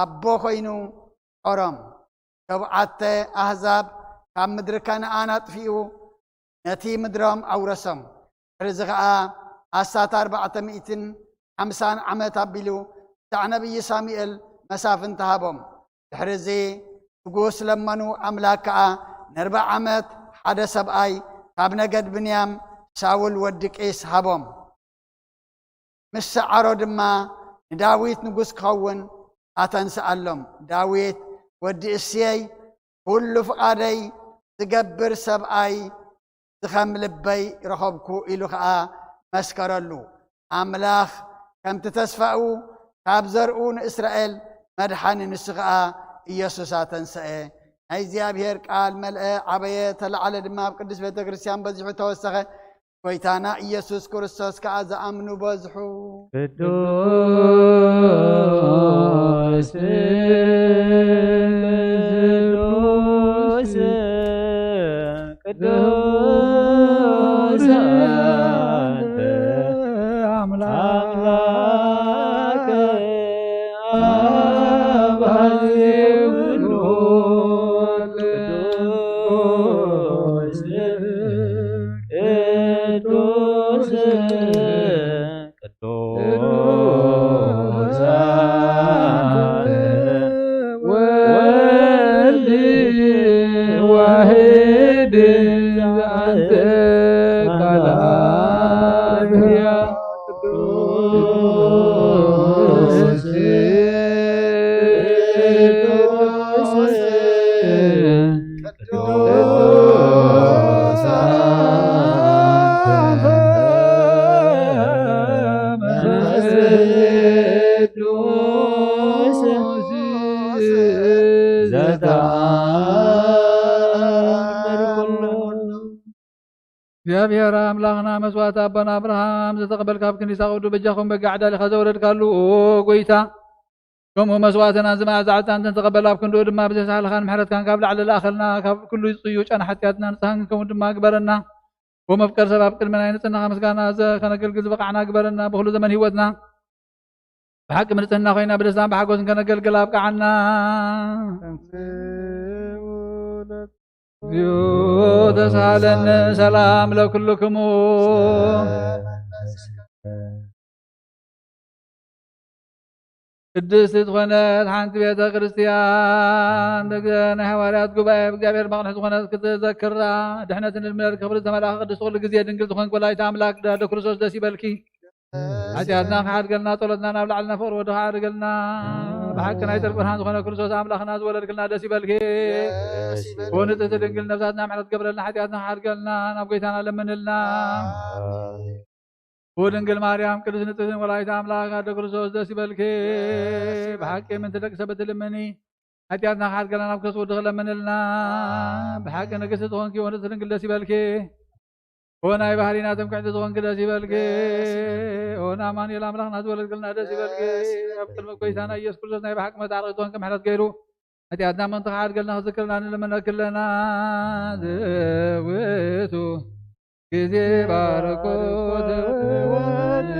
ኣቦ ኾይኑ ጾሮም። ሸውዓተ ኣህዛብ ካብ ምድሪ ከነኣን ኣጥፊኡ ነቲ ምድሮም ኣውረሶም። ድሕሪዚ ኸኣ ኣስታት ኣርባዕተ ሚእትን ሓምሳን ዓመት ኣቢሉ ክሳዕ ነብዪ ሳሙኤል መሳፍንቲ ሃቦም። ድሕሪዚ ንጉስ ለመኑ፣ ኣምላክ ከኣ ንኣርብዓ ዓመት ሓደ ሰብኣይ ካብ ነገድ ብንያም ሳውል ወዲ ቂስ ሃቦም። ምስ ሰዓሮ ድማ ንዳዊት ንጉስ ክኸውን ኣተንስኣሎም። ዳዊት ወዲ እሴይ፣ ኩሉ ፍቓደይ ዝገብር ሰብኣይ ዝኸም ልበይ ረኸብኩ ኢሉ ኸኣ መስከረሉ። ኣምላኽ ከምቲ ተስፋኡ ካብ ዘርኡ ንእስራኤል መድሓኒ ንሱ ኸኣ ኢየሱስ ኣተንሰኤ። ናይ እግዚኣብሔር ቃል መልአ፣ ዓበየ፣ ተላዓለ ድማ ኣብ ቅድስት ቤተ ክርስቲያን በዚሑ ተወሰኸ። ጎይታና ኢየሱስ ክርስቶስ ከኣ ዝኣምኑ በዝሑ። ቅዱስ ቅዱስ ቅዱስ አንተ አምላክ አብ አዜብ ቅዱስ ቅዱስ ቅዱስ አንተ ወልድ ዋሕድ አንተ ቃል አብ ሕያው ቅዱስ ቅዱስ ቅዱስ አንተ መንፈስ ቅዱስ ዘተአምር ኩሉ። እግዚኣብሔር ኣምላኽና መስዋዕቲ ኣቦና ኣብርሃም ዝተቐበልካ ኣብ ክንዲ ሳቕዱ በጃኹም በጋ ዕዳሊኻ ዘወረድካሉ፣ ኦ ጎይታ፣ ከምኡ መስዋዕትና እዚ መዓዛ ዕጣን እንተቐበል፣ ኣብ ክንድኡ ድማ ብዘይ ሳህልኻን ምሕረትካን ካብ ላዕሊ ለኣኸልና፣ ካብ ኩሉ ጽዩው ጨና ሓጢኣትና ንጽሃን ከምኡ ድማ ግበረና። ወመፍቀር ሰብ ኣብ ቅድሚ ናይ ንጽህናኻ ምስጋና ዘ-፣ ከነገልግል ዝበቓዕና ግበረና። ብኹሉ ዘመን ህይወትና ብሓቂ ብንጽህና ኮይና ብደስታን ብሓጎስን ከነገልግል ኣብቅዓና። እግዚኦ ተሳሃለነ ሰላም ለኩልክሙ። ቅድስቲ ዝኾነት ሓንቲ ቤተ ክርስቲያን፣ ደገ ናይ ሃዋርያት ጉባኤ፣ ብእግዚኣብሔር መቕንሒ ዝኾነት ክትዘክራ፣ ድሕነትን ልምነትን ክብሪ ዝተመልኣ ቅድስቲ ኩሉ ግዜ ድንግል ዝኾንክ ወላዲተ ኣምላክ፣ ዳደ ክርስቶስ ደስ ይበልኪ። ሓጢኣትና ክሓድገልና፣ ጸሎትና ናብ ላዕሊ ነፍቕር ወድኻ ኣድርገልና። ብሓቂ ናይ ጽድቂ ብርሃን ዝኾነ ክርስቶስ ኣምላኽና ዝወለድክልና ደስ ይበልኪ። ደስ ይበልኪ። ንጽሕቲ ድንግል ነብሳትና ምሕረት ገብረልና፣ ሓጢኣትና ክሓድገልና ናብ ጎይታና ለምንልና። ኣሜን። ኦ ድንግል ማርያም ቅድስት ንጽሕቲ ወላዲተ ኣምላክ ኣደ ክርስቶስ ደስ ይበልኪ። ደስ ይበልኪ። ብሓቂ ምንቲ ደቂ ሰብ እትልምኒ፣ ሓጢኣትና ክሓድገልና ናብ ክርስቶስ ወድኺ ለምንልና። ኣሜን። ብሓቂ ንግስቲ ዝኾንኪ ኦ ንጽሕቲ ድንግል ደስ ይበልኪ። ኦ ናይ ባህሪና ትምክሕቲ ዝኾንኪ ደስ ይበልኪ። ደስ ይበልኪ። ኦ ንኣማኑኤል ኣምላኽና ዝወለድክልና ደስ ይበልኪ። ደስ ይበልኪ። ኣብ ቅድሚ ጎይታና ኢየሱስ ክርስቶስ ናይ ብሓቂ መጻዕርቂ ዝኾንኪ ምሕረት ገይሩ ሓጢኣትና ምእንቲ ክሓድገልና ክዝክርና ንልምነኪ ኣለና። ዘውቱ ግዜ ባርኮት ወወልድ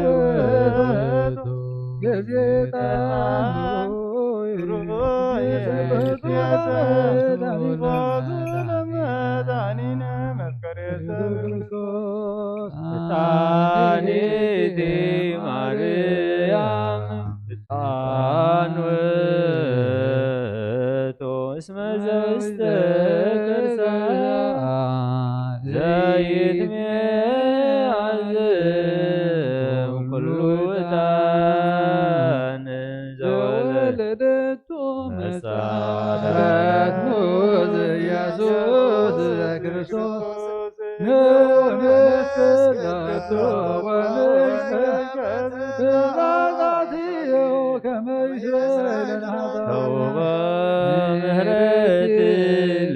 ውእቱ ግዜ ጣኑ መድኃኒነ መፍቀሬ ሰብ ክርስቶስ። መድኃኒቴ ማርያም ሕፃን ውእቱ እስመ ዘውስተ ከርሳ ዘይትሜ አዝም ኩሉ ዕጣን ዘወለደቶ መሳረቱ ኢየሱስ ክርስቶስ። ተውባ ምህረት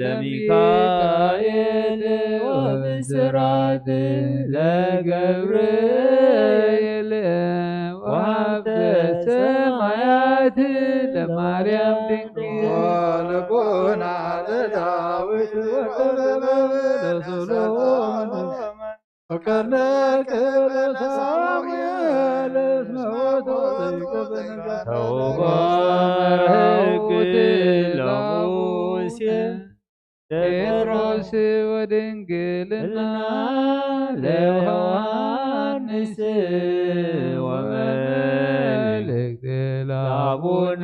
ለሚካኤል ወብስራት ለገብርኤል ወሀብተ ሰማያት ለማርያም ድንግል። ልቦና ለዳዊት ወለሰሎሞን። ፈቀርነ ቅዱስ ሳሙኤል እስመ ውእቱ ሊቀ ነገሥት። ተውባ ሕግ ለሙሴ ጴጥሮስ ወድንግልና ለዮሐንስ ወመልእክት ለአቡነ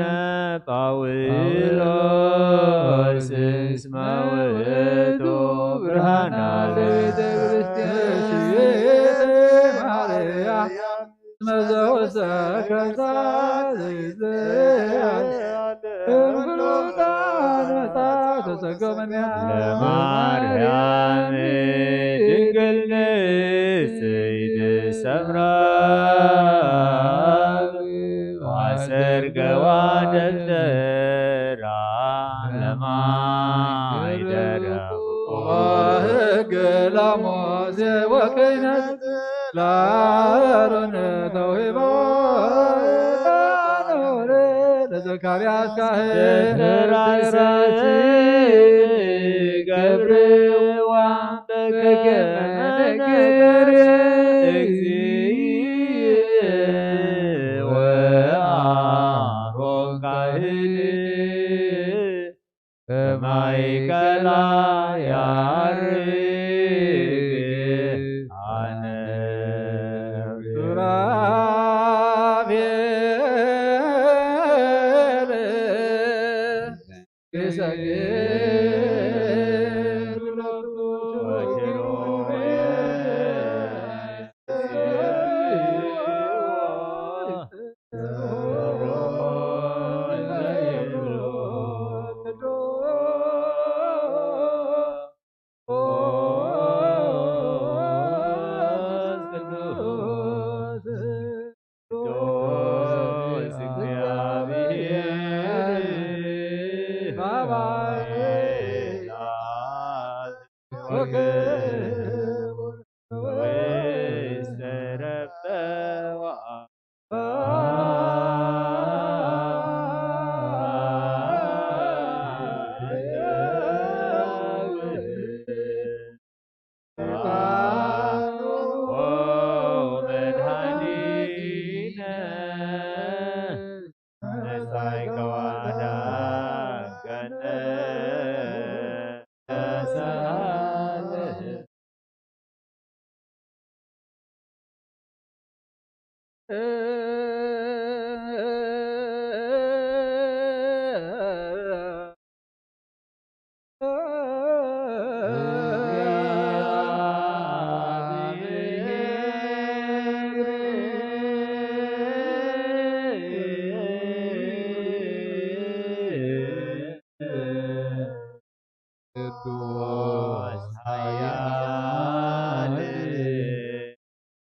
ጳውሎስ እስመ ውእቱ ብርሃና ለቤተ ክርስቲያን። ማርያም እስመ ገላሞዜ ወክህነት ላሮን ተውሂቦ። ለዘካርያስ ካህን ድራሰ ገብርዋ በከመ ነገር እግዚእ ወአሮን ካህን በማእከላ ያርግ አነ ሱራፌል እሰግድ ሎቱ ወኪሩቤል ቅዱስ ኃያል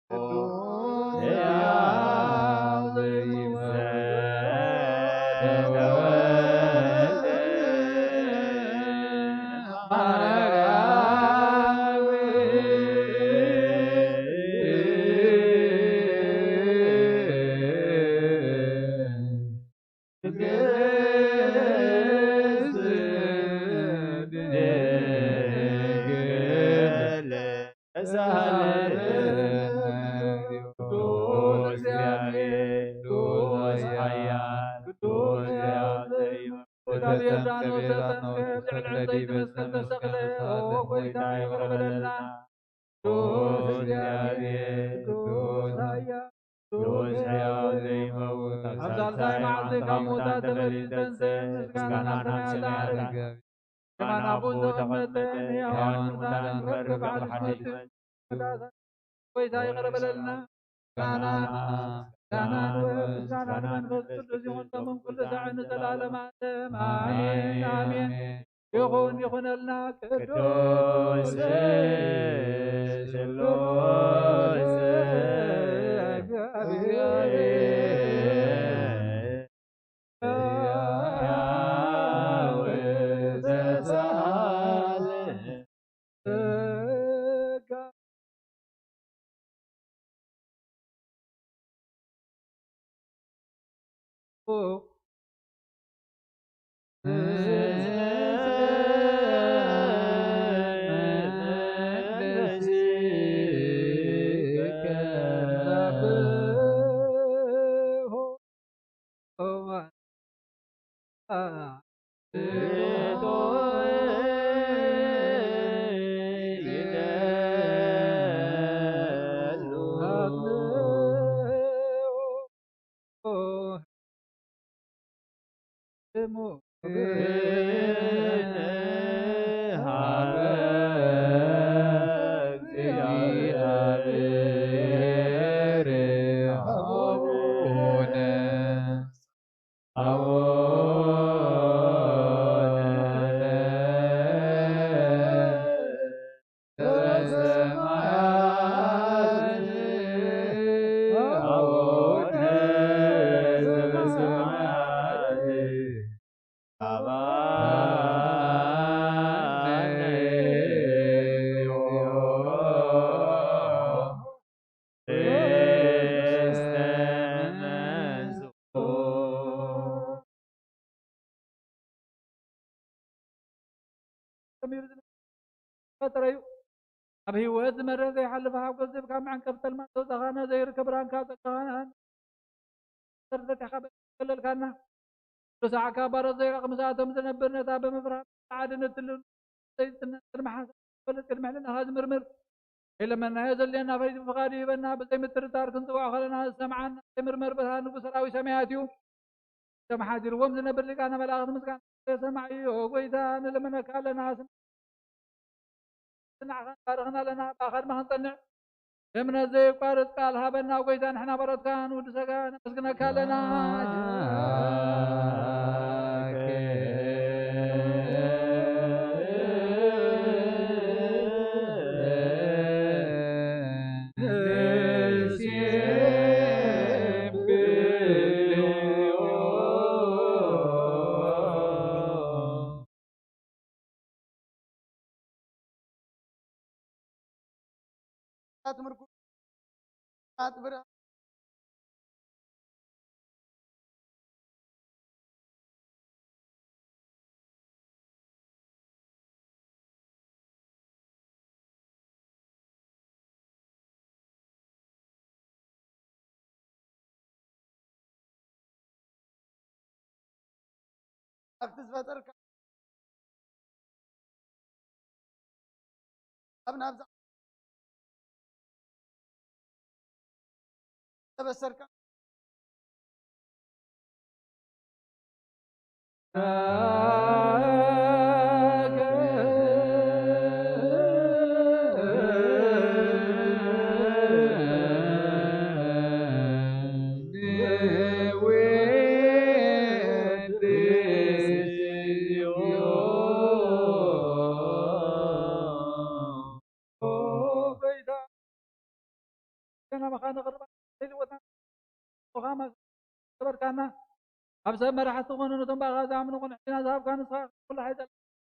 ቅዱስ ሕያው ዘይመውት ተወልደ ማርያም። ቅድስት ድንግል ተሳለነ። ቅዱስ እግዚአብሔር፣ ቅዱስ ኃያል፣ ቅዱስ ሕያው ዘይመውት ወዳቤ ዮርዳኖስ ተጠምቀ፣ ብድሕሪ ዕለት ዘይትመስል ተሰቕለ። ኦ ጐይታ ይቕረ በለልና። ቅዱስ እግዚአብሔር፣ ቅዱስ ኃያል፣ ቅዱስ ሕያው ዘይመውት፣ ኣብ ሳልሳይ መዓልቲ ካብ ሙታን ተፈልዩ ዝተንስአ፣ ምስጋና ናብ ሰማያት ዓረገ። የማን ኣቦኡ ተቐመጠ፣ ንሕያዋን ሙታን ክፈርድ ብሓድሽ መጽእ። ጐይታ ይቕረ በለልና። ምስጋና፣ ምስጋና ንወልድ፣ ምስጋና ንመንፈስ ቅዱስ ይኹን፣ ሎምን ኩሉ ሳዕ ንዘለዓለመ ዓለም። ኣሜን፣ ኣሜን። ይኹን፣ ይኹነልና። ቅዱስ ቅዱስ ስሉስ ስሉስ እግዚአብሔር ሕያው ዘሳለ ጸጋ ጥራይ እዩ። ኣብ ህይወት ዝመርሕ ዘይሓልፍ ሓጎስ ዝህብካ መዐንቀፊ ጸልማት ዘውጻኻና ዘይርከብ ብርሃንካ ጸጋኻን ሰርተቲኻ በለልካና። ርሳዕካ ባሮት ዘይረቕ ምስኣቶም ዝነብር ነታ ብምፍራህ ጻዕድን እትልን ዘይጽንዕ ቅድሚ ሓሳብ ዝፈልጥ ቅድሚ ሕልናኻ ዝምርምር ከይለመናዮ ዘድልየና ፈይዱ ፍቓዱ ይህበና። ብዘይ ምጥርጣር ክንጽውዖ ከለና ዝሰምዓና ዘይምርመር ብርሃን ንጉስ ሰራዊት ሰማያት እዩ። ተመሓዲርዎም ዝነብር ሊቃነ መላእኽት ምስጋና የሰማዕ እዩ። ኦ ጎይታ ንልምነካ ኣለና። ስናዕኻን ባርኽና ኣለና። ብኣኻ ድማ ክንጸንዕ እምነት ዘየቋርጽ ቃል ሃበና። ጎይታ ንሕና ባሮትካ ንውድሰካ ነመስግነካ ኣለና። ትምህርኩ ኣጥብረ ኣብቲ ዝፈጠርካ ኣብ ናብዛ ተበሰርካ ናባኻ ነቕርባ። ሎኻማ ዝበርካና ኣብ ሰብ መራሕቲ ዝኾኑ ነቶም ብኣኻ ዝኣምኑ ቁኑዕ ሕሊና ዝሃብካ ንስኻ ኩሉ ሓይል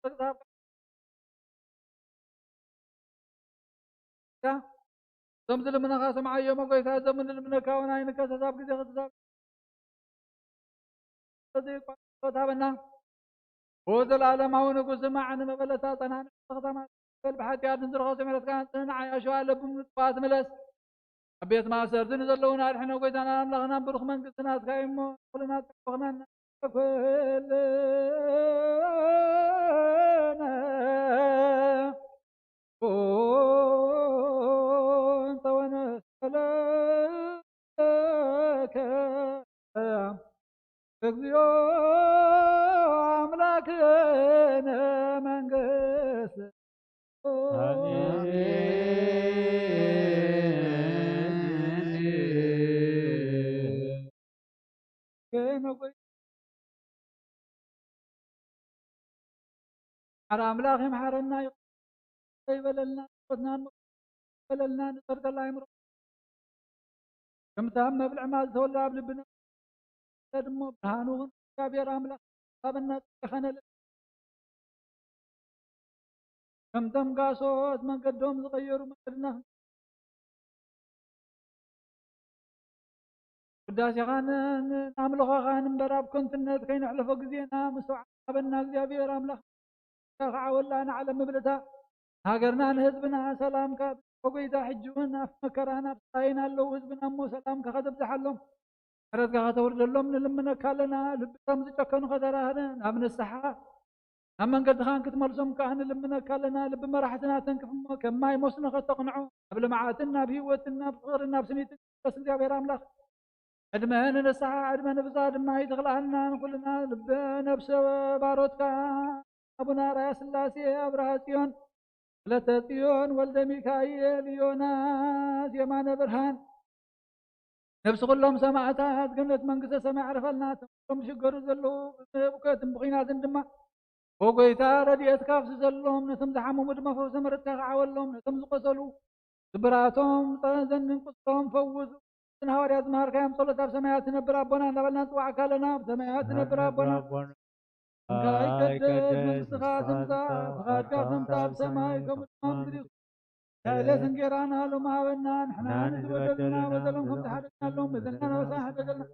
ዘለካ ዝሃብካ እዞም ዝልምነኻ ስምዓዮም ጎይታ። እዞም ንልምነካ እውን ኣይንከሰስ ኣብ ግዜ ክትዛብ ዘይቋ ሃበና። ኦ ዘላለማዊ ንጉስ፣ ማዕን መበለታ ጸናንዕ ከተማ በል ብሓጢኣት ንዝረኸሱ ምሕረትካ ጽንዓይ ኣሸዋ ለብም ንጥፋት ምለስ። ኣብ ቤት ማእሰርቲ ንዘለዉና ኣድሕኖ ጎይታና ኣምላኽና ብሩኽ መንግስቲ ናትካ እዩ እሞ ኩልና ተፈኽነና። ኩልነ ኩንተ ወንስእለከ እግዚኦ ኣምላክነ መንግስት ሓራ ኣምላኽ ይምሓረና ይቕረ ይበለልና ጸሎትና በለልና ንጸድቀላ ይምሮ ከምታ መብልዕ ማል ዝተወልደ ኣብ ልብና ደሞ ብርሃኑ ግን እግዚኣብሔር ኣምላኽ ኣበና ጸቀኸነለ ከምቶም ጋሶት መንገዶም ዝቐየሩ መንገድና ውዳሴኻን ኣምልኾኻን እምበር ኣብ ከንቱነት ከይነሕልፎ ግዜና ምስተውዓል ሃበና እግዚኣብሔር ኣምላኽ። ከዓወላ ንዓለም ምብልታ ሃገርና ንህዝብና ሰላም ካብ ጎይታ ሕጂ እውን ኣብ መከራን ኣብ ስቃይን ኣለዉ ህዝብና እሞ ሰላምካ ከተብዝሓሎም ምሕረትካ ከተውርደሎም ንልምነካ ኣለና። ልብቶም ዝጨከኑ ከተራህረ ናብ ንስሓ ናብ መንገድኻን ክትመልሶም ከኣ ንልምነካ ኣለና። ልቢ መራሕትና ተንክፍ እሞ ከም ማይ መስኖ ከተቕንዖ ኣብ ልምዓትን ናብ ህይወትን ናብ ፍቕርን ናብ ስኒትን ቅዱስ እግዚኣብሔር ኣምላኽ ዕድመ ንንስሓ ዕድመ ንብዛ ድማ ይትኽልኣልና ንኩልና ልበ ነብሰ ባሮትካ ኣቡነ ኣርኣያ ስላሴ ኣብርሃ ጽዮን ወለተ ጽዮን ወልደ ሚካኤል ዮናስ የማነ ብርሃን ነብሲ ኩሎም ሰማዕታት ገነት መንግስተ ሰማይ ዓርፋልና። እቶም ዝሽገሩ ዘለዉ ብብከትን ብኹናትን ድማ ኦ ጎይታ ረድኤትካ ኣፍስሰሎም። ነቶም ዝሓመሙ ድማ ፈውሲ ምሕረትካ ክዓወሎም። ነቶም ዝቆሰሉ ስብራቶም ጠዘንን ቁስሎም ፈውስ። ንሃዋርያት ዝመሃርካዮም ጸሎት ኣብ ሰማያት ትነብር ኣቦና እናበልና ንጽዋዕካ ኣለና። ኣብ ሰማያት ትነብር ኣቦና እንታይ ይቀደስ መንግስትኻ ትምጻእ፣ ፍቓድካ ከምታ ኣብ ሰማይ ከምኡ ድማ ኣብ ምድሪ ትኹን። ዕለት እንጌራና ሎሚ ሃበና፣ ንሕና ንዝበደሉና በደሎም ከም ዝሓደግናሎም በደልና ናበሳና ሕደገልና።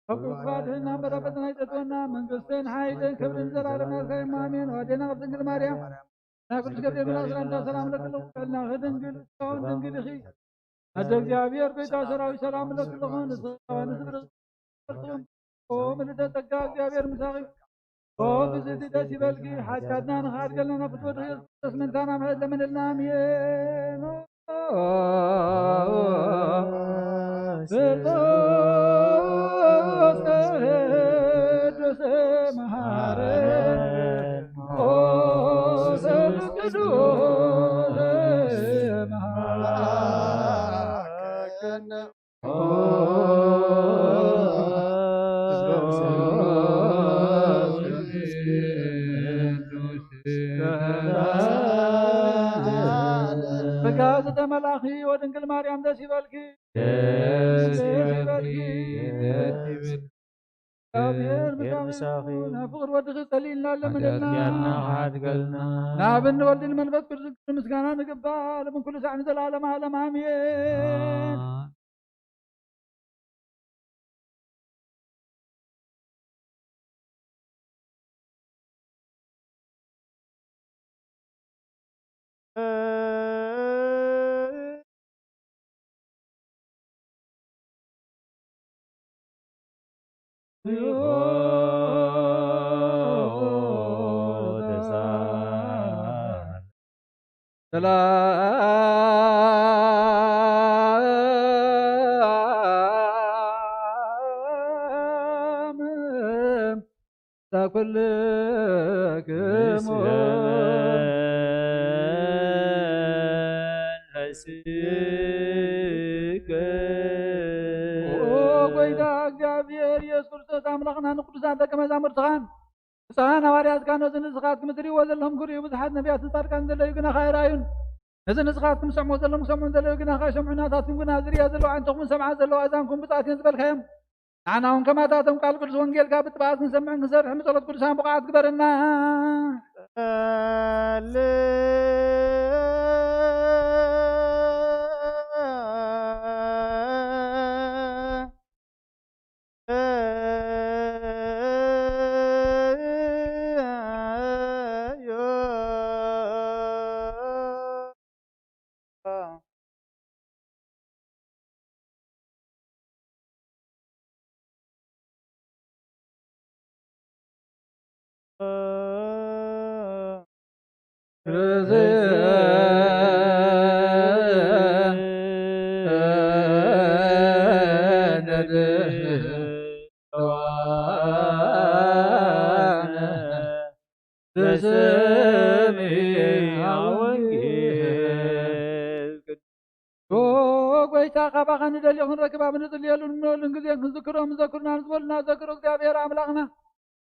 ካብ ክፉ ኣድሕነና እምበር ኣብ ፈተና ኣይተእትወና፣ መንግስትን ሓይልን ክብርን ዘላለምና ኢልካ ኢኻ። ኣሜን። ኣዴና ቅድስት ድንግል ማርያም ናይ ቅዱስ ገብርኤል መልኣክ ሰላምታ ሰላም ለኪ እብል። ልዕልና ከድንግል እስካሁን ድንግል ኢኺ። ኣደ እግዚኣብሔር ጎይታ ሰራዊት ሰላም ለኪ ዝኾን እስኻን ስብርትኹም ምልዕተ ጸጋ እግዚኣብሔር ምሳኺ። ኦ ብዝቲ ደስ ይበልኪ ሓድጋትና ንኻድገልና ናብ ፍትወት ክርስቶስ መንታና ምሕረት ለምንልና ኣሜን። ጸጋ ዝተመላኺ ወድንግል ማርያም ደስ ይበልኪ። ደስ ይበልኪ። ደስ ይበልኪ። እግዚኣብሔር ምሳኺ ይኹን። ኣብ ፍቕሪ ወድኺ ጸሊእልና ለምንልና። ሓጢኣትና ሓድገልና። ናብ እንወልድን መንፈስ ቅዱስ ምስጋና ንግባእ ለምን ኩሉ ሳዕ ንዘለዓለም ዓለም ኣሜን። ሰላም ለኩልክሙ። ኦ ጎይታ እግዚኣብሔር ኢየሱስ ክርስቶስ ኣምላኽና ንቅዱሳን ደቀ መዛሙርትኻን ብፁዓን ሃዋርያትካ ነዚ ንስኻትኩም እትርእይዎ ዘለኹም ክርእዩ ብዙሓት ነቢያትን ጻድቃንን ዘለዩ ግና ከኣ ኣይረኣዩን። ነዚ ንስኻትኩም ትሰምዑ ዘለኹም ክሰምዑ ዘለዩ ግና ከኣ ኣይሰምዑን። ናታትኩም ግና ዝርእያ ዘለዋ ኣዕንትኹምን ዝሰምዓ ዘለዋ ኣእዛንኩም ብፅዓት እየን ዝበልካዮም። ንዓና እውን ከማታቶም ቃል ቅዱስ ወንጌልካ ብጥብዓት ክንሰምዕን ክንሰርሕን ብጸሎት ቅዱሳን ብቑዓት ግበረና። በስምያ ወንጌል ቅዱስ። ኦ ጎይታ፣ ካባኻ ንደልዮ ክንረክብ ኣብ ንጽልየሉን ንብለሉን ግዜ ክንዝክሮ፣ ምዘክሩና ንዝበሉና ዘክሮ እግዚኣብሔር ኣምላኽና።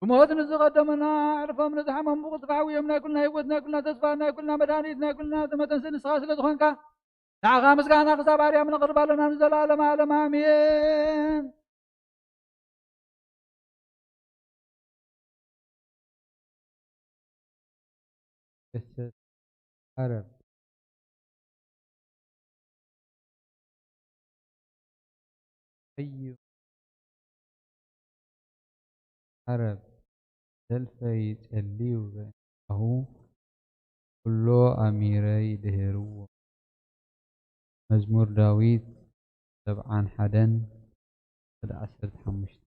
ብሞት ንዝቐደሙና ኣዕርፎም፣ ንዝሓመሙ ብቕልጡፍ ሓውዮም። ናይ ኩልና ህይወት፣ ናይ ኩልና ተስፋ፣ ናይ ኩልና መድሃኒት፣ ናይ ኩልና መተንስኢ ንስኻ ስለ ዝኾንካ፣ ንዓኻ ምስጋና ክሳብ ኣርያም ነቕርብ ኣለና ንዘለኣለመ ዓለም ኣሜን። እሰ-፣ ዓረብ። እዩ። ዓረብ ሰልፈይ ጸልዩ በእንቲኣሁ፣ ኩሎ ኣሚረ ይድህርዎ። መዝሙር ዳዊት ሰብዓን ሓደን፣ ወደ ዓሰርተ ሓሙሽተ።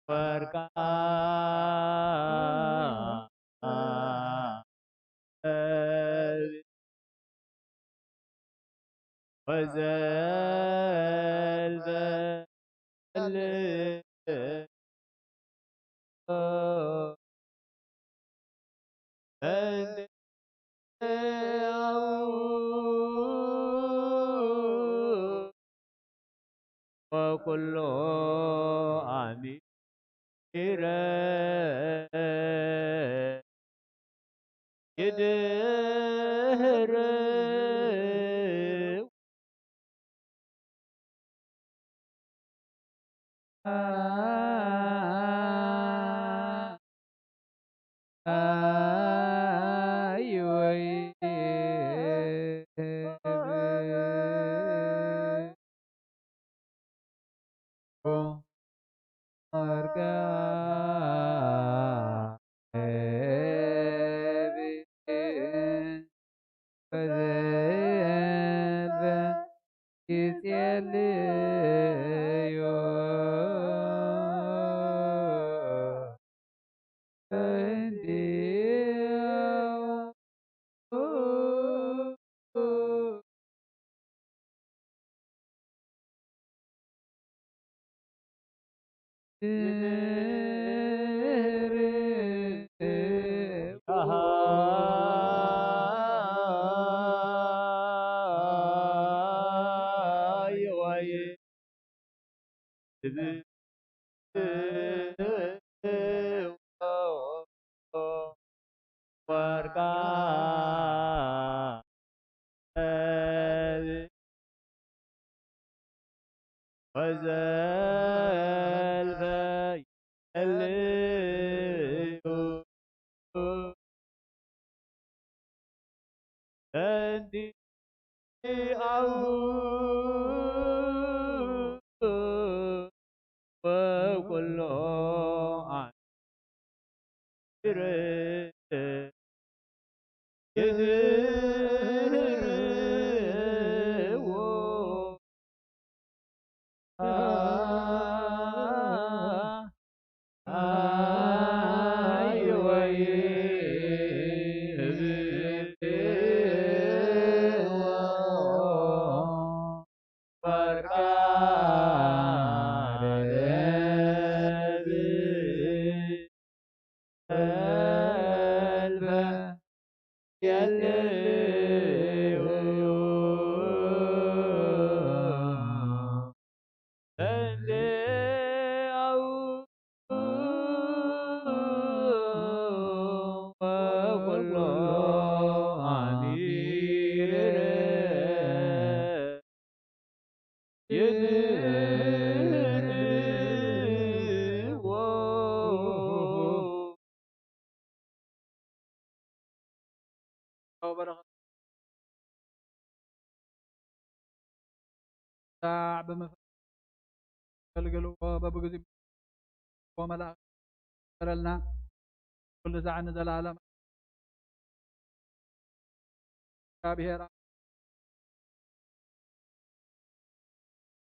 ወርቃ ወዘልፈ ወኩሎ ኣሚረ ይድህር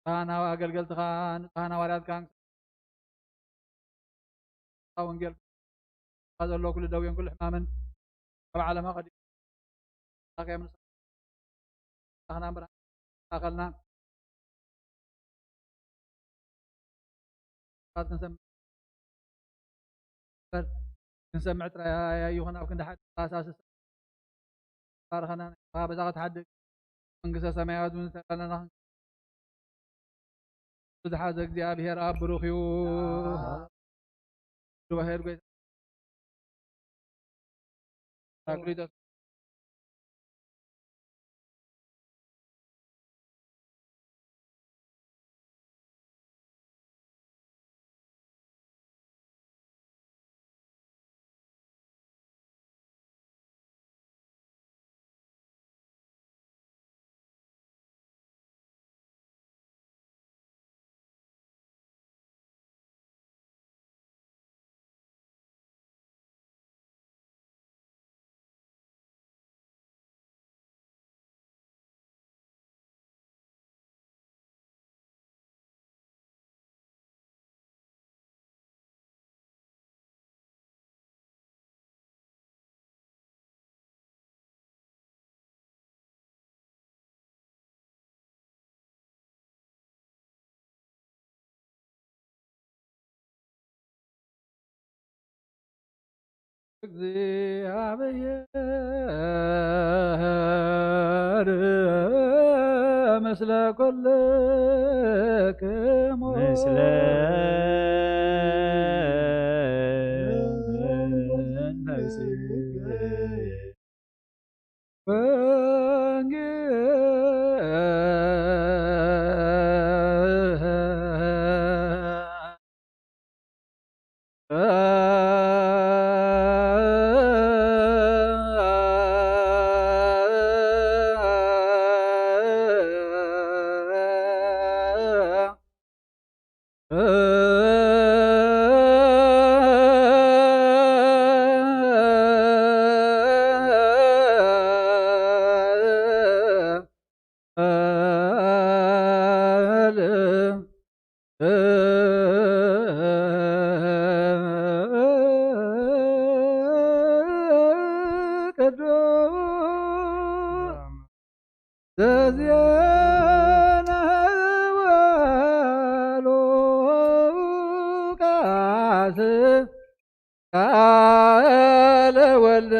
ንጹሃን ኣገልገልትኻ ንጹሃን ሃዋርያትካን ወንጌል ዘሎ ኩሉ ደዌን ኩሉ ሕማምን ካብ ዓለማ ከዲ ኣኸልና ኣኸልና ክንሰምዕ ጥራይ ኣይኹን ኣብ ክንዲ ሓደ ፋሳሲ ባርኸና በዛ ክትሓድግ መንግስተ ሰማያት እውን ተቀለና ብዙሓት እግዚኣብሔር ኣብ ብሩኽ እዩ። ድወሄድ ጎይታ ራክሊጦስ እግዚኣብሔር ምስለ ኩልክሙ። ምስለ ቅዱስ ዘዜነወ ሉቃስ ቃለ ወልደ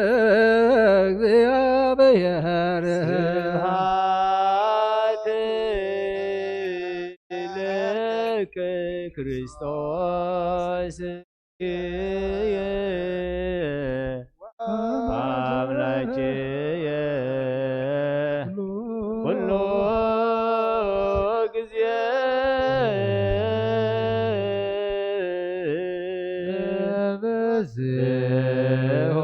እግዚኣብሔር። ስብሐት ለከ ክርስቶስ አምላኬየ ኩሉ ጊዜ በዝሖ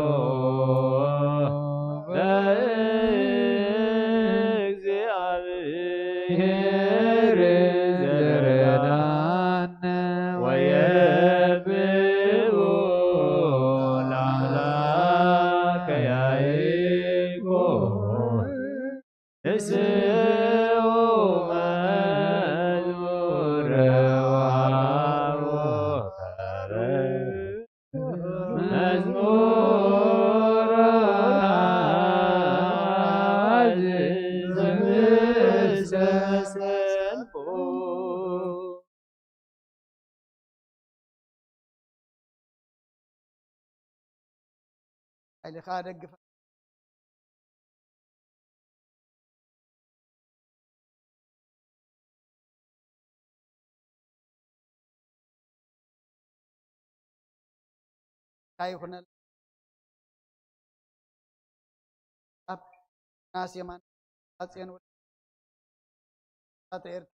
ለእግዚአብሔር ዘረዳነ ወየብኡ ለአምላከ ያዕቆብ። ንስኡ መዝሙረ ወሃቦ መዝሙረ ዘምሰሰልኩ። ሓይልኻ ደግፈ። እንታይ ይኹነል? ኣብ ናስ የማን ኣጼን ወ-፣ ኣጼ ኤርትራ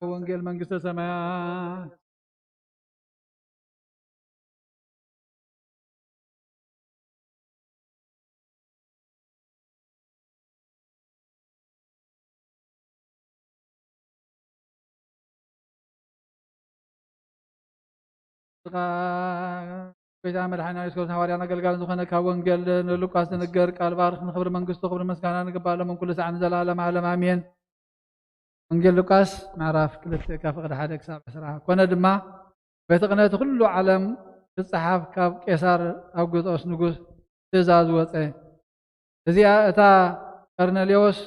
ወንጌል መንግስተ ሰማያት። ጎይታ መድሓኒና የሱስ ክርስቶስ ሃዋርያን ኣገልጋልን ዝኾነ ካብ ወንጌል ንሉቃስ ዝንገር ቃል ባርኽ። ንኽብሪ መንግስቱ ክብሪ ምስጋና ንግባእ ሎምን ኩሉ ሳዕ ንዘለዓለም ዓለም ኣሜን። ወንጌል ሉቃስ ምዕራፍ ክልተ ካብ ፍቕዲ ሓደ ክሳብ ዕስራ። ኮነ ድማ በቲ ቅነቲ ኩሉ ዓለም ክጸሓፍ ካብ ቄሳር ኣውግስጦስ ንጉስ ትእዛዝ ወጸ። እዚኣ እታ ቀርኔሌዎስ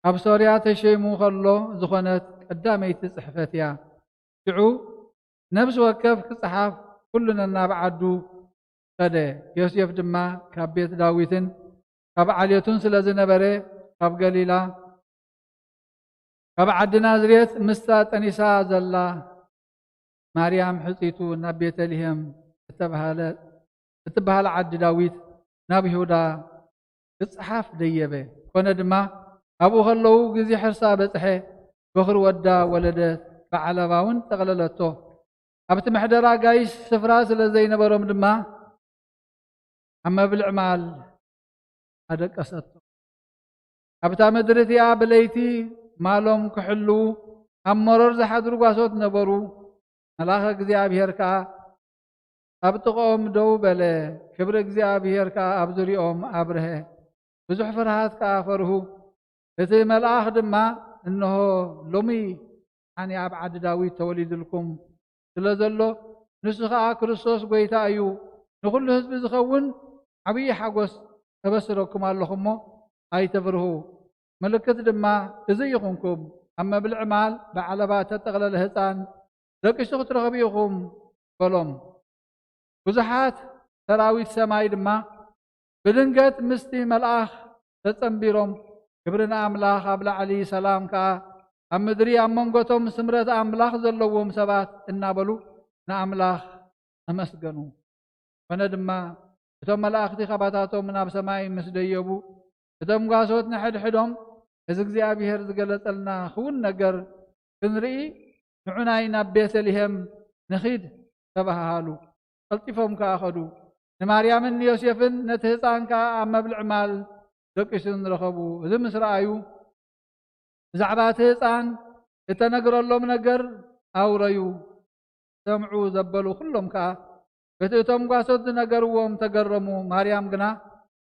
ኣብ ሶርያ ተሸይሙ ከሎ ዝኾነት ቀዳመይቲ ጽሕፈት እያ። ሽዑ ነፍሲ ወከፍ ክጸሓፍ ኩሉ ነናብ ዓዱ ከደ። ዮሴፍ ድማ ካብ ቤት ዳዊትን ካብ ዓሌቱን ስለ ዝነበረ ካብ ገሊላ ካብ ዓዲ ናዝሬት ምስታ ጠኒሳ ዘላ ማርያም ሕጽይቱ ናብ ቤተልሔም እተባህለ-፣ እትበሃል ዓዲ ዳዊት ናብ ይሁዳ ክጽሓፍ ደየበ። ኮነ ድማ ኣብኡ ከለዉ ግዜ ሕርሳ በጽሐ፣ በኹሪ ወዳ ወለደት፣ ብዓለባ እውን ጠቕለለቶ። ኣብቲ መሕደራ ጋይሽ ስፍራ ስለ ዘይነበሮም ድማ ኣብ መብልዕ ማል ኣደቀሰቶ። ኣብታ ምድሪ እቲኣ ብለይቲ ማሎም ክሕልዉ ኣብ መሮር ዝሓድሩ ጓሶት ነበሩ። መልኣኽ እግዚኣብሔር ከኣ ኣብ ጥቕኦም ደው በለ። ክብሪ እግዚኣብሔር ከኣ ኣብ ዙርያኦም ኣብርሀ። ብዙሕ ፍርሃት ከኣ ፈርሁ። እቲ መልኣኽ ድማ፣ "እንሆ፣ ሎሚ ሓኒ ኣብ ዓዲ ዳዊት ተወሊዱልኩም ስለ ዘሎ፣ ንሱ ኸኣ ክርስቶስ ጐይታ እዩ። ንኹሉ ህዝቢ ዝኸውን ዓብዪ ሓጎስ እበስረኩም ኣለኹ እሞ፣ ኣይትፍርሁ። ምልክት ድማ እዚ ይኹንኩም፣ ኣብ መብልዒ ማል ብዓለባ እተጠቕለለ ህጻን ደቂሱ ክትረኽቡ ኢኹም" በሎም። ብዙሓት ሰራዊት ሰማይ ድማ ብድንገት ምስቲ መልኣኽ ተጸንቢሮም፣ "ክብሪ ንኣምላኽ ኣብ ላዕሊ፣ ሰላም ከኣ ኣብ ምድሪ፣ ኣብ መንጎቶም ስምረት ኣምላኽ ዘለዎም ሰባት" እናበሉ ንኣምላኽ ኣመስገኑ። ኮነ ድማ፣ እቶም መላእኽቲ ካባታቶም ናብ ሰማይ ምስ ደየቡ፣ እቶም ጓሶት ንሕድሕዶም፣ "እዚ እግዚኣብሔር ዝገለጸልና ክውን ነገር ክንርኢ፣ ንዑናይ ናብ ቤተልሔም ንኺድ" ተባሃሃሉ። ቀልጢፎም ከኣ ኸዱ። ንማርያምን ንዮሴፍን ነቲ ህጻን ከኣ ኣብ መብልዒ ማል ደቂሱን ረኸቡ። እዚ ምስ ረኣዩ፣ ብዛዕባ እቲ ህጻን እተነግረሎም ነገር ኣውረዩ። ሰምዑ ዘበሉ ኩሎም ከኣ በቲ እቶም ጓሶት ዝነገርዎም ተገረሙ። ማርያም ግና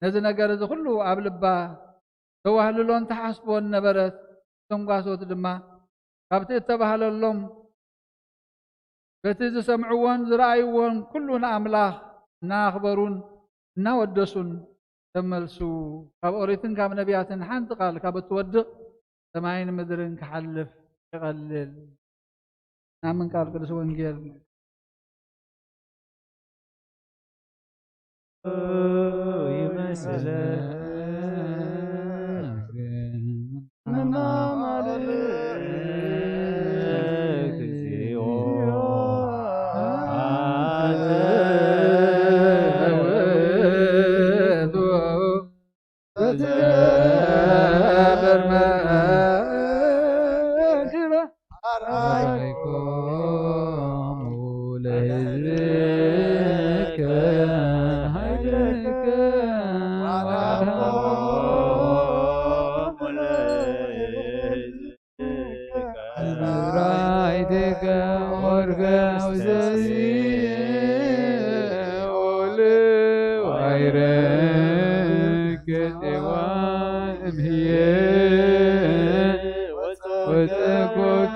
ነዚ ነገር እዚ ኩሉ ኣብ ልባ ተዋህልሎን ትሓስቦን ነበረት። እቶም ጓሶት ድማ ካብቲ እተባህለሎም፣ በቲ ዝሰምዕዎን ዝረኣይዎን ኩሉ ንኣምላኽ እናኣኽበሩን እናወደሱን ተመልሱ። ካብ ኦሪትን ካብ ነቢያትን ሓንቲ ቃል ካብ እትወድቕ፣ ሰማይን ምድርን ክሓልፍ ይቐልል። ናምን ቃል ቅዱስ ወንጌል። ይመስለክ ንማማልክ እግዚኦ፣ ኣንተ ውእቱ።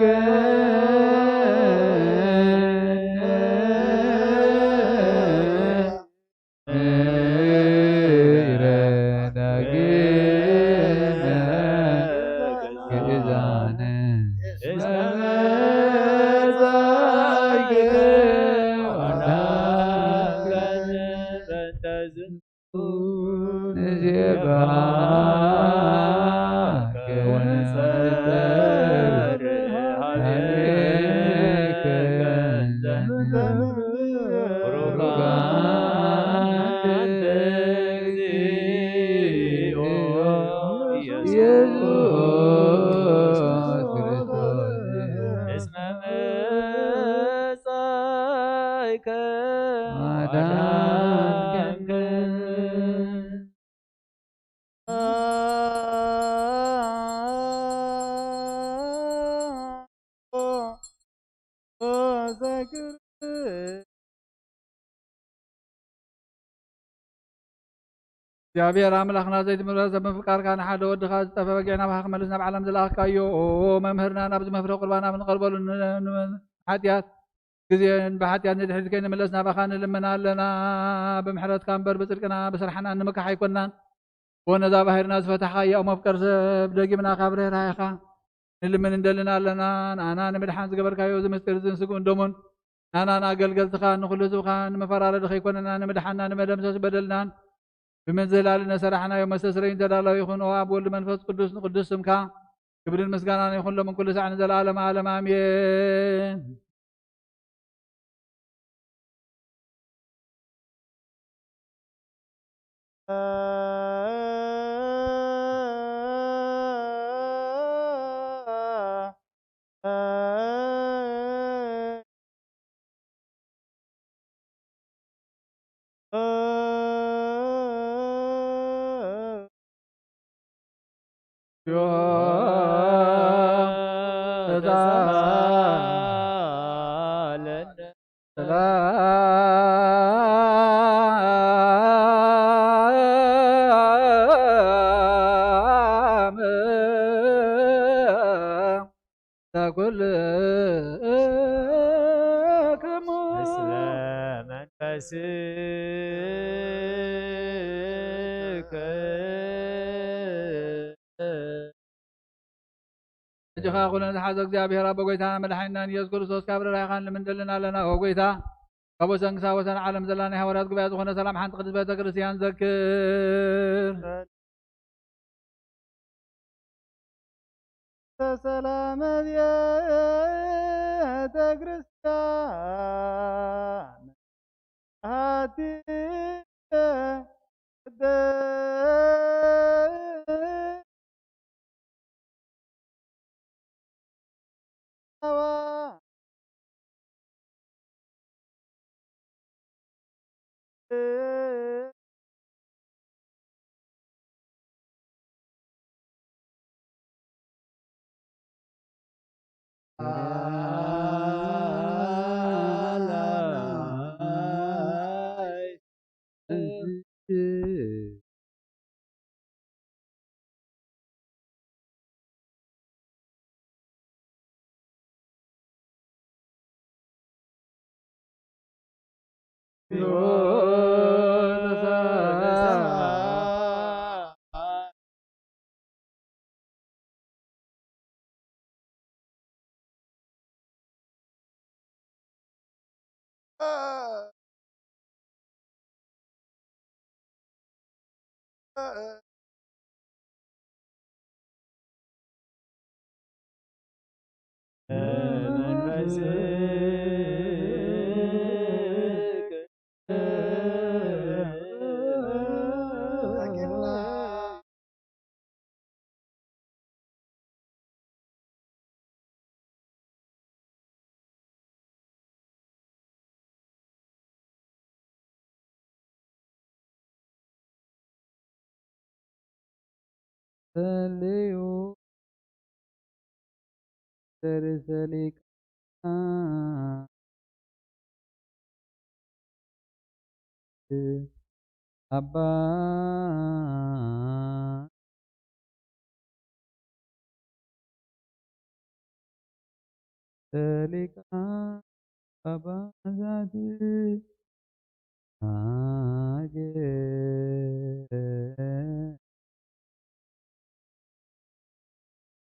እግዚኣብሔር ኣምላኽና፣ ዘይትምረጽ ብምፍቃርካ ንሓደ ወድኻ ዝጠፍአ በጊዕ ናባኻ ክመልስ ናብ ዓለም ዝለኣኽካዮ፣ ኦ መምህርና፣ ናብዚ መፍረ ቁርባን ኣብ ንቐርበሉ ን-፣ ን-፣ ሓጢኣት ግዜ ብሓጢኣት ንድሕሪት ከይንምለስ ናባኻ ንልምን ኣለና። ብምሕረትካ እምበር ብጽድቅና ብስራሕና እንምካሕ ኣይኮንናን። ኦ ነዛ ባሕርና ዝፈታሕካያ፣ ኦ መፍቀር ሰብ፣ ደጊምና ካብ ርህራሄኻ ንልምን እንደልን ኣለና። ንኣና ንምድሓን ዝገበርካዮ እዚ ምስጢር እዝን ስግኡን ደሙን ንኣናን ኣገልገልትኻ ንኹሉ ህዝብኻ ንመፈራረዲ ከይኮነና፣ ንምድሓንና፣ ንመደምሰስ በደልናን ብምዝህላል ነሰራሕናዮ መስተስረይን ተዳላዊ ይኹን። ኦ ኣብ ወልድ መንፈስ ቅዱስ ንቅዱስ ስምካ ክብርን ምስጋናን ይኹን ሎምን ኩሉ ሳዕ ንዘለዓለም ዓለም ኣሜን። ተሳለነ። ሰላም ለኩልክሙ። ምስለ መንፈስከ። ሕጂ ኸኣ ኩሉ ንዝሓዘ እግዚኣብሔር ኣቦ ጐይታና መድሓኒናን ኢየሱስ ክርስቶስ ካብ ርራይኻን ልምንደልን ኣለና። ኦ ጐይታ፣ ካብ ወሰን ክሳብ ወሰን ዓለም ዘላ ናይ ሃዋርያት ጉባኤ ዝኾነ ሰላም ሓንቲ ቅድስት ቤተ ክርስቲያን ዘክር። ሰላም ቤተ ክርስቲያን ኣቲ ጸልዩ ርእሰ ሊቃነ ኣባ ሊቃነ ጳጳሳት ሃገር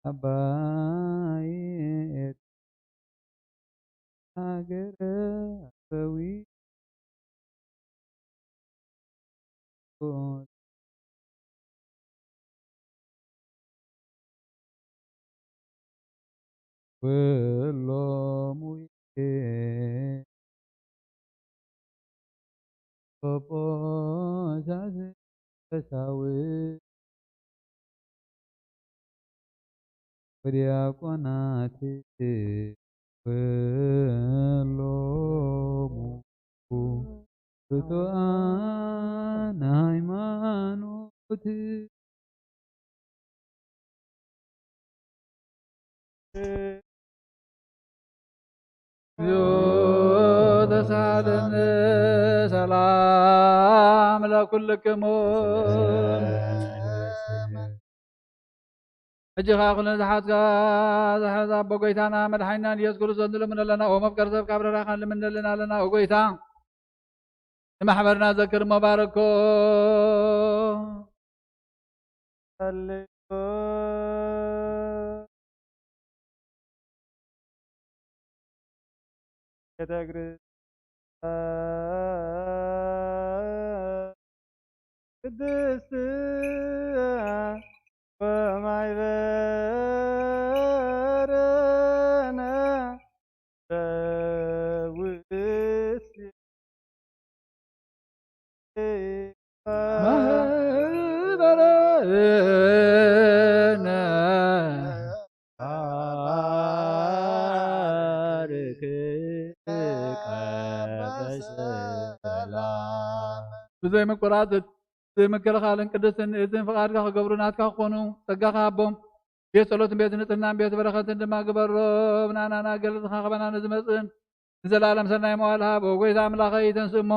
ኣባይ ኤርትራ ሃገረ ኣበዊ ኩሎም ኤጲስቆጶሳት ቀሳውስት ወዲያቆናት ኩሎሙ ብፁዓን ሃይማኖት። እግዚኦ ተሳለነ ሰላም ለኩልክሙ። ሕጂ ኸኣ ኩሉ ዝሓዝካ ዝሓዝ ኣቦ ጐይታና መድሓኒናን ኢየሱስ ክርስቶስ ንልምን ኣለና። ኦ መፍቀር ሰብ ካብ ረራኻ ንልምን ኣለና። ኦ ጐይታ ንማሕበርና ዘክር እሞ ባርኮ። ጸልዩ። ቤተ ክርስቲያን ቅድስት ወማይበርነ ዳዊት ማህበርነ ባርክ በሰላም። ብዘይ ምቁራጽ ዘይምክልኻልን ቅድስትን ንእዝን ፍቓድካ ክገብሩ ናትካ ክኾኑ ጸጋኻ ሃቦም። ቤት ጸሎትን ቤት ንጽህናን ቤት በረኸትን ድማ ግበሮ። ብናናና ገለጽኻ ካባና ንዝመጽእን ንዘለኣለም ሰናይ መዋል ሃቦ። ጎይታ ኣምላኸይ፣ ተንስእ እሞ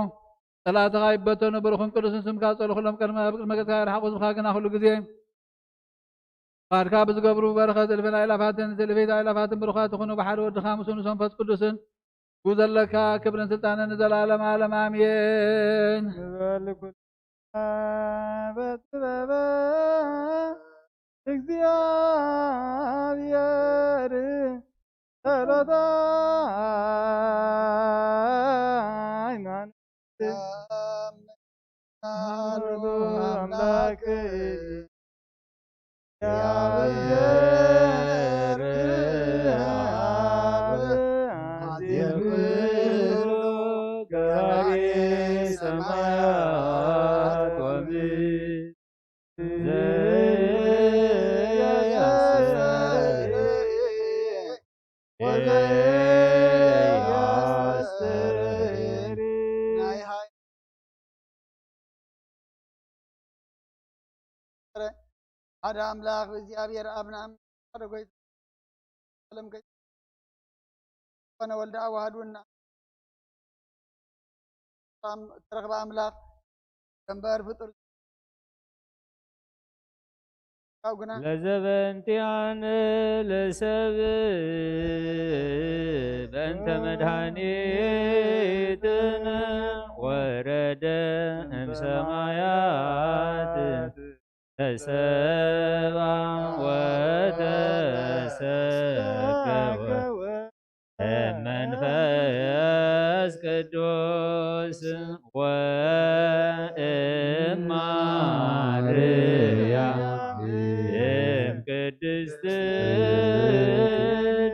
ጸላእትኻ ይበተኑ። ብሩኽን ቅዱስን ስምካ ጸልኹሎም፣ ቅድመ፣ ኣብ ቅድመ ገጽካ ይርሓቑ። ህዝብኻ ግና ኩሉ ግዜ ፍቓድካ ብዝገብሩ በረኸት እልፍን ኣእላፋትን፣ እልፍት ኣእላፋትን ብሩኻት ይኹኑ። ብሓደ ወድኻ ምስኡ ምስ መንፈስ ቅዱስን ብኡ ዘለካ ክብርን ስልጣንን ንዘለኣለም ዓለም ኣሜን። ንበል ኩልና በጥበበ እግዚኣብሔር ጸሎተ ሃይማኖት ኣምላክ ሓደ ኣምላኽ ብእግዚኣብሔር ኣብ ንኣምን፣ ሓደ ጎይታ ዓለም ገ-፣ ዝኾነ ወልደ ኣዋህድ እውን ንኣምን። እተረኽበ ኣምላኽ እምበር ፍጡር ካብ ግና ለዘበንቲያን ለሰብ በእንተ መድኃኒትን ወረደ እምሰማያት ተሰባ ወተሰገወ እመንፈስ ቅዱስ ወእማርያም ቅድስት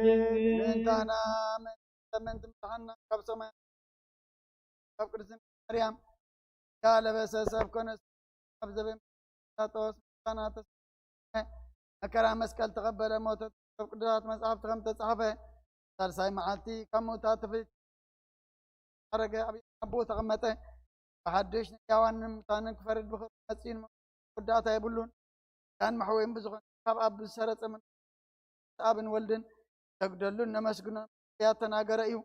ድንግል። ምእንታና ተመንት ምሳና ካብ ሰማይ ካብ ቅድስት ማርያም ያ ለበሰ ሰብ ኮነ ኣብ ዘበን ጲላጦስ ምሳና ተሰ-፣ መከራ መስቀል ተቐበለ፣ ሞተ፣ ኣብ ቅዱሳት መጻሕፍቲ ከም ተጻሕፈ፣ ሳልሳይ መዓልቲ ካብ ምውታት ተፈ-፣ ዓረገ፣ ኣብ፣ ኣብ ቦኡ ተቐመጠ። ብሓድሽ ንሕያዋን ንምውታንን ክፈርድ ብኽብሪ መጺኡ ንመ-፣ መወዳእታ የብሉን። ያን መሕወይም ብዝኾነ ካብ ኣብ ዝሰረጸ መንፈስ ኣብን ወልድን ሰግደሉን ነመስግኖን እያ ተናገረ እዩ።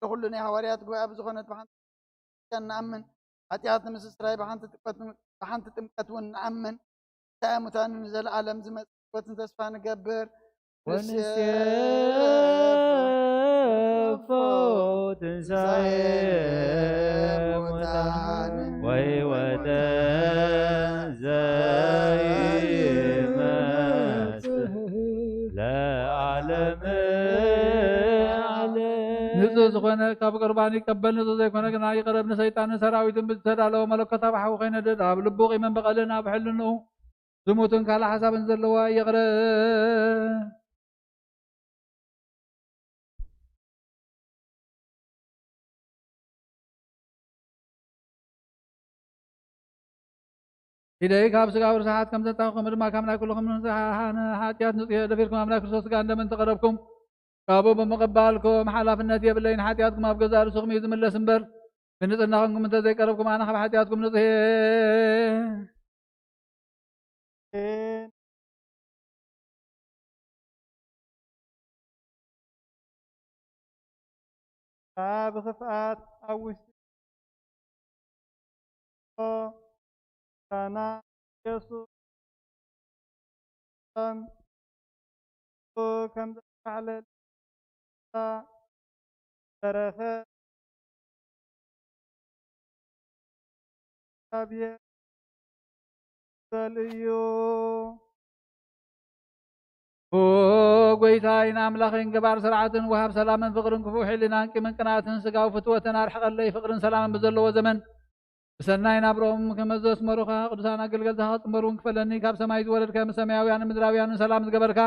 ንኹሉ ናይ ሃዋርያት ጉባኤ ብዝኾነት ብሓንቲ ክርስቲያን ንኣምን። ሓጢኣት ንምስስራይ ብሓንቲ ጥምቀት፣ ብሓንቲ ጥምቀት እውን ንኣምን። ትንሳኤ ሙታን ንዘለኣለም ዝመጽእ ህይወትን ተስፋ ንገብር። ወንሴፎ ትንሳኤ ሙታን ወሕይወተ ዘይመስል ለዓለመ ዓለም። ንጹህ ዝኾነ ካብ ቁርባን ይቀበል፣ ንጹህ ዘይኮነ ግና ይቕረብ። ንሰይጣንን ሰራዊቱን ብዝተዳለወ መለኮታዊ ሓዊ ከይነድድ ኣብ ልቡ ቂምን በቐልን ኣብ ሕልንኡ ዝሙትን ካልእ ሓሳብን ዘለዋ ይቕረ። ኢደይ ካብ ስጋዊ ርስሓት ከም ዘንጻኹ፣ ከምኡ ድማ ካብ ናይ ኩልኹም ሓጢኣት ንጹሕ እየ። ደፊርኩም ኣብ ናይ ክርስቶስ ስጋን ደምን እንተቐረብኩም፣ ካብኡ ብምቕባልኩም ሓላፍነት የብለይን። ሓጢኣትኩም ኣብ ገዛእ ርእስኹም እዩ ዝምለስ እምበር፣ ብንጽህና ኾንኩም እንተ ዘይቀረብኩም፣ ኣነ ካብ ሓጢኣትኩም ንጹሕ እየ። ካብ ክፍኣት ኣብ ውሽጢ ሳና የሱስ ከም ከም ዘተባዕለለ ተረፈ። እግዚኣብሔር በል እዩ። ኦ ጎይታይ ንኣምላኸይን ገባር ስርዓትን ወሃብ ሰላምን ፍቕርን ክፉእ ሕልናን ቂምን ቅንኣትን ስጋዊ ፍትወትን ኣርሕቐለይ። ፍቕርን ሰላምን ብዘለዎ ዘመን ብሰናይ ናብርኦም ከም ዘስመሩኻ ቅዱሳን ኣገልገልትኻ ክጽንበሩ እውን ክፈለኒ። ካብ ሰማይ ዝወረድካ ምስ ሰማያውያንን ምድራውያንን ሰላም ዝገበርካ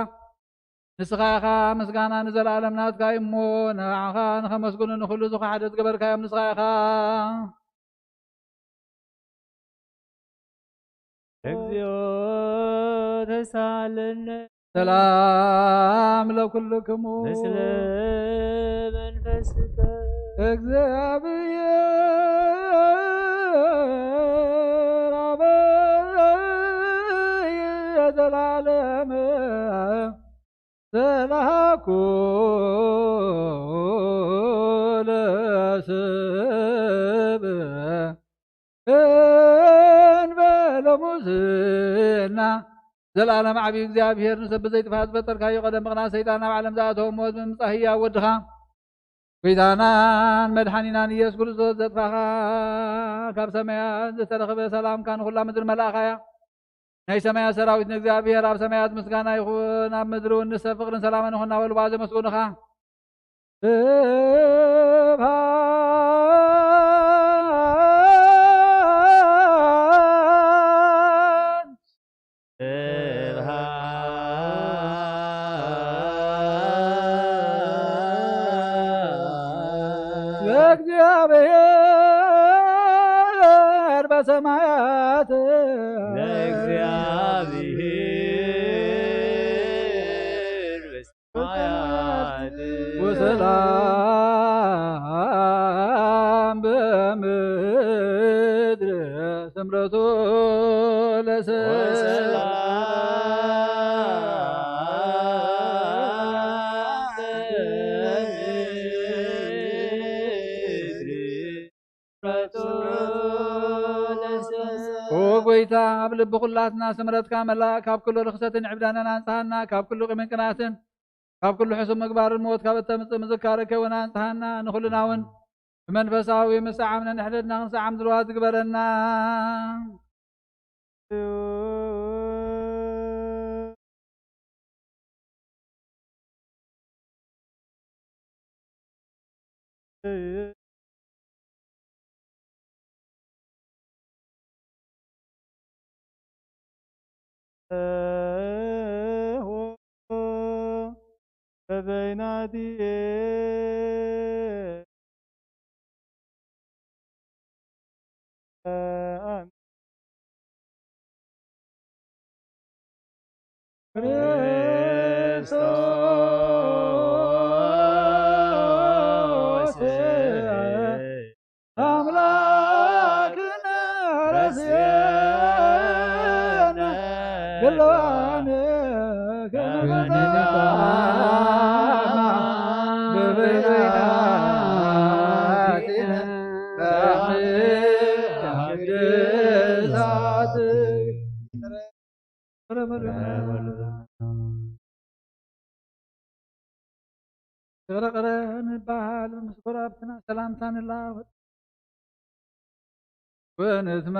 ንስኻ ኢኻ። ምስጋና ንዘለኣለም ናትካ እዩ እሞ፣ ንዓኻ ንኸመስግኑ ንኹሉ ዝኸሓደ ዝገበርካዮም ንስኻ ኢኻ። እግዚኦ ተሳለነ። ሰላም ለኩልክሙ። ምስለ መንፈስከ። እግዚኣብሔር ኣበየ ዘላለም ሰላኩ ለስብ እንበለ ሙስና። ዘላለም ዓብዪ እግዚኣብሔር፣ ንሰብ ብዘይጥፋእ ዝፈጠርካዮ፣ ቀደም ብቕንኣት ሰይጣን ናብ ዓለም ዝኣተወ፣ ሞት ብምምጻእ ህያው ወድኻ፣ ጎይታናን መድሓኒናን ኢየሱስ ክርስቶስ ዘጥፋኻ፣ ካብ ሰማያት ዝተረኽበ ሰላምካ ንኹላ ምድሪ መላእኻያ። ናይ ሰማያት ሰራዊት ንእግዚኣብሔር ኣብ ሰማያት ምስጋና ይኹን፣ ኣብ ምድሪ እውን ንሰብ ፍቕርን ሰላምን ይኹን እናበሉ ብኣዘ መስጉንኻ። ስብሐት ስብሐት ለእግዚኣብሔር በሰማያት። ለእግዚኣብሔር በሰማያት። ወሰላም በምድር ስምረቱ ለሰ- ወሰላም በምድር። ኦ ጎይታ፣ ኣብ ልቢ ኩላትና ስምረትካ መላእ፣ ካብ ኩሉ ርኽሰትን ዕብዳንን ኣንጽሃና፣ ካብ ኩሉ ቂምን ቅንኣትን፣ ካብ ኩሉ ሕሱም ምግባርን ሞት ካብ እተምጽእ ምዝካር ከውን ኣንጽሃና። ንኹልና እውን ብመንፈሳዊ ምስዓም ነንሕድሕድና ክንሰዓም ድልዋት ዝግበረና። ክርስቶስ ኣምላክነ ረስየነ ገለዋነ ከመ በበይናቲነ ቅድሳት። ቅረ ቅረ ንበሃል፣ ምስ ጎረባብትና ሰላምታ ንለዋወጥ። ወንትመጦ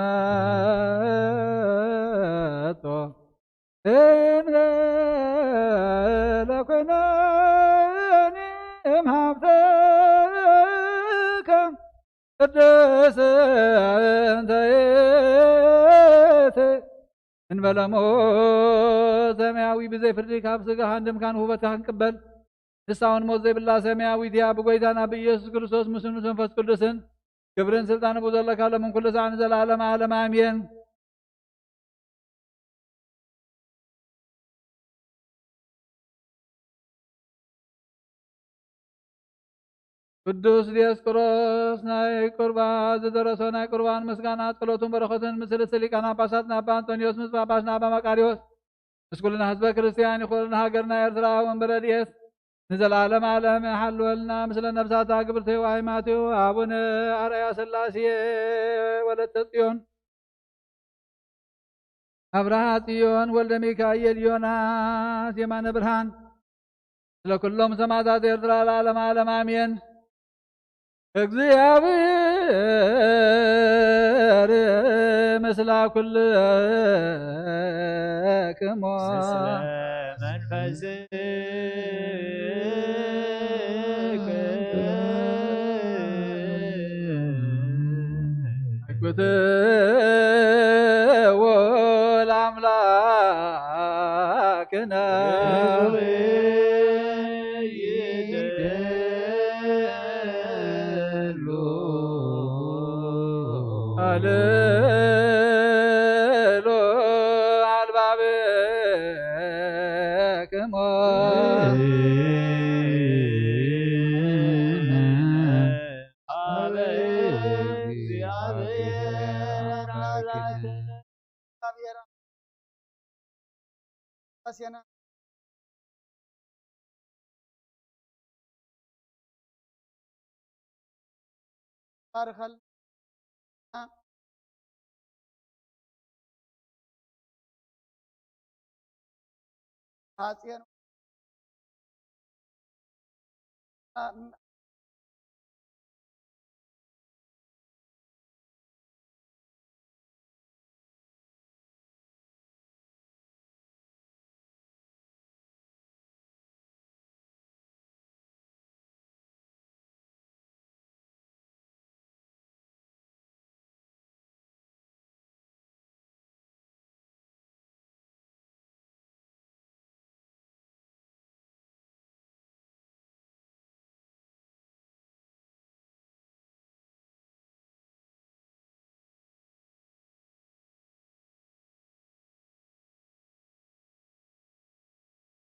እንበለ ኮነኒ እምሃብተከ ቅድስት እንተ ይእቲ እንበለ ሞት ሰማያዊ ብዘይ ፍርዲ ካብ ስጋኻን ደምካን ውህበትካ ክንቅበል፣ ንሳ እውን ሞት ዘይብላ ሰማያዊት እያ። ብጎይታና ብኢየሱስ ክርስቶስ ምስሉን ምስ መንፈስ ቅዱስን ክብርን ስልጣን ብኡ ዘለካ ሎምን ኩሉ ሳዕ ንዘለዓለም ዓለም ኣሜን። ቅዱስ ዲዮስቆሮስ ናይ ቁርባን ዝደረሶ ናይ ቁርባን ምስጋና ጸሎቱን በረኸቱን ምስ ርእሰ ሊቃነ ጳጳሳት ኣባ ኣንጦንዮስ፣ ምስ ጳጳስና ኣባ መቃርዮስ፣ ምስ ኩልና ህዝበ ክርስቲያን ይኹን። ንሃገርና ኤርትራ እውን ብረድኤት ንዘለዓለም ዓለም ይሓልወልና። ምስለ ነብሳታ ግብርተ ዋይ ማቴዎ፣ ኣቡነ ኣርኣያ ሥላሴ፣ ወለተ ጽዮን፣ ኣብርሃ ጽዮን፣ ወልደ ሚካኤል፣ ዮናስ የማነ ብርሃን፣ ስለ ኩሎም ሰማዕታት ኤርትራ ለዓለመ ዓለም ኣሜን። እግዚኣብሔር ምስላ ኩልክሞ። ስለ መንፈስክ ክትዎ ለኣምላክነ። ይደሉ ኣልሎ ኣልባብክሞ። ዜና ባርከልና። ሃጽዮን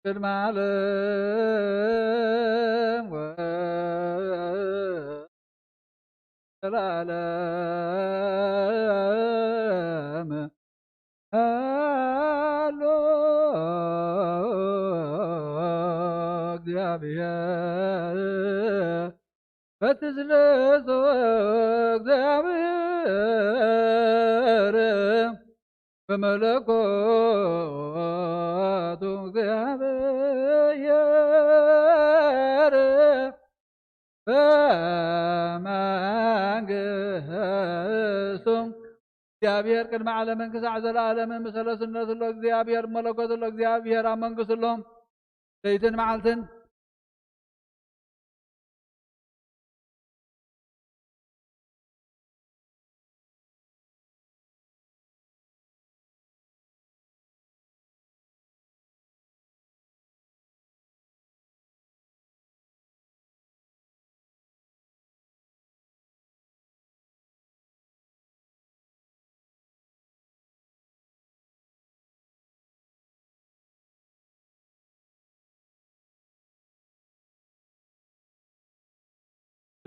ቅድመ ዓለም ወዘለዓለም ሃሎ እግዚኣብሔር በቲ ስለሶ እግዚኣብሔር በመለኮቱ እግዚኣብሔር በመንግስቱ እግዚኣብሔር ቅድሚ ዓለምን ክሳዕ ዘለዓለምን ብሰለስነቱ ኣሎ እግዚኣብሔር፣ ብመለኮቱ ኣሎ እግዚኣብሔር፣ ኣብ መንግስቱ ኣሎ። ለይትን መዓልትን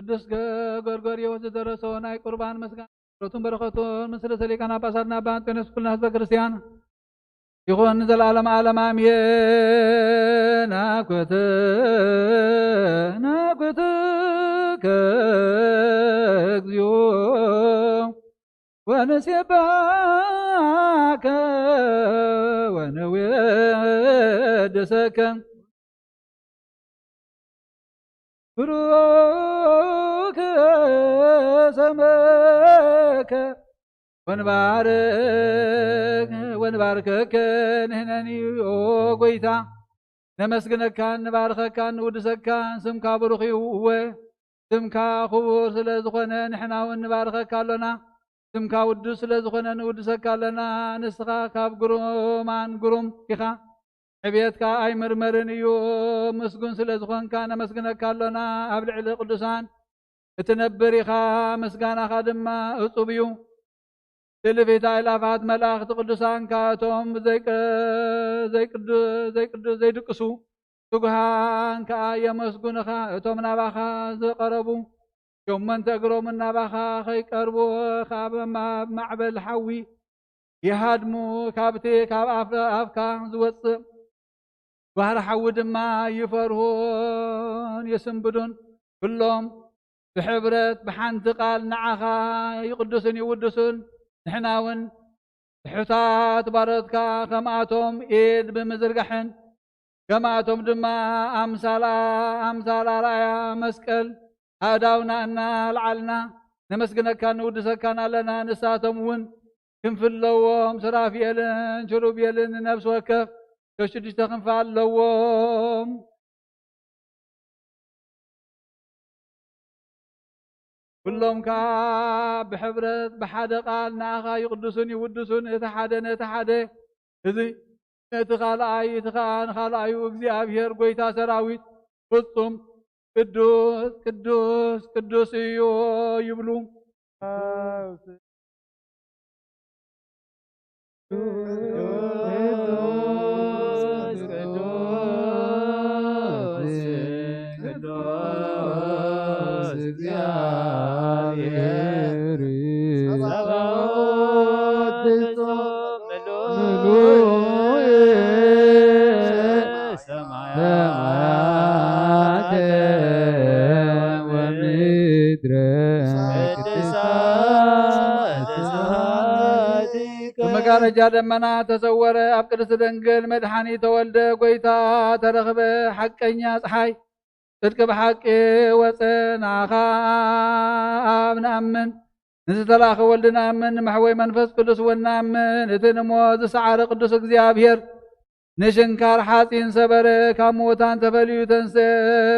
ቅዱስ ገ-፣ ጎርጎርዮስ ዝደረሶ ናይ ቁርባን ምስጋና ጸሎቱን በረኸቱን ምስ ርእሰ ሊቃነ ጳጳሳትና ኣባ ኣንጦንዮስ ኩልና ህዝበ ክርስቲያን ይኹን ንዘለዓለም ዓለም ኣሜን። ናኩት-፣ ናኩትከ እግዚኦ ወንሴብሐከ ወንዌድሰከ ብሩክ ስምከ ወንባርክ ወንባርከከ ንሕነኒ ኦ ጎይታ ነመስግነካን ንባርኸካን ንውድሰካን። ስምካ ብሩኽ እዩ እወ ስምካ ክቡር ስለ ዝኾነ ንሕና እውን ንባርኸካ ኣሎና። ስምካ ውዱስ ስለ ዝኾነ ንውድሰካ ኣለና። ንስኻ ካብ ግሩማን ግሩም ኢኻ። ዕብየትካ ኣይምርመርን እዩ። ምስጉን ስለ ዝኾንካ ነመስግነካ ኣሎና። ኣብ ልዕሊ ቅዱሳን እትነብር ኢኻ፣ ምስጋናኻ ድማ እጹብ እዩ። እልፊት ኣእላፋት መላእኽቲ ቅዱሳንካ እቶም ዘይቅ-፣ ዘይቅዱ-፣ ዘይቅዱ-፣ ዘይድቅሱ ትጉሃን ከኣ የመስጉንኻ። እቶም ናባኻ ዝቐረቡ ሸሞንተ እግሮም ናባኻ ኸይቀርቡ፣ ካብ ማ-፣ ማዕበል ሓዊ ይሃድሙ። ካብቲ ካብ ኣፍ-፣ ኣፍካ ዝወጽእ ባህሪ ሓዊ ድማ ይፈርሁን ይስንብዱን። ኩሎም ብሕብረት ብሓንቲ ቃል ንዓኻ ይቕድሱን ይውድሱን። ንሕና እውን ትሑታት ባሮትካ ከምኣቶም ኢድ ብምዝርጋሕን ከምኣቶም ድማ ኣምሳል፣ ኣምሳል ኣርኣያ መስቀል ኣእዳውና እናልዓልና ነመስግነካን ንውድሰካን ኣለና። ንሳቶም እውን ክንፊ ኣለዎም። ሱራፊኤልን ኪሩቤልን ንነፍሲ ወከፍ ሸዱሽተ ክንፊ ኣለዎም። ኩሎም ከኣ ብሕብረት ብሓደ ቃል ንኣኻ ይቕድሱን ይውድሱን፣ እቲ ሓደ ነቲ ሓደ፣ እዚ ነቲ ካልኣይ፣ እቲ ከኣ ንኻልኣዩ፣ እግዚኣብሔር ጐይታ ሰራዊት ፍጹም ቅዱስ ቅዱስ ቅዱስ እዩ ይብሉ። ቅዱስ ቅዱስ ቅዱስ እግዚአብሔር ጸባኦት ፍጹም ምሉእ ሰማያተ ወምድረ ቅድስተ ስብሐትኪ። ብመጋረጃ ደመና ተሰወረ፣ ኣብ ቅድስት ድንግል መድኃኒ ተወልደ፣ ጎይታ ተረኽበ፣ ሓቀኛ ፀሓይ ጽድቂ ብሓቂ ወፀ፣ ንኣኻ ኣብ ንኣምን፣ ንዝተላኸ ወልድ ንኣምን፣ ንመሕወይ መንፈስ ቅዱስ እውን ንኣምን። እቲ ንሞት ዝሰዓረ ቅዱስ እግዚኣብሔር ንሽንካር ሓፂን ሰበረ፣ ካብ ምዉታን ተፈልዩ ተንስአ፣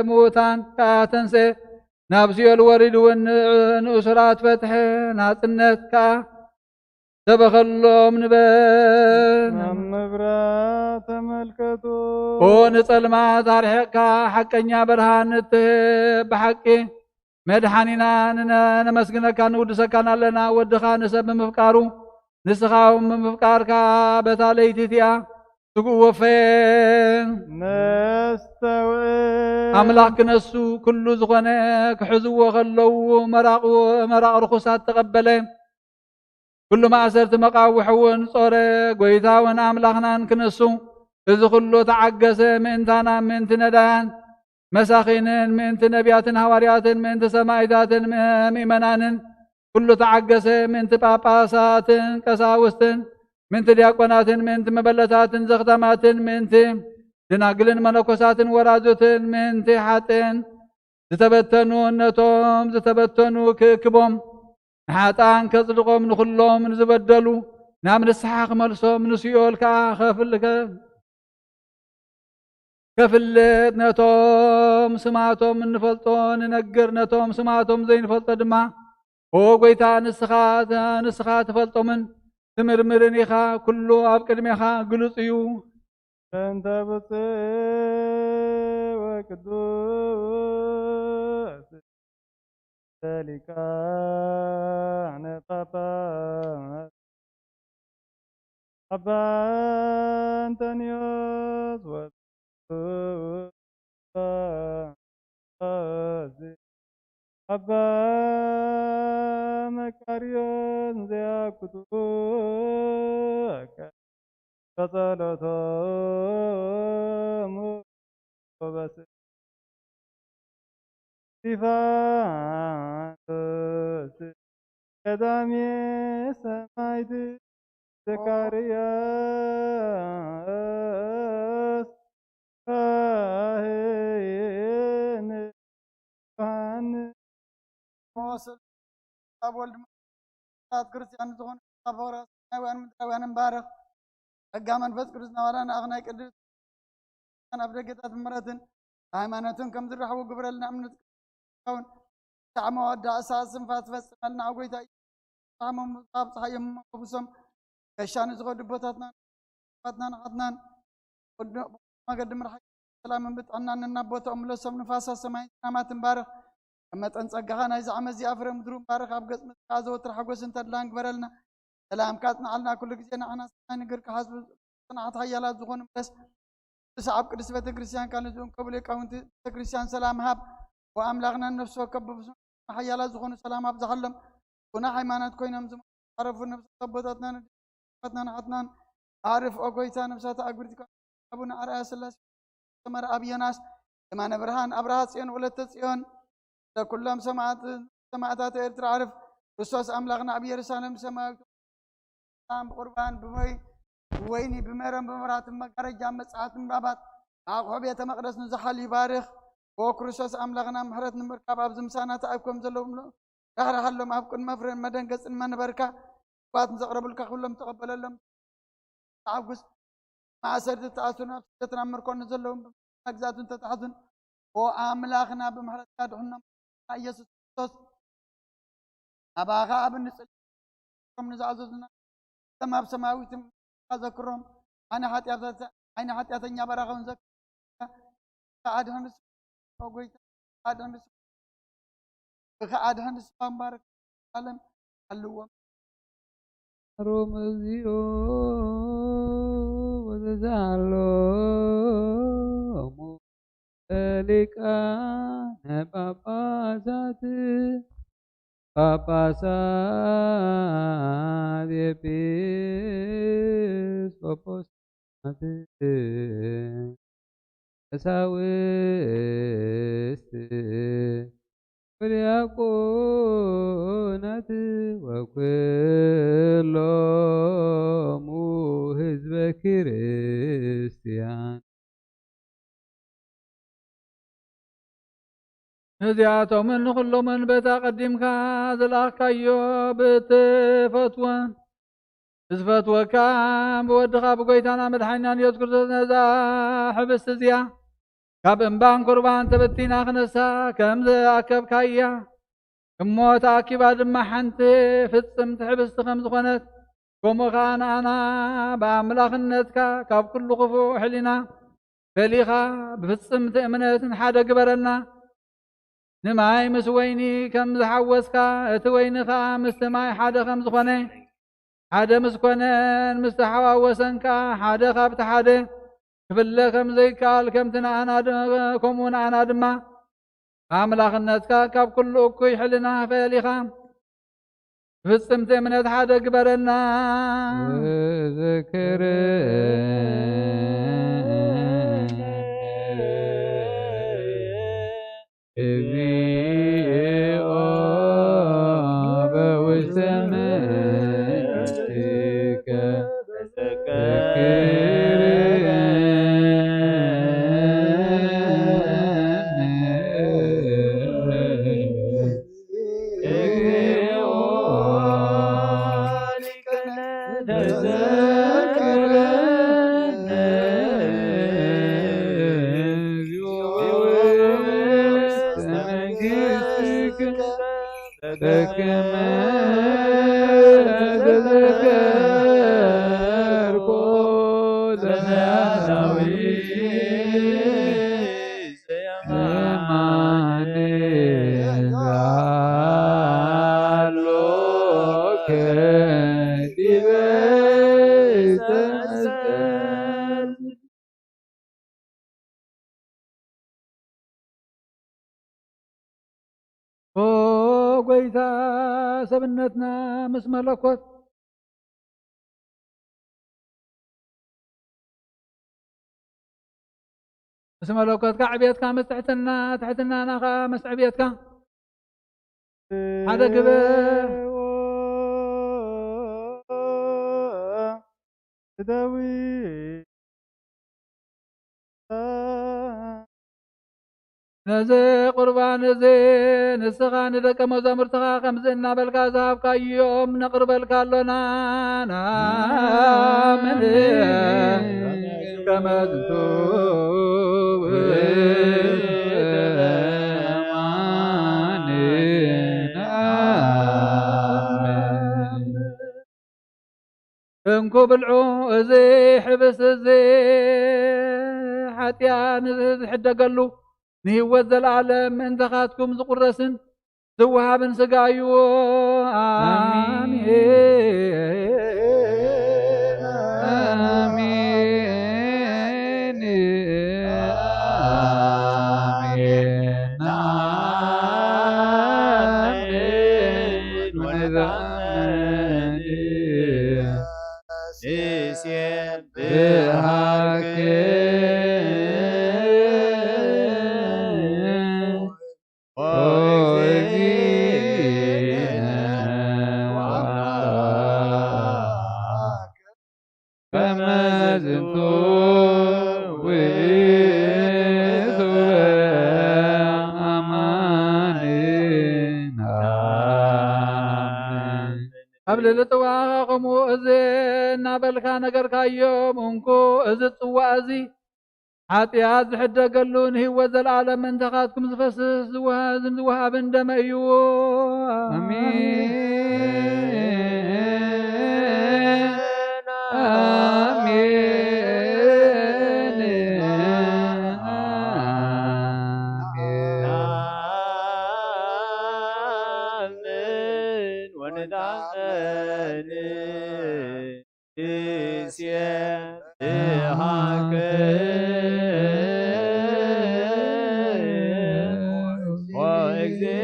ምዉታን ከኣ ተንስአ፣ ናብ ሲኦል ወሪዱ እውን ንእሱራት ፈትሐ፣ ናጽነት ከኣ ሰበኸሎም ንበል። ናብ መብራት ተመልከቱ። ኦ ንጸልማት ኣርሒቕካ ሓቀኛ ብርሃን እትህብ ብሓቂ መድሓኒና ንነ-፣ ነመስግነካ ንውድሰካን ኣለና። ወድኻ ንሰብ ብምፍቃሩ ንስኻ እውን ብምፍቃርካ በታ ለይቲ እቲኣ ስጉእ ወፈየ። ነስተውዕል። ኣምላኽ ክነሱ ኩሉ ዝኾነ ክሕዝዎ ከለዉ መራቑ-፣ መራቕ ርኹሳት ተቐበለ። ኩሉ ማእሰርቲ መቓውሕ እውን ጾረ። ጎይታ እውን ኣምላኽናን ክነሱ እዚ ኩሉ ተዓገሰ። ምእንታና፣ ምእንቲ ነዳያን መሳኺንን፣ ምእንቲ ነቢያትን ሃዋርያትን፣ ምእንቲ ሰማይታትን ምእመናንን ኩሉ ተዓገሰ። ምእንቲ ጳጳሳትን ቀሳውስትን፣ ምእንቲ ዲያቆናትን፣ ምእንቲ መበለታትን ዘኽታማትን፣ ምእንቲ ደናግልን መነኮሳትን ወራዙትን፣ ምእንቲ ሓጥን ዝተበተኑ፣ ነቶም ዝተበተኑ ክእክቦም፣ ንሓጥኣን ከጽድቖም፣ ንኹሎም ንዝበደሉ ናብ ንስሓ ክመልሶም፣ ንሲኦል ከኣ ከፍል-፣ ከ-፣ ከፍልጥ፣ ነቶም ስማቶም እንፈልጦ ንነግር፣ ነቶም ስማቶም ዘይንፈልጦ ድማ፣ ኦ ጎይታ፣ ንስኻ፣ ንስኻ ትፈልጦምን ትምርምርን ኢኻ፣ ኩሉ ኣብ ቅድሜኻ ግሉጽ እዩ። በእንተ ብፅዕ ወቅዱስ ሊቃነ ጳጳሳት ኣባ እንጠንዮስ ወ ኣባ መቃርዮስ ዘያኩቱ በጸሎቶሙ ወበስቲፋኖስ ቀዳሜ ሰማዕት ዘካርያስ ካህን ዮሃንስ ሞስል ኣብ ወልድ መንፈሳት ክርስቲያን ዝኾኑ ኣብ ፍቕሪ ሰማያውያን ምድራውያን ንባረኽ። ጸጋ መንፈስ ቅዱስ ናባና ንኣኽ ናይ ቅዱስ ኣብ ደገታት ምሕረትን ሃይማኖትን ከም ዝራኸቡ ግብረልና። እምነት እውን ክሳዕ መወዳእታ ሰዓት ስንፋስ ትፈጽመልና። ኣብ ጎይታ ኢየሱስ ሓሞም ኣብጽሓዮም መበብሶም ገሻ ንዝኸዱ ኣቦታትናን ኣሕዋትናን ኣሓትናን ቅዱስ መገዲ ምርሓይ ሰላምን ብጥዕናን ነናብ ቦታኦም ምለሶም። ንፋሳት ሰማይን ዝናማትን ባርኽ። ከም መጠን ጸጋኻ ናይዚ ዓመት እዚኣ ፍረ ምድሩ ባርኽ። ኣብ ገጽ ምድሪ ከኣ ዘወትር ሓጎስን ተድላን ግበረልና። ሰላምካ ኣጽንዓልና ኩሉ ግዜ። ንዓና ሰናይ ነገር ክሓስቡ ጽንዓት ሓያላት ዝኾኑ ምለስ። ንሳ ኣብ ቅድስቲ ቤተ ክርስቲያን ካብ ንዝእንከቡ ሊቃውንቲ ቤተ ክርስቲያን ሰላም ሃብ። ወኣምላኽና ነፍሲ ወከፍ ብብስም ሓያላት ዝኾኑ ሰላም ኣብዝሓሎም። ቡና ሃይማኖት ኮይኖም ዝመሓረፉ ነፍሲ ኣቦታትናን ኣዴታትናን ኣሓትናን ኣዕርፍ። ኦ ጎይታ፣ ነፍሳት ኣጉሪትካ ኣቡነ ኣርኣያ ስላሴ፣ ሰመረ ኣብ ዮናስ፣ የማነ ብርሃን፣ ኣብርሃ ጽዮን፣ ወለተ ጽዮን፣ ለኩሎም ሰማዕት-፣ ሰማዕታት ኤርትራ ኣዕርፍ። ክርስቶስ ኣምላኽና ኣብ ኢየሩሳሌም ሰማያዊት ብቁርባን፣ ብወይ-፣ ብወይኒ፣ ብሜሮን፣ ብመብራህትን መጋረጃን መጽሓፍትን ምንባባት ኣቑሑ ቤተ መቕደስ ንዝሓሉ ይባርኽ። ኦ ክርስቶስ ኣምላኽና፣ ምሕረት ንምርካብ ኣብዚ ምሳና ተኣኪቦም ዘለዉ ራህራሃሎም፣ ኣብ ቅድሚ መፍረን መደንገጽን መንበርካ ባት ንዘቕረቡልካ ኩሎም ተቐበለሎም። ተዓጉስ። ማእሰርቲ ተኣስሩ፣ ናብ ስደትን ኣብ ምርኮን ዘለዉ መግዛእትን ተታሕዙን፣ ኦ ኣምላኽና፣ ብምሕረትካ ድሕኖም። ኢየሱስ ክርስቶስ፣ ናባኻ ኣብ እንጽሊ፣ ከም ንዝኣዘዙና፣ ከም ኣብ ሰማያዊት ዘክሮም። ዓይኒ ሓጢኣተ-፣ ዓይኒ ሓጢኣተኛ በራኸውን ዘክሮም። ኣድሕን ንስኻ፣ ኦ ጎይታ፣ ኣድሕን ንስኻ፣ ብኻ ኣድሕን ንስኻ እምባር ዓለም ኣለዎም። ሮም እግዚኦ ወዘዛሎሙ ለሊቃነ ጳጳሳት ጳጳሳት ኤጲስቆጶሳት ቀሳውስት ወዲያቆናት ወኩሎሙ ህዝበ ክርስቲያን። ነዚኣቶምን ንኹሎምን በታ ቀዲምካ ዝለኣኽካዮ ብትፈትወን ብዝፈትወካ ብወድኻ ብጎይታና መድሓኒናን ኢየሱስ ክርስቶስ ነዛ ሕብስቲ እዚኣ ካብ እምባን ቁርባን ተበቲና ክነሳ ከም ዝኣከብካያ እሞ ተኣኪባ ድማ ሓንቲ ፍጽምቲ ሕብስቲ ከም ዝኾነት፣ ከምኡ ኸኣ ንኣና ብኣምላኽነትካ ካብ ኩሉ ክፉእ ሕሊና ፈሊኻ ብፍጽምቲ እምነት ንሓደ ግበረና። ንማይ ምስ ወይኒ ከም ዝሓወስካ፣ እቲ ወይኒ ኸኣ ምስቲ ማይ ሓደ ከም ዝኾነ፣ ሓደ ምስ ኮነን ምስ ተሓዋወሰን ከኣ ሓደ ካብቲ ሓደ ክፍለ ከም ዘይከኣል፣ ከምቲ ንኣና ድ-፣ ከምኡ ንኣና ድማ ኣምላኽነትካ ካብ ኩሉ እኩይ ሕልና ፈሊኻ ፍጽምቲ እምነት ሓደ ግበረና። ዝክር እግዚኦ በውስተ መንግሥትከ ኦ ጎይታ፣ ሰብነትና ምስ መለኮት ምስ መለኮትካ ዕቤትካ፣ ምስ ትሕትና፣ ትሕትናና ኸዓ ምስ ዕቤትካ ሓደ ግበር። ነዚ ቁርባን እዚ ንስኻ ንደቀ መዛሙርትኻ ከምዚ እናበልካ ዝሃብካዮም ነቕርበልካ ኣሎና። ንኣምን ከመ ዝንቱ ውእቱ ኣማኒ ንኣምን። እንኩ ብልዑ፣ እዚ ሕብስቲ እዚ ሓጢኣት ንዝሕደገሉ ንህይወት ዘለኣለም ምእንታኻትኩም ዝቑረስን ዝወሃብን ስጋ እዩ። ኣሜን። ኣሜን። ኣሜን። ኣሜን። ወነዛመኒ ንሴብሐኪ ኦ እግዚእነ ወአምላክ ከመ ዝንቱ ውእቱ አማኒነ። ኣብ ልዕሊ ጽዋዕ ከምኡ እዚ እናበልካ ነገርካዮም፣ እንኮ እዚ ጽዋዕ እዚ ሓጢኣት ዝሕደገሉ ንህይወት ዘለኣለም ምእንታኻትኩም ዝፈስስ ዝወሃ-፣ ዝወሃብን ደመ እዩ። ኣሜን። ኣሜን። ኣሜን። ወንዳመን ንሴብሐኪ ኦ እግዚእነ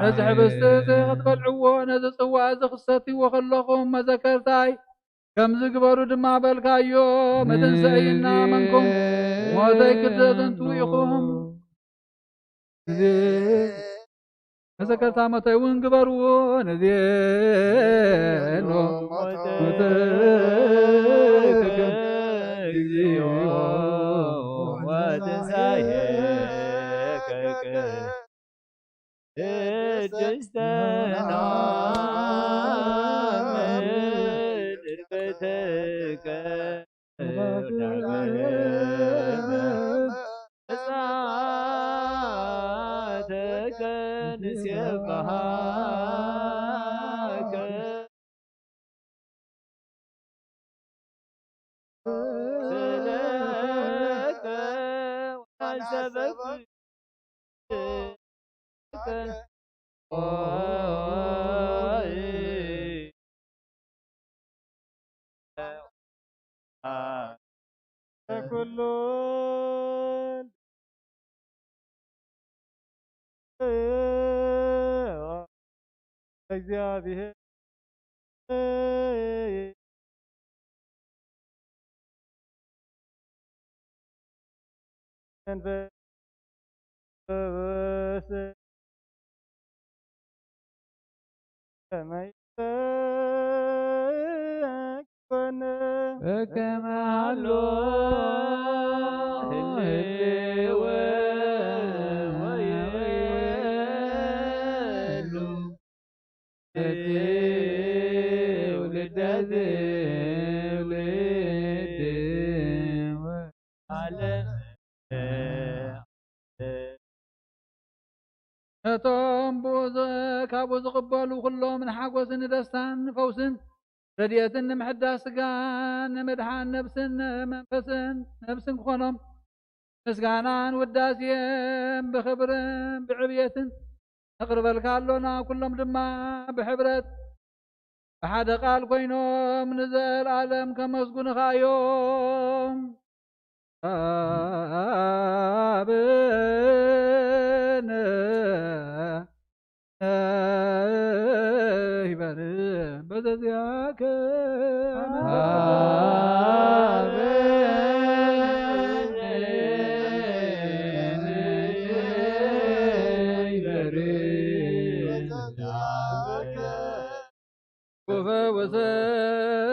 እዚ ሕብስቲ እዚ ክትበልዕዎ፣ ነዚ ጽዋ እዚ ክትሰትይዎ ከለኹም መዘከርታይ ከምዚ ግበሩ ድማ በልካዮ። መትንስኤይ እናመንኩም ሞተይ ክትዘንትዉ ኢኹም። መዘከርታ ሞተይ እውን ግበርዎ። ነዚ ሎ ሞተይ ክገብር እግዚኦ ወትንሳኤ ከከ ቅድስተ ናመ ድርበተከ ዳግመ ምጽኣተከ ንሴብሐከ። ስለከ ወሰበክ ኩሉ እግዚአብሔር መንፈስ ከመይ ይፈቅድ ኮነ በከመ ሀሎ ህልወ ወይሉ ትውልደ ትውልድ ዓለም ነቶም ብኡ ዝ-፣ ካብኡ ዝቕበሉ ኩሎም ንሓጎስን ንደስታን ንፈውስን ረድኤትን ንምሕዳስ ስጋን ንምድሓን ነብስን መንፈስን ነብስን ክኾኖም ምስጋናን ውዳሴን ብኽብርን ብዕብየትን ነቕርበልካ ኣሎና። ኩሎም ድማ ብሕብረት ብሓደ ቃል ኮይኖም ንዘለዓለም ከመስጉንኻ እዮም። ኣብነ ይበል በዘዚያከ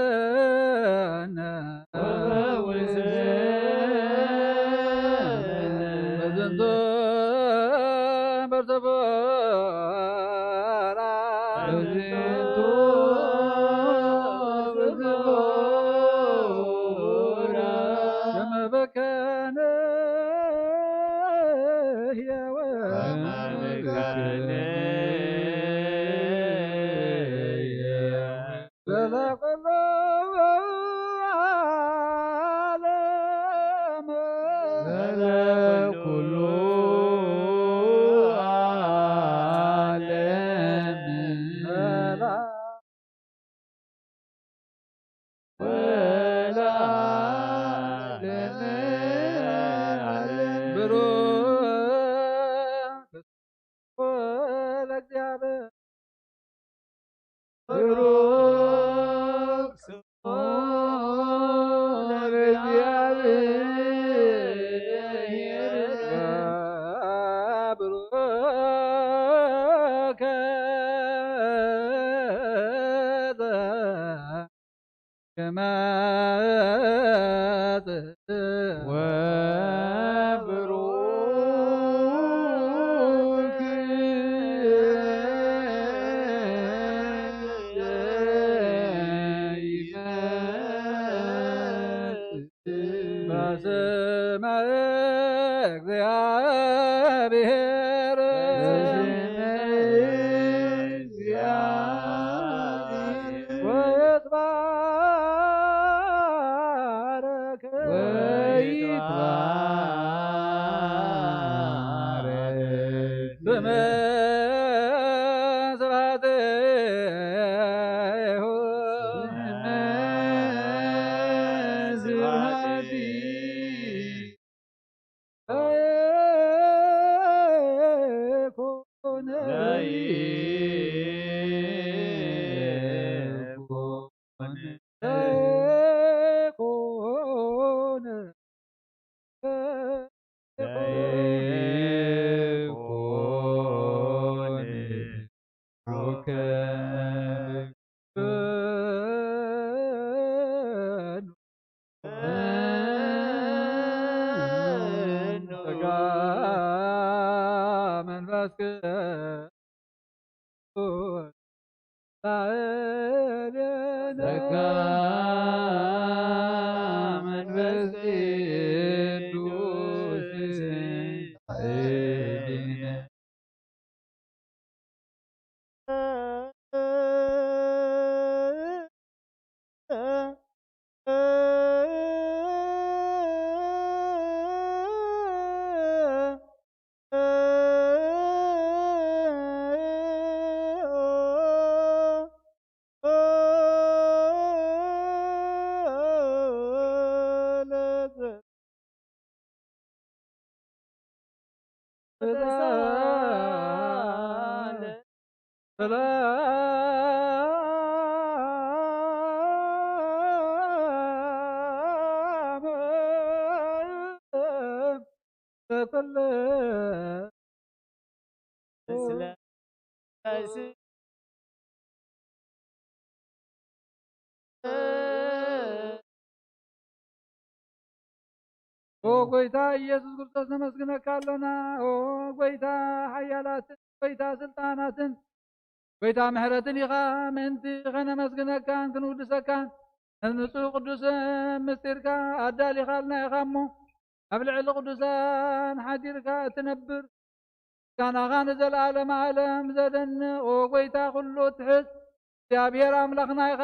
ወፈውሰነ በዝንቱ በርተፎራ በዝንቱ በርተፎራ ከመ በከነ ሕያወ ዘይኮነ ሩከ ጸጋ መንፈስ ቅዱስ ጸጋ መንፈስ ቅዱስ ኦ ጎይታ ኢየሱስ ክርስቶስ ነመስግነካ ኣሎና። ኦ ጎይታ ሓያላትን ጎይታ ስልጣናትን ጎይታ ምሕረትን ኢኻ። ምእንቲ ኸነመስግነካን ክንውድሰካን ነዚ ንጹህ ቅዱስ ምስጢርካ ኣዳሊኻልና ኢኻ እሞ ኣብ ልዕሊ ቅዱሳን ሓዲርካ እትነብር ምስጋናኻ ንዘለዓለመ ዓለም ዘደንቕ ኦ ጎይታ ኩሉ ትሕዝ እግዚኣብሔር ኣምላኽና ኢኻ።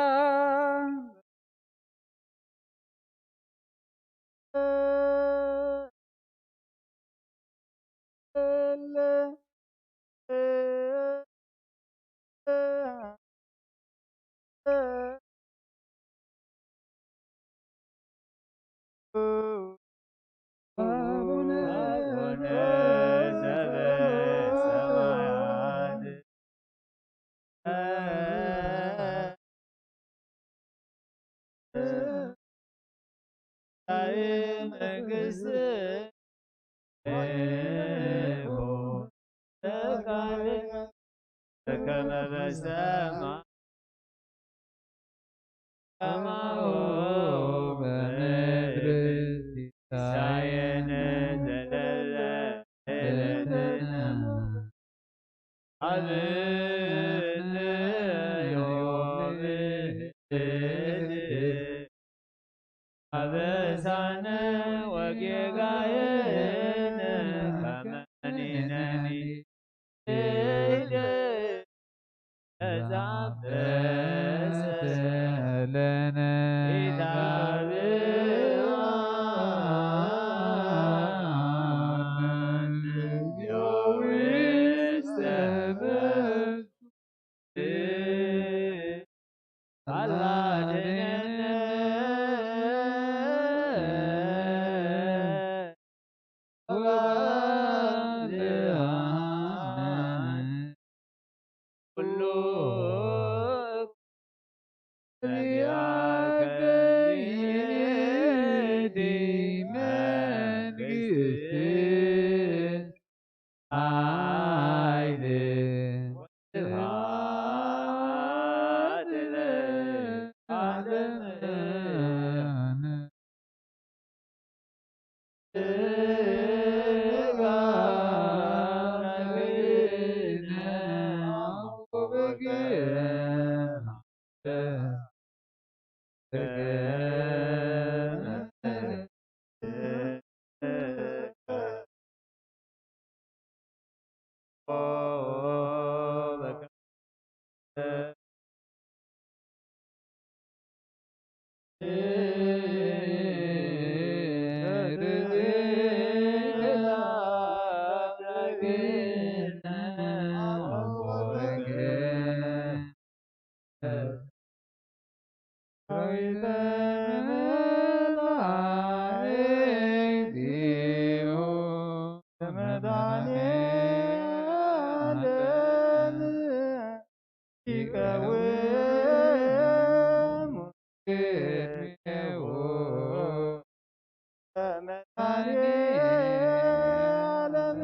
ዓለም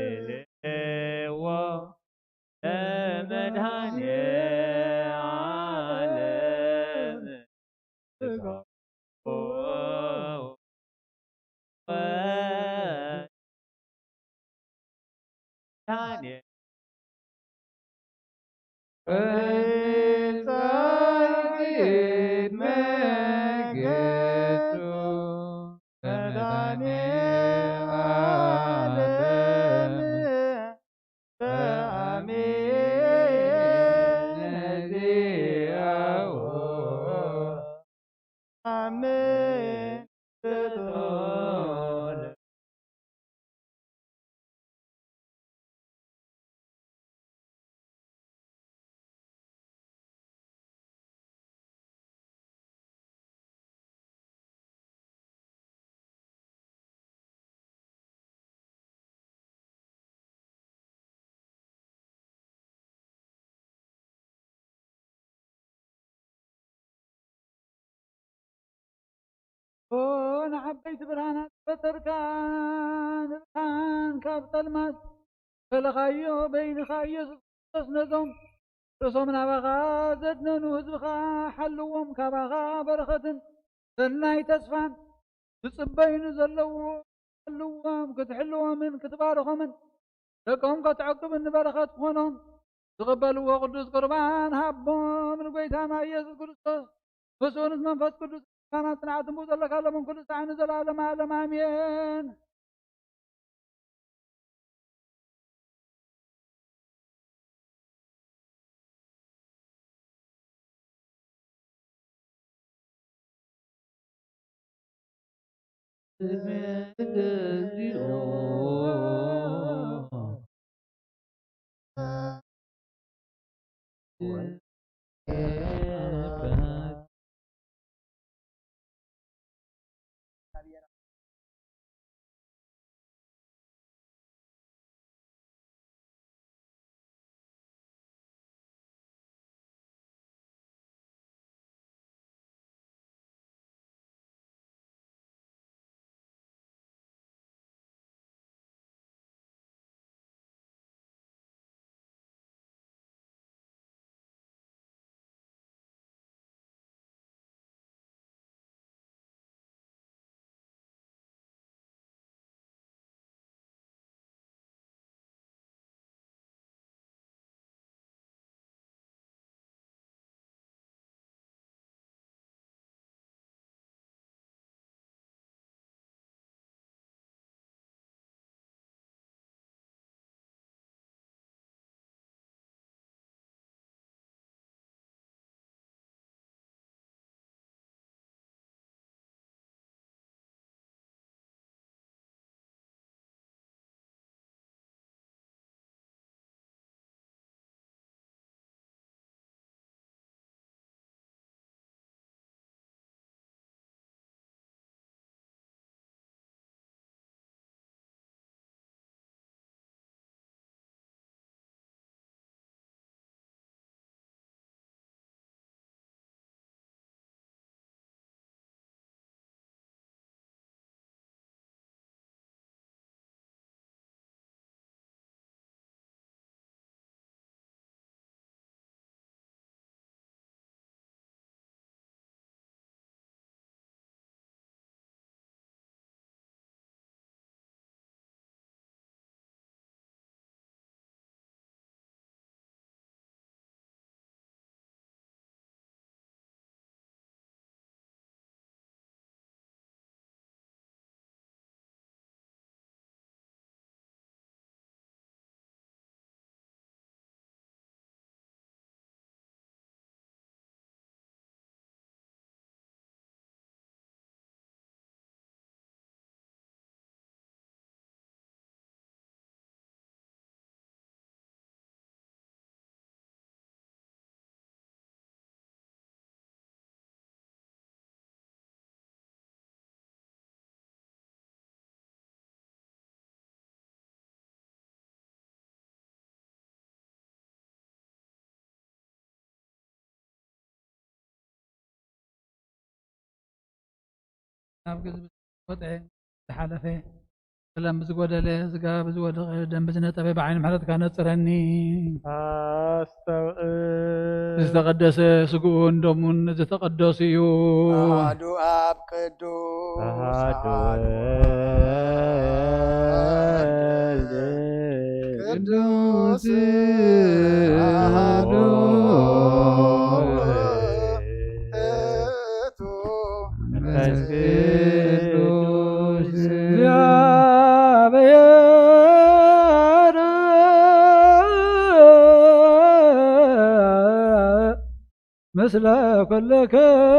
ወይቸልዎ ለመድኃኔ ዓለም ስጋሁ ወመድኃኔ ጻድቃን መገሱ መድኃኔ ዓለም በአሜን ዚአሁ አሜን። ኦ ንዓበይቲ ብርሃናት ፈጠርካ፣ ንብርሃን ካብ ጸልማት ፈለኻዮ፣ በይንኻ ኢየሱስ ክርስቶስ ነዞም ርእሶም ናባኻ ዘድነኑ ህዝብኻ ሓልዎም፣ ካባኻ በረኸትን ሰናይ ተስፋን ዝጽበዩ ንዘለዉ፣ ክትሕልዎም፣ ክትሕልዎምን ክትባርኾምን፣ ደቆም ከተዕቅብን ንበረኸት ክኾኖም ዝቕበልዎ ቅዱስ ቁርባን ሃቦም። ንጎይታና ኢየሱስ ክርስቶስ ምስኡ ምስ መንፈስ ቅዱስ ምስጋናን ጽንዓትን ብኡ ዘለካ ሎምን ኩሉ ሳዕ ንዘለዓለመ ዓለም ኣሜን። ናብ ግዝቢ ዝወጠ ዝሓለፈ፣ ሰላም ብዝጎደለ፣ ስጋ ብዝወደቐ፣ ደም ብዝነጠበ፣ ብዓይኒ ምሕረትካ ነጽረኒ። ኣስተውዕል። ዝተቐደሰ ስግኡን ደሙን ዝተቐደሱ እዩ። ኣሃዱ ኣብ ቅዱስ ኣሃዱ ኣሃዱ ወልድ ወልድ ቅዱስ ኣሃዱ ኣሃዱ ውእቱ መንፈስ ቅዱስ ምስለ ኩልክሙ።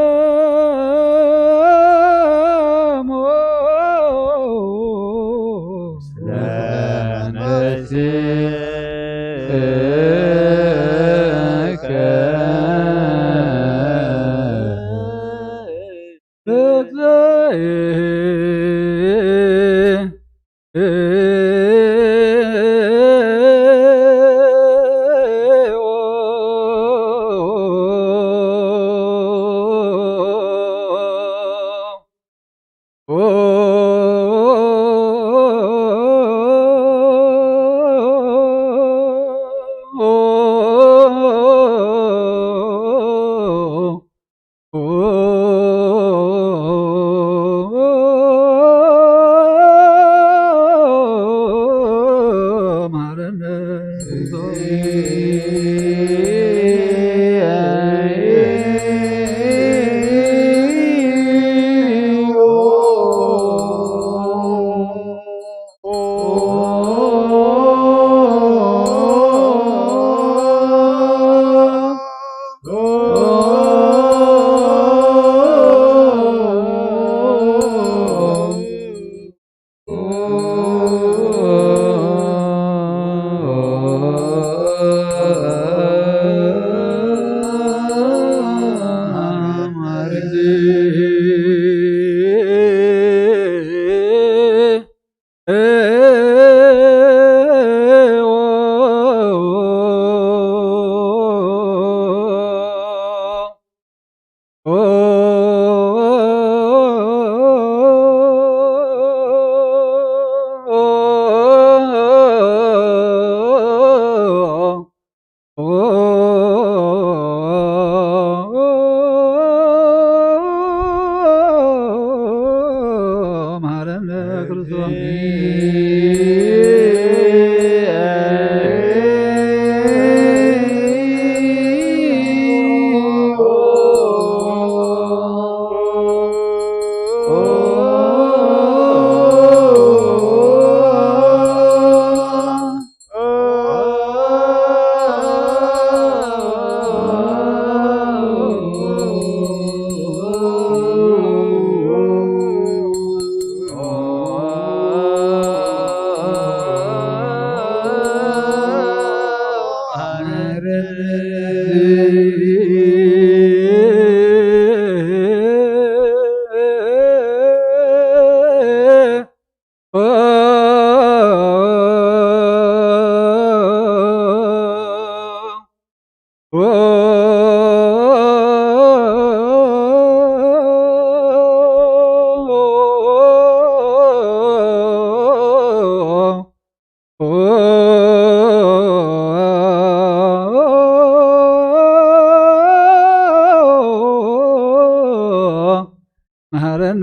መሃረነ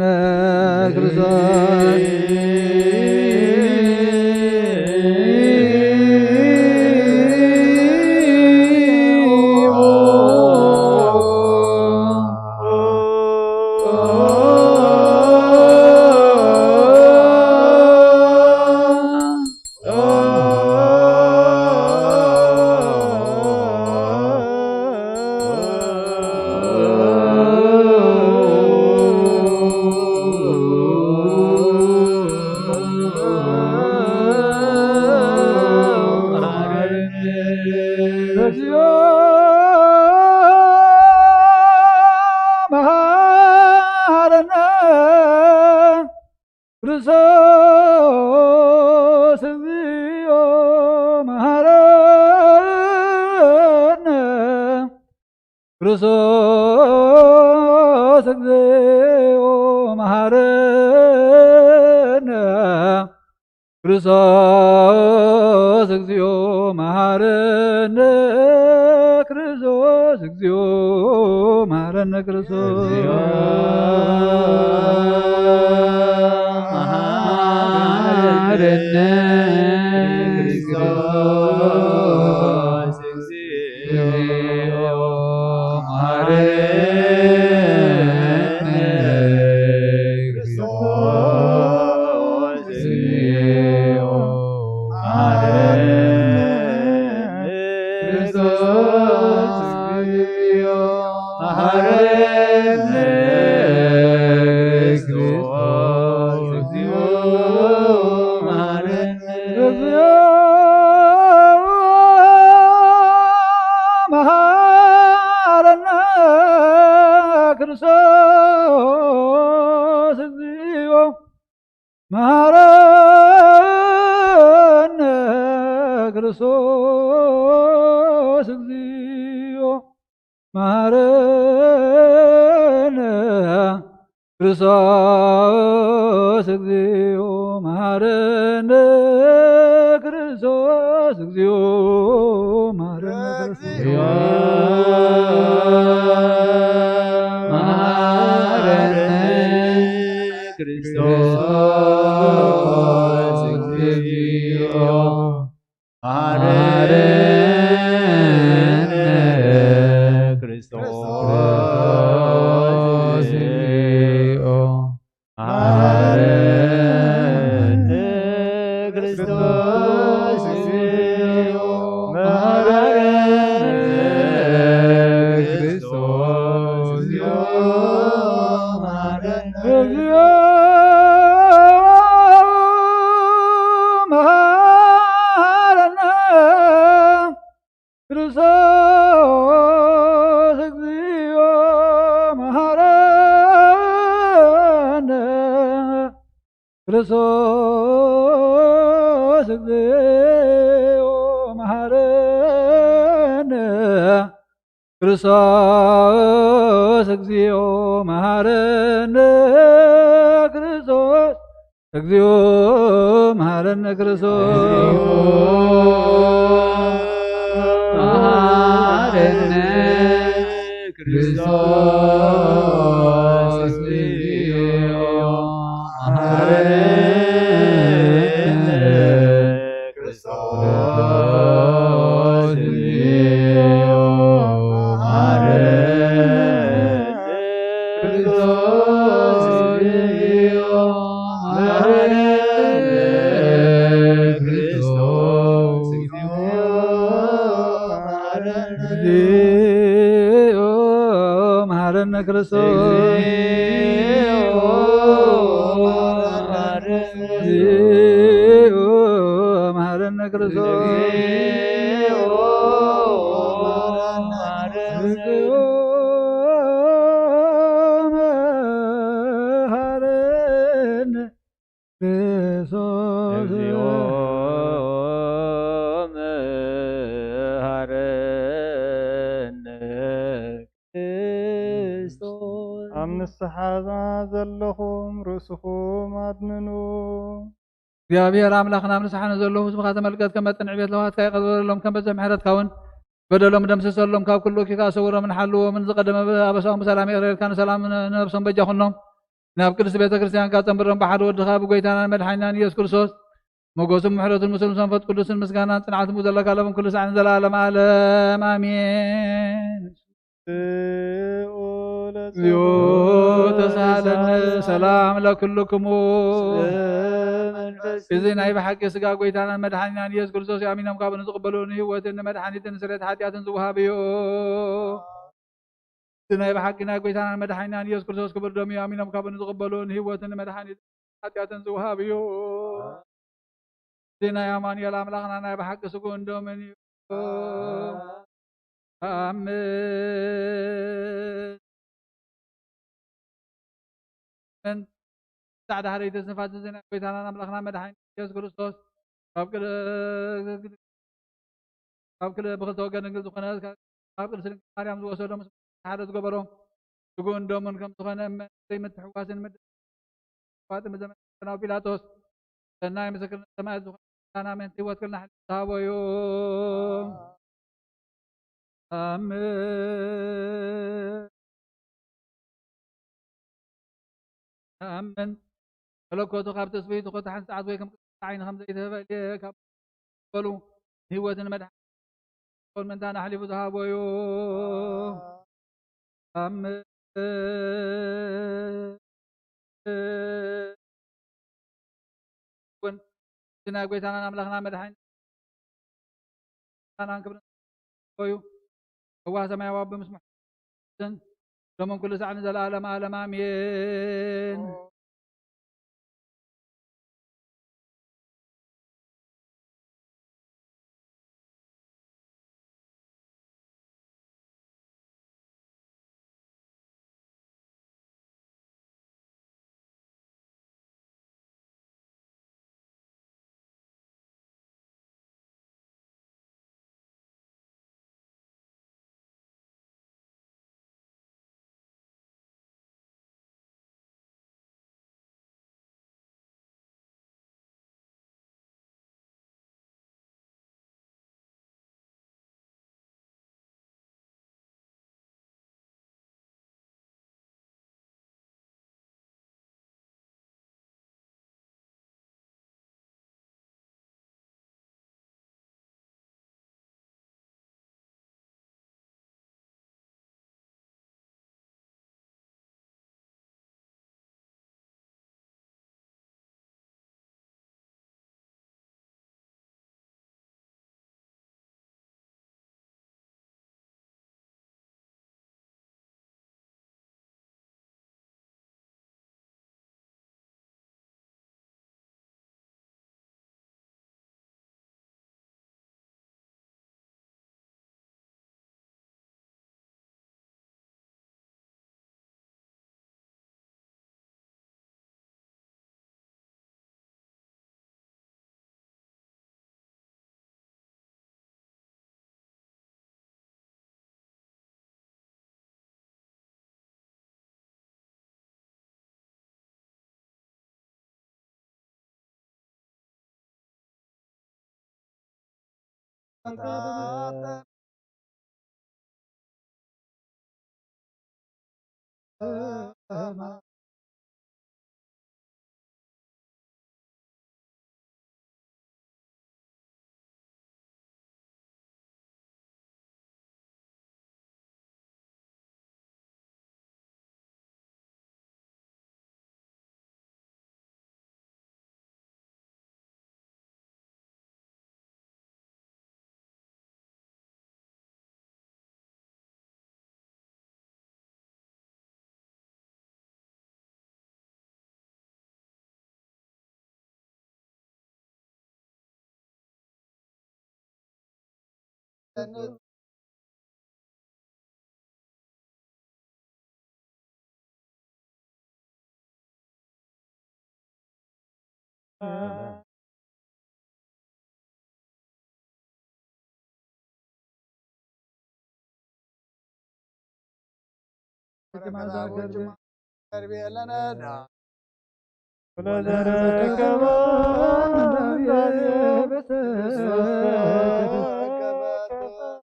ክርስቶስ። ክርስቶስ እግዚኦ መሐረነ። ክርስቶስ እግዚኦ መሐረነ፣ ክርስቶስ እግዚኦ መሐረነ፣ ክርስቶስ እግዚኦ መሐረነ፣ መሐረነ፣ ክርስቶስ እግዚኦ መሐረነ፣ ክርስቶስ እግዚኦ መሐረነ፣ ክርስቶስ እግዚኦ መሐረነ፣ ክርስቶስ እግዚኦ መሐረነ። እግዚኦ መሐረነ፣ ክርስቶስ እግዚኦ መሐረነ፣ ክርስቶስ እግዚኦ መሐረነ፣ ክርስቶስ እግዚኦ መሐረነ፣ ክርስቶስ እግዚኦ መሐረነ፣ ክርስቶስ እግዚኦ መሐረነ፣ ክርስቶስ እግዚኦ መሐረነ፣ ክርስቶስ እግዚኦ መሐረነ፣ ክርስቶስ እግዚኦ መሐረነ፣ ክርስቶስ እግዚኦ መሐረነ። እግዚኦ መሐረነ፣ ክርስቶስ እግዚኦ መሐረነ፣ ክርስቶስ እግዚኦ መሐረነ፣ ክርስቶስ እግዚኦ መሐረነ፣ ክርስቶስ እግዚኦ መሐረነ፣ ክርስቶስ መሐረነ፣ ክርስቶስ እግዚኦ መሐረነ፣ ክርስቶስ እግዚኦ መሐረነ፣ ክርስቶስ እግዚኦ መሐረነ፣ ክርስቶስ እግዚኦ መሐረነ፣ እግዚኦ መሐረነ፣ ክርስቶስ እግዚኦ መሐረነ፣ ክርስቶስ እግዚኦ መሐረነ፣ ክርስቶስ እግዚኦ መሐረነ፣ ክርስቶስ። ኣብ ንስሓ ዘለኹም ርእስኹም ኣድንኑ። እግዚኣብሔር ኣምላኽና፣ ኣብ ንስሓ ንዘለዉ ህዝብኻ ተመልከት፣ ከም መጠን ዕቤት ለዋሃትካ ይቕረ በለሎም፣ ከም በዝሒ ምሕረትካ እውን በደሎም ደምስሰሎም፣ ካብ ኩሉ እኪካ ሰውሮምን ሓልዎምን፣ ዝቐደመ ኣበሳኦም ብሰላም ይቕረ ኢልካ ንሰላም ንነብሶም በጃ ኩኖም። ናብ ቅድስት ቤተ ክርስቲያንካ ጸንብሮም፣ ብሓደ ወድኻ ብጎይታናን መድሓኒናን ኢየሱስ ክርስቶስ ሞገስን ምሕረትን ምስሉ መንፈስ ቅዱስን ምስጋናን ጽንዓትን ዘለካ ለምን ኩሉ ሳዕ ንዘለዓለም ዓለም ኣሜን። እግዚኦ ተሳሃለነ ሰላም ለክልክሙ። እዚ ናይ ብሓቂ ስጋ ጎይታናን መድሓኒናን ኢየሱስ ክርስቶስ እዩ። ኣሚኖም ካብኡ ንዝቕበሉ ንህይወትን ንመድሓኒትን ንስርየት ሓጢኣትን ዝወሃብ እዩ። እቲ ናይ ብሓቂ ናይ ጎይታናን መድሓኒናን ኢየሱስ ክርስቶስ ክቡር ደም እዩ። ኣሚኖም ካብኡ ንዝቕበሉ ንህይወትን ንመድሓኒትን ሓጢኣትን ዝወሃብ እዩ። እዚ ናይ ኣማኑኤል ኣምላኽና ናይ ብሓቂ ስግኡን ደሙን እዩ። ኣምን ጻዕዳ ህረይቲ ዝንፋስ እዚ ናይ ጎይታናን ኣምላኽና መድሓኒ ኢየሱስ ክርስቶስ ካብ ቅድ-፣ ካብ ክልተ ብክልተ ወገን ድንግል ዝኾነ ካብ ቅድስት ድንግል ማርያም ዝወሰዶ ምስ ሓደ ዝገበሮ ስግኡን ደሙን ከም ዝኾነ እመን ዘይምትሕዋስን ምድ-፣ ፋጥሚ ዘመን ናብ ጲላጦስ ሰናይ ምስክርነት ሰማያት ዝኾነ ኣመንቲ ህይወት ክልና ሕልፍ ዝሃቦ እዩ። ኣምን። ኣምን። መለኮቱ ካብ ትስብእቱ ኮታ ሓንቲ ሰዓት ወይ ከም ቅጽበት ዓይኒ ከም ዘይተፈልየ ካብ በሉ ንህይወትን መድሓን ምእንታን ኣሕሊፉ ዝሃቦ እዩ። ኣምን። እውን እቲ ናይ ጎይታናን ኣምላኽና መድሓኒትናን ክብርን እዩ። የዋህ ሰማያዊ ኣቦ ምስ ምሕረትን ሎምን ኩሉ ሳዕ ንዘለኣለም ዓለም ኣሜን።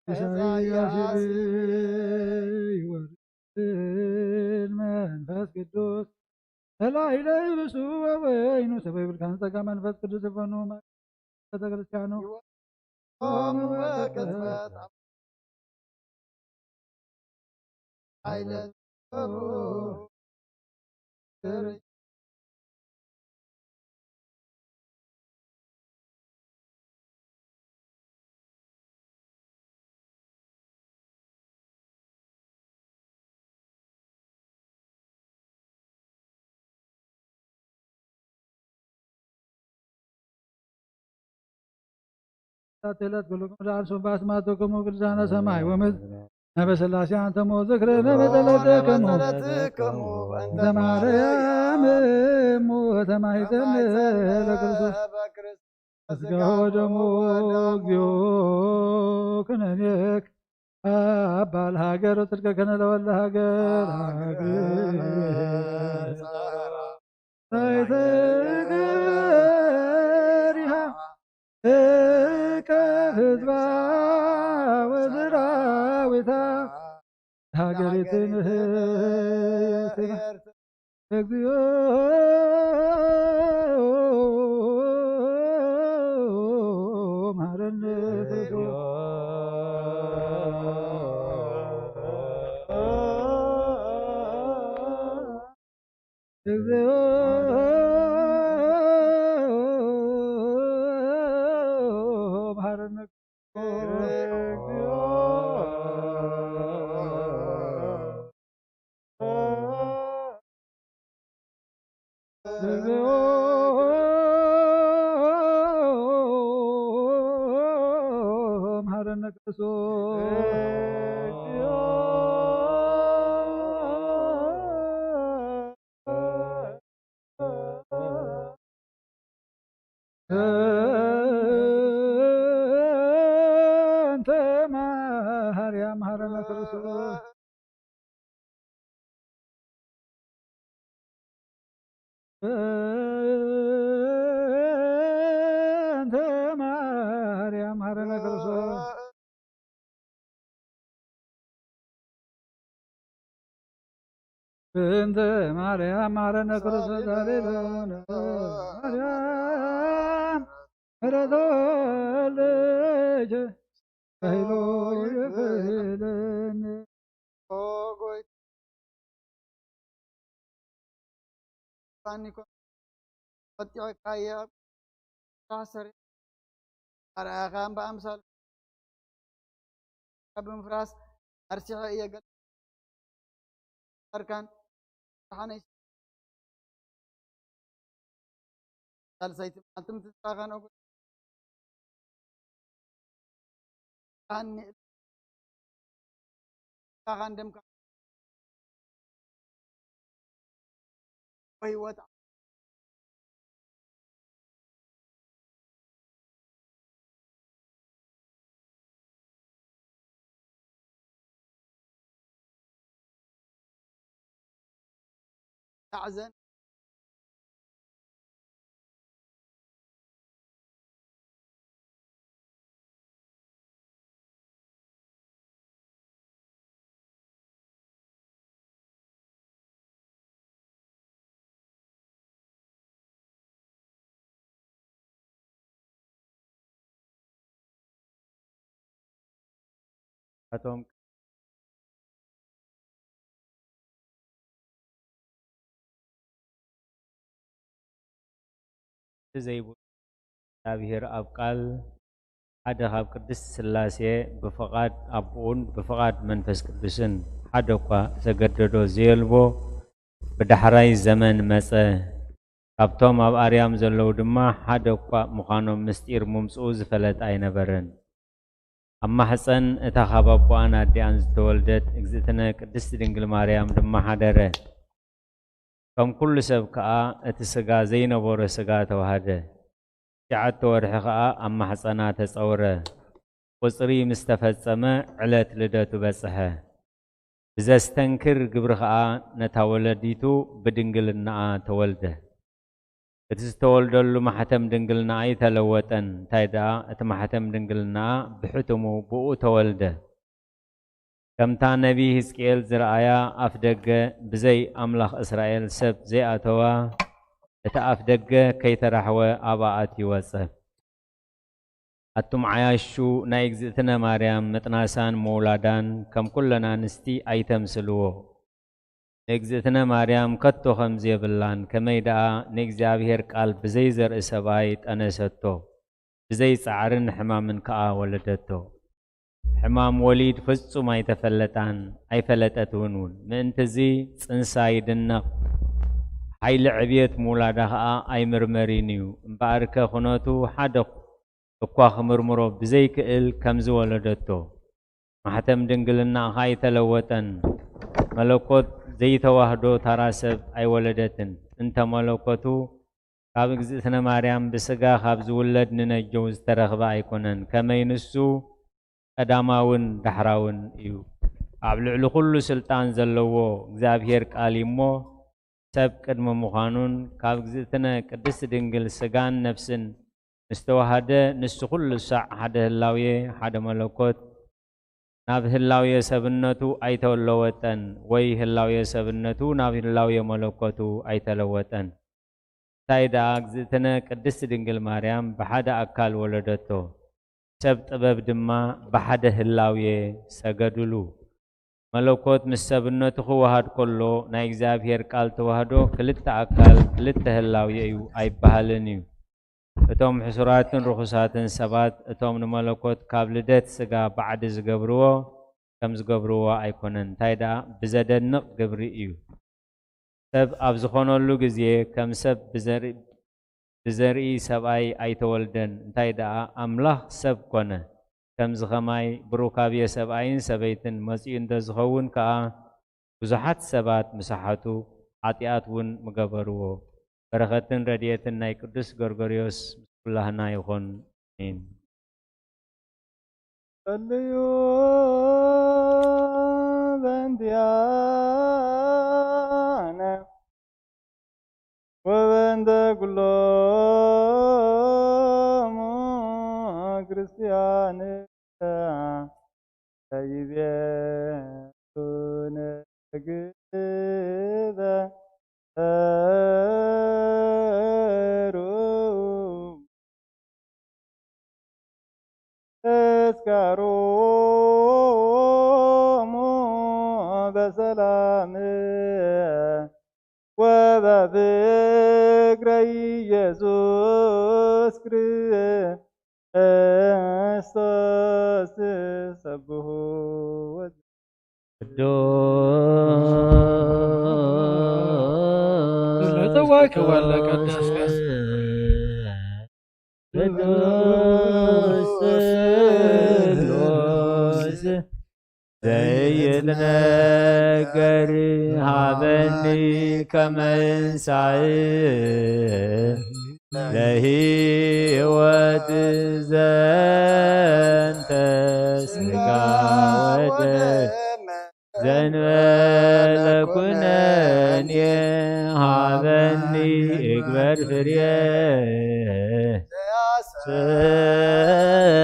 ኢሳይያስ መንፈስ ቅዱስ ተላኢለ ይብሱ ወወይኑ ሰበ ይብልካ ንጸጋ መንፈስ ቅዱስ ይፈኑ ቤተክርስቲያኑ። ተለት ኩልኩም ዳርሱ ባስማትኩም ቅዱሳነ ሰማይ ወምድር ነበ ሥላሴ አንተሙ ዝክረ ነበ ጸሎትክሙ እንተ ማርያም እሙ ተማይጸን ለክርስቶስ ስጋ ወደሙ እግዚኦ ክነኔክ አባል ሀገር ወጽድቀ ከነ ለወለ ሀገር ሀገር ጸራ ሳይተከ ትምህርትና። እግዚኦ መሐረነ ክርስቶስ። እግዚኦ መሐረነ ክርስቶስ። እንተ ማርያም መሐረነ ክርስቶስ። እንተ ማርያም መሐረነ ክርስቶስ። እንተ ማርያም መሐረነ ክርስቶስ። ሃሌሉያ። ማርያም ምሕረት ወልድኪ ኃይሉ ይኽእለኒ። ኦ ጎይታ፣ ፋኒ ኮ-፣ ቀጢዕካዮ ኣብ ታሰሪ ኣርኣኻ ብኣምሳል ካብ ብምፍራስ ኣርሲሐ እየ ገለ ኣርካን ሓነይ ሳልሰይቲ መዓልቲ ምትንሳእኻን ኦጎ-፣ ካን-፣ ካኻን ደምካ ወህይወት ታዕዘን ኣቶም ዘይብሉ እግዚኣብሔር ኣብ ቃል ሓደ ካብ ቅድስት ሥላሴ ብፍቓድ ኣቦኡን ብፍቓድ መንፈስ ቅዱስን ሓደ እኳ ዘገደዶ ዘየልቦ ብዳሕራይ ዘመን መጸ። ካብቶም ኣብ ኣርያም ዘለዉ ድማ ሓደ እኳ ምዃኖም ምስጢር ምምጽኡ ዝፈለጠ ኣይነበረን። ኣብ ማሕፀን እታ ካብ ኣቦኣን ኣዲኣን ዝተወልደት እግዝእትነ ቅድስት ድንግል ማርያም ድማ ሓደረ። ከም ኩሉ ሰብ ከኣ እቲ ሥጋ ዘይነበሮ ሥጋ ተዋህደ። ትሽዓተ ወርሒ ከኣ ኣብ ማሕፀና ተጸውረ። ቁጽሪ ምስ ተፈጸመ ዕለት ልደቱ በጽሐ። ብዘስተንክር ግብሪ ከኣ ነታ ወለዲቱ ብድንግልናኣ ተወልደ። እቲ ዝተወልደሉ ማሕተም ድንግልና ኣይተለወጠን። እንታይ ደኣ፣ እቲ ማሕተም ድንግልና ብሕትሙ ብኡ ተወልደ። ከምታ ነቢይ ሕዝቅኤል ዝረኣያ ኣፍ ደገ ብዘይ ኣምላኽ እስራኤል ሰብ ዘይኣተዋ፣ እቲ ኣፍ ደገ ከይተራሕወ ኣብኣ ኣትዩ ወጸ። ኣቱም ዓያሹ ናይ እግዝእትነ ማርያም ምጥናሳን ምውላዳን ከም ኩለን ኣንስቲ ኣይተምስልዎ። ንእግዝእትነ ማርያም ከቶ ከምዚ የብላን፣ ከመይ ደኣ ንእግዚኣብሔር ቃል ብዘይ ዘርኢ ሰብኣይ ጠነሰቶ፣ ብዘይ ጻዕርን ሕማምን ከኣ ወለደቶ። ሕማም ወሊድ ፍጹም ኣይተፈለጣን፣ ኣይፈለጠትውን እውን። ምእንትዚ ጽንሳ ይድነቕ፣ ሓይሊ ዕብየት ምውላዳ ከኣ ኣይምርመሪን እዩ። እምበኣርከ ኩነቱ ሓደ እኳ ክምርምሮ ብዘይክእል ከምዚ ወለደቶ። ማሕተም ድንግልናኣ ከኣ ኣይተለወጠን። መለኮት ዘይተዋህዶ ታራ ሰብ ኣይወለደትን። ጥንተ መለኮቱ ካብ እግዝእትነ ማርያም ብስጋ ካብ ዝውለድ ንነጀው ዝተረኽበ ኣይኮነን። ከመይ ንሱ ቀዳማውን ዳሕራውን እዩ። ኣብ ልዕሊ ኩሉ ስልጣን ዘለዎ እግዚኣብሔር ቃል እዩ እሞ፣ ሰብ ቅድሚ ምዃኑን ካብ እግዝእትነ ቅድስት ድንግል ስጋን ነፍስን ምስ ተዋሃደ፣ ንሱ ኩሉ ሳዕ ሓደ ህላዌ፣ ሓደ መለኮት፣ ናብ ህላዌ ሰብነቱ ኣይተለወጠን፣ ወይ ህላዌ ሰብነቱ ናብ ህላዌ መለኮቱ ኣይተለወጠን። እንታይ ደኣ እግዝእትነ ቅድስት ድንግል ማርያም ብሓደ ኣካል ወለደቶ፣ ሰብ ጥበብ ድማ ብሓደ ህላዌ ሰገዱሉ። መለኮት ምስ ሰብነቱ ክወሃድ ከሎ ናይ እግዚኣብሔር ቃል ተዋህዶ ክልተ ኣካል ክልተ ህላዌ እዩ ኣይበሃልን እዩ። እቶም ሕሱራትን ርኹሳትን ሰባት እቶም ንመለኮት ካብ ልደት ስጋ ባዕዲ ዝገብርዎ ከም ዝገብርዎ ኣይኮነን። እንታይ ደኣ ብዘደንቕ ግብሪ እዩ። ሰብ ኣብ ዝኾነሉ ግዜ ከም ሰብ ብዘርኢ ብዘርኢ ሰብኣይ ኣይተወልደን፣ እንታይ ደኣ ኣምላኽ ሰብ ኮነ። ከምዚ ኸማይ ብሩካቤ ሰብኣይን ሰበይትን መጺኡ እንተ ዝኸውን ከኣ ብዙሓት ሰባት ምሰሓቱ፣ ሓጢኣት እውን ምገበርዎ። በረኸትን ረድኤትን ናይ ቅዱስ ጎርጎርዮስ ምስ ኩላህና ይኹን። ኣሜን። ጸልዩ በእንቲኣነ ወበእንተ ኩሎሙ ክርስቲያን ለይቤሉ ንግበሩ ተስካሮሙ በሰላም ወበፍቅረ ኢየሱስ ክርስቶስ ሰብሑ ወ- ቅዱስ ቅዱስ ቅዱስ ዘይትነገር ሃበኒ ከመንሳእ ለህይወት ዘንተ ስጋ ወደም ዘንበለ ኩነኔ ሃበኒ እግበር ፍሬ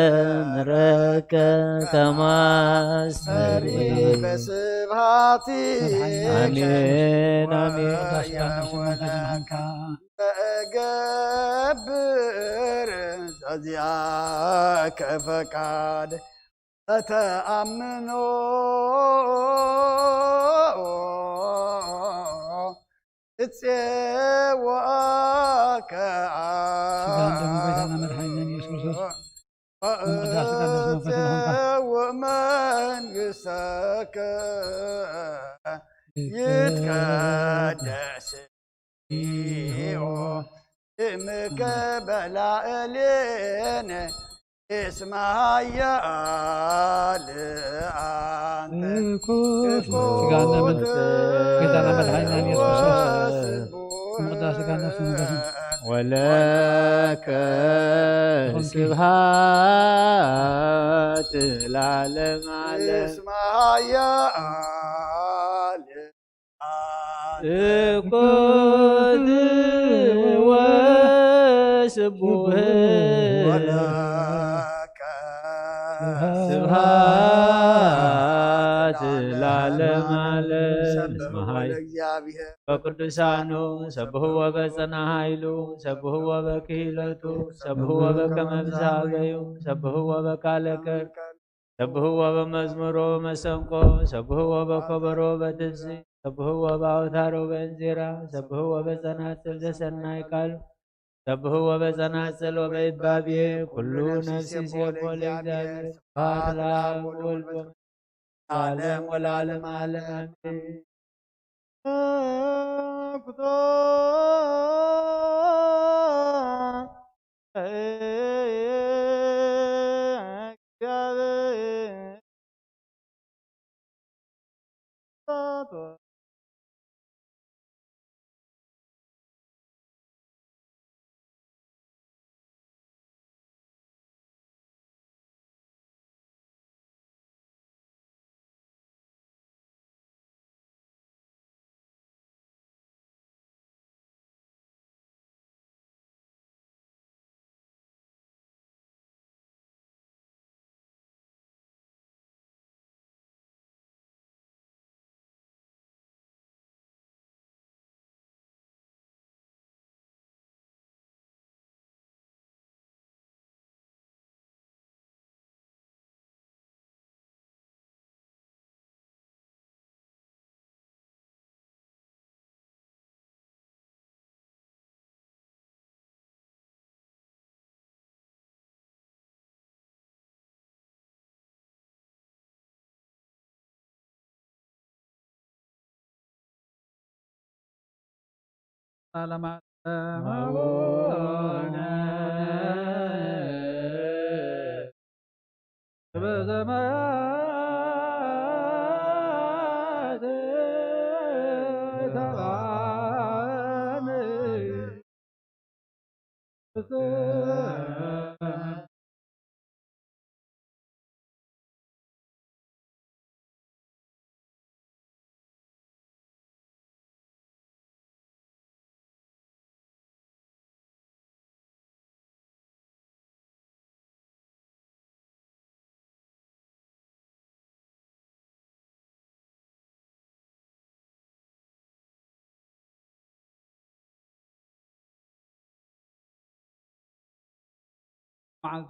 ዘያስተምረከ ከማስተሪ በስብሐቲ አሜን፣ አሜን። ተገብር ዘዚአከ ፈቃድ ተተኣምኖ እጼዋከ ስጋን ደሙን ጎይታና መድሓኒና ኢየሱስ ክርስቶስ ብምቕዳስ ስጋን ነፍስን መንፈስን ይኹንካ። እጼውእ መንግስተከ ይትቀደስ ስምከ በላዕሌነ እስመ ኃያል አንቲ። ስጋና መን-፣ ጌታና መድኃኒና ኢየሱስ ክርስቶስ ምቕዳስ ስጋና ስም ንገስም። ወለከ ስብሐት ለዓለመ ዓለም። እስመ ኃያል እኩል ወስቡህ ወለከ ስብሐት ለዓለመ ዓለም። እስመ ኃያል ለእግዚአብሔር። በቅዱሳኑ ሰብህዎ በጽና ኃይሉ ሰብህዎ በክህለቱ ሰብህዎ በከመ ብዝሃበዩ ሰብህዎ በቃለ ከር ሰብህዎ በመዝሙሮ መሰንቆ ሰብህዎ በኮበሮ በትብሲ ሰብህዎ በአውታሮ በእንዚራ ሰብህዎ በጸናጽል ዘሰናይ ቃሉ ሰብህዎ በጸናጽል ወበይባቤ ኩሉ ነፍሲ ሴቦ ለእግዚአብሔር። ስብሐት ለአብ ወወልድ ወመንፈስ ዓለም ወለዓለመ ዓለም አሜን። ለማርያም አቡነ በሰማያት ተባረክ። መዓልቲ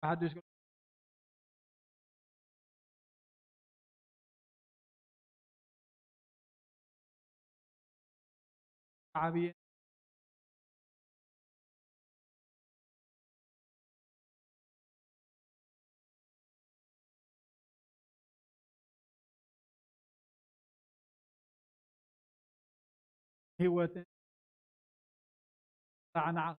ብሓድሽ ዓብየ ህይወትን ጻዕናዕ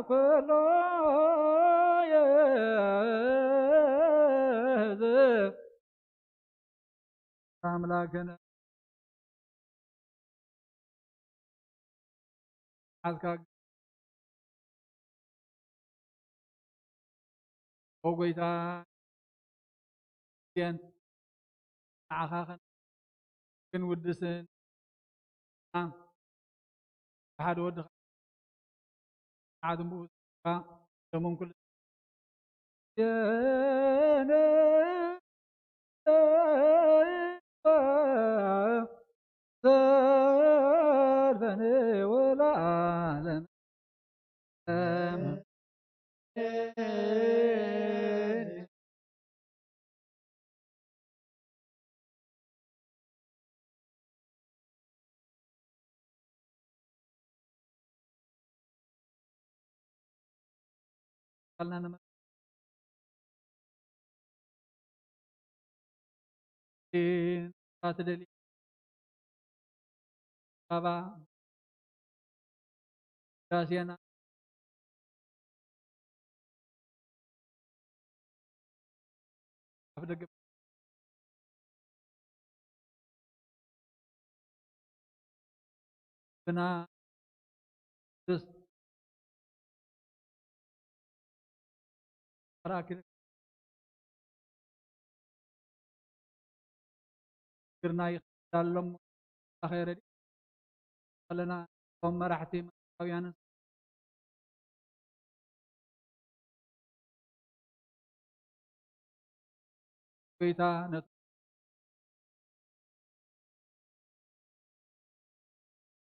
ኩሎ ኣምላክነ ሓዝካ ኦ ጎይታ ንዓኻ ክንውድስን ብሓደ ወድኻ ዓትምኡ ደሞም ኩሉ ዘልፈኒ ወለዓለም። ቃልና ንመ ትደሊ ባባ ዳስያና ኣፍ ደገ ብና ደስ ኣራኪ ግርና ይኽዳሎም ኣኸረዲ ከለና እቶም መራሕቲ መንግስታውያንን ጎይታ ነቲ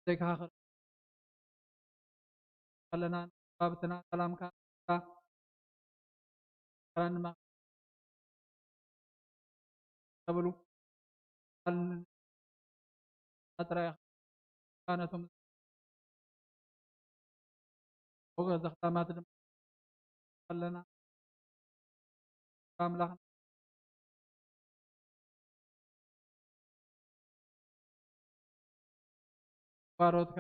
ዘይከኻኸል ከለና ባብትና ሰላምካ ራንማ ተብሉ ቃል ጥራይ ኢኻ። ነቶም ወገ ዘኽታማት ድማ ኣለና። ኣምላኽ ባሮትካ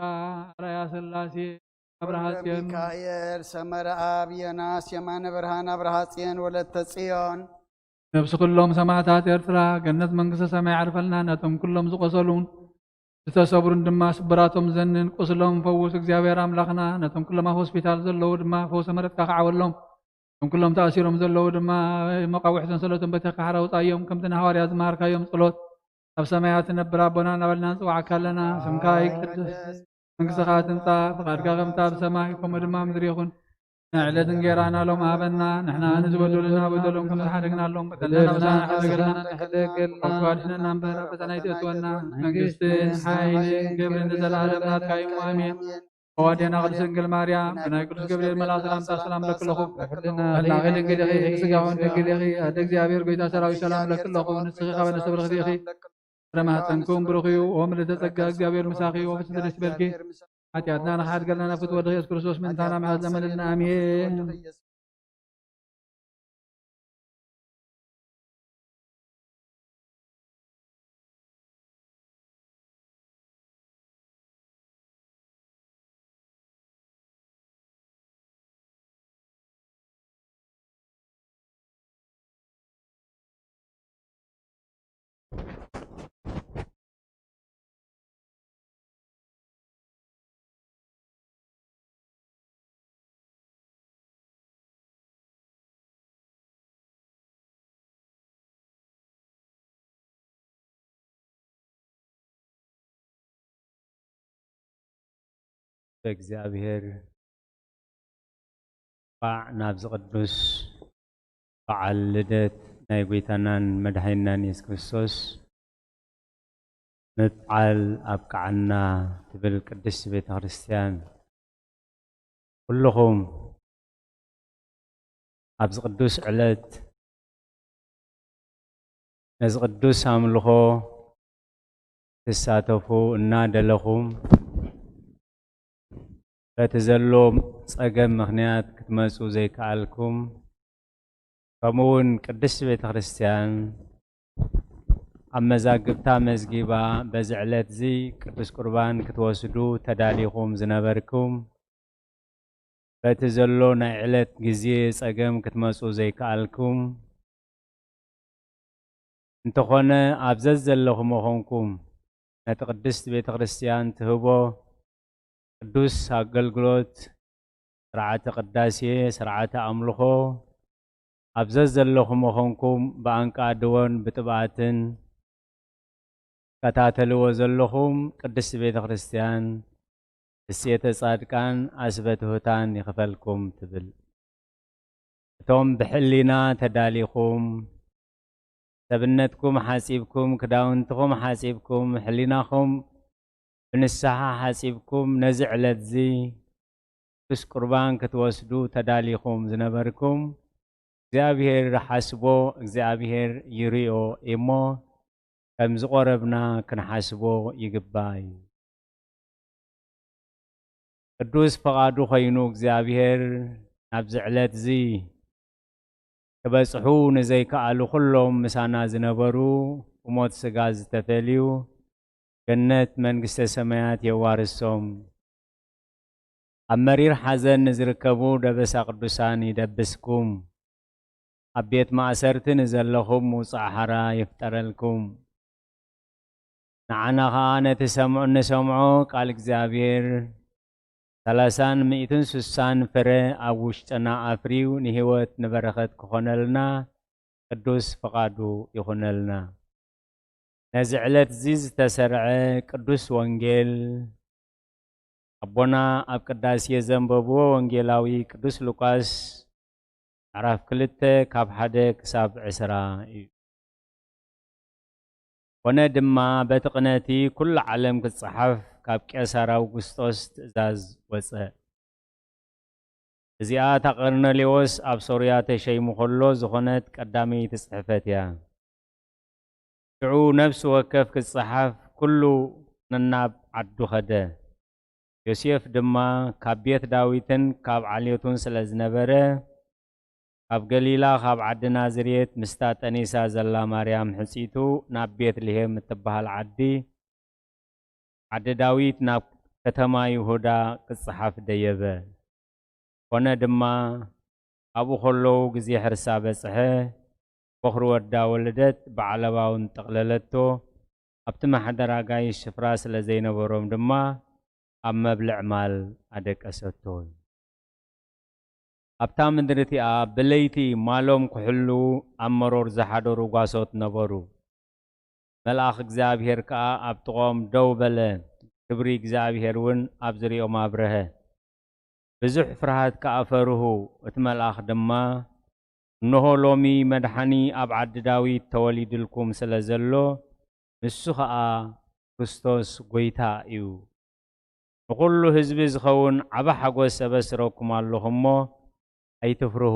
ኣርኣያ ስላሴ ኣብርሃ ጽዮን፣ ሚካኤል ሰመረ ኣብ፣ ዮናስ የማነ ብርሃን፣ ኣብርሃ ጽዮን ወለተ ጽዮን። ነብሲ ኩሎም ሰማዕታት ኤርትራ ገነት መንግስተ ሰማይ ዓርፈልና። ነቶም ኩሎም ዝቆሰሉን ዝተሰብሩን ድማ ስብራቶም ዘንን ቁስሎም ፈውስ እግዚኣብሔር ኣምላኽና። ነቶም ኩሎም ኣብ ሆስፒታል ዘለዉ ድማ ፈውሰ ምሕረትካ ክዓወሎም። እቶም ኩሎም ተኣሲሮም ዘለዉ ድማ መቃውሕ ሰንሰለቶም በቲኽካ ሓራ ውጻዮም። ከምቲ ንሃዋርያ ዝመሃርካዮም ጸሎት ኣብ ሰማያት ትነብር ኣቦና እናበልና ንጽውዓካ ኣለና። ስምካ ይቀደስ፣ መንግስትኻ ትምጻእ፣ ፍቓድካ ከምታ ኣብ ሰማይ ከምኡ ድማ ኣብ ምድሪ ይኹን። ንዕለት እንጌራና ሎም ሃበና፣ ንሕና ንዝበደሉና በደሎም ከም ዝሓደግናሎም በደልና ንሕደገልና፣ ካብ ክፉእ ኣድሕነና እምበር ኣብ ፈተና ኣይትእትወና። መንግስትን ሓይልን ክብርን ንዘለኣለም ናትካ እዩ። ኣሜን። ኣዋዴና ቅድስት ድንግል ማርያም ብናይ ቅዱስ ገብርኤል መልኣኽ ሰላምታ ሰላም ለክለኹ። ሕልና ድንግል ኢኺ፣ ስጋውን ድንግል ኢኺ። ኣደ እግዚኣብሔር ጎይታ ሰራዊት ሰላም ለክለኹ። ንስኺ ካብ ኣንስቲ ብርኽቲ ኢኺ። ፍረ ማህፀንኩም ብሩኽ እዩ። ኦ ምልዕተ ጸጋ እግዚኣብሔር ምሳኺ፣ ኦ ፍስሕቲ ደስ ይበልኪ። ሓጢኣትና ንኽሓድገልና ናብ ፍትወ ወድኺ የሱስ ክርስቶስ ምእንታና ምሕረት ለምንልና። ኣሜን። ብእግዚኣብሔር እንኳዕ ናብዚ ቅዱስ በዓል ልደት ናይ ጎይታናን መድሓኒናን የሱስ ክርስቶስ ምብዓል ኣብቅዓና ትብል ቅድስቲ ቤተ ክርስቲያን። ኩልኹም ኣብዚ ቅዱስ ዕለት ነዚ ቅዱስ ኣምልኾ ትሳተፉ እናደለኹም በቲ ዘሎ ጸገም ምኽንያት ክትመጹ ዘይከኣልኩም፣ ከምኡ እውን ቅድስቲ ቤተ ክርስቲያን ኣብ መዛግብታ መዝጊባ በዚ ዕለት እዚ ቅዱስ ቁርባን ክትወስዱ ተዳሊኹም ዝነበርኩም፣ በቲ ዘሎ ናይ ዕለት ግዜ ጸገም ክትመጹ ዘይከኣልኩም፣ እንተኾነ ኣብ ዘዘለኹሞ ኾንኩም ነቲ ቅድስቲ ቤተ ክርስቲያን ትህቦ ቅዱስ ኣገልግሎት፣ ስርዓተ ቅዳሴ፣ ስርዓተ ኣምልኾ ኣብ ዘዘለኹሞ ኾንኩም ብኣንቃድቦን ብጥብኣትን ትከታተልዎ ዘለኹም ቅድስቲ ቤተ ክርስቲያን እሴተ ጻድቃን ኣስበ ትሑታን ይኽፈልኩም ትብል። እቶም ብሕሊና ተዳሊኹም፣ ሰብነትኩም ሓጺብኩም፣ ክዳውንትኹም ሓጺብኩም፣ ሕሊናኹም ብንስሓ ሓጺብኩም፣ ነዚ ዕለትዚ ቅዱስ ቁርባን ክትወስዱ ተዳሊኹም ዝነበርኩም፣ እግዚኣብሔር ይሓስቦ፣ እግዚኣብሔር ይሪኦ እሞ፣ ከም ዝቖረብና ክንሓስቦ ይግባእ እዩ። ቅዱስ ፈቓዱ ኾይኑ እግዚኣብሔር ናብዚ ዕለትዚ ክበጽሑ ንዘይከኣሉ ኩሎም ምሳና ዝነበሩ ብሞት ስጋ ዝተፈልዩ ገነት መንግስተ ሰማያት የዋርሶም። ኣብ መሪር ሓዘን ንዝርከቡ ደበሳ ቅዱሳን ይደብስኩም። ኣብ ቤት ማእሰርቲ ንዘለኹም ምውጻእ ሓራ ይፍጠረልኩም። ንዓና ኸኣ ነቲ ሰምዑ እንሰምዖ ቃል እግዚኣብሔር ሰላሳን ሚእትን ስሳን ፍረ ኣብ ውሽጥና ኣፍርዩ ንህይወት ንበረኸት ክኾነልና ቅዱስ ፍቓዱ ይኹነልና። ነዚ ዕለት እዚ ዝተሰርዐ ቅዱስ ወንጌል ኣቦና ኣብ ቅዳሴ ዘንበብዎ ወንጌላዊ ቅዱስ ሉቃስ ምዕራፍ ክልተ ካብ ሓደ ክሳብ ዕስራ እዩ። ኮነ ድማ በቲ ቅነቲ ኩሉ ዓለም ክጸሓፍ ካብ ቄሳር ኣውግስጦስ ትእዛዝ ወጸ። እዚኣ እታ ቀርኔሌዎስ ኣብ ሶርያ ተሸይሙ ከሎ ዝኾነት ቀዳመይቲ ጽሕፈት እያ። ሽዑ ነፍሲ ወከፍ ክጸሓፍ ኩሉ ነናብ ዓዱ ኸደ። ዮሴፍ ድማ ካብ ቤት ዳዊትን ካብ ዓሌቱን ስለ ዝነበረ፣ ካብ ገሊላ ካብ ዓዲ ናዝሬት ምስታ ጠኒሳ ዘላ ማርያም ሕጺቱ ናብ ቤትልሄም እትበሃል ዓዲ፣ ዓዲ ዳዊት ናብ ከተማ ይሁዳ ክጸሓፍ ደየበ። ኮነ ድማ ኣብኡ ከለዉ ግዜ ሕርሳ በጽሐ፣ በኹሪ ወዳ ወለደት ብዓለባ እውን ጠቕለለቶ፣ ኣብቲ ማሕደር ኣጋይሽ ስፍራ ስለ ዘይነበሮም ድማ ኣብ መብልዕ ማል ኣደቀሰቶ። ኣብታ ምድሪ እቲኣ ብለይቲ ማሎም ክሕልዉ ኣብ መሮር ዝሓደሩ ጓሶት ነበሩ። መልኣኽ እግዚኣብሔር ከኣ ኣብ ጥቕኦም ደው በለ፣ ክብሪ እግዚኣብሔር እውን ኣብ ዝርኦም ኣብረሀ። ብዙሕ ፍርሃት ከኣ ፈርሁ። እቲ መልኣኽ ድማ፣ እንሆ ሎሚ መድሓኒ ኣብ ዓዲ ዳዊት ተወሊድልኩም ስለ ዘሎ፣ ንሱ ኸኣ ክርስቶስ ጐይታ እዩ። ንኹሉ ህዝቢ ዝኸውን ዓቢ ሓጎስ እበስረኩም ኣለኹ እሞ፣ ኣይትፍርሁ።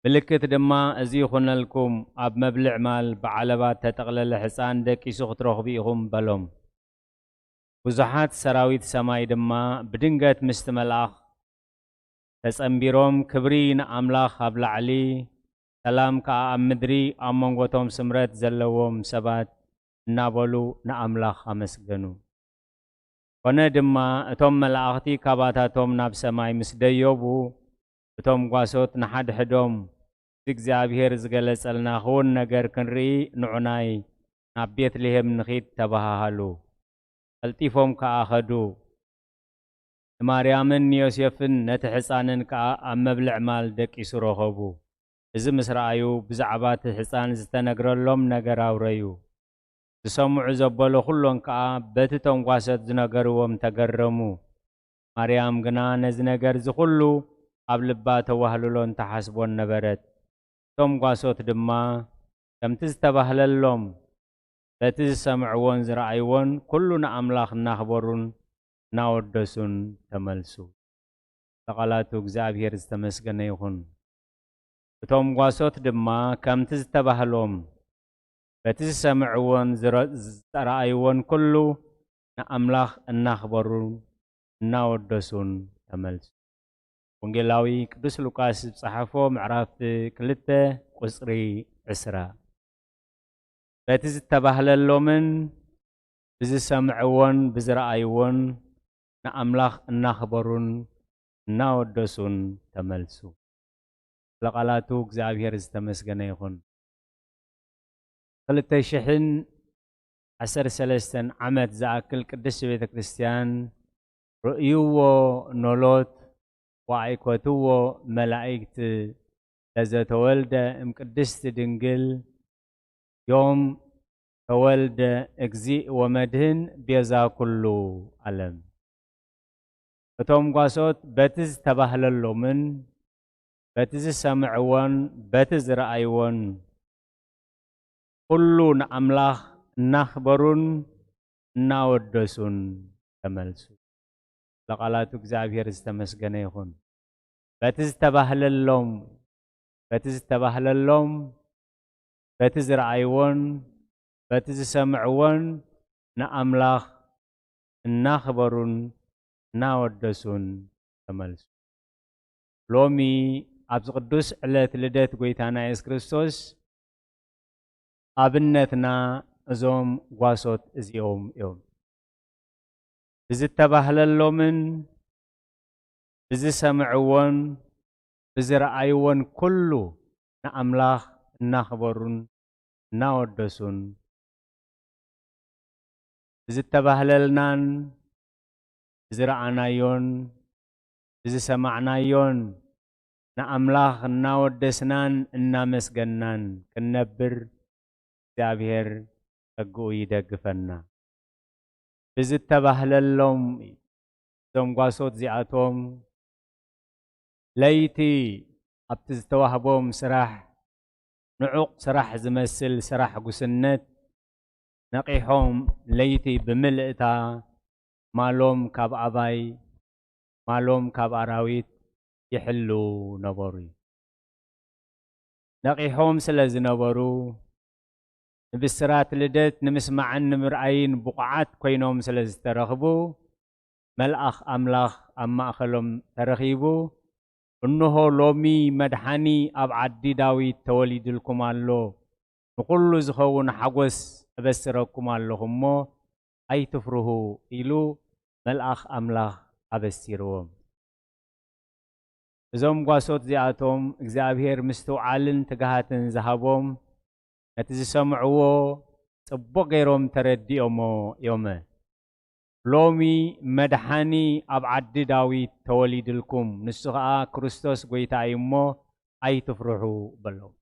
ምልክት ድማ እዚ ይኹነልኩም፣ ኣብ መብልዕ ማል ብዓለባ እተጠቕለለ ሕጻን ደቂሱ ክትረኽቡ ኢኹም በሎም። ብዙሓት ሰራዊት ሰማይ ድማ ብድንገት ምስቲ መልኣኽ ተጸንቢሮም፣ ክብሪ ንኣምላኽ ኣብ ላዕሊ፣ ሰላም ከኣ ኣብ ምድሪ፣ ኣብ መንጎቶም ስምረት ዘለዎም ሰባት እናበሉ ንኣምላኽ ኣመስገኑ። ኮነ ድማ እቶም መላእኽቲ ካባታቶም ናብ ሰማይ ምስ ደየቡ፣ እቶም ጓሶት ንሓድሕዶም፣ "እዚ እግዚኣብሔር ዝገለጸልና ክውን ነገር ክንርኢ ንዑናይ ናብ ቤትልሄም ንኺድ" ተባሃሃሉ። ቀልጢፎም ከኣ ኸዱ። ንማርያምን ንዮሴፍን ነቲ ሕፃንን ከኣ ኣብ መብልዕ ማል ደቂሱ ረኸቡ። እዚ ምስ ረኣዩ፣ ብዛዕባ እቲ ሕፃን ዝተነግረሎም ነገር ኣውረዩ። ዝሰምዑ ዘበሉ ኹሎም ከኣ በቲ እቶም ጓሶት ዝነገርዎም ተገረሙ። ማርያም ግና ነዚ ነገር እዚ ኹሉ ኣብ ልባ ተዋህልሎን ትሓስቦን ነበረት። እቶም ጓሶት ድማ ከምቲ ዝተባህለሎም በቲ ዝሰምዕዎን ዝረኣይዎን ኩሉ ንኣምላኽ እናኽበሩን እናወደሱን ተመልሱ። ብቃላቱ እግዚኣብሔር ዝተመስገነ ይኹን። እቶም ጓሶት ድማ ከምቲ ዝተባህሎም በቲ ዝሰምዕዎን ዝረ-፣ ዝተረኣይዎን ኩሉ ንኣምላኽ እናኽበሩን እናወደሱን ተመልሱ። ወንጌላዊ ቅዱስ ሉቃስ ዝጸሓፎ ምዕራፍ ክልተ ቁጽሪ ዕስራ። በቲ ዝተባህለሎምን ብዝሰምዕዎን ብዝረኣይዎን ንኣምላኽ እናኽበሩን እናወደሱን ተመልሱ። ለቃላቱ እግዚኣብሔር ዝተመስገነ ይኹን። ክልተ ሽሕን ዓሰርተ ሰለስተን ዓመት ዝኣክል ቅድስቲ ቤተ ክርስቲያን ርእይዎ ኖሎት ወኣይኮትዎ መላእክት ለዘተወልደ እምቅድስቲ ድንግል ዮም ተወልደ እግዚእ ወመድህን ቤዛ ኩሉ ዓለም። እቶም ጓሶት በቲ ዝተባህለሎምን በቲ ዝሰምዕዎን በቲ ዝረኣይዎን ኩሉ ንኣምላኽ እናኽበሩን እናወደሱን ተመልሱ። ለቃላቱ እግዚኣብሔር ዝተመስገነ ይኹን። በቲ ዝተባህለሎም፣ በቲ ዝተባህለሎም፣ በቲ ዝረኣይዎን በቲ ዝሰምዕዎን ንኣምላኽ እናኽበሩን እናወደሱን ተመልሱ። ሎሚ ኣብዚ ቅዱስ ዕለት ልደት ጐይታና የሱስ ክርስቶስ ኣብነትና እዞም ጓሶት እዚኦም እዮም። ብዝተባህለሎምን ብዝሰምዕዎን ብዝረኣይዎን ኩሉ ንኣምላኽ እናኽበሩን እናወደሱን፣ ብዝተባህለልናን ብዝረኣናዮን ብዝሰማዕናዮን ንኣምላኽ እናወደስናን እናመስገናን ክንነብር እግዚኣብሔር ጸግኡ ይደግፈና። ብዝተባህለሎም እዞም ጓሶት እዚኣቶም ለይቲ ኣብቲ ዝተዋህቦም ስራሕ፣ ንዑቕ ስራሕ ዝመስል ስራሕ ጉስነት፣ ነቒሖም ለይቲ ብምልእታ ማሎም ካብ ኣባይ፣ ማሎም ካብ ኣራዊት ይሕልዉ ነበሩ። ነቒሖም ስለ ዝነበሩ፣ ንብስራት ልደት ንምስማዕን ንምርኣይን ብቑዓት ኮይኖም ስለ ዝተረኽቡ፣ መልኣኽ ኣምላኽ ኣብ ማእከሎም ተረኺቡ፣ "እንሆ ሎሚ መድሓኒ ኣብ ዓዲ ዳዊት ተወሊድልኩም ኣሎ፣ ንኹሉ ዝኸውን ሓጎስ እበስረኩም ኣለኹ እሞ ኣይትፍርሁ" ኢሉ መልኣኽ ኣምላኽ ኣበሲርዎም። እዞም ጓሶት እዚኣቶም እግዚኣብሔር ምስትውዓልን ትግሃትን ዝሃቦም፣ ነቲ ዝሰምዕዎ ጽቡቕ ገይሮም ተረዲኦሞ እዮመ። "ሎሚ መድሓኒ ኣብ ዓዲ ዳዊት ተወሊድልኩም፣ ንሱ ኸኣ ክርስቶስ ጐይታ እዩ እሞ ኣይትፍርሑ" በሎም።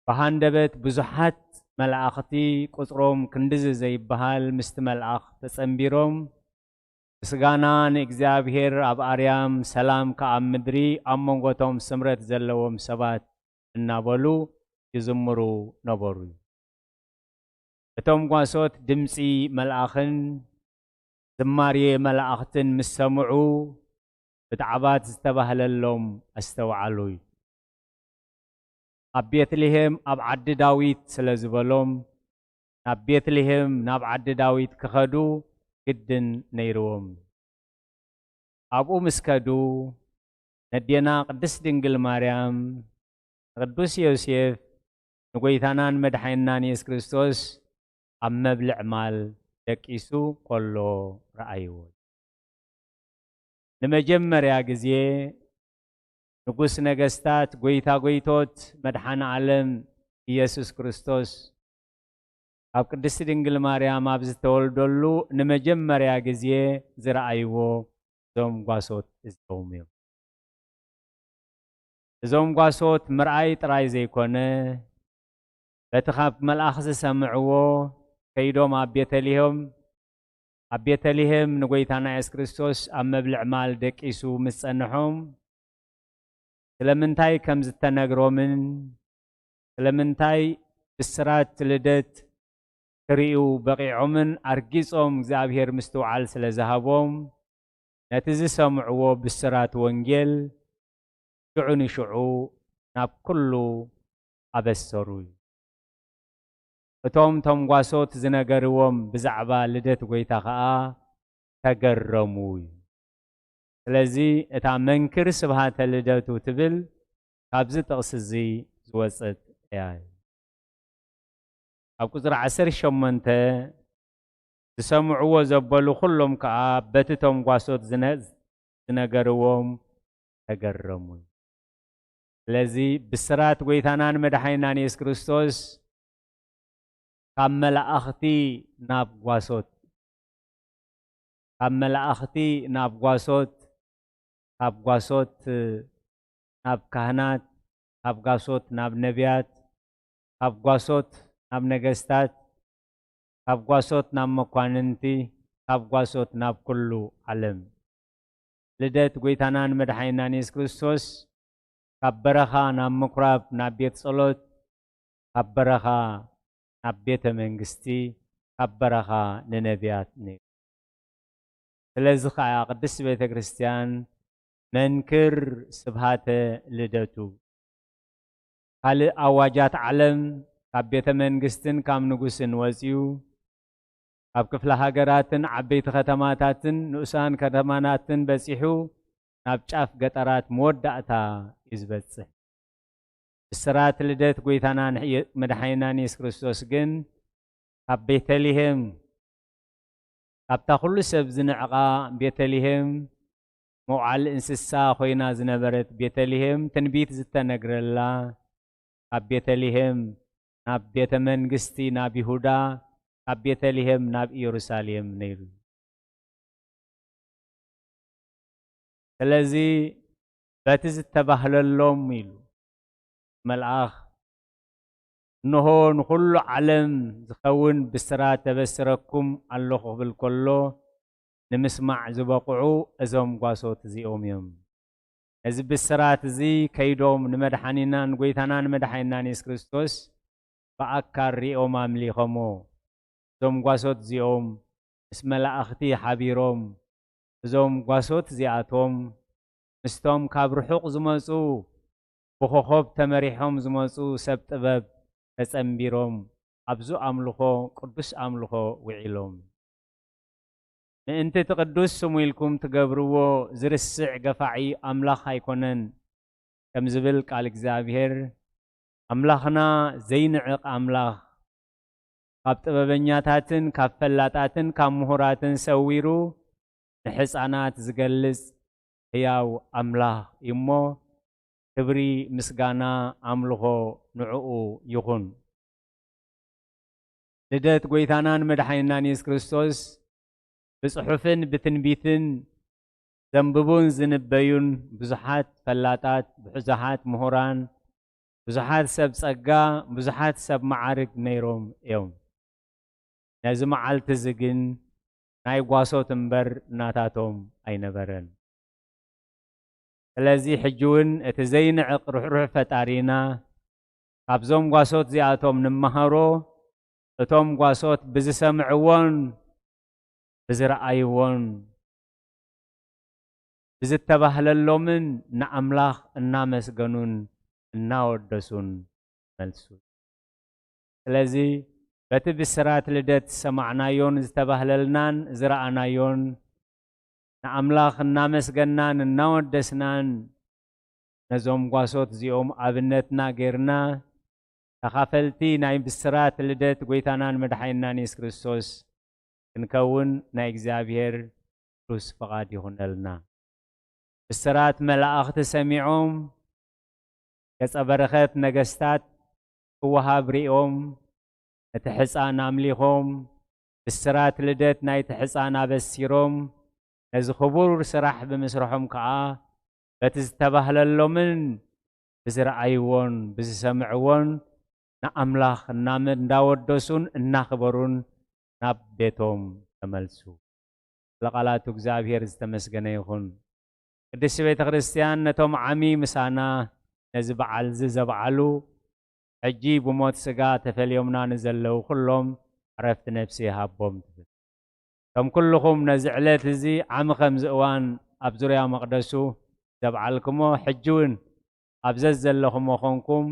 ብሃንደበት ብዙሓት መላእኽቲ፣ ቁጽሮም ክንድዚ ዘይበሃል፣ ምስቲ መልኣኽ ተጸንቢሮም፣ "ምስጋና ንእግዚኣብሔር ኣብ ኣርያም፣ ሰላም ከኣ ኣብ ምድሪ፣ ኣብ መንጎቶም ስምረት ዘለዎም ሰባት" እናበሉ ይዝምሩ ነበሩ። እቶም ጓሶት ድምጺ መልኣኽን ዝማሬ መላእኽትን ምስ ሰምዑ፣ ብታዕባት ዝተባህለሎም ኣስተውዓሉ። ኣብ ቤትልሄም ኣብ ዓዲ ዳዊት ስለ ዝበሎም፣ ናብ ቤትልሄም ናብ ዓዲ ዳዊት ክኸዱ ግድን ነይርዎም። ኣብኡ ምስ ከዱ፣ ነዴና ቅድስት ድንግል ማርያም ንቅዱስ ዮሴፍ ንጎይታናን መድሓኒናን የሱስ ክርስቶስ ኣብ መብልዕ ማል ደቂሱ ከሎ ረኣይዎ። ንመጀመርያ ግዜ ንጉስ ነገስታት፣ ጎይታ ጎይቶት፣ መድሓኒ ዓለም ኢየሱስ ክርስቶስ ኣብ ቅድስቲ ድንግል ማርያም ኣብ ዝተወልደሉ ንመጀመርያ ግዜ ዝረኣይዎ እዞም ጓሶት እዚኦም እዮም። እዞም ጓሶት ምርኣይ ጥራይ ዘይኮነ፣ በቲ ካብ መልኣኽ ዝሰምዕዎ ከይዶም ኣብ ቤተልሔም፣ ኣብ ቤተልሔም ንጎይታና የሱስ ክርስቶስ ኣብ መብልዕ ማል ደቂሱ ምስ ጸንሖም፣ ስለምንታይ ከም ዝተነግሮምን ስለምንታይ ብስራት ልደት ክርእዩ በቒዖምን ኣርጊጾም እግዚኣብሔር ምስትውዓል ስለ ዝሃቦም፣ ነቲ ዝሰምዕዎ ብስራት ወንጌል ሽዑ ንሽዑ ናብ ኩሉ ኣበሰሩ። እቶም ተምጓሶት ዝነገርዎም ብዛዕባ ልደት ጐይታ ኸኣ ተገረሙ እዩ። ስለዚ እታ መንክር ስብሃተ ልደቱ ትብል ካብዚ ጥቕሲ እዚ ዝወጸት እያ። ኣብ ቁጽሪ ዓሰርተ ሸሞንተ ዝሰምዕዎ ዘበሉ ኩሎም ከኣ በቲ ተምጓሶት ዝነ-፣ ዝነገርዎም ተገረሙ። ስለዚ ብስራት ጐይታናን መድሓኒናን የሱስ ክርስቶስ ካብ መላእኽቲ ናብ ጓሶት፣ ካብ መላእኽቲ ናብ ጓሶት፣ ካብ ጓሶት ናብ ካህናት፣ ካብ ጓሶት ናብ ነቢያት፣ ካብ ጓሶት ናብ ነገስታት፣ ካብ ጓሶት ናብ መኳንንቲ፣ ካብ ጓሶት ናብ ኩሉ ዓለም። ልደት ጐይታናን መድሓኒናን የሱስ ክርስቶስ ካብ በረኻ ናብ ምኩራብ፣ ናብ ቤት ጸሎት፣ ካብ በረኻ ናብ ቤተ መንግስቲ፣ ካብ በረኻ ንነቢያት ነይሩ። ስለዚ ኸኣ ቅድስቲ ቤተ ክርስቲያን መንክር ስብሃተ ልደቱ፣ ካልእ ኣዋጃት ዓለም ካብ ቤተ መንግስትን ካብ ንጉስን ወጺኡ፣ ካብ ክፍለ ሃገራትን ዓበይቲ ከተማታትን ንኡሳን ከተማታትን በጺሑ፣ ናብ ጫፍ ገጠራት መወዳእታ እዩ ዝበጽሕ። ብስራት ልደት ጐይታናን መድሓኒናን የሱስ ክርስቶስ ግን ካብ ቤተልሔም፣ ካብታ ኩሉ ሰብ ዝንዕቓ ቤተልሔም፣ መውዓሊ እንስሳ ኮይና ዝነበረት ቤተልሔም፣ ትንቢት ዝተነግረላ፣ ካብ ቤተልሔም ናብ ቤተ መንግስቲ ናብ ይሁዳ፣ ካብ ቤተልሔም ናብ ኢየሩሳሌም ነይሩ። ስለዚ በቲ ዝተባህለሎም ኢሉ መልኣኽ፣ "እንሆ ንኹሉ ዓለም ዝኸውን ብስራት ተበስረኩም ኣለኹ" ክብል ከሎ፣ ንምስማዕ ዝበቕዑ እዞም ጓሶት እዚኦም እዮም። ነዚ ብስራት እዚ ከይዶም ንመድሓኒናን ጐይታናን መድሓኒናን የሱስ ክርስቶስ ብኣካል ሪኦም ኣምሊኾሞ። እዞም ጓሶት እዚኦም ምስ መላእኽቲ ሓቢሮም፣ እዞም ጓሶት እዚኣቶም ምስቶም ካብ ርሑቕ ዝመጹ፣ ብኾኾብ ተመሪሖም ዝመጹ ሰብ ጥበብ፣ ተጸንቢሮም፣ ኣብዚ ኣምልኾ፣ ቅዱስ ኣምልኾ ውዒሎም። ምእንቲ እቲ ቅዱስ ስሙ ኢልኩም ትገብርዎ ዝርስዕ ገፋዒ ኣምላኽ ኣይኮነን፣ ከም ዝብል ቃል እግዚኣብሔር፣ ኣምላኽና ዘይንዕቕ ኣምላኽ፣ ካብ ጥበበኛታትን ካብ ፈላጣትን ካብ ምሁራትን ሰዊሩ ንሕፃናት ዝገልጽ ህያው ኣምላኽ እዩ እሞ፣ ክብሪ፣ ምስጋና፣ ኣምልኾ ንዕኡ ይኹን። ልደት ጐይታናን መድሓኒናን የሱስ ክርስቶስ ብጽሑፍን ብትንቢትን ዘንብቡን ዝንበዩን ብዙሓት ፈላጣት፣ ብዙሓት ምሁራን፣ ብዙሓት ሰብ ጸጋ፣ ብዙሓት ሰብ መዓርግ ነይሮም እዮም። ነዚ መዓልቲ እዚ ግን ናይ ጓሶት እምበር ናታቶም ኣይነበረን። ስለዚ ሕጂ እውን እቲ ዘይንዕቕ ርሕሩሕ ፈጣሪና ካብዞም ጓሶት እዚኣቶም ንመሃሮ፣ እቶም ጓሶት ብዝሰምዕዎን ብዝረኣይዎን ብዝተባህለሎምን ንኣምላኽ እናመስገኑን እናወደሱን መልሱ። ስለዚ በቲ ብስራት ልደት ዝሰማዕናዮን ዝተባህለልናን ዝረኣናዮን ንኣምላኽ እናመስገናን እናወደስናን ነዞም ጓሶት እዚኦም ኣብነትና ጌርና ተኻፈልቲ ናይ ብስራት ልደት ጐይታናን መድሓኒናን የሱስ ክርስቶስ ክንከውን ናይ እግዚኣብሔር ቅዱስ ፍቓድ ይኹነልና። ብስራት መላእኽቲ ሰሚዖም፣ ገጸ በረኸት ነገስታት ክወሃብ ሪኦም፣ ነቲ ሕፃን ኣምሊኾም፣ ብስራት ልደት ናይቲ ሕፃን ኣበሲሮም፣ ነዚ ክቡር ስራሕ ብምስርሖም ከኣ በቲ ዝተባህለሎምን ብዝረኣይዎን ብዝሰምዕዎን ንኣምላኽ እናመ-፣ እንዳወደሱን እናኽበሩን ናብ ቤቶም ተመልሱ። ስለ ቃላቱ እግዚኣብሔር ዝተመስገነ ይኹን። ቅድስቲ ቤተ ክርስቲያን ነቶም ዓሚ ምሳና ነዚ በዓል እዚ ዘብዓሉ፣ ሕጂ ብሞት ስጋ ተፈልዮምና ንዘለዉ ኩሎም ዕረፍቲ ነፍሲ ይሃቦም ትብል። ከም ኩልኹም ነዚ ዕለት እዚ ዓሚ ከምዚ እዋን ኣብ ዙርያ መቕደሱ ዘብዓልኩሞ፣ ሕጂ እውን ኣብ ዘዘለኹሞ ኾንኩም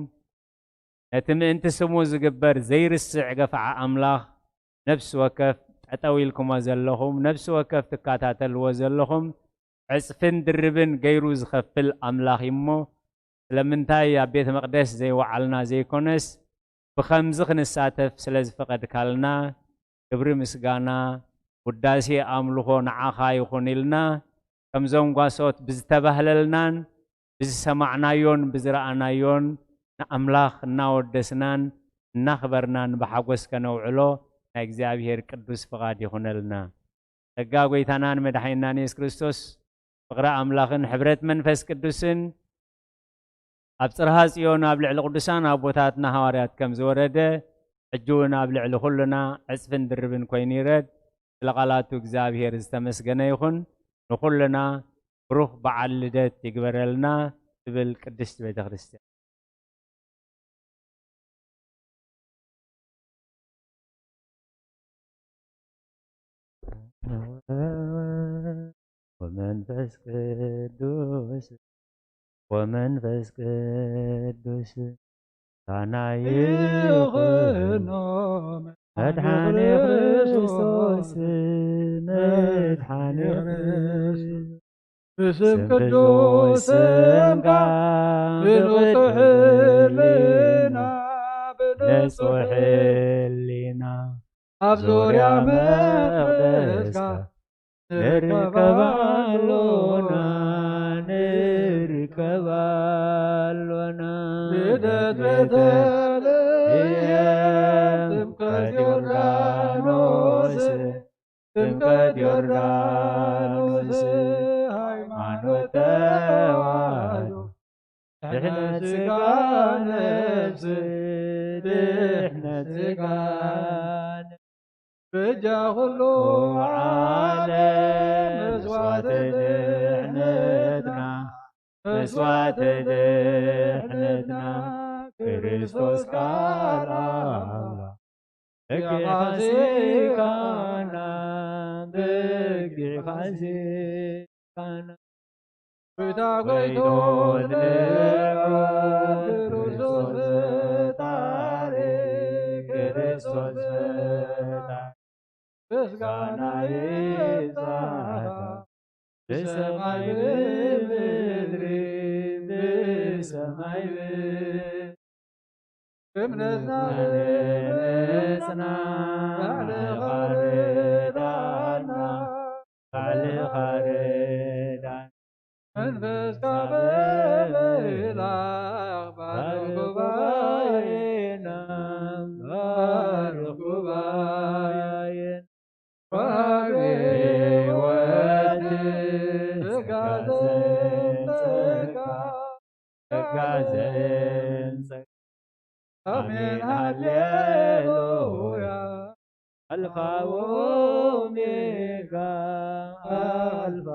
ነቲ ምእንቲ ስሙ ዝግበር ዘይርስዕ ገፋዓ ኣምላኽ ነፍሲ ወከፍ ጠጠው ኢልኩሞ ዘለኹም፣ ነፍሲ ወከፍ ትከታተልዎ ዘለኹም፣ ዕጽፍን ድርብን ገይሩ ዝኸፍል ኣምላኽ እዩ እሞ፣ ስለምንታይ ኣብ ቤተ መቕደስ ዘይወዓልና ዘይኮነስ፣ ብኸምዚ ክንሳተፍ ስለ ዝፈቐድካልና፣ ክብሪ ምስጋና፣ ውዳሴ ኣምልኾ ንዓኻ ይኹን ኢልና፣ ከምዞም ጓሶት ብዝተባህለልናን ብዝሰማዕናዮን ብዝረኣናዮን ንኣምላኽ እናወደስናን እናኽበርናን ብሓጎስ ከነውዕሎ ናይ እግዚኣብሔር ቅዱስ ፍቓድ ይኹነልና። ጸጋ ጐይታናን መድሓኒናን የሱስ ክርስቶስ፣ ፍቕሪ ኣምላኽን ሕብረት መንፈስ ቅዱስን ኣብ ጽርሃ ጽዮን ኣብ ልዕሊ ቅዱሳን ኣቦታትና ሃዋርያት ከም ዝወረደ፣ ሕጂ እውን ኣብ ልዕሊ ኩልና ዕጽፍን ድርብን ኮይኑ ይረድ። ስለ ቃላቱ እግዚኣብሔር ዝተመስገነ ይኹን። ንኹልና ብሩኽ በዓል ልደት ይግበረልና ትብል ቅድስቲ ቤተ ክርስቲያን። ወመንፈስ ቅዱስ፣ ወመንፈስ ቅዱስ፣ ካና ይኹኖ መድሓኒ ክርስቶስ፣ መድሓኒ ክርስቶስ። ብስም ቅዱስ ስምካ ብንጹሕ ህልና፣ ብንጹሕ ህልና ኣብ ዙርያ መቕደስካ ንርከብ ኣሎና፣ ንርከብ ኣሎና። ልደት ቤተልሔም፣ ጥምቀት ዮርዳኖስ፣ ጥምቀት ዮርዳኖስ፣ ሃይማኖት ተዋህዶ፣ ድሕነት ስጋ ነፍስ፣ ድሕነት ስጋ ነፍስ። በጃ ኩሉ ዓለም መስዋዕቲ ድሕነትና፣ መስዋዕቲ ድሕነትና፣ ክርስቶስ ቃል ኣምላኽ በጊዕ ፋሲካና፣ በጊዕ ፋሲካና። ጎይታ ጎይቶት ንዑ፣ ክርስቶስ ፈጣሪ፣ ክርስቶስ ፈጣሪ ምስጋና ይብጻሕካ ብሰማይ ብምድሪ ብሰማይ ብ እምነትና ንጽና ባዕልኻ ርዳና ባዕልኻ ርዳና መንፈስካ ብምልኣኽ ባርኽ ጉባኤና ባርኽ ጉባኤና ወሃቢ ሕይወት ጸጋ ዘንጸካ ጸጋ ዘንጸካ ኣሜን ሃሌሉያ ኣልፋ ኦሜጋ ኣልፋ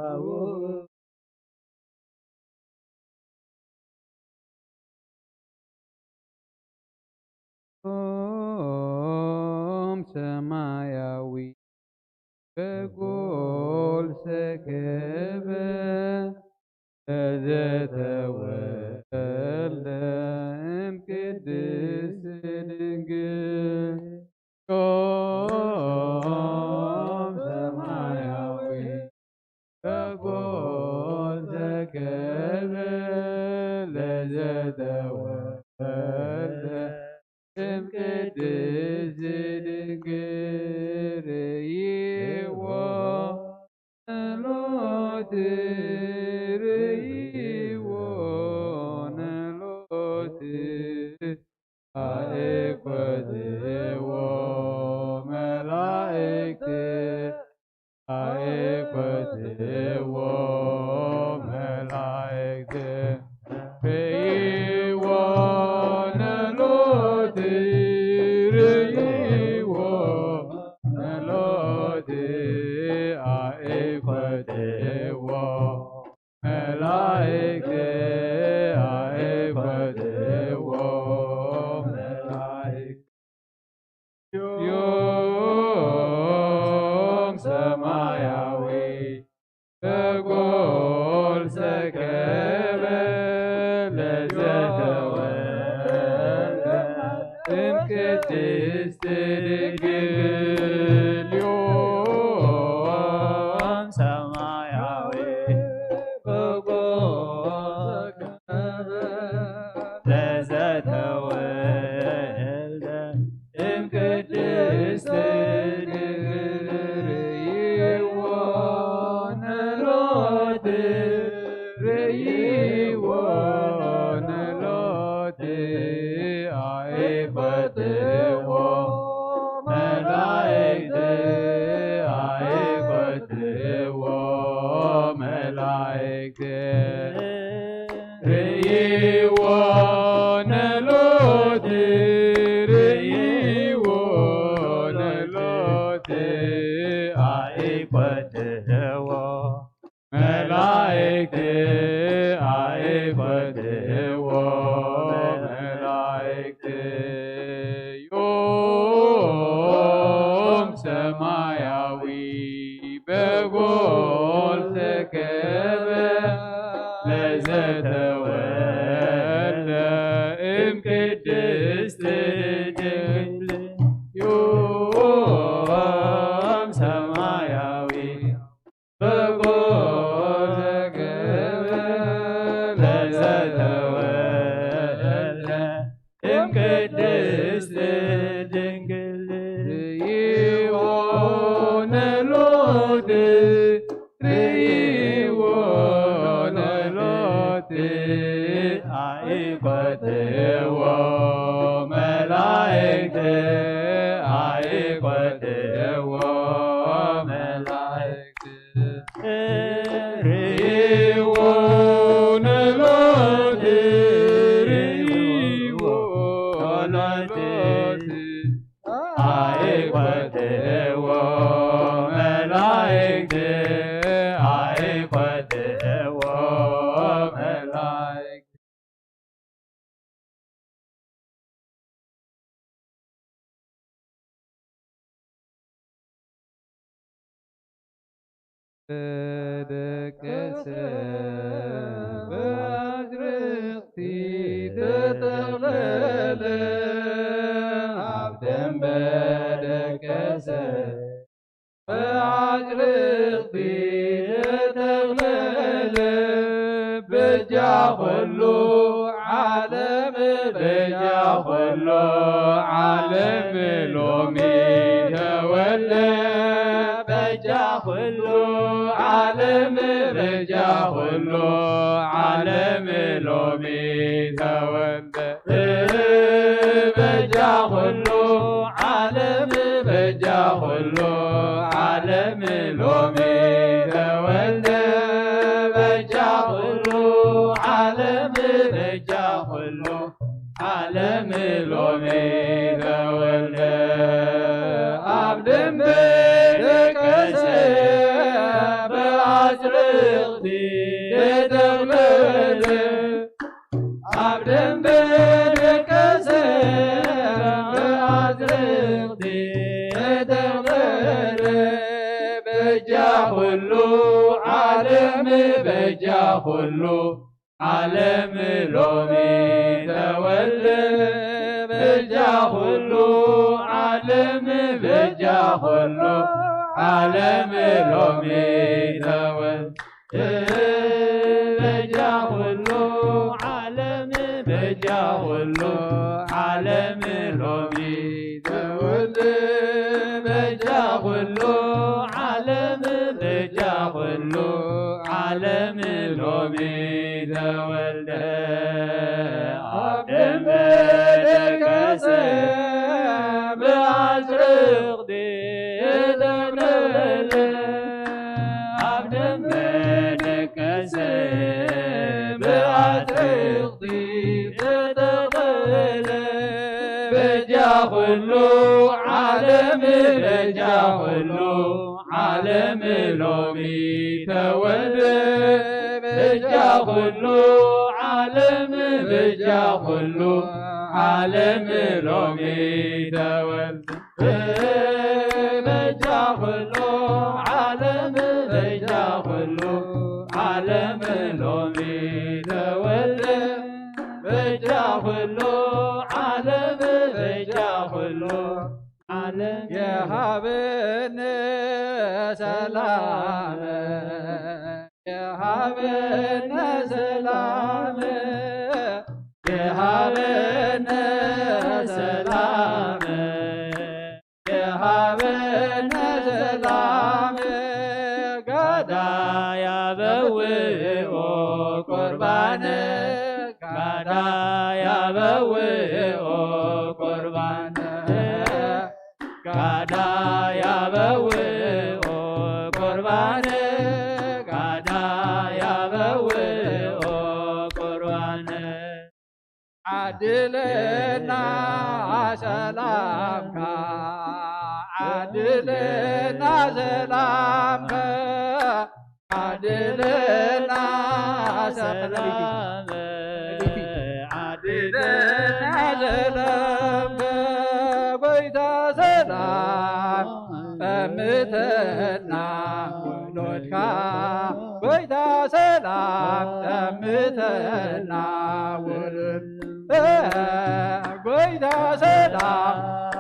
ኦም ሰማያዊ በጎል ሰከበ ለዘተወልደ እምቅድስት ድንግል ዮም ሰማያዊ በጎል ዘከበ ለዘተወልደ እምቅድስት ድንግል ርእይዎ ጸሎት ርእይዎ ነሎት ኣይኮትዎ መላእክት ኣይኮትዎ መላእክት ርእይዎ ነሎት ርእይዎ ነሎት ኣይኮትዎ መላእክት ኣይኮትዎ መላእክት ዮም ሰማያዊ በጎል ሰከበ ለዘተወልደ እምቅድስት ድንግል ዮም ሰማያዊ በጎል ሰከበ ለዘተወልደ እምቅድስት ድንግል ርእይዎ ነሎት ርእይዎ ነሎት ኣይኮትዎ መላእክት ኣይኮትዎ መላእክት ርእይዎ ነሎት ርእይዎ ነሎት ኣይኮትዎ መላእክት ኣይኮትዎ መላእክት ዮም ሰማያዊ በጎል ተከበ ለዘተወልደ እምቅድስት ድንግል ዮም ሰማያዊ በጎል ተከበ ለዘተወልደ እምቅድስት ድንግል ርእይዎ ነሎት ርእይዎ ነሎት ኣይኮትዎ መላእክት ኣይኮትዎ መላእክት ርእይዎ ነሎት ርእይዎ ነሎት ኣይኮትዎ መላእክት ኣይኮትዎ መላእክት ተደቀሰ ብኣዝርእቲ ተጠቕለለ ኣብ ደንበ ብኣጽርቕቲ እትቕልል በጃ ኩሉ ዓለም በጃ ኩሉ ዓለም ሎሚ ተወልደ በጃ ኩሉ ዓለም በጃ ኩሉ ዓለም ሎሚ ተወልደ በጃ ኩሉ ዓለም በጃ ኩሉ ዓለም ሎሚ ተወልደ በጃ ኩሉ ዓለም በጃ ኩሉ ዓለም ሎሚ ተወልደ ኣብ ደንበ ደቀሰ ብኣጽርቕቲ ተጠቕለለ ኣብ ደንበ ደቀሰ ብኣጽርቕቲ ተጠቕለለ በጃ ኩሉ ዓለም በጃ ኩሉ ዓለም ሎሚ ተወልደ በጃ ኩሉ ዓለም በጃ ኩሉ ዓለም ሎሚ ተወልደ በጃ ኩሉ ዓለም በጃ ኩሉ ዓለም ሎሚ ተወልደ በጃ ኩሉ ዓለም በጃ ኩሉ ዓለም ሎሚ ተወልደ ኣብ ደንበ ደቀሰ ብኣጽርቕቲ ተጠቕለለ ኣብ ደንበ ደቀሰ ብኣጽርቕቲ ተጠቕለለ በጃ ኩሉ ዓለም በጃ ኩሉ ዓለም ሎሚ ተወልደ በጃ ኩሉ ዓለም በጃ ኩሉ ዓለም ሎሚ ተወልደ በጃ ኩሉ ዓለም በጃ ኩሉ ዓለም ሎሚ ተወልደ በጃ ኩሉ ዓለም በጃ ኩሉ ዓለም የሃበነ ሰላም የሃበነ ሰላም የሃበነ ሰላም የሃበነ ሰላም ጋዳ ያበውኦ ቁርባነ ጋዳ ያበውኦ ቁርባነ ጋዳ ያበውኦ ቁርባነ ጋዳ ያበውኦ ቁርባነ ዓድለና ሰላምካ ዓድለና ሰላምካ ዓድለና ሰላም ዓድለና ሰላም ጎይታ ሰላም ጠምተና ውሉድካ ጎይታ ሰላም ጠምተና ውሉድ ጎይታ ሰላም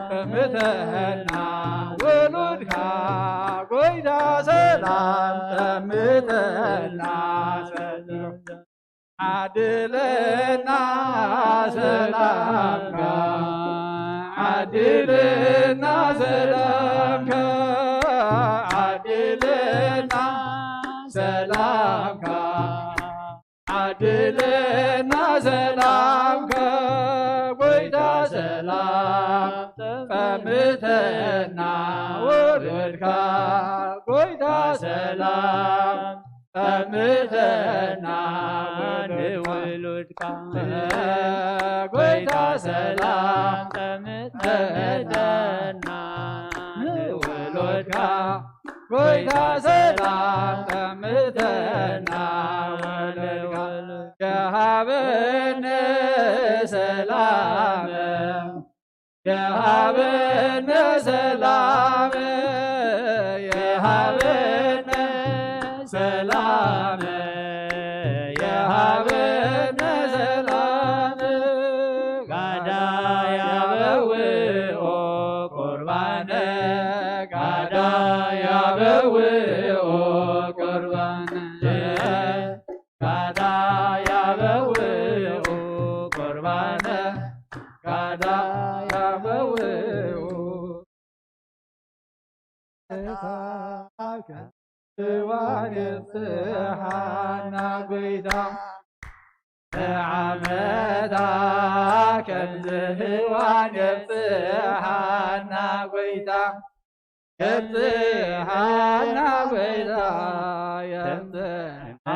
ጠምተና ውሉድካ ጎይታ ሰላም ጠምተና ዓድለና ሰላምካ ዓድለና ሰላምካ ዓድለና ሰላምካ ዓድለና ሰላምካ ጎይታ ሰላም ጠምተና ውሉድካ ጎይታ ሰላም ጠምተና ንውሉድካ ጎይታ ሰላም ጠምተና ንውሉድካ ጎይታ ሰላም ጠምተና ወለድካ የሃበነ ሰላም የሃበነ ሰላም የሃበነ ሰላም የሃበነ ሰላም ጋዳ ያበውኦ ቁርባነ ጋዳ ያበውኡ ቁርባነ ካታ ያበውኡ ቁርባነ ካታ ያበውኡ እዋን የብጽሓና ጎይታ ንዓመታ ከምዚ እዋን የብጽሓና ጎይታ የብጽሓና ጎይታ የብጽሓና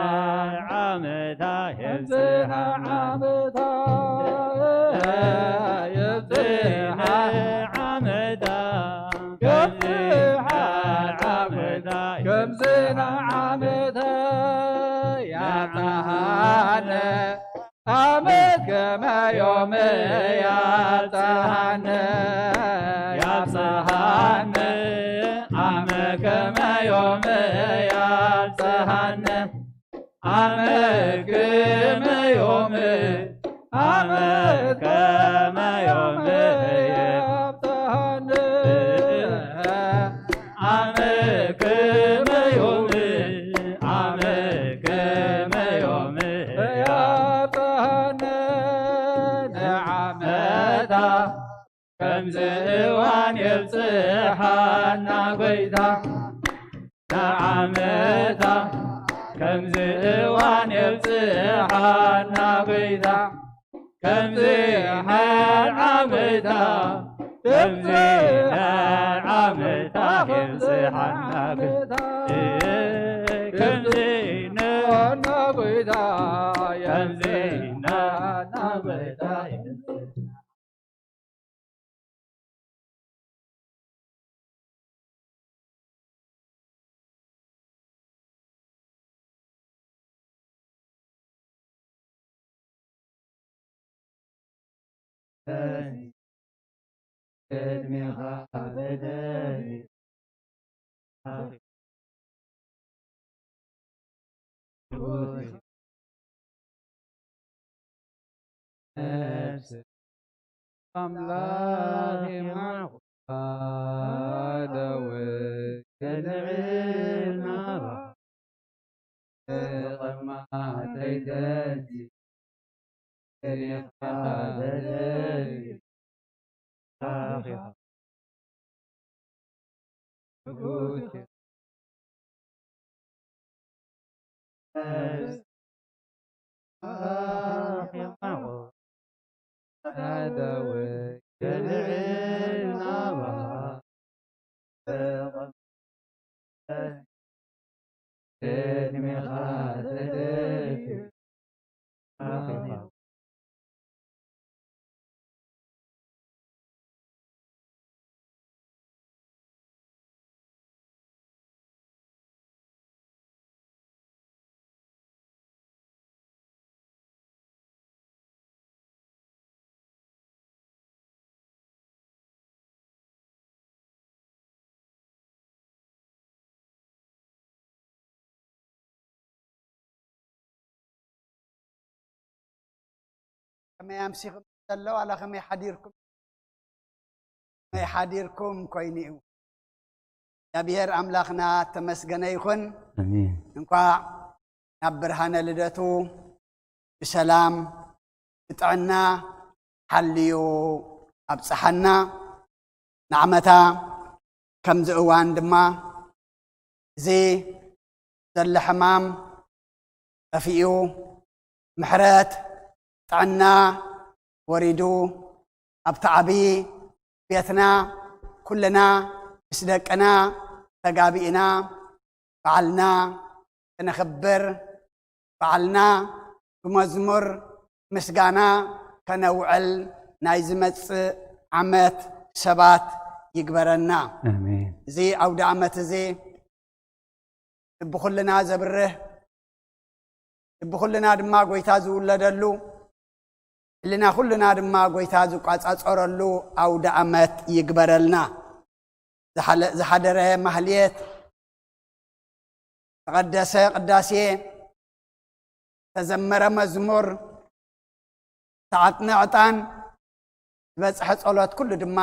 ዓመታ የብጽሓና ዓመታ የብጽሓና ዓመታ የብጽሓና ዓመታ ከምዚ ንዓመታ ያብጽሓነ ዓመት ከመ ዮም ያብጽሓነ ያብጽሓነ ዓመት ከመ ዮም ያብጽሓነ ዓመት ከመ ዮም ዓመት ከመ ዮም ያብጽሓነ ዓመት ከመ ዮም ዓመት ከመ ዮም ያብጽሓነ ንዓመታ ከምዚ እዋን የብጽሓና ጎይታ ንዓመታ ከምዚ እዋን የብጽሓና ጎይታ ከምዚ ንዓመታ ከምዚ ንዓመታ የብጽሓና ጎይታ ከምዚ ንዓመታ ጎይታ ከምዚ ንዓመታ ቅድሜኻ በደል ነፍስ ኣምላኽ የማንኹ ኣደወ ከልዕል ናባ ተቐማጠይ ደጅ ከሊኻ በደል ኣኺኻ ትጉት ከመይ ኣምሲኹም ዘሎ ዋላ ከመይ ሓዲርኩም ከመይ ሓዲርኩም ኮይኑ እዩ እግዚኣብሔር ኣምላኽና ተመስገነ ይኹን ኣሜን። እንኳዕ ናብ ብርሃነ ልደቱ ብሰላም ብጥዕና ሓልዩ ኣብፀሓና ንዓመታ ከምዚ እዋን ድማ እዚ ዘሎ ሕማም ጠፊኡ ምሕረት ጥዕና ወሪዱ ኣብቲ ዓብዪ ቤትና ኩልና ምስ ደቅና ተጋቢእና በዓልና ክነኽብር በዓልና ብመዝሙር ምስጋና ከነውዕል ናይ ዝመጽእ ዓመት ሰባት ይግበረና። ኣሜን። እዚ ኣውደ ዓመት እዚ ልቢ ኩልና ዘብርህ ልቢ ኩልና ድማ ጎይታ ዝውለደሉ ህልና ኩልና ድማ ጎይታ ዝቋጻጸረሉ ኣውደ ዓመት ይግበረልና። ዝሓደረ ማህልየት፣ ዝተቐደሰ ቅዳሴ፣ ዝተዘመረ መዝሙር፣ ዝተዓጥነ ዕጣን፣ ዝበጽሐ ጸሎት ኩሉ ድማ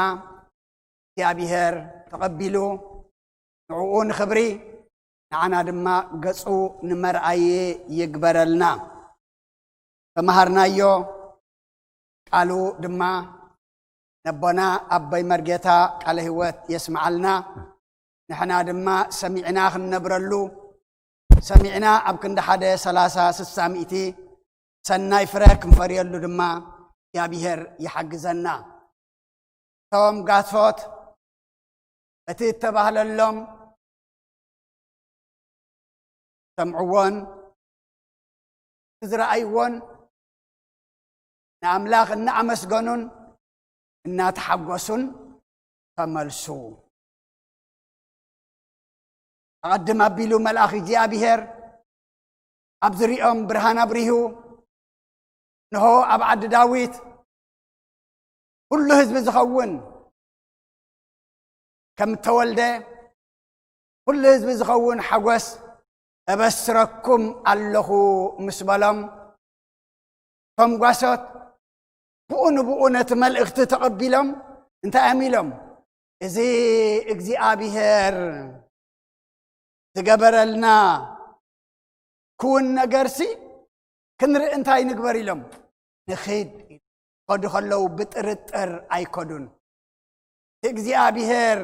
እግዚኣብሔር ተቐቢሉ ንዕኡ ንኽብሪ፣ ንዓና ድማ ገጹ ንመርኣዪ ይግበረልና። ተመሃርናዮ፣ ቃሉ ድማ ነቦና ኣቦይ መርጌታ ቃለ ህይወት የስምዓልና። ንሕና ድማ ሰሚዕና ክንነብረሉ፣ ሰሚዕና ኣብ ክንዲ ሓደ ሰላሳ ስሳ ሚእቲ ሰናይ ፍረ ክንፈርየሉ ድማ እግዚኣብሔር ይሓግዘና። እቶም ጋሶት በቲ እተባህለሎም ሰምዕዎን እቲ ዝረኣይዎን ንኣምላኽ እናኣመስገኑን እናተሓጎሱን ተመልሱ። ኣቐድም ኣቢሉ መልኣኽ እግዚኣብሔር ኣብ ዝሪኦም ብርሃን ኣብሪሁ፣ ንሆ ኣብ ዓዲ ዳዊት ኩሉ ህዝቢ ዝኸውን ከም እተወልደ፣ ኩሉ ህዝቢ ዝኸውን ሓጎስ እበስረኩም ኣለኹ ምስ በሎም፣ እቶም ጓሶት ብኡ ንብኡ ነቲ መልእኽቲ ተቐቢሎም እንታይ እዮም ኢሎም? "እዚ እግዚኣብሔር ዝገበረልና ክውን ነገርሲ ክንርኢ እንታይ ንግበር?" ኢሎም። "ንኺድ" ኢሉ። ከዱ ከለዉ ብጥርጥር ኣይከዱን። እቲ እግዚኣብሔር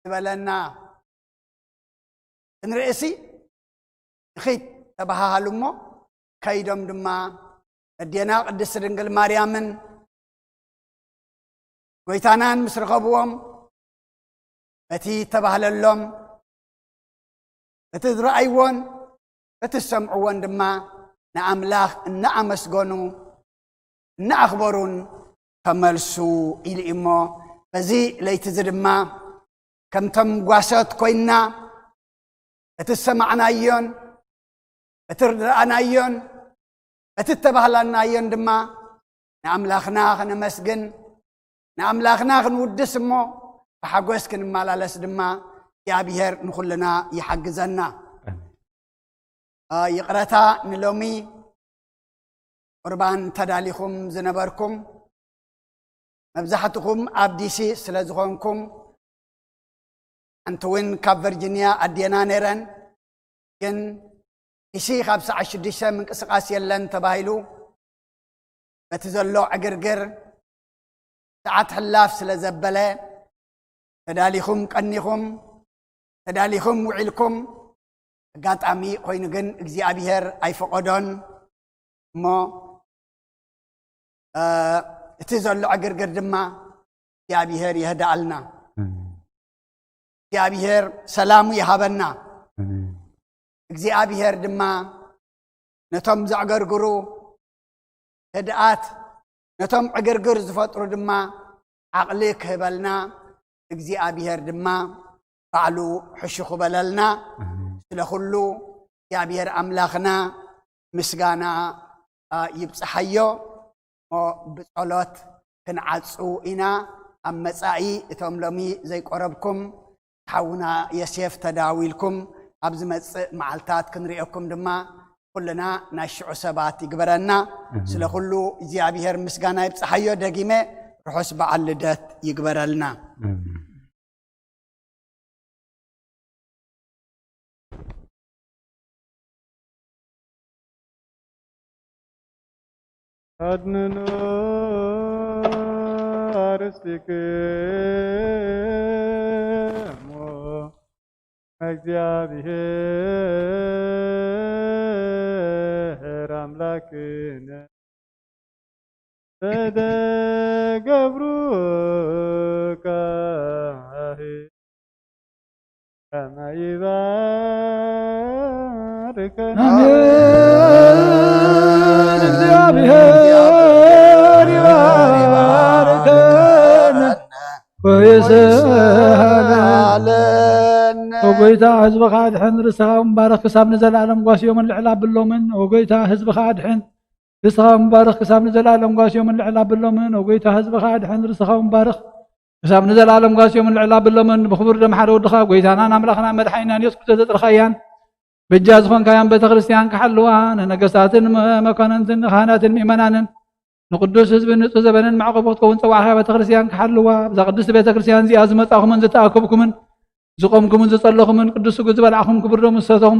ዝበለና ክንርእሲ ንኺድ ተባሃሃሉ እሞ፣ ከይዶም ድማ ኣዴና ቅድስቲ ድንግል ማርያምን ጎይታናን ምስ ረኸብዎም፣ በቲ ተባህለሎም፣ በቲ ዝረኣይዎን በቲ ዝሰምዕዎን ድማ ንኣምላኽ እናኣመስገኑ እናኣኽበሩን ተመልሱ ኢሉ እዩ እሞ፣ በዚ ለይቲ እዚ ድማ ከምቶም ጓሶት ኮይንና፣ እቲ ዝሰማዕናዮን እቲ ዝረኣናዮን እቲ እተባህላናዮን ድማ ንኣምላኽና ክነመስግን፣ ንኣምላኽና ክንውድስ እሞ ብሓጎስ ክንመላለስ ድማ እግዚኣብሔር ንኹልና ይሓግዘና። ኣሜን። አ፣ ይቕረታ፣ ንሎሚ ቁርባን ተዳሊኹም ዝነበርኩም፣ መብዛሕትኹም ኣብ ዲሲ ስለ ዝኾንኩም፣ ሓንቲ እውን ካብ ቨርጂኒያ ኣዴና ነይረን፣ ግን ዲሲ ካብ ሰዓት ሽዱሽተ ምንቅስቓስ የለን ተባሂሉ፣ በቲ ዘሎ ዕግርግር ሰዓት ሕላፍ ስለ ዘበለ፣ ተዳሊኹም ቀኒኹም፣ ተዳሊኹም ውዒልኩም፣ ኣጋጣሚ ኮይኑ ግን እግዚኣብሔር ኣይፈቐዶን እሞ፣ እ፣ እቲ ዘሎ ዕግርግር ድማ እግዚኣብሔር የህድኣልና። ኣሜን። እግዚኣብሔር ሰላሙ ይሃበና። ኣሜን። እግዚኣብሔር ድማ ነቶም ዘዕገርግሩ ህድኣት፣ ነቶም ዕግርግር ዝፈጥሩ ድማ ዓቕሊ ክህበልና፣ እግዚኣብሔር ድማ ባዕሉ ሕሹኽ በለልና። ኣሜን። ስለ ኩሉ እግዚኣብሔር ኣምላኽና ምስጋና፣ ኣ፣ ይብጽሓዮ። እሞ ብጸሎት ክንዓጹ ኢና። ኣብ መጻኢ እቶም ሎሚ ዘይቆረብኩም ሓውና የሴፍ ተዳዊልኩም ኣብ ዝመጽእ መዓልታት ክንርእየኩም ድማ ኩልና ናይ ሽዑ ሰባት ይግበረና። ኣሜን። ስለ ኩሉ እግዚኣብሔር ምስጋና ይብጽሓዮ። ደጊመ ርሑስ በዓል ልደት ይግበረልና። ኣሜን። ኣድንኑ ኣርስትክሙ እግዚኣብሔር ኣምላክነ ተደገብሩ ካህን ከመ ይባርከነ። ኣሜን። እግዚኣብሔር ይባርከነ ወይስሃለነ። ኦጎይታ ህዝብኻ ኣድሕን፣ ርእስኻ ምባረኽ ክሳብ ንዘለኣለም ጓስዮምን ልዕል ኣብሎምን። ኦጎይታ ህዝብኻ ኣድሕን፣ ርእስኻ ምባረኽ ክሳብ ንዘለኣለም ጓስዮምን ልዕል ኣብሎምን። ኦጎይታ ህዝብኻ ኣድሕን፣ ርእስኻ ምባረኽ ክሳብ ንዘለኣለም ጓስዮምን ልዕል ኣብሎምን። ብኽቡር ደም ሓደ ወድኻ ጎይታናን ኣምላኽናን መድሓኒናን የሱስ ክርስቶስ ዘጥረኻያን በጃ ዝኾንካያን ቤተ ክርስቲያን ክሓልዋ፣ ንነገስታትን መ-፣ መኳንንትን ንካህናትን ምእመናንን ንቅዱስ ህዝቢ ንጹህ ዘበንን መዕቆቢ ክትከውን ጸዋዕኻ ቤተ ክርስቲያን ክሓልዋ፣ ብዛ ቅድስቲ ቤተ ክርስቲያን እዚኣ ዝመጻኹምን ዝተኣከብኩምን ዝቆምኩምን ዝጸለኹምን ቅዱስ ስጉ ዝበልዕኹም ክቡር ደሙ ዝሰተኹም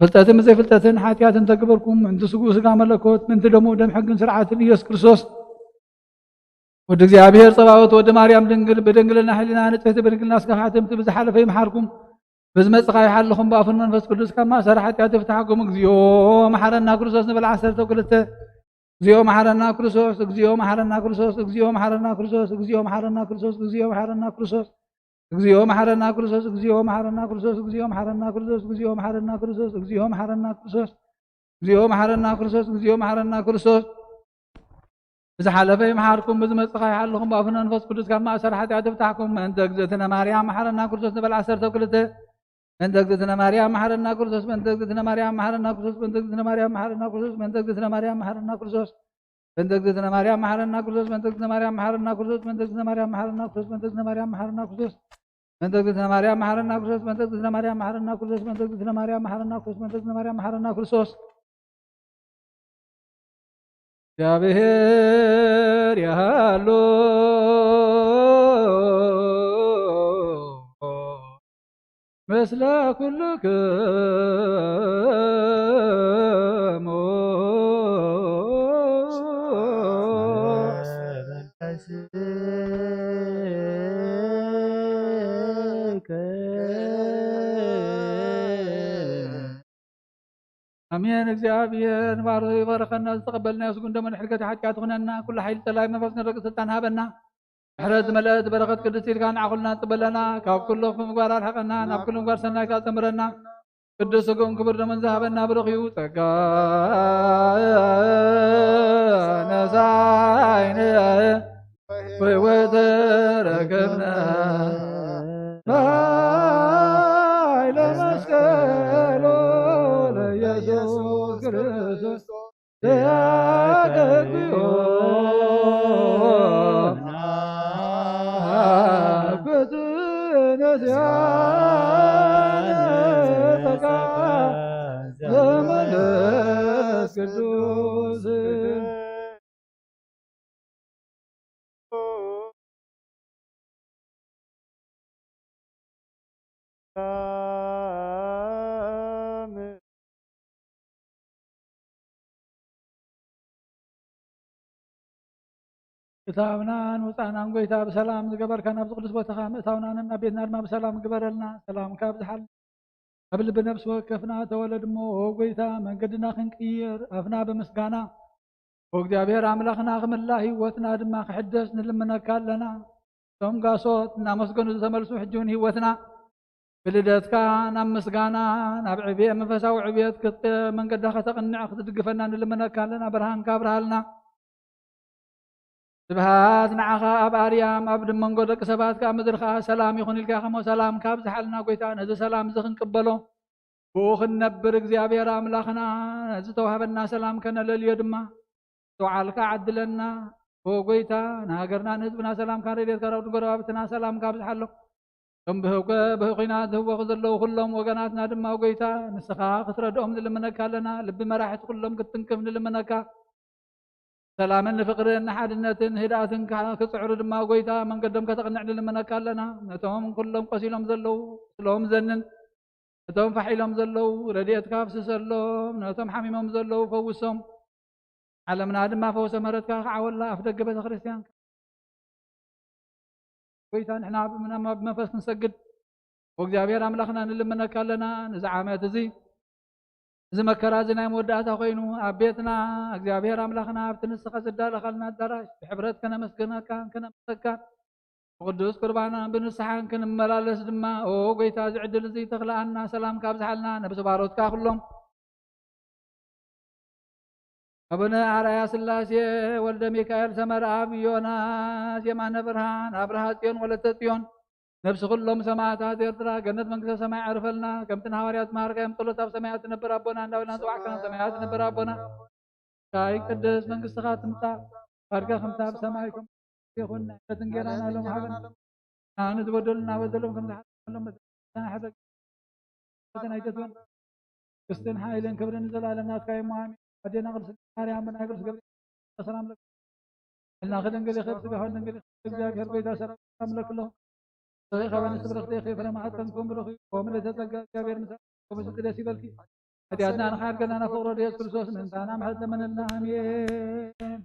ፍልጠትን ብዘይፍልጠትን ሓጢኣትን ተግበርኩም ምእንቲ ስጉ ስጋ መለኮት ምእንቲ ደሙ ደም ሕግን ስርዓትን ኢየሱስ ክርስቶስ ወዲ እግዚኣብሔር ጸባኦት ወዲ ማርያም ድንግል ብድንግልና ሕሊና ንጽሕቲ ብድንግልና ስጋ ሓትምቲ ብዝሓለፈ ይምሓርኩም ብዝመጽኻ ይሓልኹም ብኣፉን መንፈስ ቅዱስ ካብ ማእሰር ሓጢኣት ይፍታሕኩም። እግዚኦ መሓረና ክርስቶስ ንብል ዓሰርተ ክልተ። እግዚኦ መሓረና ክርስቶስ፣ እግዚኦ መሓረና ክርስቶስ፣ እግዚኦ መሓረና ክርስቶስ፣ እግዚኦ መሓረና ክርስቶስ፣ እግዚኦ መሓረና ክርስቶስ፣ እግዚኦ መሓረና ክርስቶስ፣ እግዚኦ መሓረና ክርስቶስ፣ እግዚኦ መሓረና ክርስቶስ፣ እግዚኦ መሓረና ክርስቶስ፣ እግዚኦ መሓረና ክርስቶስ፣ እግዚኦ መሓረና ክርስቶስ፣ እግዚኦ መሓረና ክርስቶስ። ብዝሓለፈ ይምሓርኩም፣ ብዝመጽእ ኸኣ ይሓልኹም፣ ብኣፉን መንፈስ ቅዱስ ካብ ማእሰር ሓጢኣት ይፍታሕኩም። ምእንተ እግዝእትነ ማርያም መሓረና ክርስቶስ ንበል ዓሰርተ ክልተ። ምእንተ እግዝእትነ ማርያም መሓረና ክርስቶስ፣ ምእንተ እግዝእትነ ማርያም መሓረና ክርስቶስ፣ ምእንተ እግዝእትነ ማርያም መሓረና ክርስቶስ፣ ምእንተ እግዝእትነ ማርያም መሓረና ክርስቶስ፣ ምእንተ እግዝእትነ ማርያም መሓረና ክርስቶስ፣ ምእንተ እግዝእትነ ማርያም መሓረና ክርስቶስ፣ ምእንተ እግዝእትነ ማርያም መሓረና ክርስቶስ፣ ምእንተ እግዝእትነ ማርያም መሓረና ክርስቶስ፣ ምእንተ እግዝእትነ ማርያም መሓረና ክርስቶስ፣ ምእንተ እግዝእትነ ማርያም መሓረና ክርስቶስ፣ ምእንተ እግዝእትነ ማርያም መሓረና ክርስቶስ። እግዚኣብሔር ያሃሉ ምስለ ኩልክሙ። ኣሜን። እግዚኣብሔር ንባሮ ይባርከና፣ ዝተቐበልናዮ ስጉን ደሙን ሕድገት ሓጢኣት ይኹነና፣ ኩሉ ሓይሊ ጸላኢ መንፈስ ንረቂ ስልጣን ሃበና። ምሕረት ዝመልአት በረኸት ቅድስቲ ኢድካ ንዓ ኩልና ጽበለና፣ ካብ ኩሉ ክፉእ ምግባር ኣርሕቐና፣ ናብ ኩሉ ምግባር ሰናይ ከኣ ጸምረና። ቅዱስ ስግኡን ክቡር ደሙን ዝሃበና ብሩኽ እዩ። ጸጋ ነሳይነ ወሕይወት ረከብና በኃይለ መስቀሉ ለኢየሱስ ክርስቶስ። እታውናን ውፃእናን ጎይታ ብሰላም ዝገበርካ ናብዚ ቅዱስ ቦታኻ ምእታውናን ናብ ቤትና ድማ ብሰላም ግበረልና። ሰላምካ ኣብዝሓልና። ኣብ ልቢ ነፍሲ ወከፍና ተወለድ እሞ ኦ ጎይታ መንገድና ክንቅይር ኣፍና ብምስጋና ኦ እግዚኣብሔር ኣምላኽና ክምላእ ህይወትና ድማ ክሕደስ ንልምነካ ኣለና። እቶም ጋሶት እናመስገኑ ዝተመልሱ ሕጂ እውን ህይወትና ብልደትካ ናብ ምስጋና ናብ ዕብየ መንፈሳዊ ዕብየት ክትቀ መንገዳ ከተቕንዕ ክትድግፈና ንልምነካ ኣለና። ብርሃንካ ኣብርሃልና። ስብሃት ንዓኻ ኣብ ኣርያም ኣብ መንጎ ደቂ ሰባት ከኣ ምድሪ ከኣ ሰላም ይኹን ኢልካ ከሞ ሰላም ካብዝሓልና ጎይታ ነዚ ሰላም እዚ ክንቅበሎ ብኡ ክንነብር እግዚኣብሔር ኣምላኽና ነዚ ተዋህበና ሰላም ከነለልዮ ድማ እስተውዓልካ ዓድለና። ኦ ጎይታ ንሃገርና ንህዝብና ሰላምካ ረድኤትካ ረድኡ ጎረባብትና ሰላምካ ኣብዝሓሎም። እቶም ብህውከ ብህኹናት ዝህወኹ ዘለዉ ኩሎም ወገናትና ድማ ጎይታ ንስኻ ክትረድኦም ንልምነካ ኣለና። ልቢ መራሕቲ ኩሎም ክትትንክፍ ንልምነካ። ሰላምን ፍቕርን ሓድነትን ህድኣትን ክጽዕሩ ድማ ጎይታ መንገዶም ከተቕንዕ ንልምነካ ኣለና። ነቶም ኩሎም ቆሲሎም ዘለዉ ቁስሎም ዘንን፣ ነቶም ፋሕ ኢሎም ዘለዉ ረድኤትካ ኣፍስሰሎም፣ ነቶም ሓሚሞም ዘለዉ ፈውሶም። ዓለምና ድማ ፈውሰ ምሕረትካ ክዓወላ ኣፍ ደገ ቤተ ክርስቲያን ጎይታ ንሕና ብመንፈስ ክንሰግድ ወእግዚኣብሔር ኣምላኽና ንልምነካ ኣለና። ነዚ ዓመት እዚ እዚ መከራ እዚ ናይ መወዳእታ ኮይኑ ኣብ ቤትና እግዚኣብሔር ኣምላኽና ኣብቲ ንስኻ ዝዳለኻልና ኣዳራሽ ብሕብረት ከነመስግነካን ከነምሰካን ብቅዱስ ቁርባና ብንስሓን ክንመላለስ ድማ ኦ ጎይታ እዚ ዕድል እዚ ተኽልኣና ሰላም ካብዝሓልና ነብሲ ባሮትካ ኩሎም ኣቡነ ኣርኣያ ስላሴ ወልደ ሚካኤል ሰመርኣብ ዮናስ የማነ ብርሃን ኣብርሃ ጽዮን ወለተ ጽዮን ነብሲ ኩሎም ሰማዕታት ኤርትራ ገነት መንግስተ ሰማይ ዓርፈልና። ከምቲ ንሃዋርያት ዝመሃርካዮም ጸሎት ኣብ ሰማያት ትነብር ኣቦና እንዳበልና ንጽዋዕካ። ሰማያት ትነብር ኣቦና እንታይ ቅድስ መንግስትኻ ትምጻእ። ፈቃድካ ከምቲ ኣብ ሰማይ ከም ይኹን። ዕለትን ጌራና ሎም ሃበና። ንዝበደሉና በደሎም ከም ዝሓለሎም በደልና ሕደግ። በደልና ኣይተትወን። ክስትን ሓይልን ክብርን ንዘለኣለም ናትካ እዩ። ኣሜን። ኣዴና ቅድስት ማርያም ብናይ ቅዱስ ገብርኤል ሰላም ለኪ። ሕልና ክድንግል ይኽእል ስጋ ክድንግል ይኽእል እግዚኣብሔር ጎይታ ሰላም ለክሎ ሰበይ ካባን ስብርኽቲ ኸይፈለ ማሕፀንኩም ብሩኽ እዩ። ከምኡ ለተጸጋ እግዚኣብሔር ምሳኹም ደስ ይበልኪ። ኃጢአትና ንሓርገና ናብ ፍቕሮ ኢየሱስ ክርስቶስ ምእንታና ምሕረት ለመነልና። ኣሜን።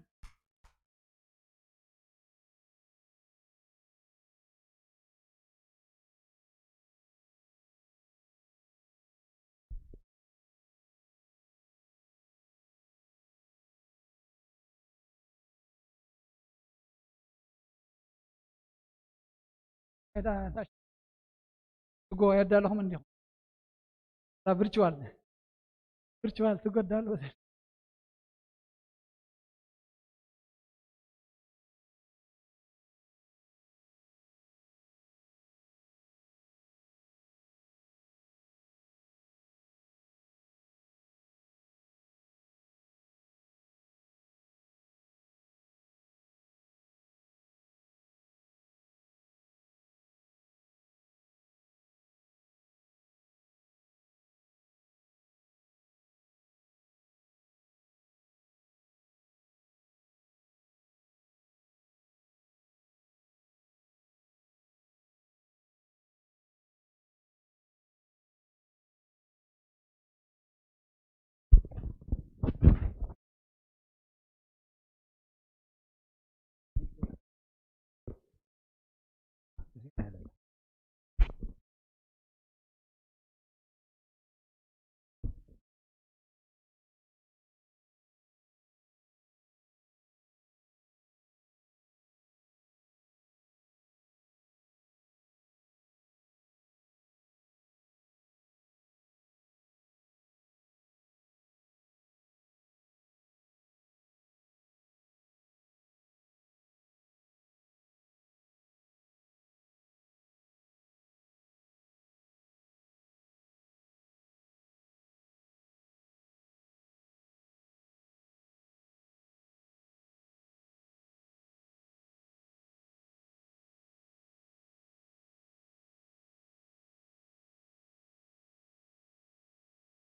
እታ እታ ሽጎ የዳለኹም እንዲኹም። እታ ቪርቹዋል፣ ቪርቹዋል ሽጎ ኣዳለኹ።